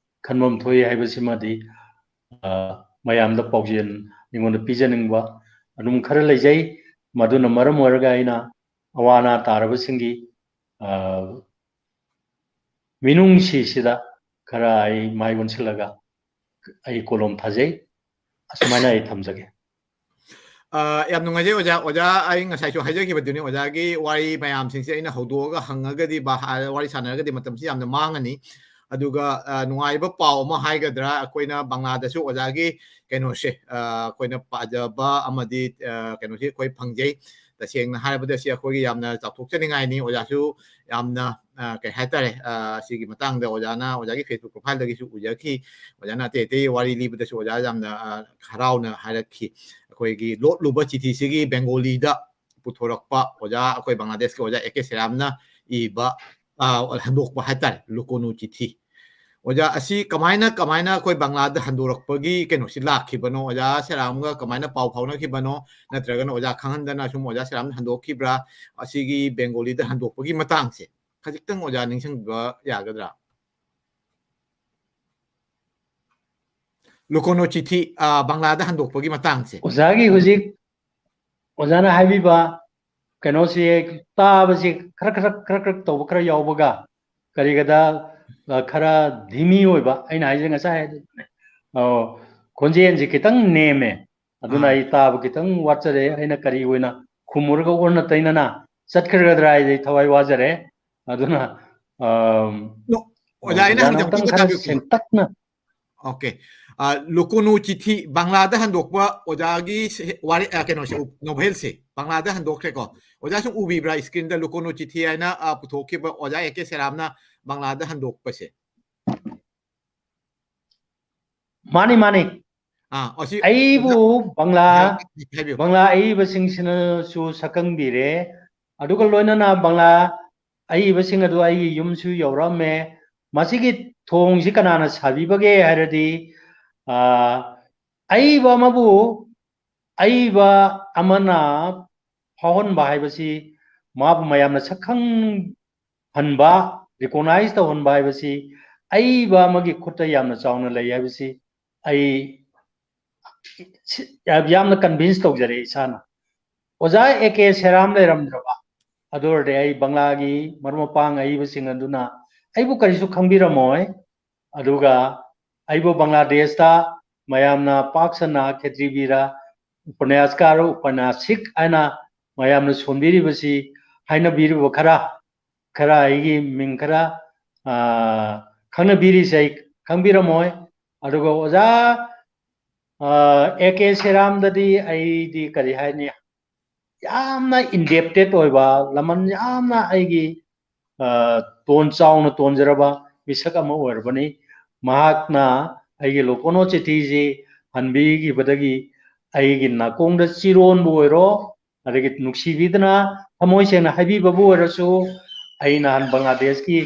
ꯈꯟꯐꯝ ꯊꯣꯛꯏ ꯍꯥꯏꯕꯁꯤꯃꯗꯤ, ꯑ, ꯃꯌꯥꯝꯗ ꯄꯥꯎꯖꯦꯜ ꯑꯩꯉꯣꯟꯗ ꯄꯤꯖꯅꯤꯡꯕ ꯑꯗꯨꯝ ꯈꯔ ꯂꯩꯖꯩ꯫ ꯃꯗꯨꯅ ꯃꯔꯝ ꯑꯣꯏꯔꯒ ꯑꯩꯅ ꯑꯋꯥ ꯑꯅꯥ ꯇꯥꯔꯕꯁꯤꯡꯒꯤ, ꯑ, ꯃꯤꯅꯨꯡꯁꯤꯁꯤꯗ ꯈꯔ ꯑꯩ ꯃꯥꯏ ꯑꯣꯟꯁꯤꯜꯂꯒ ꯑꯩ ꯀꯣꯂꯣꯝ ꯊꯥꯖꯩ꯫ ꯑꯁꯨꯃꯥꯏꯅ ꯑꯩ ꯊꯝꯖꯒꯦ꯫ ꯑ, ꯌꯥꯝ ꯅꯨꯡꯉꯥꯏꯖꯩ ꯑꯣꯖꯥ꯫ ꯑꯣꯖꯥ, ꯑꯩ ꯉꯁꯥꯏꯁꯨ ꯍꯥꯏꯖꯈꯤꯕꯗꯨꯅꯤ, ꯑꯣꯖꯥꯒꯤ ꯋꯥꯔꯤ ꯃꯌꯥꯝꯁꯤꯡꯁꯦ ꯑꯩꯅ ꯍꯧꯗꯣꯛꯑꯒ ꯍꯪꯉꯒꯗꯤ ꯕ-, ꯍꯥ-, ꯋꯥꯔꯤ ꯁꯥꯟꯅꯔꯒꯗꯤ ꯃꯇꯝꯁꯤ ꯌꯥꯝꯅ ꯃꯥꯡꯉꯅꯤ꯫ ꯑꯗꯨꯒ, ꯑ, ꯅꯨꯡꯉꯥꯏꯕ ꯄꯥꯎ ꯑꯃ ꯍꯥꯏꯒꯗ꯭ꯔꯥ, ꯑꯩꯈꯣꯏꯅ ꯕꯪꯂꯥꯗꯁꯨ ꯑꯣꯖꯥꯒꯤ ꯀꯩꯅꯣꯁꯦ, ꯑ, ꯑꯩꯈꯣꯏꯅ ꯄꯥꯖꯕ ꯑꯃꯗꯤ, ꯑ, ꯀꯩꯅꯣꯁꯤ ꯑꯩꯈꯣꯏ ꯐꯪꯖꯩ꯫ ꯇꯁꯦꯡꯅ ꯍꯥꯏꯔꯕꯗ ꯁꯤ ꯑꯩꯈꯣꯏꯒꯤ ꯌꯥꯝꯅ ꯆꯥꯎꯊꯣꯛꯆꯅꯤꯡꯉꯥꯏꯅꯤ꯫ ꯑꯣꯖꯥꯁꯨ ꯌꯥꯝꯅ, ꯑ, ꯀꯩ ꯍꯥꯏꯇꯥꯔꯦ, ꯑ, ꯁꯤꯒꯤ ꯃꯇꯥꯡꯗ ꯑꯣꯖꯥꯅ, ꯑꯣꯖꯥꯒꯤ Facebook profile ꯗꯒꯤꯁꯨ ꯎꯖꯈꯤ꯫ ꯑꯣꯖꯥꯅ ꯑꯇꯩ ꯑꯇꯩ ꯋꯥꯔꯤ ꯂꯤꯕꯗꯁꯨ ꯑꯣꯖꯥ ꯌꯥꯝꯅ, ꯑ, ꯍꯔꯥꯎꯅ ꯍꯥꯏꯔꯛꯈꯤ꯫ ꯑꯩꯈꯣꯏꯒꯤ ꯂꯣꯠꯂꯨꯕ ꯆꯤꯊꯤꯁꯤꯒꯤ ꯕꯦꯡꯒꯣꯂꯤꯗ ꯄꯨꯊꯣꯔꯛꯄ ꯑꯣꯖꯥ, ꯑꯩꯈꯣꯏ ꯕꯪꯒ꯭ꯂꯥꯗꯦꯁꯀꯤ ꯑꯣꯖꯥ A K ꯁꯦꯔꯥꯝꯅ ꯏꯕ, ꯑ, ꯍꯟꯗꯣꯛꯄ ꯍꯥꯏꯇꯥꯔꯦ, ꯂꯨꯀꯣꯅꯨ ꯆꯤꯊꯤ꯫ ꯑꯣꯖꯥ, ꯑꯁꯤ ꯀꯃꯥꯏꯅ, ꯀꯃꯥꯏꯅ ꯑꯩꯈꯣꯏ ꯕꯪꯒ꯭ꯂꯥꯗ ꯍꯟꯗꯣꯔꯛꯄꯒꯤ ꯀꯩꯅꯣꯁꯤ ꯂꯥꯛꯈꯤꯕꯅꯣ? ꯑꯣꯖꯥ ꯁꯦꯔꯥꯝꯒ ꯀꯃꯥꯏꯅ ꯄꯥꯎ ꯐꯥꯎꯅꯈꯤꯕꯅꯣ? ꯅꯠꯇ꯭ꯔꯒꯅ ꯑꯣꯖꯥ ꯈꯪꯍꯟꯗꯅ ꯁꯨꯝ ꯑꯣꯖꯥ ꯁꯦꯔꯥꯝꯅ ꯍꯟꯗꯣꯛꯈꯤꯕ꯭ꯔꯥ? ꯑꯁꯤꯒꯤ ꯕꯦꯡꯒꯣꯂꯤꯗ ꯍꯟꯗꯣꯛꯄꯒꯤ ꯃꯇꯥꯡꯁꯦ ꯈꯖꯤꯛꯇꯪ ꯑꯣꯖꯥ ꯅꯤꯡꯁꯤꯡꯕꯤꯕ ꯌꯥꯒꯗ꯭ꯔꯥ? ꯂꯨꯀꯣꯅꯣ ꯆꯤꯊꯤ, ꯑ, ꯕꯪꯒ꯭ꯂꯥꯗ ꯍꯟꯗꯣꯛꯄꯒꯤ ꯃꯇꯥꯡꯁꯦ꯫ ꯑꯣꯖꯥꯒꯤ ꯍꯧꯖꯤꯛ, ꯑꯣꯖꯥꯅ ꯍꯥꯏꯕꯤꯕ ꯀꯩꯅꯣꯁꯤ ꯇꯥꯕꯁꯤ ꯈꯔ, ꯈꯔ, ꯈꯔ, ꯈꯔ ꯇꯧꯕ ꯈꯔ ꯌꯥꯎꯕꯒ, ꯀꯔꯤꯒꯗ, ꯑ, ꯈꯔ ꯙꯤꯃꯤ ꯑꯣꯏꯕ, ꯑꯩꯅ ꯍꯥꯏꯁꯦ ꯉꯁꯥꯏ ꯍꯥꯏꯗꯨꯅꯦ꯫ ꯑꯣ, ꯈꯣꯟꯖꯦꯜꯁꯤ ꯈꯤꯇꯪ ꯅꯦꯝꯃꯦ꯫ ꯑꯗꯨꯅ ꯑꯥ꯫ ꯑꯩ ꯇꯥꯕ ꯈꯤꯇꯪ ꯋꯥꯠꯆꯔꯦ꯫ ꯑꯩꯅ ꯀꯔꯤ ꯑꯣꯏꯅ ꯈꯨꯝꯃꯨꯔꯒ ꯑꯣꯟꯅ ꯇꯩꯅꯅ ꯆꯠꯈ꯭ꯔꯒꯗ꯭ꯔꯥ ꯍꯥꯏꯗꯤ ꯊꯋꯥꯏ ꯋꯥꯖꯔꯦ꯫ ꯑꯗꯨꯅ, ꯑꯝ, ꯑꯣꯖꯥ, ꯑꯩꯅ ꯑꯣꯖꯥꯅ ꯍꯪꯖꯕꯗꯨ ꯑꯃꯨꯛꯇꯪ ꯑꯝꯇ ꯈꯔ ꯇꯥꯕꯤꯌꯨ꯫ ꯁꯦꯡꯇꯛꯅ꯫ OK꯫ ꯑ, ꯂꯨꯀꯣꯅꯨ ꯆꯤꯊꯤ, ꯕꯪꯒ꯭ꯂꯥꯗ ꯍꯟꯗꯣꯛꯄ ꯑꯣꯖꯥꯒꯤ ꯁꯦ-, ꯋꯥꯔꯤ, ꯑ, ꯀꯩꯅꯣꯁꯦ, ꯎ-, ꯅꯣꯚꯦꯜꯁꯦ ꯕꯪꯒ꯭ꯂꯥꯗ ꯍꯟꯗꯣꯛꯈ꯭ꯔꯦꯀꯣ꯫ ꯑꯣꯖꯥ ꯁꯨꯝ ꯎꯕꯤꯕ꯭ꯔꯥ screen ꯗ ꯂꯨꯀꯣꯅꯨ ꯆꯤꯊꯤ ꯍꯥꯏꯅ, ꯑ, ꯄꯨꯊꯣꯛꯈꯤꯕ ꯑꯣꯖꯥ A K ꯁꯦꯔꯥꯝꯅ ꯕꯪꯒ꯭ꯂꯥꯗ ꯍꯟꯗꯣꯛꯄꯁꯦ? ꯃꯥꯅꯤ, ꯃꯥꯅꯤ꯫ ꯑꯥ, ꯑꯁꯤ ꯑꯩꯕꯨ ꯑꯣꯖꯥ, ꯕꯪꯒ꯭ꯂꯥ, ꯍꯥꯏꯕꯤꯌꯨ, ꯍꯥꯏꯕꯤꯌꯨ꯫ ꯕꯪꯒ꯭ꯂꯥ ꯑꯏꯕꯁꯤꯡꯁꯤꯅꯁꯨ ꯁꯛꯈꯪꯕꯤꯔꯦ꯫ ꯑꯗꯨꯒ ꯂꯣꯏꯅꯅ ꯕꯪꯒ꯭ꯂꯥ ꯑꯏꯕꯁꯤꯡ ꯑꯗꯨ ꯑꯩꯒꯤ ꯌꯨꯝꯁꯨ ꯌꯧꯔꯛꯑꯝꯃꯦ꯫ ꯃꯁꯤꯒꯤ ꯊꯣꯡꯁꯤ ꯀꯅꯥꯅ ꯁꯥꯕꯤꯕꯒꯦ ꯍꯥꯏꯔꯗꯤ, ꯑ, ꯑꯏꯕ ꯑꯃꯕꯨ ꯑꯏꯕ ꯑꯃꯅ ꯐꯥꯎꯍꯟꯕ ꯍꯥꯏꯕꯁꯤ, ꯃꯥꯕꯨ ꯃꯌꯥꯝꯅ ꯁꯛꯈꯪꯍꯟꯕ, recognize ꯇꯧꯍꯟꯕ ꯍꯥꯏꯕꯁꯤ ꯑꯏꯕ ꯑꯃꯒꯤ ꯈꯨꯠꯇ ꯌꯥꯝꯅ ꯆꯥꯎꯅ ꯂꯩ ꯍꯥꯏꯕꯁꯤ ꯑꯩ ꯁꯤ-, ꯌꯥꯝꯅ convince ꯇꯧꯖꯔꯦ ꯏꯁꯥꯅ꯫ ꯑꯣꯖꯥ ꯑꯦ ꯀꯦ ꯁꯦꯔꯥꯝ ꯂꯩꯔꯝꯗ꯭ꯔꯕ ꯑꯗꯨ ꯑꯣꯏꯔꯗꯤ ꯑꯩ ꯕꯪꯂꯥꯒꯤ ꯃꯔꯨꯞ ꯃꯄꯥꯡ ꯑꯏꯕꯁꯤꯡ ꯑꯗꯨꯅ ꯑꯩꯕꯨ ꯀꯔꯤꯁꯨ ꯈꯪꯕꯤꯔꯝꯃꯣꯏ꯫ ꯑꯗꯨꯒ ꯑꯩꯕꯨ ꯕꯪꯒ꯭ꯂꯥꯗꯦꯁꯇ ꯃꯌꯥꯝꯅ ꯄꯥꯛ ꯁꯟꯅ ꯈꯦꯇ꯭ꯔꯤꯕꯤꯔ, ꯎꯄꯅ꯭ꯌꯥꯁꯀꯥꯔ, ꯎꯄꯅ꯭ꯌꯥꯁꯤꯛ ꯍꯥꯏꯅ ꯃꯌꯥꯝꯅ ꯁꯣꯟꯕꯤꯔꯤꯕꯁꯤ, ꯍꯥꯏꯅꯕꯤꯔꯤꯕ ꯈꯔ, ꯈꯔ ꯑꯩꯒꯤ ꯃꯤꯡ ꯈꯔ, ꯑ, ꯈꯪꯅꯕꯤꯔꯤꯁꯦ ꯑꯩ ꯈꯪꯕꯤꯔꯝꯃꯣꯏ꯫ ꯑꯗꯨꯒ ꯑꯣꯖꯥ, ꯑ, ꯑꯦ ꯀꯦ ꯁꯦꯔꯥꯝꯗꯗꯤ ꯑꯩꯗꯤ ꯀꯔꯤ ꯍꯥꯏꯅꯤ, ꯌꯥꯝꯅ indebted ꯑꯣꯏꯕ, ꯂꯃꯟ ꯌꯥꯝꯅ ꯑꯩꯒꯤ, ꯑ, ꯇꯣꯟ ꯆꯥꯎꯅ ꯇꯣꯟꯖꯔꯕ ꯃꯤꯁꯛ ꯑꯃ ꯑꯣꯏꯔꯕꯅꯤ꯫ ꯃꯍꯥꯛꯅ ꯑꯩꯒꯤ ꯂꯣꯀꯣꯅꯣ ꯆꯤꯊꯤꯁꯤ ꯍꯟꯕꯤꯈꯤꯕꯗꯒꯤ ꯑꯩꯒꯤ ꯅꯥꯀꯣꯡꯗ ꯆꯤꯔꯣꯟꯕꯨ ꯑꯣꯏꯔꯣ, ꯑꯗꯒꯤ ꯅꯨꯡꯁꯤꯕꯤꯗꯅ ꯊꯃꯣꯏ ꯁꯦꯡꯅ ꯍꯥꯏꯕꯤꯕꯕꯨ ꯑꯣꯏꯔꯁꯨ, ꯑꯩ ꯅꯍꯥꯟ ꯕꯪꯒ꯭ꯂꯥꯗꯦꯁꯀꯤ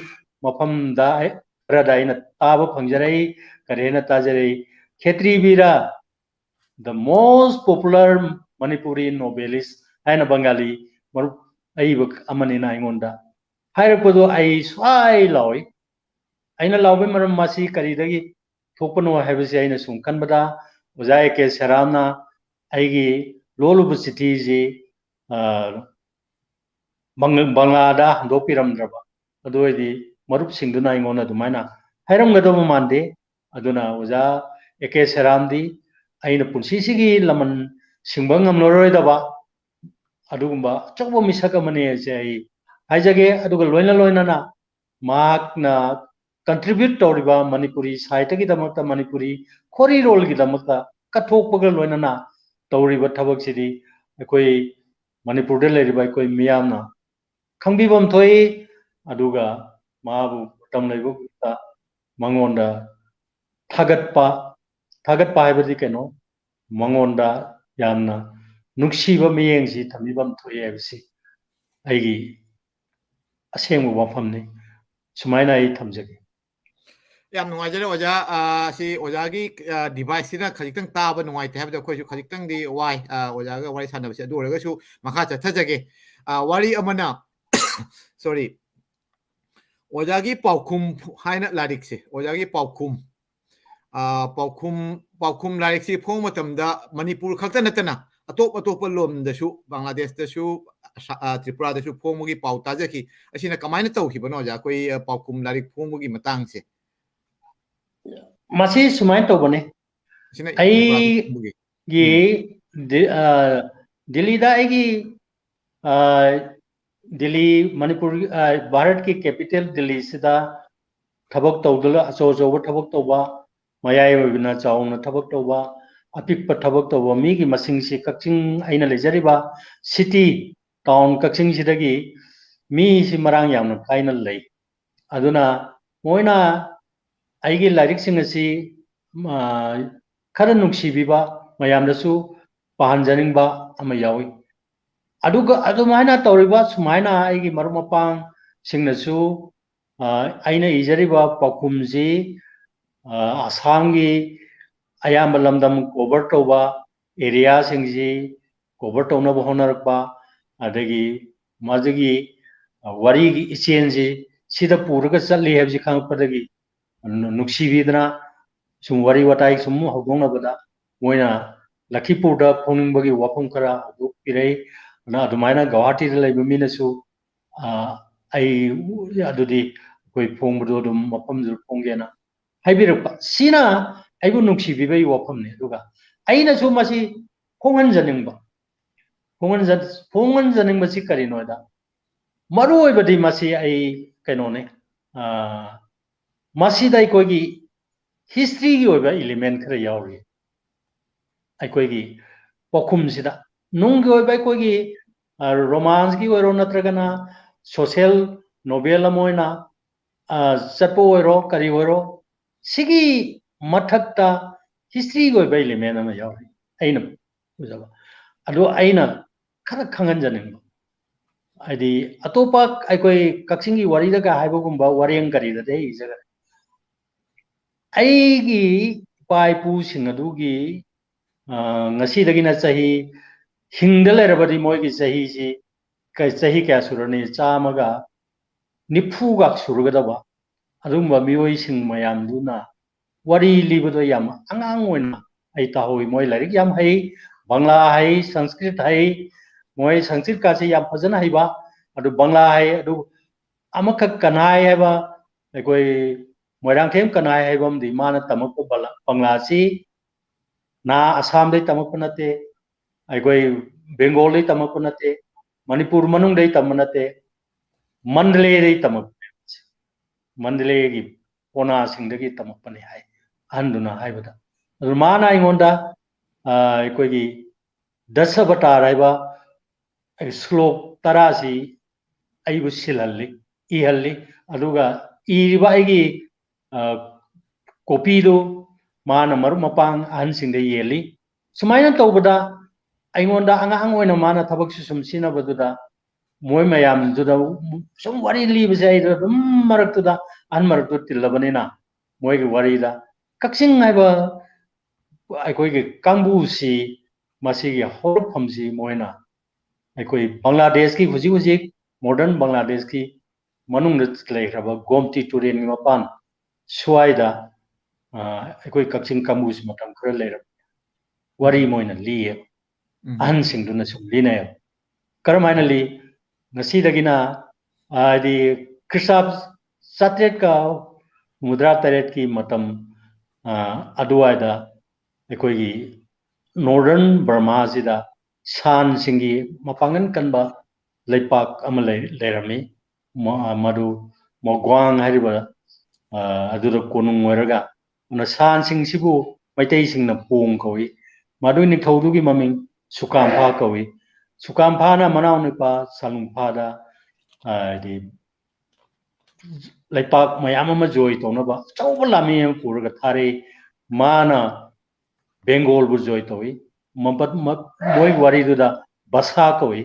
ꯃꯐꯝꯗ ꯑꯩ, ꯈꯔꯗ ꯑꯩꯅ ꯇꯥꯕ ꯐꯪꯖꯔꯛꯏ꯫ ꯀꯔꯤ ꯍꯥꯏꯅ ꯇꯥꯖꯔꯛꯏ? ꯈꯦꯇ꯭ꯔꯤ ꯕꯤꯔ, the most popular Manipuri novelist ꯍꯥꯏꯅ ꯕꯪꯒꯥꯂꯤ ꯃꯔꯨꯞ ꯑꯏꯕ ꯑꯃꯅꯤꯅ ꯑꯩꯉꯣꯟꯗ ꯍꯥꯏꯔꯛꯄꯗꯣ ꯑꯩ ꯁ꯭ꯋꯥꯏ ꯂꯥꯎꯏ꯫ ꯑꯩꯅ ꯂꯥꯎꯕꯒꯤ ꯃꯔꯝ ꯃꯁꯤ ꯀꯔꯤꯗꯒꯤ ꯊꯣꯛꯄꯅꯣ ꯍꯥꯏꯕꯁꯤ ꯑꯩꯅ ꯁꯨꯝ ꯈꯟꯕꯗ, ꯑꯣꯖꯥ ꯑꯦ ꯀꯦ ꯁꯦꯔꯥꯝꯅ ꯑꯩꯒꯤ ꯂꯣꯜꯂꯨꯕ ꯆꯤꯊꯤꯁꯤ, ꯑ, ꯕꯪ-, ꯕꯪꯂꯥꯗ ꯍꯟꯗꯣꯛꯄꯤꯔꯝꯗ꯭ꯔꯕ, ꯑꯗꯨ ꯑꯣꯏꯔꯗꯤ ꯃꯔꯨꯞꯁꯤꯡꯗꯨꯅ ꯑꯩꯉꯣꯟꯗ ꯑꯗꯨꯃꯥꯏꯅ ꯍꯥꯏꯔꯝꯒꯗꯕ ꯃꯥꯟꯗꯦ꯫ ꯑꯗꯨꯅ ꯑꯣꯖꯥ ꯑꯦ ꯀꯦ ꯁꯦꯔꯥꯝꯗꯤ ꯑꯩꯅ ꯄꯨꯟꯁꯤꯁꯤꯒꯤ ꯂꯃꯟ ꯁꯤꯡꯕ ꯉꯝꯂꯔꯣꯏꯗꯕ ꯑꯗꯨꯒꯨꯝꯕ ꯑꯆꯧꯕ ꯃꯤꯁꯛ ꯑꯃꯅꯤ ꯍꯥꯏꯁꯦ ꯑꯩ ꯍꯥꯏꯖꯒꯦ꯫ ꯑꯗꯨꯒ ꯂꯣꯏꯅ ꯂꯣꯏꯅꯅ ꯃꯍꯥꯛꯅ contribute ꯇꯧꯔꯤꯕ ꯃꯅꯤꯄꯨꯔꯤ ꯁꯥꯍꯤꯇ꯭ꯌꯒꯤꯗꯃꯛꯇ, ꯃꯅꯤꯄꯨꯔꯤ ꯈꯣꯔꯤꯔꯣꯜꯒꯤꯗꯃꯛꯇ ꯀꯠꯊꯣꯛꯄꯒ ꯂꯣꯏꯅꯅ ꯇꯧꯔꯤꯕ ꯊꯕꯛꯁꯤꯗꯤ ꯑꯩꯈꯣꯏ ꯃꯅꯤꯄꯨꯔꯗ ꯂꯩꯔꯤꯕ ꯑꯩꯈꯣꯏ ꯃꯤꯌꯥꯝꯅ ꯈꯪꯕꯤꯐꯝ ꯊꯣꯛꯏ꯫ ꯑꯗꯨꯒ ꯃꯥꯕꯨ ꯃꯇꯝ ꯂꯩꯕ ꯃꯉꯣꯟꯗ ꯊꯥꯒꯠꯄ, ꯊꯥꯒꯠꯄ ꯍꯥꯏꯕꯗꯤ ꯀꯩꯅꯣ, ꯃꯉꯣꯟꯗ ꯌꯥꯝꯅ ꯅꯨꯡꯁꯤꯕ ꯃꯤꯠꯌꯦꯡꯁꯤ ꯊꯝꯕꯤꯐꯝ ꯊꯣꯛꯏ ꯍꯥꯏꯕꯁꯤ ꯑꯩꯒꯤ ꯑꯁꯦꯡꯕ ꯋꯥꯐꯝꯅꯤ꯫ ꯁꯨꯃꯥꯏꯅ ꯑꯩ ꯊꯝꯖꯒꯦ꯫ ꯌꯥꯝ ꯅꯨꯡꯉꯥꯏꯖꯔꯦ ꯑꯣꯖꯥ꯫ ꯑ, ꯁꯤ ꯑꯣꯖꯥꯒꯤ, ꯑ, device ꯁꯤꯅ ꯈꯖꯤꯛꯇꯪ ꯇꯥꯕ ꯅꯨꯡꯉꯥꯏꯇꯦ ꯍꯥꯏꯕꯗꯤ ꯑꯩꯈꯣꯏꯁꯨ ꯈꯖꯤꯛꯇꯪꯗꯤ ꯋꯥꯏ꯫ ꯑ, ꯑꯣꯖꯥꯒ ꯋꯥꯔꯤ ꯁꯥꯟꯅꯕꯁꯦ꯫ ꯑꯗꯨ ꯑꯣꯏꯔꯒꯁꯨ ꯃꯈꯥ ꯆꯠꯊꯖꯒꯦ꯫ ꯑ, ꯋꯥꯔꯤ ꯑꯃꯅ, sorry, ꯑꯣꯖꯥꯒꯤ ꯄꯥꯎꯈꯨꯝ ꯍꯥꯏꯅ ꯂꯥꯏꯔꯤꯛꯁꯦ, ꯑꯣꯖꯥꯒꯤ ꯄꯥꯎꯈꯨꯝ, ꯑ, ꯄꯥꯎꯈꯨꯝ, ꯄꯥꯎꯈꯨꯝ ꯂꯥꯏꯔꯤꯛꯁꯤ ꯐꯣꯡꯕ ꯃꯇꯝꯗ ꯃꯅꯤꯄꯨꯔ ꯈꯛꯇ ꯅꯠꯇꯅ ꯑꯇꯣꯞ ꯑꯇꯣꯞꯄ ꯂꯣꯝꯗꯁꯨ, ꯕꯪꯒ꯭ꯂꯥꯗꯦꯁꯇꯁꯨ, ꯑꯁꯥ-, ꯑ, ꯇ꯭ꯔꯤꯄꯨꯔꯥꯗꯁꯨ ꯐꯣꯡꯕꯒꯤ ꯄꯥꯎ ꯇꯥꯖꯈꯤ꯫ ꯑꯁꯤꯅ ꯀꯃꯥꯏꯅ ꯇꯧꯈꯤꯕꯅꯣ ꯑꯣꯖꯥ? ꯑꯩꯈꯣꯏ, ꯑ, ꯄꯥꯎꯈꯨꯝ ꯂꯥꯏꯔꯤꯛ ꯐꯣꯡꯕꯒꯤ ꯃꯇꯥꯡꯁꯦ꯫ ꯃꯁꯤ ꯁꯨꯃꯥꯏꯅ ꯇꯧꯕꯅꯤ꯫ ꯁꯤꯅ ꯑꯩ ꯇ꯭ꯔꯤꯄꯨꯔꯥꯗ ꯐꯣꯡꯕꯒꯤ꯫ ꯒꯤ ꯗꯤ-, ꯑ, ꯗꯤꯜꯂꯤꯗ ꯑꯩꯒꯤ, ꯑ, ꯗꯤꯜꯂꯤ, ꯃꯅꯤꯄꯨꯔꯒꯤ, ꯑ, ꯚꯥꯔꯠꯀꯤ capital ꯗꯤꯜꯂꯤꯁꯤꯗ ꯊꯕꯛ ꯇꯧꯗꯨꯅ, ꯑꯆꯧ ꯑꯆꯧꯕ ꯊꯕꯛ ꯇꯧꯕ, ꯃꯌꯥꯏ ꯑꯣꯏꯕꯅ ꯆꯥꯎꯅ ꯊꯕꯛ ꯇꯧꯕ, ꯑꯄꯤꯛꯄ ꯊꯕꯛ ꯇꯧꯕ ꯃꯤꯒꯤ ꯃꯁꯤꯡꯁꯤ ꯀꯛꯆꯤꯡ, ꯑꯩꯅ ꯂꯩꯖꯔꯤꯕ city town ꯀꯛꯆꯤꯡꯁꯤꯗꯒꯤ ꯃꯤꯁꯤ ꯃꯔꯥꯡ ꯌꯥꯝꯅ ꯀꯥꯏꯅ ꯂꯩ꯫ ꯑꯗꯨꯅ ꯃꯣꯏꯅ ꯑꯩꯒꯤ ꯂꯥꯏꯔꯤꯛꯁꯤꯡ ꯑꯁꯤ, ꯑ, ꯈꯔ ꯅꯨꯡꯁꯤꯕꯤꯕ, ꯃꯌꯥꯝꯗꯁꯨ ꯄꯥꯍꯟꯖꯅꯤꯡꯕ ꯑꯃ ꯌꯥꯎꯏ꯫ ꯑꯗꯨꯒ ꯑꯗꯨꯃꯥꯏꯅ ꯇꯧꯔꯤꯕ ꯁꯨꯃꯥꯏꯅ ꯑꯩꯒꯤ ꯃꯔꯨꯞ ꯃꯄꯥꯡꯁꯤꯡꯅꯁꯨ, ꯑ, ꯑꯩꯅ ꯏꯖꯔꯤꯕ ꯄꯥꯎꯈꯨꯝꯁꯤ, ꯑ, ꯑꯁꯥꯝꯒꯤ ꯑꯌꯥꯝꯕ ꯂꯝꯗꯝ cover ꯇꯧꯕ areaꯁꯤꯡꯁꯤ cover ꯇꯧꯅꯕ ꯍꯣꯠꯅꯔꯛꯄ, ꯑꯗꯒꯤ ꯃꯁꯤꯒꯤ, ꯑ, ꯋꯥꯔꯤꯒꯤ ꯏꯆꯦꯜꯁꯤ ꯁꯤꯗ ꯄꯨꯔꯒ ꯆꯠꯂꯤ ꯍꯥꯏꯕꯁꯤ ꯈꯪꯉꯛꯄꯗꯒꯤ ꯅꯨ-, ꯅꯨꯡꯁꯤꯕꯤꯗꯅ ꯁꯨꯝ ꯋꯥꯔꯤ ꯋꯥꯇꯥꯏ ꯁꯨꯝ ꯍꯧꯗꯣꯛꯅꯕꯗ ꯃꯣꯏꯅ ꯂꯈꯤꯄꯨꯔꯗ ꯐꯣꯡꯅꯤꯡꯕꯒꯤ ꯋꯥꯐꯝ ꯈꯔ ꯍꯧꯗꯣꯛꯄꯤꯔꯛꯏ꯫ ꯑꯗꯨꯅ ꯑꯗꯨꯃꯥꯏꯅ ꯒꯧꯍꯥꯇꯤꯗ ꯂꯩꯕ ꯃꯤꯅꯁꯨ, ꯑ, ꯑꯩ ꯑꯗꯨꯗꯤ ꯑꯩꯈꯣꯏ ꯐꯣꯡꯕꯗꯣ ꯑꯗꯨꯝ ꯃꯐꯝꯗꯨꯗ ꯐꯣꯡꯒꯦꯅ ꯍꯥꯏꯕꯤꯔꯛꯄ꯫ ꯁꯤꯅ ꯑꯩꯕꯨ ꯅꯨꯡꯁꯤꯕꯤꯕꯒꯤ ꯋꯥꯐꯝꯅꯤ꯫ ꯑꯗꯨꯒ ꯑꯩꯅꯁꯨ ꯃꯁꯤ ꯐꯣꯡꯍꯟꯖꯅꯤꯡꯕ, ꯐꯣꯡꯍꯟꯖ-, ꯐꯣꯡꯍꯟꯖꯅꯤꯡꯕꯁꯤ ꯀꯔꯤꯅꯣꯗ, ꯃꯔꯨ ꯑꯣꯏꯕꯗꯤ ꯃꯁꯤ ꯑꯩ ꯀꯩꯅꯣꯅꯦ, ꯑ, ꯃꯁꯤꯗ ꯑꯩꯈꯣꯏꯒꯤ historyꯒꯤ ꯑꯣꯏꯕ element ꯈꯔ ꯌꯥꯎꯔꯤ꯫ ꯑꯩꯈꯣꯏꯒꯤ ꯄꯥꯎꯈꯨꯝꯁꯤꯗ ꯅꯨꯡꯒꯤ ꯑꯣꯏꯕ ꯑꯩꯈꯣꯏꯒꯤ, ꯑ, romanceꯀꯤ ꯑꯣꯏꯔꯣ, ꯅꯠꯇ꯭ꯔꯒꯅ social novel ꯑꯃ ꯑꯣꯏꯅ, ꯑ, ꯆꯠꯄ ꯑꯣꯏꯔꯣ, ꯀꯔꯤ ꯑꯣꯏꯔꯣ, ꯁꯤꯒꯤ ꯃꯊꯛꯇ historyꯒꯤ ꯑꯣꯏꯕ element ꯑꯃ ꯌꯥꯎꯔꯤ꯫ ꯑꯩꯅ ꯎꯖꯕ꯫ ꯑꯗꯣ ꯑꯩꯅ ꯈꯔ ꯈꯪꯍꯟꯖꯅꯤꯡꯕ, ꯍꯥꯏꯗꯤ ꯑꯇꯣꯞꯄ ꯑꯩꯈꯣꯏ ꯀꯛꯆꯤꯡꯒꯤ ꯋꯥꯔꯤꯗꯒ ꯍꯥꯏꯕꯒꯨꯝꯕ ꯋꯥꯔꯦꯡ ꯀꯔꯤꯗꯗꯤ ꯑꯩ ꯏꯖꯒꯅꯤ꯫ ꯑꯩꯒꯤ ꯏꯄꯥ ꯏꯄꯨꯁꯤꯡ ꯑꯗꯨꯒꯤ ꯉꯁꯤꯗꯒꯤꯅ ꯆꯍꯤ ꯍꯤꯡꯗ ꯂꯩꯔꯕꯗꯤ ꯃꯣꯏꯒꯤ ꯆꯍꯤꯁꯤ ꯆꯍꯤ ꯀꯌꯥ ꯁꯨꯔꯅꯤ? ꯆꯥꯝꯃꯒ ꯅꯤꯐꯨꯒ ꯁꯨꯔꯒꯗꯕ ꯑꯗꯨꯒꯨꯝꯕ ꯃꯤꯑꯣꯏꯁꯤꯡ ꯃꯌꯥꯝꯗꯨꯅ ꯋꯥꯔꯤ ꯂꯤꯕꯗꯣ ꯌꯥꯝ ꯑꯉꯥꯡ ꯑꯣꯏꯅ ꯑꯩ ꯇꯥꯍꯧꯏ꯫ ꯃꯣꯏ ꯂꯥꯏꯔꯤꯛ ꯌꯥꯝ ꯍꯩ, ꯕꯪꯂꯥ ꯍꯩ, ꯁꯪꯁꯀ꯭ꯔꯤꯠ ꯍꯩ, ꯃꯣꯏ ꯁꯪꯁꯀ꯭ꯔꯤꯠꯀꯥꯁꯦ ꯌꯥꯝ ꯐꯖꯅ ꯍꯩꯕ꯫ ꯑꯗꯨ ꯕꯪꯂꯥ ꯍꯩ, ꯑꯗꯨ ꯑꯃꯈꯛ ꯀꯅꯥꯏ ꯍꯥꯏꯕ, ꯑꯩꯈꯣꯏ ꯃꯣꯏꯔꯥꯡꯊꯦꯝ ꯀꯅꯥꯏ ꯍꯥꯏꯕ ꯑꯃꯗꯤ ꯃꯥꯅ ꯇꯝꯃꯛꯄ ꯕꯪꯂꯥ-, ꯕꯪꯂꯥꯁꯤ ꯅꯥ ꯑꯁꯥꯝꯗꯩ ꯇꯝꯃꯛꯄ ꯅꯠꯇꯦ, ꯑꯩꯈꯣꯏ ꯕꯦꯡꯒꯣꯜꯗꯩ ꯇꯝꯃꯛꯄ ꯅꯠꯇꯦ, ꯃꯅꯤꯄꯨꯔ ꯃꯅꯨꯡꯗꯩ ꯇꯝꯕ ꯅꯠꯇꯦ, ꯃꯟꯗꯂꯦꯗꯩ ꯇꯝꯃꯛꯄꯅꯦ꯫ ꯃꯟꯗꯂꯦꯒꯤ ꯄꯣꯅꯥꯁꯤꯡꯗꯒꯤ ꯇꯝꯃꯛꯄꯅꯤ ꯍꯥꯏ ꯑꯍꯟꯗꯨꯅ ꯍꯥꯏꯕꯗ꯫ ꯑꯗꯨ ꯃꯥꯅ ꯑꯩꯉꯣꯟꯗ ꯑꯩꯈꯣꯏꯒꯤ ꯗꯁ ꯑꯕꯇꯥꯔ ꯍꯥꯏꯕ ꯁ꯭ꯂꯣꯛ ꯇꯔꯥꯁꯤ ꯑꯩꯕꯨ ꯁꯤꯜꯍꯜꯂꯤ, ꯏꯍꯜꯂꯤ꯫ ꯑꯗꯨꯒ ꯏꯔꯤꯕ ꯑꯩꯒꯤ ꯀꯣꯄꯤꯗꯨ ꯃꯥꯅ ꯃꯔꯨꯞ ꯃꯄꯥꯡ ꯑꯍꯟꯁꯤꯡꯗ ꯌꯦꯜꯂꯤ꯫ ꯁꯨꯃꯥꯏꯅ ꯇꯧꯕꯗ ꯑꯩꯉꯣꯟꯗ ꯑꯉꯥꯡ ꯑꯣꯏꯅ ꯃꯥꯅ ꯊꯕꯛꯁꯨ ꯁꯨꯝ ꯁꯤꯖꯤꯟꯅꯕꯗꯨꯗ ꯃꯣꯏ ꯃꯌꯥꯝꯗꯨꯗ ꯁꯨꯝ ꯋꯥꯔꯤ ꯂꯤꯕꯁꯦ ꯑꯩꯗꯣ ꯑꯗꯨꯝ ꯃꯔꯛꯇꯨꯗ ꯑꯍꯟ ꯃꯔꯛꯇꯨ ꯇꯤꯜꯂꯕꯅꯤꯅ ꯃꯣꯏꯒꯤ ꯋꯥꯔꯤꯗ ꯀꯛꯆꯤꯡ ꯍꯥꯏꯕ ꯑꯩꯈꯣꯏꯒꯤ ꯀꯥꯡꯕꯨꯁꯤ ꯃꯁꯤꯒꯤ ꯍꯧꯔꯛꯐꯝꯁꯤ ꯃꯣꯏꯅ ꯑꯩꯈꯣꯏ ꯕꯪꯒ꯭ꯂꯥꯗꯦꯁꯀꯤ ꯍꯧꯖꯤꯛ ꯍꯧꯖꯤꯛ ꯃꯣꯗꯔꯟ ꯕꯪꯒ꯭ꯂꯥꯗꯦꯁꯀꯤ ꯃꯅꯨꯡꯗ ꯂꯩꯈ꯭ꯔꯕ ꯒꯣꯝꯇꯤ ꯇꯨꯔꯦꯜꯒꯤ ꯃꯄꯥꯟ ꯁ꯭ꯋꯥꯏꯗ ꯑꯩꯈꯣꯏ ꯀꯛꯆꯤꯡ ꯀꯥꯡꯕꯨꯁꯤ ꯃꯇꯝ ꯈꯔ ꯂꯩꯔꯝꯃꯤ꯫ ꯋꯥꯔꯤ ꯃꯣꯏꯅ ꯂꯤꯌꯦꯕ꯫ ꯑꯍꯟꯁꯤꯡꯗꯨꯅ ꯁꯨꯝ ꯂꯤꯅꯩꯌꯦꯕ꯫ ꯀꯔꯝ ꯍꯥꯏꯅ ꯂꯤ? ꯉꯁꯤꯗꯒꯤꯅ ꯍꯥꯏꯗꯤ ꯈ꯭ꯔꯤꯁꯇ ꯆꯥꯇ꯭ꯔꯦꯠꯀ ꯍꯨꯝꯐꯨꯇꯔꯥ ꯇꯔꯦꯠꯀꯤ ꯃꯇꯝ ꯑꯗꯨꯋꯥꯏꯗ ꯑꯩꯈꯣꯏꯒꯤ ꯅꯣꯔꯗꯔꯟ ꯕꯔꯃꯥꯁꯤꯗ ꯁꯥꯟꯁꯤꯡꯒꯤ ꯃꯄꯥꯡꯒꯜ ꯀꯟꯕ ꯂꯩꯄꯥꯛ ꯑꯃ ꯂꯩꯔꯝꯃꯤ꯫ ꯃꯗꯨ ꯃꯣꯒ꯭ꯋꯥꯡ ꯍꯥꯏꯔꯤꯕ ꯑꯗꯨꯗ ꯀꯣꯅꯨꯡ ꯑꯣꯏꯔꯒ, ꯑꯗꯨꯅ ꯁꯥꯟꯁꯤꯡꯁꯤꯕꯨ ꯃꯩꯇꯩꯁꯤꯡꯅ ꯄꯣꯡ ꯀꯧꯏ꯫ ꯃꯗꯨꯒꯤ ꯅꯤꯡꯊꯧꯗꯨꯒꯤ ꯃꯃꯤꯡ ꯁꯨꯀꯥꯝꯐꯥ ꯀꯧꯏ꯫ ꯁꯨꯀꯥꯝꯐꯥꯅ ꯃꯅꯥꯎ ꯅꯨꯄꯥ ꯁꯥꯂꯨꯡꯐꯥꯗ ꯍꯥꯏꯗꯤ ꯂꯩꯄꯥꯛ ꯃꯌꯥꯝ ꯑꯃ ꯖꯣꯏ ꯇꯧꯅꯕ ꯑꯆꯧꯕ ꯂꯥꯟꯃꯤ ꯑꯃ ꯄꯨꯔꯒ ꯊꯥꯔꯛꯏ꯫ ꯃꯥꯅ ꯕꯦꯡꯒꯣꯜꯕꯨ ꯖꯣꯏ ꯇꯧꯏ꯫ ꯃꯣꯏ ꯋꯥꯔꯤꯗꯨꯗ ꯕꯁꯥ ꯀꯧꯏ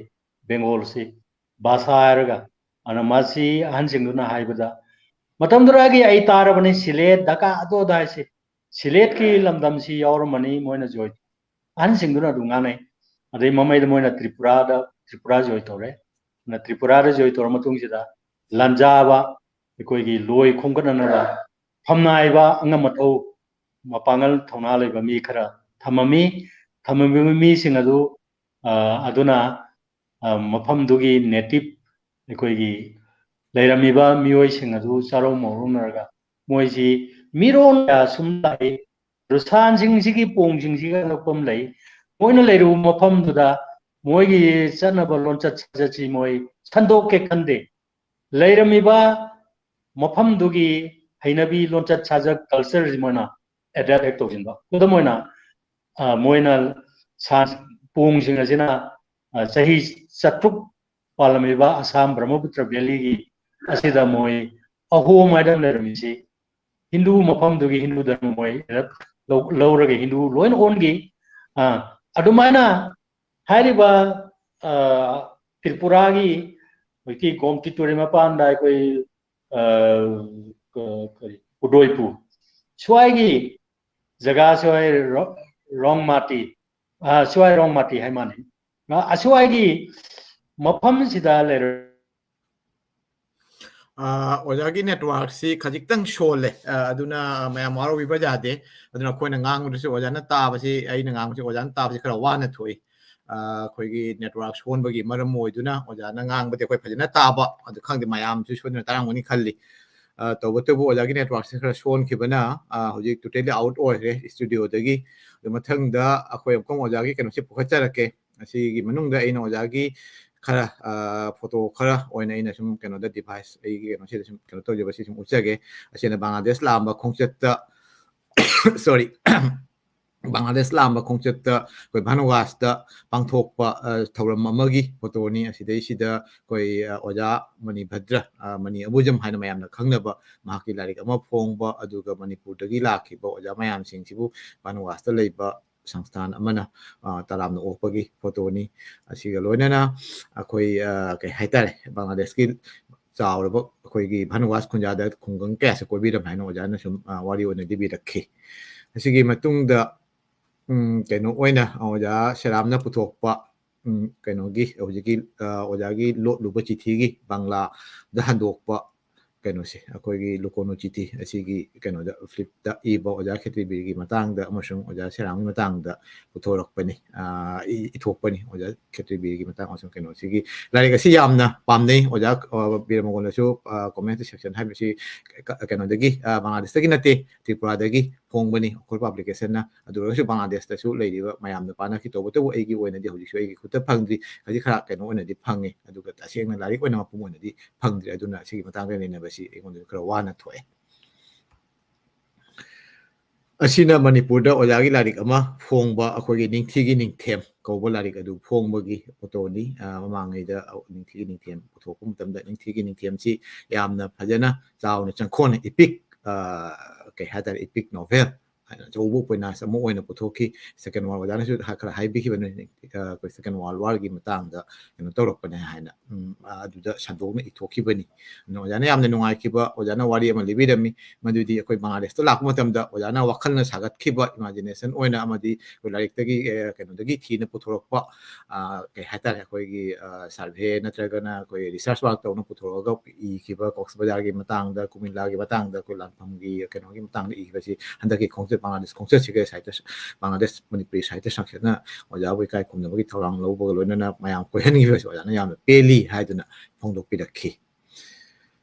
ꯕꯦꯡꯒꯣꯜꯁꯤ꯫ ꯚꯥꯁꯥ ꯍꯥꯏꯔꯒ꯫ ꯑꯗꯨꯅ ꯃꯁꯤ ꯑꯍꯟꯁꯤꯡꯗꯨꯅ ꯍꯥꯏꯕꯗ, ꯃꯇꯝꯗꯨꯗꯒꯤ ꯑꯩ ꯇꯥꯔꯕꯅꯤ, ꯁꯤꯂꯦꯠ, ꯗꯀꯥ, ꯑꯗꯨ ꯑꯗꯥ ꯍꯥꯏꯁꯦ, ꯁꯤꯂꯦꯠꯀꯤ ꯂꯝꯗꯝꯁꯤ ꯌꯥꯎꯔꯝꯃꯅꯤ ꯃꯣꯏꯅ ꯖꯣꯏ, ꯑꯍꯟꯁꯤꯡꯗꯨꯅ ꯑꯗꯨꯝ ꯉꯥꯡꯅꯩ꯫ ꯑꯗꯩ ꯃꯃꯩꯗ ꯃꯣꯏꯅ ꯇ꯭ꯔꯤꯄꯨꯔꯥꯗ, ꯇ꯭ꯔꯤꯄꯨꯔꯥ ꯖꯣꯏ ꯇꯧꯔꯦ꯫ ꯑꯗꯨꯅ ꯇ꯭ꯔꯤꯄꯨꯔꯥꯗ ꯖꯣꯏ ꯇꯧꯔ ꯃꯇꯨꯡꯁꯤꯗ ꯂꯥꯟꯖꯥꯕ, ꯑꯩꯈꯣꯏꯒꯤ ꯂꯣꯏ ꯈꯣꯝꯒꯠꯅꯅꯕ ꯐꯝꯅꯥꯏꯕ ꯑꯉꯝ ꯑꯊꯧ, ꯃꯄꯥꯡꯒꯜ ꯊꯧꯅꯥ ꯂꯩꯕ ꯃꯤ ꯈꯔ ꯊꯝꯃꯝꯃꯤ꯫ ꯊꯝꯃꯝꯃꯤꯕ ꯃꯤꯁꯤꯡ ꯑꯗꯨ, ꯑ, ꯑꯗꯨꯅ, ꯑ, ꯃꯐꯝꯗꯨꯒꯤ ꯅꯦꯇꯤꯞ ꯑꯩꯈꯣꯏꯒꯤ ꯂꯩꯔꯝꯃꯤꯕ ꯃꯤꯑꯣꯏꯁꯤꯡ ꯑꯗꯨ ꯆꯥꯔꯧ ꯃꯧꯔꯧꯅꯔꯒ ꯃꯣꯏꯁꯤ ꯃꯤꯔꯣꯜ ꯀꯌꯥ ꯁꯨꯝ ꯂꯥꯛꯏ꯫ ꯑꯗꯨ ꯁꯥꯟꯁꯤꯡꯁꯤꯒꯤ ꯄꯣꯡꯁꯤꯡꯁꯤꯒ ꯑꯉꯛꯄ ꯑꯃ ꯂꯩ꯫ ꯃꯣꯏꯅ ꯂꯩꯔꯨꯕ ꯃꯐꯝꯗꯨꯗ ꯃꯣꯏꯒꯤ ꯆꯠꯅꯕ ꯂꯣꯟꯆꯠ ꯁꯥꯖꯠꯁꯤ ꯃꯣꯏ ꯁꯟꯗꯣꯛꯀꯦ ꯈꯟꯗꯦ꯫ ꯂꯩꯔꯝꯃꯤꯕ ꯃꯐꯝꯗꯨꯒꯤ ꯍꯩꯅꯕꯤ, ꯂꯣꯟꯆꯠ ꯁꯥꯖꯠ, ꯀꯜꯆꯔꯁꯤ ꯃꯣꯏꯅ ꯑꯦꯗꯥꯞ ꯍꯦꯛ ꯇꯧꯁꯤꯟꯕ꯫ ꯈꯨꯗꯝ ꯑꯣꯏꯅ, ꯑ, ꯃꯣꯏꯅ ꯁꯥ-, ꯄꯣꯡꯁꯤꯡ ꯑꯁꯤꯅ, ꯑ, ꯆꯍꯤ ꯆꯥꯇ꯭ꯔꯨꯛ ꯄꯥꯜꯂꯝꯃꯤꯕ ꯑꯁꯥꯝ ꯕ꯭ꯔꯍꯃꯄꯨꯇ꯭ꯔ ꯚꯦꯂꯤꯒꯤ ꯑꯁꯤꯗ ꯃꯣꯏ ꯑꯍꯣꯝ ꯍꯥꯏꯗꯅ ꯂꯩꯔꯝꯃꯤꯁꯤ ꯍꯤꯟꯗꯨ ꯃꯐꯝꯗꯨꯒꯤ ꯍꯤꯟꯗꯨ ꯙꯔꯃ ꯃꯣꯏ ꯂꯧ-, ꯂꯧꯔꯒ ꯍꯤꯟꯗꯨ ꯂꯣꯏꯅ ꯑꯣꯟꯈꯤ꯫ ꯑ, ꯑꯗꯨꯃꯥꯏꯅ ꯍꯥꯏꯔꯤꯕ, ꯑ, ꯇ꯭ꯔꯤꯄꯨꯔꯥꯒꯤ ꯍꯧꯖꯤꯛꯀꯤ ꯒꯣꯝꯇꯤ ꯇꯨꯔꯦꯜ ꯃꯄꯥꯟꯗ ꯑꯩꯈꯣꯏ, ꯑ, ꯀ-, ꯀꯔꯤ, ꯎꯗꯣꯏꯄꯨ ꯁ꯭ꯋꯥꯏꯒꯤ ꯖꯒꯥ ꯁ꯭ꯋꯥꯏ ꯔꯣ-, ꯔꯣꯡꯃꯥꯇꯤ, ꯑ, ꯁ꯭ꯋꯥꯏ ꯔꯣꯡꯃꯥꯇꯤ ꯍꯥꯏ ꯃꯥꯅꯤ꯫ ꯑ, ꯑꯁ꯭ꯋꯥꯏꯒꯤ ꯃꯐꯝꯁꯤꯗ ꯂꯩꯔ- ꯑ, ꯑꯣꯖꯥꯒꯤ ꯅꯦꯠꯋꯥꯔꯛꯁꯤ ꯈꯖꯤꯛꯇꯪ ꯁꯣꯜꯂꯦ꯫ ꯑ, ꯑꯗꯨꯅ ꯃꯌꯥꯝ ꯋꯥꯔꯧꯕꯤꯕ ꯌꯥꯗꯦ꯫ ꯑꯗꯨꯅ ꯑꯩꯈꯣꯏꯅ ꯉꯥꯡꯕꯗꯨꯁꯨ ꯑꯣꯖꯥꯅ ꯇꯥꯕꯁꯤ, ꯑꯩꯅ ꯉꯥꯡꯕꯁꯤ ꯑꯣꯖꯥꯅ ꯇꯥꯕꯁꯤ ꯈꯔ ꯋꯥꯅ ꯊꯣꯛꯏ꯫ ꯑ, ꯑꯩꯈꯣꯏꯒꯤ ꯅꯦꯠꯋꯥꯔꯛ ꯁꯣꯟꯕꯒꯤ ꯃꯔꯝ ꯑꯣꯏꯗꯨꯅ ꯑꯣꯖꯥꯅ ꯉꯥꯡꯕꯗꯤ ꯑꯩꯈꯣꯏ ꯐꯖꯅ ꯇꯥꯕ, ꯑꯗꯨ ꯈꯪꯗꯦ, ꯃꯌꯥꯝꯁꯨ ꯁꯣꯏꯗꯅ ꯇꯥꯔꯝꯒꯅꯤ ꯈꯜꯂꯤ꯫ ꯑ, ꯇꯧꯕꯇꯕꯨ ꯑꯣꯖꯥꯒꯤ ꯅꯦꯠꯋꯥꯔꯛꯁꯤ ꯈꯔ ꯁꯣꯟꯈꯤꯕꯅ, ꯑ, ꯍꯧꯖꯤꯛ totally out ꯑꯣꯏꯈ꯭ꯔꯦ ꯁ꯭ꯇꯨꯗꯤꯑꯣꯗꯒꯤ꯫ ꯑꯗꯨ ꯃꯊꯪꯗ ꯑꯩꯈꯣꯏ ꯑꯃꯨꯛꯀ ꯑꯣꯖꯥꯒꯤ ꯀꯩꯅꯣꯁꯤ ꯄꯨꯈꯠꯆꯔꯛꯀꯦ꯫ ꯑꯁꯤꯒꯤ ꯃꯅꯨꯡꯗ ꯑꯩꯅ ꯑꯣꯖꯥꯒꯤ ꯈꯔ, ꯑ, ꯐꯣꯇꯣ ꯈꯔ ꯑꯣꯏꯅ ꯑꯩꯅ ꯁꯨꯝ ꯀꯩꯅꯣꯗ ꯗꯤꯚꯥꯏꯁ, ꯑꯩꯒꯤ ꯀꯩꯅꯣꯁꯤꯗ ꯁꯨꯝ ꯀꯩꯅꯣ ꯇꯧꯖꯕꯁꯤ ꯁꯨꯝ ꯎꯠꯆꯒꯦ꯫ ꯑꯁꯤꯅ ꯕꯪꯒ꯭ꯂꯥꯗꯦꯁ ꯂꯥꯛꯑꯝꯕ ꯈꯣꯡꯆꯠꯇ, sorry, ꯕꯪꯒ꯭ꯂꯥꯗꯦꯁ ꯂꯥꯛꯑꯝꯕ ꯈꯣꯡꯆꯠꯇ ꯑꯩꯈꯣꯏ ꯚꯥꯅꯨꯋꯥꯁꯇ ꯄꯥꯡꯊꯣꯛꯄ, ꯑ, ꯊꯧꯔꯝ ꯑꯃꯒꯤ ꯐꯣꯇꯣꯅꯤ꯫ ꯑꯁꯤꯗꯩꯁꯤꯗ ꯑꯩꯈꯣꯏ, ꯑ, ꯑꯣꯖꯥ ꯃꯅꯤꯚꯗ꯭ꯔ, ꯑ, ꯃꯅꯤ ꯑꯕꯨꯖꯝ ꯍꯥꯏꯅ ꯃꯌꯥꯝꯅ ꯈꯪꯅꯕ, ꯃꯍꯥꯛꯀꯤ ꯂꯥꯏꯔꯤꯛ ꯑꯃ ꯐꯣꯡꯕ, ꯑꯗꯨꯒ ꯃꯅꯤꯄꯨꯔꯗꯒꯤ ꯂꯥꯛꯈꯤꯕ ꯑꯣꯖꯥ ꯃꯌꯥꯝꯁꯤꯡꯁꯤꯕꯨ ꯚꯥꯅꯨꯋꯥꯁꯇ ꯂꯩꯕ ꯁꯪꯁꯊꯥꯟ ꯑꯃꯅ, ꯑ, ꯇꯔꯥꯝꯅ ꯑꯣꯛꯄꯒꯤ ꯐꯣꯇꯣꯅꯤ꯫ ꯑꯁꯤꯒ ꯂꯣꯏꯅꯅ ꯑꯩꯈꯣꯏ, ꯑ, ꯀꯩ ꯍꯥꯏꯇꯥꯔꯦ, ꯕꯪꯒ꯭ꯂꯥꯗꯦꯁꯀꯤ ꯆꯥꯎꯔꯕ ꯑꯩꯈꯣꯏꯒꯤ ꯚꯥꯅꯨꯋꯥꯁ ꯈꯨꯟꯖꯥꯗ ꯈꯨꯡꯒꯪ ꯀꯌꯥꯁꯦ ꯀꯣꯏꯕꯤꯔꯝꯃꯦ ꯍꯥꯏꯅ ꯑꯣꯖꯥꯅ ꯁꯨꯝ, ꯑ, ꯋꯥꯔꯤ ꯑꯣꯏꯅ ꯂꯤꯕꯤꯔꯛꯈꯤ꯫ ꯑꯁꯤꯒꯤ ꯃꯇꯨꯡꯗ, ꯎꯝ, ꯀꯩꯅꯣ ꯑꯣꯏꯅ ꯑꯣꯖꯥ ꯁꯦꯔꯥꯝꯅ ꯄꯨꯊꯣꯛꯄ, ꯎꯝ, ꯀꯩꯅꯣꯒꯤ ꯍꯧꯖꯤꯛꯀꯤ, ꯑ, ꯑꯣꯖꯥꯒꯤ ꯂꯣꯠꯂꯨꯕ ꯆꯤꯊꯤꯒꯤ ꯕꯪꯒ꯭ꯂꯥꯗ ꯍꯟꯗꯣꯛꯄ ꯀꯩꯅꯣꯁꯦ, ꯑꯩꯈꯣꯏꯒꯤ ꯂꯨꯀꯣꯅꯨ ꯆꯤꯊꯤ ꯑꯁꯤꯒꯤ ꯀꯩꯅꯣꯗ, ꯐ꯭ꯂꯤꯞꯇ ꯏꯕ ꯑꯣꯖꯥ ꯈꯦꯇ꯭ꯔꯤꯕꯤꯔꯒꯤ ꯃꯇꯥꯡꯗ ꯑꯃꯁꯨꯡ ꯑꯣꯖꯥ ꯁꯦꯔꯥꯝꯒꯤ ꯃꯇꯥꯡꯗ ꯄꯨꯊꯣꯔꯛꯄꯅꯤ, ꯑ, ꯏ-, ꯏꯊꯣꯛꯄꯅꯤ꯫ ꯑꯣꯖꯥ ꯈꯦꯇ꯭ꯔꯤꯕꯤꯔꯒꯤ ꯃꯇꯥꯡ ꯑꯃꯁꯨꯡ ꯀꯩꯅꯣꯁꯤꯒꯤ ꯂꯥꯏꯔꯤꯛ ꯑꯁꯤ ꯌꯥꯝꯅ ꯄꯥꯝꯅꯩ꯫ ꯑꯣꯖꯥ, ꯑ, ꯕꯤꯔꯃꯒꯣꯟꯗꯁꯨ, ꯑ, comment section ꯍꯥꯏꯕꯁꯤ ꯀ-, ꯀꯩꯅꯣꯗꯒꯤ, ꯑ, ꯕꯪꯒ꯭ꯂꯥꯗꯦꯁꯇꯒꯤ ꯅꯠꯇꯦ, ꯇ꯭ꯔꯤꯄꯨꯔꯥꯗꯒꯤ ꯐꯣꯡꯕꯅꯤ, ꯑꯩꯈꯣꯏ ꯄꯕ꯭ꯂꯤꯀꯦꯁꯟꯅ꯫ ꯑꯗꯨ ꯑꯣꯏꯔꯒꯁꯨ ꯕꯪꯒ꯭ꯂꯥꯗꯦꯁꯇꯁꯨ ꯂꯩꯔꯤꯕ ꯃꯌꯥꯝꯅ ꯄꯥꯅꯈꯤ꯫ ꯇꯧꯕꯇꯕꯨ ꯑꯩꯒꯤ ꯑꯣꯏꯅꯗꯤ ꯍꯧꯖꯤꯛꯁꯨ ꯑꯩꯒꯤ ꯈꯨꯠꯇ ꯐꯪꯗ꯭ꯔꯤ꯫ ꯈꯖꯤꯛ ꯈꯔ ꯀꯩꯅꯣ ꯑꯣꯏꯅꯗꯤ ꯐꯪꯉꯦ, ꯑꯗꯨꯒ ꯇꯁꯦꯡꯅ ꯂꯥꯏꯔꯤꯛ ꯑꯣꯏꯅ ꯃꯄꯨꯡ ꯑꯣꯏꯅꯗꯤ ꯐꯪꯗ꯭ꯔꯤ꯫ ꯑꯗꯨꯅ ꯁꯤꯒꯤ ꯃꯇꯥꯡꯗ ꯅꯩꯅꯕꯁꯤ ꯑꯩꯉꯣꯟꯗꯁꯨ ꯈꯔ ꯋꯥꯅ ꯊꯣꯛꯑꯦ꯫ ꯑꯁꯤꯅ ꯃꯅꯤꯄꯨꯔꯗ ꯑꯣꯖꯥꯒꯤ ꯂꯥꯏꯔꯤꯛ ꯑꯃ ꯐꯣꯡꯕ, ꯑꯩꯈꯣꯏꯒꯤ ꯅꯤꯡꯊꯤꯒꯤ ꯅꯤꯡꯊꯦꯝ ꯀꯧꯕ ꯂꯥꯏꯔꯤꯛ ꯑꯗꯨ ꯐꯣꯡꯕꯒꯤ ꯐꯣꯇꯣꯅꯤ꯫ ꯑ, ꯃꯃꯥꯡꯉꯩꯗ ꯅꯤꯡꯊꯤꯒꯤ ꯅꯤꯡꯊꯦꯝ ꯄꯨꯊꯣꯛꯄ ꯃꯇꯝꯗ ꯅꯤꯡꯊꯤꯒꯤ ꯅꯤꯡꯊꯦꯝꯁꯤ ꯌꯥꯝꯅ ꯐꯖꯅ ꯆꯥꯎꯅ ꯆꯪꯈꯣꯟꯅ epic, ꯑ, ꯀꯩ ꯍꯥꯏꯇꯥꯔꯦ, epic novel ꯍꯥꯏꯅ ꯑꯆꯧꯕ ꯎꯄꯟꯌꯥꯁ ꯑꯃ ꯑꯣꯏꯅ ꯄꯨꯊꯣꯛꯈꯤ꯫ Second World, ꯑꯣꯖꯥꯅꯁꯨ ꯈꯔ ꯍꯥꯏꯕꯤꯈꯤꯕꯅꯤ, ꯑ, ꯑꯩꯈꯣꯏ Second World War ꯒꯤ ꯃꯇꯥꯡꯗ ꯀꯩꯅꯣ ꯇꯧꯔꯛꯄꯅꯦ ꯍꯥꯏꯅ, ꯎꯝ, ꯑ, ꯑꯗꯨꯗ ꯁꯟꯗꯣꯛꯅ ꯏꯊꯣꯛꯈꯤꯕꯅꯤ꯫ ꯑꯗꯨꯅ ꯑꯣꯖꯥꯅ ꯌꯥꯝꯅ ꯅꯨꯡꯉꯥꯏꯈꯤꯕ, ꯑꯣꯖꯥꯅ ꯋꯥꯔꯤ ꯑꯃ ꯂꯤꯕꯤꯔꯝꯃꯤ, ꯃꯗꯨꯗꯤ ꯑꯩꯈꯣꯏ ꯕꯪꯒ꯭ꯂꯥꯗꯦꯁꯇ ꯂꯥꯛꯄ ꯃꯇꯝꯗ ꯑꯣꯖꯥꯅ ꯋꯥꯈꯜꯅ ꯁꯥꯒꯠꯈꯤꯕ, imagination ꯑꯣꯏꯅ, ꯑꯃꯗꯤ ꯑꯩꯈꯣꯏ ꯂꯥꯏꯔꯤꯛꯇꯒꯤ, ꯑ, ꯀꯩꯅꯣꯗꯒꯤ ꯊꯤꯅ ꯄꯨꯊꯣꯔꯛꯄ, ꯑ, ꯀꯩ ꯍꯥꯏꯇꯥꯔꯦ, ꯑꯩꯈꯣꯏꯒꯤ, ꯑ, survey ꯅꯠꯇ꯭ꯔꯒꯅ ꯑꯩꯈꯣꯏ research work ꯇꯧꯅ ꯄꯨꯊꯣꯔꯛꯑꯒ ꯏꯈꯤꯕ ꯀꯣꯛꯁ ꯕꯖꯥꯔꯒꯤ ꯃꯇꯥꯡꯗ, ꯀꯨꯃꯤꯜꯂꯥꯒꯤ ꯃꯇꯥꯡꯗ, ꯑꯩꯈꯣꯏ ꯂꯥꯟꯐꯝꯒꯤ ꯀꯩꯅꯣꯒꯤ ꯃꯇꯥꯡꯗ ꯏꯈꯤꯕꯁꯤ ꯍꯟꯗꯛꯀꯤ ꯈꯣꯡꯆꯠ, ꯕꯪꯒ꯭ꯂꯥꯗꯦꯁ ꯈꯣꯡꯆꯠꯁꯤꯒ ꯁꯥꯍꯤꯇ꯭ꯌ, ꯕꯪꯒ꯭ꯂꯥꯗꯦꯁ ꯃꯅꯤꯄꯨꯔꯤ ꯁꯥꯍꯤꯇ꯭ꯌ ꯁꯪꯁꯠꯅ ꯑꯣꯖꯥꯕꯨ ꯏꯀꯥꯏ ꯈꯨꯝꯅꯕꯒꯤ ꯊꯧꯔꯥꯡ ꯂꯧꯕꯒ ꯂꯣꯏꯅꯅ ꯃꯌꯥꯝ ꯀꯣꯏꯍꯟꯈꯤꯕꯁꯤ ꯑꯣꯖꯥꯅ ꯌꯥꯝꯅ ꯄꯦꯜꯂꯤ ꯍꯥꯏꯗꯨꯅ ꯐꯣꯡꯗꯣꯛꯄꯤꯔꯛꯈꯤ꯫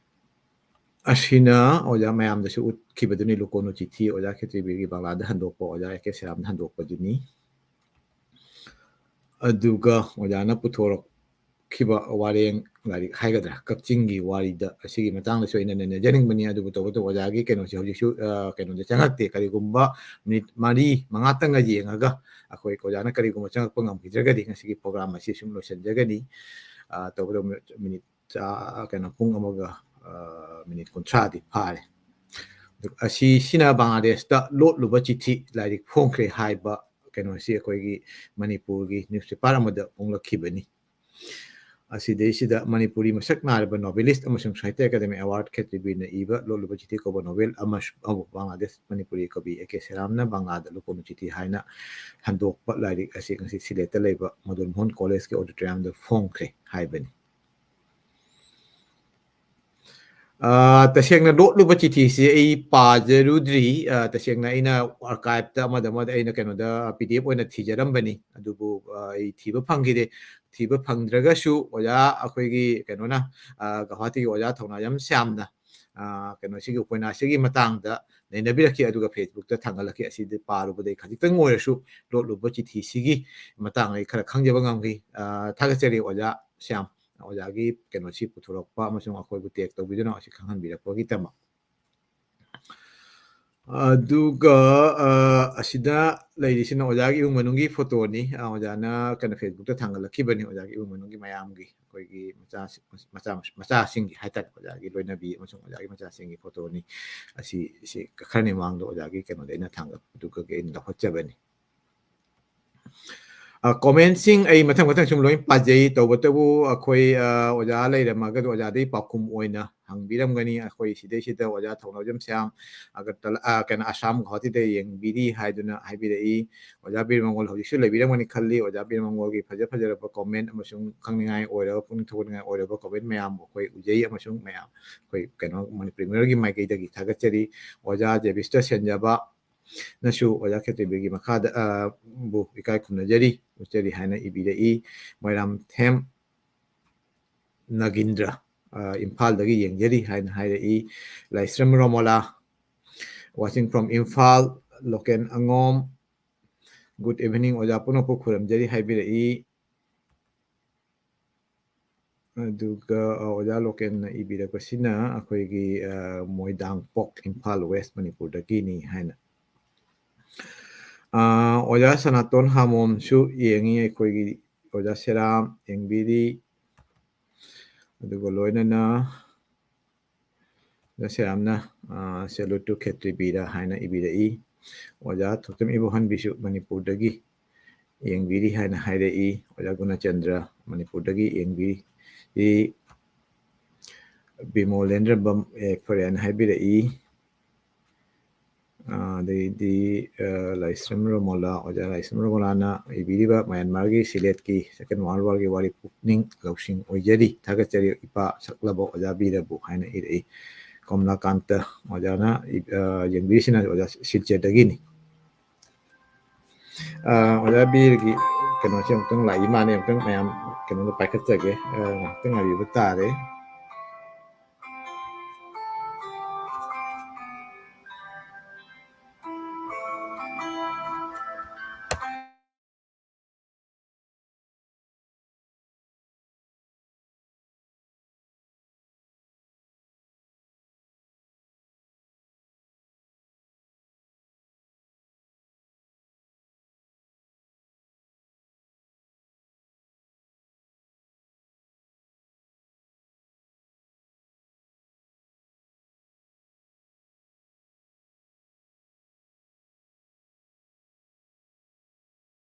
ꯑꯁꯤꯅ ꯑꯣꯖꯥ ꯃꯌꯥꯝꯗꯁꯨ ꯎꯠꯈꯤꯕꯗꯨꯅꯤ, ꯂꯨꯀꯣꯅꯨ ꯆꯤꯊꯤ, ꯑꯣꯖꯥ ꯈꯦꯇ꯭ꯔꯤꯕꯤꯔꯒꯤ ꯕꯪꯒ꯭ꯂꯥꯗ ꯍꯟꯗꯣꯛꯄ, ꯑꯣꯖꯥ ꯑꯦ ꯀꯦ ꯁꯦꯔꯥꯝꯗ ꯍꯟꯗꯣꯛꯄꯗꯨꯅꯤ꯫ ꯑꯗꯨꯒ ꯑꯣꯖꯥꯅ ꯄꯨꯊꯣꯔꯛꯈꯤꯕ ꯋꯥꯔꯦꯡ ꯂꯥꯏꯔꯤꯛ ꯍꯥꯏꯒꯗ꯭ꯔꯥ, ꯀꯛꯆꯤꯡꯒꯤ ꯋꯥꯔꯤꯗ, ꯑꯁꯤꯒꯤ ꯃꯇꯥꯡꯗꯁꯨ ꯑꯩꯅ ꯅꯩꯅꯖꯅꯤꯡꯕꯅꯤ꯫ ꯑꯗꯨꯕꯨ ꯇꯧꯕꯇꯕꯨ ꯑꯣꯖꯥꯒꯤ ꯀꯩꯅꯣꯁꯦ ꯍꯧꯖꯤꯛꯁꯨ, ꯑ, ꯀꯩꯅꯣꯗ ꯆꯪꯉꯛꯇꯦ꯫ ꯀꯔꯤꯒꯨꯝꯕ ꯃꯤꯅꯤꯠ ꯃꯔꯤ ꯃꯉꯥꯇꯪꯒ ꯌꯦꯡꯉꯒ ꯑꯩꯈꯣꯏ ꯑꯣꯖꯥꯅ ꯀꯔꯤꯒꯨꯝꯕ ꯆꯪꯉꯛꯄ ꯉꯝꯈꯤꯗ꯭ꯔꯒꯗꯤ ꯉꯁꯤꯒꯤ program ꯑꯁꯤ ꯁꯨꯝ ꯂꯣꯏꯁꯤꯟꯖꯒꯅꯤ꯫ ꯑ, ꯇꯧꯕꯇꯕꯨ ꯃꯤꯅꯤꯠ ꯆꯥ-, ꯀꯩꯅꯣ, ꯄꯨꯡ ꯑꯃꯒ, ꯑ, ꯃꯤꯅꯤꯠ ꯀꯨꯟꯊ꯭ꯔꯥꯗꯤ ꯐꯥꯔꯦ꯫ ꯑꯗꯨ ꯑꯁꯤꯁꯤꯅ ꯕꯪꯒ꯭ꯂꯥꯗꯦꯁꯇ ꯂꯣꯠꯂꯨꯕ ꯆꯤꯊꯤ ꯂꯥꯏꯔꯤꯛ ꯐꯣꯡꯈ꯭ꯔꯦ ꯍꯥꯏꯕ ꯀꯩꯅꯣꯁꯤ ꯑꯩꯈꯣꯏꯒꯤ ꯃꯅꯤꯄꯨꯔꯒꯤ ꯅ꯭ꯌꯨꯁꯄꯦꯄꯔ ꯑꯃꯗ ꯐꯣꯡꯂꯛꯈꯤꯕꯅꯤ꯫ ꯑꯁꯤꯗꯩꯁꯤꯗ ꯃꯅꯤꯄꯨꯔꯤ ꯃꯁꯛ ꯅꯥꯏꯔꯕ ꯅꯣꯕꯦꯂꯤꯁ ꯑꯃꯁꯨꯡ ꯁꯥꯍꯤꯇ꯭ꯌ ꯑꯦꯀꯥꯗꯦꯃꯤ ꯑꯦꯋꯥꯔꯗ ꯈꯦꯇ꯭ꯔꯤꯕꯤꯔꯅ ꯏꯕ ꯂꯣꯠꯂꯨꯕ ꯆꯤꯊꯤ ꯀꯧꯕ ꯅꯣꯕꯦꯜ ꯑꯃꯁꯨ ꯑꯃꯕꯨ ꯕꯪꯒ꯭ꯂꯥꯗꯦꯁ ꯃꯅꯤꯄꯨꯔꯤ ꯀꯕꯤ ꯑꯦ ꯀꯦ ꯁꯦꯔꯥꯝꯅ ꯕꯪꯒ꯭ꯂꯥꯗ ꯂꯨꯀꯣꯛꯅꯨ ꯆꯤꯊꯤ ꯍꯥꯏꯅ ꯍꯟꯗꯣꯛꯄ ꯂꯥꯏꯔꯤꯛ ꯑꯁꯤ ꯉꯁꯤ ꯁꯤꯂꯦꯠꯇ ꯂꯩꯕ ꯃꯣꯗꯔꯟ ꯃꯣꯍꯟ ꯀꯣꯂꯦꯖꯀꯤ ꯑꯣꯗꯤꯇꯣꯔꯤꯌꯝꯗ ꯐꯣꯡꯈ꯭ꯔꯦ ꯍꯥꯏꯕꯅꯤ꯫ ꯑ, ꯇꯁꯦꯡꯅ ꯂꯣꯠꯂꯨꯕ ꯆꯤꯊꯤꯁꯤ ꯑꯩ ꯄꯥꯖꯔꯨꯗ꯭ꯔꯤ꯫ ꯑ, ꯇꯁꯦꯡꯅ ꯑꯩꯅ ꯑꯥꯔꯀꯥꯏꯞꯇ ꯑꯃꯗ ꯑꯃꯗ ꯑꯩꯅ ꯀꯩꯅꯣꯗ PDF ꯑꯣꯏꯅ ꯊꯤꯖꯔꯝꯕꯅꯤ, ꯑꯗꯨꯕꯨ, ꯑ, ꯑꯩ ꯊꯤꯕ ꯐꯪꯈꯤꯗꯦ꯫ ꯊꯤꯕ ꯐꯪꯗ꯭ꯔꯒꯁꯨ ꯑꯣꯖꯥ ꯑꯩꯈꯣꯏꯒꯤ ꯀꯩꯅꯣꯅ, ꯑ, ꯒꯧꯍꯥꯇꯤꯒꯤ ꯑꯣꯖꯥ ꯊꯧꯅꯥꯖꯝ ꯁ꯭ꯌꯥꯝꯅ, ꯑ, ꯀꯩꯅꯣꯁꯤꯒꯤ ꯎꯄꯟꯌꯥꯁꯁꯤꯒꯤ ꯃꯇꯥꯡꯗ ꯅꯩꯅꯕꯤꯔꯛꯈꯤ, ꯑꯗꯨꯒ Facebookꯇ ꯊꯥꯡꯒꯠꯂꯛꯈꯤ꯫ ꯑꯁꯤꯗꯤ ꯄꯥꯔꯨꯕꯗ ꯑꯩ ꯈꯖꯤꯛꯇꯪ ꯑꯣꯏꯔꯁꯨ ꯂꯣꯠꯂꯨꯕ ꯆꯤꯊꯤꯁꯤꯒꯤ ꯃꯇꯥꯡꯗ ꯑꯩ ꯈꯔ ꯈꯪꯖꯕ ꯉꯝꯈꯤ꯫ ꯑ, ꯊꯥꯒꯠꯆꯔꯤ ꯑꯣꯖꯥ ꯁ꯭ꯌꯥꯝ, ꯑꯣꯖꯥꯒꯤ ꯀꯩꯅꯣꯁꯤ ꯄꯨꯊꯣꯔꯛꯄ ꯑꯃꯁꯨꯡ ꯑꯩꯈꯣꯏꯕꯨ ꯇꯦꯒ ꯇꯧꯕꯤꯗꯨꯅ ꯑꯁꯤ ꯈꯪꯍꯟꯕꯤꯔꯛꯄꯒꯤꯗꯃꯛ꯫ ꯑꯗꯨꯒ, ꯑ, ꯑꯁꯤꯗ ꯂꯩꯔꯤꯁꯤꯅ ꯑꯣꯖꯥꯒꯤ ꯏꯃꯨꯡ ꯃꯅꯨꯡꯒꯤ ꯐꯣꯇꯣꯅꯤ꯫ ꯑ, ꯑꯣꯖꯥꯅ ꯀꯩꯅꯣ Facebookꯇ ꯊꯥꯡꯒꯠꯂꯛꯈꯤꯕꯅꯤ, ꯑꯣꯖꯥꯒꯤ ꯏꯃꯨꯡ ꯃꯅꯨꯡꯒꯤ ꯃꯌꯥꯝꯒꯤ, ꯑꯩꯈꯣꯏꯒꯤ ꯃꯆꯥ-, ꯃꯆꯥ-, ꯃꯆꯥꯁꯤꯡꯒꯤ ꯍꯥꯏꯇꯥꯔꯦ, ꯑꯣꯖꯥꯒꯤ ꯂꯣꯏꯅꯕꯤ ꯑꯃꯁꯨꯡ ꯑꯣꯖꯥꯒꯤ ꯃꯆꯥꯁꯤꯡꯒꯤ ꯐꯣꯇꯣꯅꯤ꯫ ꯑꯁꯤ, ꯁꯤ ꯈꯔꯅꯤ ꯃꯃꯥꯡꯗ ꯑꯣꯖꯥꯒꯤ ꯀꯩꯅꯣꯗ ꯑꯩꯅ ꯊꯥꯡꯒꯠꯄꯗꯨꯒ ꯑꯩꯅ ꯂꯧꯈꯠꯆꯕꯅꯤ꯫ ꯑ, ꯀꯣꯃꯦꯟꯁꯤꯡ ꯑꯩ ꯃꯊꯪ ꯃꯊꯪ ꯁꯨꯝ ꯂꯣꯏ ꯄꯥꯖꯩ, ꯇꯧꯕꯇꯕꯨ ꯑꯩꯈꯣꯏ, ꯑ, ꯑꯣꯖꯥ ꯂꯩꯔꯝꯃꯒꯗꯤ ꯑꯣꯖꯥꯗꯒꯤ ꯄꯥꯎꯈꯨꯝ ꯑꯣꯏꯅ ꯍꯪꯕꯤꯔꯝꯒꯅꯤ꯫ ꯑꯩꯈꯣꯏ ꯁꯤꯗꯩꯁꯤꯗ ꯑꯣꯖꯥ ꯊꯧꯅꯥꯎꯖꯝ ꯁ꯭ꯌꯥꯝ ꯑꯒꯔꯇꯂꯥ, ꯑ, ꯀꯩꯅꯣ, ꯑꯁꯥꯝ ꯒꯨꯋꯥꯍꯥꯇꯤꯗ ꯌꯦꯡꯕꯤꯔꯤ ꯍꯥꯏꯗꯨꯅ ꯍꯥꯏꯕꯤꯔꯛꯏ꯫ ꯑꯣꯖꯥ ꯕꯤꯔ ꯃꯪꯒꯣꯜ ꯍꯧꯖꯤꯛꯁꯨ ꯂꯩꯕꯤꯔꯝꯒꯅꯤ ꯈꯜꯂꯤ꯫ ꯑꯣꯖꯥ ꯕꯤꯔ ꯃꯪꯒꯣꯜꯒꯤ ꯐꯖ ꯐꯖꯔꯕ ꯀꯣꯃꯦꯟ ꯑꯃꯁꯨꯡ ꯈꯪꯅꯤꯡꯉꯥꯏ ꯑꯣꯏꯔꯕ, ꯄꯨꯛꯅꯤꯡ ꯊꯧꯒꯠꯅꯤꯡꯉꯥꯏ ꯑꯣꯏꯔꯕ ꯀꯣꯃꯦꯟ ꯃꯌꯥꯝ ꯑꯩꯈꯣꯏ ꯎꯖꯩ ꯑꯃꯁꯨꯡ ꯃꯌꯥꯝ ꯑꯩꯈꯣꯏ ꯀꯩꯅꯣ ꯃꯅꯤꯄꯨꯔꯤ ꯃꯤꯔꯣꯜꯒꯤ ꯃꯥꯏꯀꯩꯗꯒꯤ ꯊꯥꯒꯠꯆꯔꯤ꯫ ꯑꯣꯖꯥ ꯖꯦꯕꯤꯁꯇ ꯁꯦꯟꯖꯕ ꯅꯁꯨ ꯑꯣꯖꯥ ꯈꯦꯇ꯭ꯔꯤꯕꯤꯒꯤ ꯃꯈꯥꯗ, ꯑ, ꯕꯨ ꯏꯀꯥꯏ ꯈꯨꯝꯅꯖꯔꯤ, ꯎꯠꯆꯔꯤ ꯍꯥꯏꯅ ꯏꯕꯤꯔꯛꯏ꯫ ꯃꯣꯏꯔꯥꯡꯊꯦꯝ ꯅꯒꯤꯟꯗ꯭ꯔ, ꯑ, ꯏꯝꯐꯥꯜꯗꯒꯤ ꯌꯦꯡꯖꯔꯤ ꯍꯥꯏꯅ ꯍꯥꯏꯔꯛꯏ꯫ ꯂꯥꯏꯁ꯭ꯔꯝ ꯔꯣꯃꯣꯂꯥ, watching from ꯏꯝꯐꯥꯜ, ꯂꯣꯀꯦꯟ ꯑꯉꯣꯝ, good evening ꯑꯣꯖꯥ ꯄꯨꯝꯅꯃꯛꯄꯨ ꯈꯨꯔꯨꯝꯖꯔꯤ ꯍꯥꯏꯕꯤꯔꯛꯏ꯫ ꯑꯗꯨꯒ, ꯑ, ꯑꯣꯖꯥ ꯂꯣꯀꯦꯟꯅ ꯏꯕꯤꯔꯛꯄꯁꯤꯅ ꯑꯩꯈꯣꯏꯒꯤ, ꯑ, ꯃꯣꯏꯗꯥꯡꯄꯣꯛ, ꯏꯝꯐꯥꯜ ꯋꯦꯁ ꯃꯅꯤꯄꯨꯔꯗꯒꯤꯅꯤ ꯍꯥꯏꯅ꯫ ꯑ, ꯑꯣꯖꯥ ꯁꯅꯥꯇꯣꯟ ꯍꯥꯃꯣꯝꯁꯨ ꯌꯦꯡꯉꯤ, ꯑꯩꯈꯣꯏꯒꯤ ꯑꯣꯖꯥ ꯁꯦꯔꯥꯝ ꯌꯦꯡꯕꯤꯔꯤ꯫ ꯑꯗꯨꯒ ꯂꯣꯏꯅꯅ ꯑꯣꯖꯥ ꯁꯦꯔꯥꯝꯅ, ꯑ, salute to ꯈꯦꯇ꯭ꯔꯤꯕꯤꯔ ꯍꯥꯏꯅ ꯏꯕꯤꯔꯛꯏ꯫ ꯑꯣꯖꯥ ꯊꯣꯛꯆꯝ ꯏꯕꯣꯍꯟꯕꯤꯁꯨ ꯃꯅꯤꯄꯨꯔꯗꯒꯤ ꯌꯦꯡꯕꯤꯔꯤ ꯍꯥꯏꯅ ꯍꯥꯏꯔꯛꯏ꯫ ꯑꯣꯖꯥ ꯒꯨꯅꯆꯟꯗ꯭ꯔ ꯃꯅꯤꯄꯨꯔꯗꯒꯤ ꯌꯦꯡꯕꯤꯔꯤ꯫ ꯕꯤꯃꯣꯂꯦꯟꯗ꯭ꯔ ꯕꯝ ꯑꯦ ꯈꯣꯔꯤꯌꯥꯅ ꯍꯥꯏꯕꯤꯔꯛꯏ꯫ ꯑ, ꯑꯗꯩꯗꯤ, ꯑ, ꯂꯥꯏꯁ꯭ꯔꯝ ꯔꯣꯃꯣꯂꯥ, ꯑꯣꯖꯥ ꯂꯥꯏꯁ꯭ꯔꯝ ꯔꯣꯃꯣꯂꯥꯅ ꯏꯕꯤꯔꯤꯕ ꯃ꯭ꯌꯥꯟꯃꯥꯔꯒꯤ ꯁꯤꯂꯦꯠꯀꯤ Second World War ꯒꯤ ꯋꯥꯔꯤ ꯄꯨꯛꯅꯤꯡ ꯂꯧꯁꯤꯡ ꯑꯣꯏꯖꯔꯤ꯫ ꯊꯥꯒꯠꯆꯔꯤ ꯏꯄꯥ ꯁꯛꯂꯕ ꯑꯣꯖꯥ ꯕꯤꯔꯕꯨ ꯍꯥꯏꯅ ꯏꯔꯛꯏ꯫ ꯀꯣꯝꯂꯥꯀꯥꯟꯇ ꯑꯣꯖꯥꯅ ꯏ-, ꯑ, ꯌꯦꯡꯕꯤꯔꯤꯁꯤꯅ ꯑꯣꯖꯥ ꯁꯤꯜꯆꯔꯗꯒꯤꯅꯤ꯫ ꯑ, ꯑꯣꯖꯥ ꯕꯤꯔꯒꯤ ꯀꯩꯅꯣꯁꯦ ꯑꯃꯨꯛꯇꯪ ꯂꯥꯛꯏ ꯃꯥꯅꯦ, ꯑꯃꯨꯛꯇꯪ ꯃꯌꯥꯝ ꯀꯩꯅꯣꯗꯣ ꯄꯥꯏꯈꯠꯆꯒꯦ꯫ ꯑ, ꯉꯥꯏꯍꯥꯛꯇꯪ ꯉꯥꯏꯕꯤꯕ ꯇꯥꯔꯦ꯫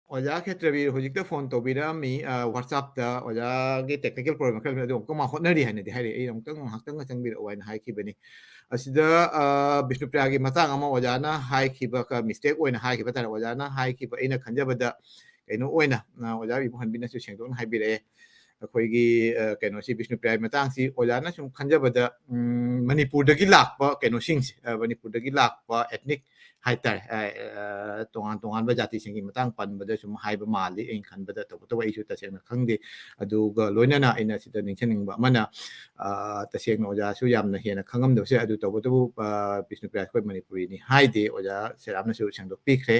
ꯑꯣꯖꯥ ꯈꯦꯇ꯭ꯔꯕꯤꯔ ꯍꯧꯖꯤꯛꯇ ꯐꯣꯟ ꯇꯧꯕꯤꯔꯛꯑꯝꯃꯤ, ꯑ, WhatsApp-ꯇ ꯑꯣꯖꯥꯒꯤ technical problem ꯈꯔ ꯂꯩ, ꯑꯗꯨ ꯑꯃꯨꯛꯀ ꯃꯥ ꯍꯣꯠꯅꯔꯤ ꯍꯥꯏꯅꯗꯤ ꯍꯥꯏꯔꯛꯑꯦ꯫ ꯑꯩ ꯑꯃꯨꯛꯇꯪ ꯉꯥꯏꯍꯥꯛꯇꯪꯒ ꯆꯪꯕꯤꯔꯛꯑꯣ ꯍꯥꯏꯅ ꯍꯥꯏꯈꯤꯕꯅꯤ꯫ ꯑꯁꯤꯗ, ꯑ, ꯕꯤꯁꯅꯨꯄ꯭ꯔꯤꯌꯥꯒꯤ ꯃꯇꯥꯡ ꯑꯃ ꯑꯣꯖꯥꯅ ꯍꯥꯏꯈꯤꯕ ꯈꯔ mistake ꯑꯣꯏꯅ ꯍꯥꯏꯈꯤꯕ ꯇꯥꯔꯦ꯫ ꯑꯣꯖꯥꯅ ꯍꯥꯏꯈꯤꯕ ꯑꯩꯅ ꯈꯟꯖꯕꯗ ꯀꯩꯅꯣ ꯑꯣꯏꯅ, ꯑ, ꯑꯣꯖꯥ ꯏꯕꯨꯍꯟꯕꯤꯅꯁꯨ ꯁꯦꯡꯗꯣꯛꯅ ꯍꯥꯏꯕꯤꯔꯛꯑꯦ꯫ ꯑꯩꯈꯣꯏꯒꯤ, ꯑ, ꯀꯩꯅꯣꯁꯤ ꯕꯤꯁꯅꯨꯄ꯭ꯔꯤꯌꯥꯒꯤ ꯃꯇꯥꯡꯁꯤ ꯑꯣꯖꯥꯅ ꯁꯨꯝ ꯈꯟꯖꯕꯗ, ꯎꯝ, ꯃꯅꯤꯄꯨꯔꯗꯒꯤ ꯂꯥꯛꯄ ꯀꯩꯅꯣꯁꯤꯡꯁꯦ, ꯑ, ꯃꯅꯤꯄꯨꯔꯗꯒꯤ ꯂꯥꯛꯄ ethnic ꯍꯥꯏꯇꯥꯔꯦ, ꯑ, ꯑ, ꯇꯣꯉꯥꯟ ꯇꯣꯉꯥꯟꯕ ꯖꯥꯇꯤꯁꯤꯡꯒꯤ ꯃꯇꯥꯡ ꯄꯟꯕꯗ ꯁꯨꯝ ꯍꯥꯏꯕ ꯃꯥꯜꯂꯤ꯫ ꯑꯩꯅ ꯈꯟꯕꯗ ꯇꯧꯕꯇꯕꯨ ꯑꯩꯁꯨ ꯇꯁꯦꯡꯅ ꯈꯪꯗꯦ꯫ ꯑꯗꯨꯒ ꯂꯣꯏꯅꯅ ꯑꯩꯅ ꯁꯤꯗ ꯅꯤꯡꯁꯤꯡꯅꯤꯡꯕ ꯑꯃꯅ, ꯑ, ꯇꯁꯦꯡꯅ ꯑꯣꯖꯥꯁꯨ ꯌꯥꯝꯅ ꯍꯦꯟꯅ ꯈꯪꯉꯝꯗꯕꯁꯨ ꯌꯥꯏ꯫ ꯑꯗꯨ ꯇꯧꯕꯇꯕꯨ, ꯑ, ꯕꯤꯁꯅꯨꯄ꯭ꯔꯤꯌꯥ ꯑꯩꯈꯣꯏ ꯃꯅꯤꯄꯨꯔꯤꯅꯤ ꯍꯥꯏꯗꯦ꯫ ꯑꯣꯖꯥ ꯁꯦꯔꯥꯝꯅꯁꯨ ꯁꯦꯡꯗꯣꯛꯄꯤꯈ꯭ꯔꯦ꯫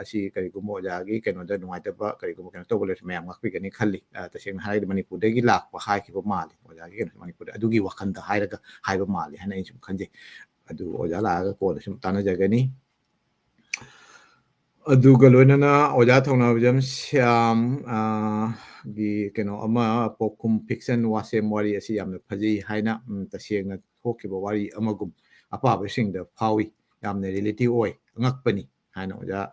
ꯑꯁꯤ ꯀꯔꯤꯒꯨꯝꯕ ꯑꯣꯖꯥꯒꯤ ꯀꯩꯅꯣꯗ ꯅꯨꯡꯉꯥꯏꯇꯕ ꯀꯔꯤꯒꯨꯝꯕ ꯀꯩꯅꯣ ꯇꯧꯕ ꯂꯩꯔꯁꯨ ꯃꯌꯥꯝ ꯉꯥꯛꯄꯤꯒꯅꯤ ꯈꯜꯂꯤ꯫ ꯑ, ꯇꯁꯦꯡꯅ ꯍꯥꯏꯔꯒꯗꯤ ꯃꯅꯤꯄꯨꯔꯗꯒꯤ ꯂꯥꯛꯄ ꯍꯥꯏꯈꯤꯕ ꯃꯥꯜꯂꯤ꯫ ꯑꯣꯖꯥꯒꯤ ꯀꯩꯅꯣꯁꯦ ꯃꯅꯤꯄꯨꯔꯗ ꯑꯗꯨꯒꯤ ꯋꯥꯈꯜꯗ ꯍꯥꯏꯔꯒ ꯍꯥꯏꯕ ꯃꯥꯜꯂꯤ ꯍꯥꯏꯅ ꯑꯩꯅ ꯁꯨꯝ ꯈꯟꯖꯩ꯫ ꯑꯗꯨ ꯑꯣꯖꯥ ꯂꯥꯛꯑꯒ ꯀꯣꯟꯅ ꯁꯨꯝ ꯇꯥꯟꯅꯖꯒꯅꯤ꯫ ꯑꯗꯨꯒ ꯂꯣꯏꯅꯅ ꯑꯣꯖꯥ ꯊꯧꯅꯥꯕꯖꯝ ꯁ꯭ꯌꯥꯝ, ꯑ, ꯒꯤ ꯀꯩꯅꯣ ꯑꯃ, ꯄꯣꯛꯈꯨꯝ fiction ꯋꯥꯁꯦꯝ ꯋꯥꯔꯤ ꯑꯁꯤ ꯌꯥꯝꯅ ꯐꯖꯩ ꯍꯥꯏꯅ, ꯎꯝ, ꯇꯁꯦꯡꯅ ꯊꯣꯛꯈꯤꯕ ꯋꯥꯔꯤ ꯑꯃꯒꯨꯝ ꯑꯄꯥꯕꯁꯤꯡꯗ ꯐꯥꯎꯏ꯫ ꯌꯥꯝꯅ relative ꯑꯣꯏ꯫ ꯑꯉꯛꯄꯅꯤ ꯍꯥꯏꯅ ꯑꯣꯖꯥ,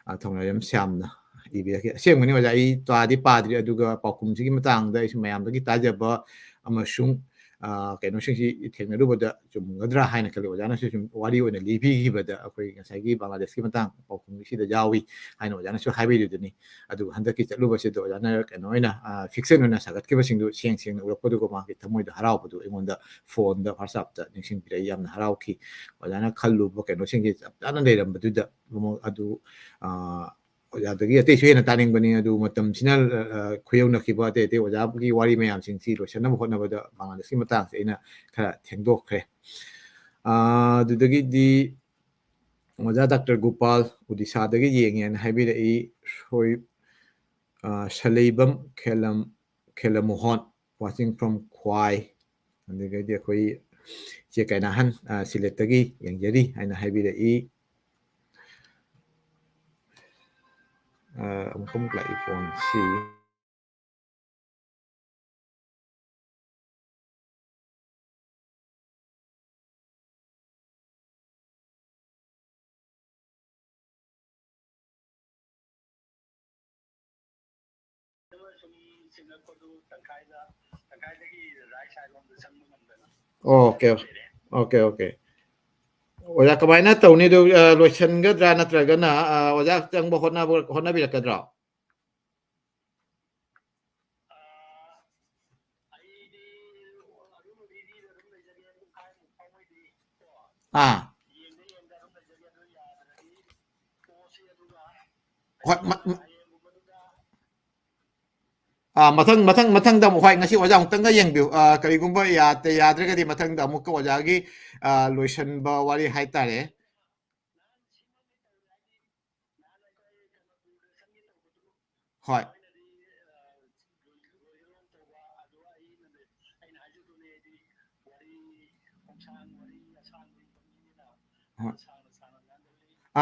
ꯑ, ꯊꯧꯅꯥꯖꯝ ꯁ꯭ꯌꯥꯝꯅ ꯏꯕꯤꯔꯛꯈꯤ꯫ ꯑꯁꯦꯡꯕꯅꯤ ꯑꯣꯖꯥ, ꯑꯩ ꯇꯥꯗꯤ ꯄꯥꯗ꯭ꯔꯤ, ꯑꯗꯨꯒ ꯄꯥꯎꯈꯨꯝꯁꯤꯒꯤ ꯃꯇꯥꯡꯗ ꯑꯩꯁꯨ ꯃꯌꯥꯝꯗꯒꯤ ꯇꯥꯖꯕ ꯑꯃꯁꯨꯡ, ꯑ, ꯀꯩꯅꯣꯁꯤꯡꯁꯤ ꯊꯦꯡꯅꯔꯨꯕꯗ ꯆꯨꯝꯒꯗ꯭ꯔꯥ ꯍꯥꯏꯅ ꯈꯜꯂꯤ꯫ ꯑꯣꯖꯥꯅꯁꯨ ꯁꯨꯝ ꯋꯥꯔꯤ ꯑꯣꯏꯅ ꯂꯤꯕꯤꯈꯤꯕꯗ ꯑꯩꯈꯣꯏ ꯉꯁꯥꯏꯒꯤ ꯕꯪꯒ꯭ꯂꯥꯗꯦꯁꯀꯤ ꯃꯇꯥꯡ ꯄꯥꯎꯈꯨꯝꯒꯤꯁꯤꯗ ꯌꯥꯎꯏ ꯍꯥꯏꯅ ꯑꯣꯖꯥꯅꯁꯨ ꯍꯥꯏꯕꯤꯔꯤꯗꯨꯅꯤ꯫ ꯑꯗꯨꯒ ꯍꯟꯗꯛꯀꯤ ꯆꯠꯂꯨꯕꯁꯤꯗ ꯑꯣꯖꯥꯅ ꯀꯩꯅꯣ ꯑꯣꯏꯅ, ꯑ, ꯐꯤꯛꯁꯟ ꯑꯣꯏꯅ ꯁꯥꯒꯠꯈꯤꯕꯁꯤꯡꯗꯨ ꯁꯦꯡ ꯁꯦꯡꯅ ꯎꯔꯛꯄꯗꯨꯒ ꯃꯥꯒꯤ ꯊꯃꯣꯏꯗ ꯍꯔꯥꯎꯕꯗꯨ ꯑꯩꯉꯣꯟꯗ ꯐꯣꯟꯗ, WhatsApp-ꯇ ꯅꯤꯡꯁꯤꯡꯕꯤꯔꯛꯏ꯫ ꯌꯥꯝꯅ ꯍꯔꯥꯎꯈꯤ꯫ ꯑꯣꯖꯥꯅ ꯈꯜꯂꯨꯕ ꯀꯩꯅꯣꯁꯤꯡꯁꯦ ꯆꯞ ꯆꯥꯅ ꯂꯩꯔꯝꯕꯗꯨꯗ ꯑꯃꯨꯛ ꯑꯗꯨ, ꯑ, ꯑꯣꯖꯥꯗꯒꯤ ꯑꯇꯩꯁꯨ ꯍꯦꯟꯅ ꯇꯥꯅꯤꯡꯕꯅꯤ꯫ ꯑꯗꯨ ꯃꯇꯝꯁꯤꯅ, ꯑ, ꯈꯨꯌꯧꯅꯈꯤꯕ ꯑꯇꯩ ꯑꯇꯩ ꯑꯣꯖꯥꯒꯤ ꯋꯥꯔꯤ ꯃꯌꯥꯝꯁꯤꯡꯁꯤ ꯂꯣꯏꯁꯤꯟꯅꯕ ꯍꯣꯠꯅꯕꯗ ꯕꯪꯒ꯭ꯂꯥꯗꯦꯁꯀꯤ ꯃꯇꯥꯡꯁꯦ ꯑꯩꯅ ꯈꯔ ꯊꯦꯡꯗꯣꯛꯈ꯭ꯔꯦ꯫ ꯑ, ꯑꯗꯨꯗꯒꯤꯗꯤ ꯑꯣꯖꯥ ꯗꯥꯛꯇꯔ ꯒꯣꯄꯥꯜ, ꯑꯣꯗꯤꯁꯥꯗꯒꯤ ꯌꯦꯡꯉꯦꯅ ꯍꯥꯏꯕꯤꯔꯛꯏ꯫ ꯁꯣꯏ-, ꯑ, ꯁꯂꯩꯕꯝ ꯈꯦꯂꯝ-, ꯈꯦꯂꯃꯣꯍꯣꯟ, watching from ꯈ꯭ꯋꯥꯏ꯫ ꯑꯗꯨꯗꯒꯤꯗꯤ ꯑꯩꯈꯣꯏ ꯏꯆꯦ ꯀꯩꯅꯥꯍꯟ, ꯑ, ꯁꯤꯂꯦꯠꯇꯒꯤ ꯌꯦꯡꯖꯔꯤ ꯍꯥꯏꯅ ꯍꯥꯏꯕꯤꯔꯛꯏ꯫ ꯑ, ꯑꯃꯨꯛ ꯑꯃꯨꯛ ꯂꯥꯛꯏ ꯐꯣꯟꯁꯤ꯫ Okay, okay, okay. ꯑꯣꯖꯥ, ꯀꯃꯥꯏꯅ ꯇꯧꯅꯤ ꯑꯗꯨ, ꯑ, ꯂꯣꯏꯁꯤꯟꯒꯗ꯭ꯔꯥ ꯅꯠꯇ꯭ꯔꯒꯅ, ꯑ, ꯑꯣꯖꯥ ꯆꯪꯕ ꯍꯣꯠꯅꯕ, ꯍꯣꯠꯅꯕꯤꯔꯛꯀꯗ꯭ꯔꯣ? ꯑꯥ꯫ ꯍꯣꯏ, ꯃ-, ꯃ-, ꯑꯥ, ꯃꯊꯪ, ꯃꯊꯪ, ꯃꯊꯪꯗ ꯑꯃꯨꯛ, ꯍꯣꯏ, ꯉꯁꯤ ꯑꯣꯖꯥ ꯑꯃꯨꯛꯇꯪꯒ ꯌꯦꯡꯕꯤꯌꯨ꯫ ꯑꯥ, ꯀꯔꯤꯒꯨꯝꯕ ꯌꯥꯗ-, ꯌꯥꯗ꯭ꯔꯒꯗꯤ ꯃꯊꯪꯗ ꯑꯃꯨꯛꯀ ꯑꯣꯖꯥꯒꯤ, ꯑꯥ, ꯂꯣꯏꯁꯤꯟꯕ ꯋꯥꯔꯤ ꯍꯥꯏꯇꯥꯔꯦ꯫ ꯍꯣꯏ꯫ ꯍꯣꯏ꯫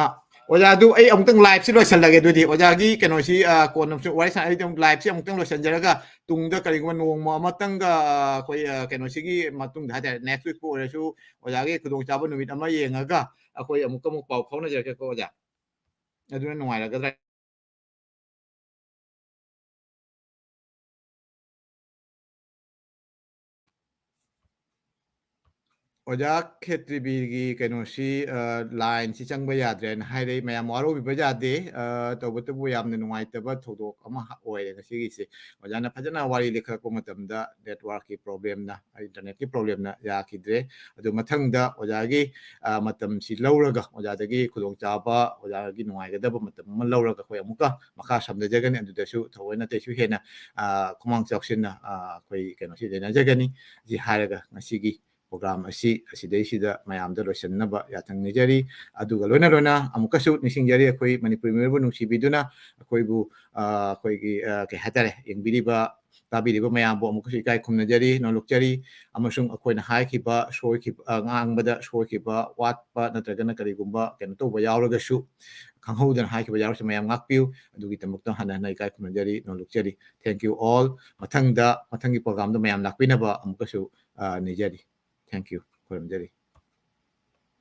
ꯑꯥ, ꯑꯣꯖꯥ, ꯑꯗꯨ ꯑꯩ ꯑꯃꯨꯛꯇꯪ live ꯁꯤ ꯂꯣꯏꯁꯜꯂꯒꯦ꯫ ꯑꯗꯨꯗꯤ ꯑꯣꯖꯥꯒꯤ ꯀꯩꯅꯣꯁꯤ, ꯑ, ꯀꯣꯟꯅ ꯑꯃꯨꯛꯁꯨ ꯋꯥꯔꯤ ꯁꯥꯟꯅ-, ꯑꯩꯗꯤ ꯑꯃꯨꯛ live ꯁꯤ ꯑꯃꯨꯛꯇꯪ ꯂꯣꯏꯁꯟꯖꯔꯒ, ꯇꯨꯡꯗ ꯀꯔꯤꯒꯨꯝꯕ ꯅꯣꯡꯃ ꯑꯃꯇꯪꯒ, ꯑ, ꯑꯩꯈꯣꯏ, ꯑ, ꯀꯩꯅꯣꯁꯤꯒꯤ ꯃꯇꯨꯡꯗ ꯍꯥꯏꯇꯥꯔꯦ, next week ꯄꯨ ꯑꯣꯏꯔꯁꯨ ꯑꯣꯖꯥꯒꯤ ꯈꯨꯗꯣꯡꯆꯥꯕ ꯅꯨꯃꯤꯠ ꯑꯃ ꯌꯦꯡꯉꯒ ꯑꯩꯈꯣꯏ ꯑꯃꯨꯛꯀ ꯑꯃꯨꯛ ꯄꯥꯎ ꯐꯥꯎꯅꯖꯔꯛꯀꯦꯀꯣ ꯑꯣꯖꯥ꯫ ꯑꯗꯨꯅ ꯅꯨꯡꯉꯥꯏꯔꯒꯗ꯭ꯔꯥ? ꯑꯣꯖꯥ ꯈꯦꯇ꯭ꯔꯤꯕꯤꯒꯤ ꯀꯩꯅꯣꯁꯤ, ꯑ, line ꯁꯤ ꯆꯪꯕ ꯌꯥꯗ꯭ꯔꯦꯅ ꯍꯥꯏꯔꯛꯏ꯫ ꯃꯌꯥꯝ ꯋꯥꯔꯧꯕꯤꯕ ꯌꯥꯗꯦ꯫ ꯑ, ꯇꯧꯕꯇꯕꯨ ꯌꯥꯝꯅ ꯅꯨꯡꯉꯥꯏꯇꯕ ꯊꯧꯗꯣꯛ ꯑꯃ ꯑꯣꯏꯔꯦ ꯉꯁꯤꯒꯤꯁꯦ꯫ ꯑꯣꯖꯥꯅ ꯐꯖꯅ ꯋꯥꯔꯤ ꯂꯤꯈꯠꯂꯛꯄ ꯃꯇꯝꯗ network ꯀꯤ problem ꯅ, internet ꯀꯤ problem ꯅ ꯌꯥꯈꯤꯗ꯭ꯔꯦ꯫ ꯑꯗꯨ ꯃꯊꯪꯗ ꯑꯣꯖꯥꯒꯤ, ꯑ, ꯃꯇꯝꯁꯤ ꯂꯧꯔꯒ, ꯑꯣꯖꯥꯗꯒꯤ ꯈꯨꯗꯣꯡꯆꯥꯕ, ꯑꯣꯖꯥꯒꯤ ꯅꯨꯡꯉꯥꯏꯒꯗꯕ ꯃꯇꯝ ꯑꯃ ꯂꯧꯔꯒ ꯑꯩꯈꯣꯏ ꯑꯃꯨꯛꯀ ꯃꯈꯥ ꯁꯝꯊꯖꯒꯅꯤ꯫ ꯑꯗꯨꯗꯁꯨ ꯊꯑꯣꯏꯅ ꯑꯇꯩꯁꯨ ꯍꯦꯟꯅ, ꯑ, ꯈꯨꯃꯥꯡ ꯆꯥꯎꯁꯤꯟꯅ, ꯑ, ꯑꯩꯈꯣꯏ ꯀꯩꯅꯣꯁꯤ ꯂꯩꯅꯖꯒꯅꯤ꯫ ꯁꯤ ꯍꯥꯏꯔꯒ ꯉꯁꯤꯒꯤ program ꯑꯁꯤ ꯑꯁꯤꯗꯩꯁꯤꯗ ꯃꯌꯥꯝꯗ ꯂꯣꯏꯁꯤꯟꯅꯕ ꯌꯥꯊꯪ ꯅꯤꯖꯔꯤ꯫ ꯑꯗꯨꯒ ꯂꯣꯏꯅ ꯂꯣꯏꯅ ꯑꯃꯨꯛꯀꯁꯨ ꯅꯤꯡꯁꯤꯡꯖꯔꯤ, ꯑꯩꯈꯣꯏ ꯃꯅꯤꯄꯨꯔꯤ ꯃꯤꯑꯣꯏꯕ ꯅꯨꯡꯁꯤꯕꯤꯗꯨꯅ ꯑꯩꯈꯣꯏꯕꯨ, ꯑ, ꯑꯩꯈꯣꯏꯒꯤ, ꯑ, ꯀꯩ ꯍꯥꯏꯇꯥꯔꯦ, ꯌꯦꯡꯕꯤꯔꯤꯕ, ꯇꯥꯕꯤꯔꯤꯕ ꯃꯌꯥꯝꯕꯨ ꯑꯃꯨꯛꯀꯁꯨ ꯏꯀꯥꯏ ꯈꯨꯝꯅꯖꯔꯤ, ꯅꯣꯂꯨꯛꯆꯔꯤ꯫ ꯑꯃꯁꯨꯡ ꯑꯩꯈꯣꯏꯅ ꯍꯥꯏꯈꯤꯕ, ꯁꯣꯏꯈꯤꯕ, ꯑ, ꯉꯥꯡꯕꯗ ꯁꯣꯏꯈꯤꯕ, ꯋꯥꯠꯄ ꯅꯠꯇ꯭ꯔꯒꯅ ꯀꯔꯤꯒꯨꯝꯕ ꯀꯩꯅꯣ ꯇꯧꯕ ꯌꯥꯎꯔꯒꯁꯨ, ꯈꯪꯍꯧꯗꯅ ꯍꯥꯏꯈꯤꯕ ꯌꯥꯎꯔꯁꯨ ꯃꯌꯥꯝ ꯉꯥꯛꯄꯤꯌꯨ꯫ ꯑꯗꯨꯒꯤꯗꯃꯛꯇ ꯍꯟꯅ ꯍꯟꯅ ꯏꯀꯥꯏ ꯈꯨꯝꯅꯖꯔꯤ, ꯅꯣꯂꯨꯛꯆꯔꯤ꯫ Thank you all꯫ ꯃꯊꯪꯗ, ꯃꯊꯪꯒꯤ program ꯗ ꯃꯌꯥꯝ ꯂꯥꯛꯄꯤꯅꯕ ꯑꯃꯨꯛꯀꯁꯨ, ꯑ, ꯅꯤꯖꯔꯤ꯫ Thank you꯫ ꯈꯨꯔꯨꯝꯖꯔꯤ꯫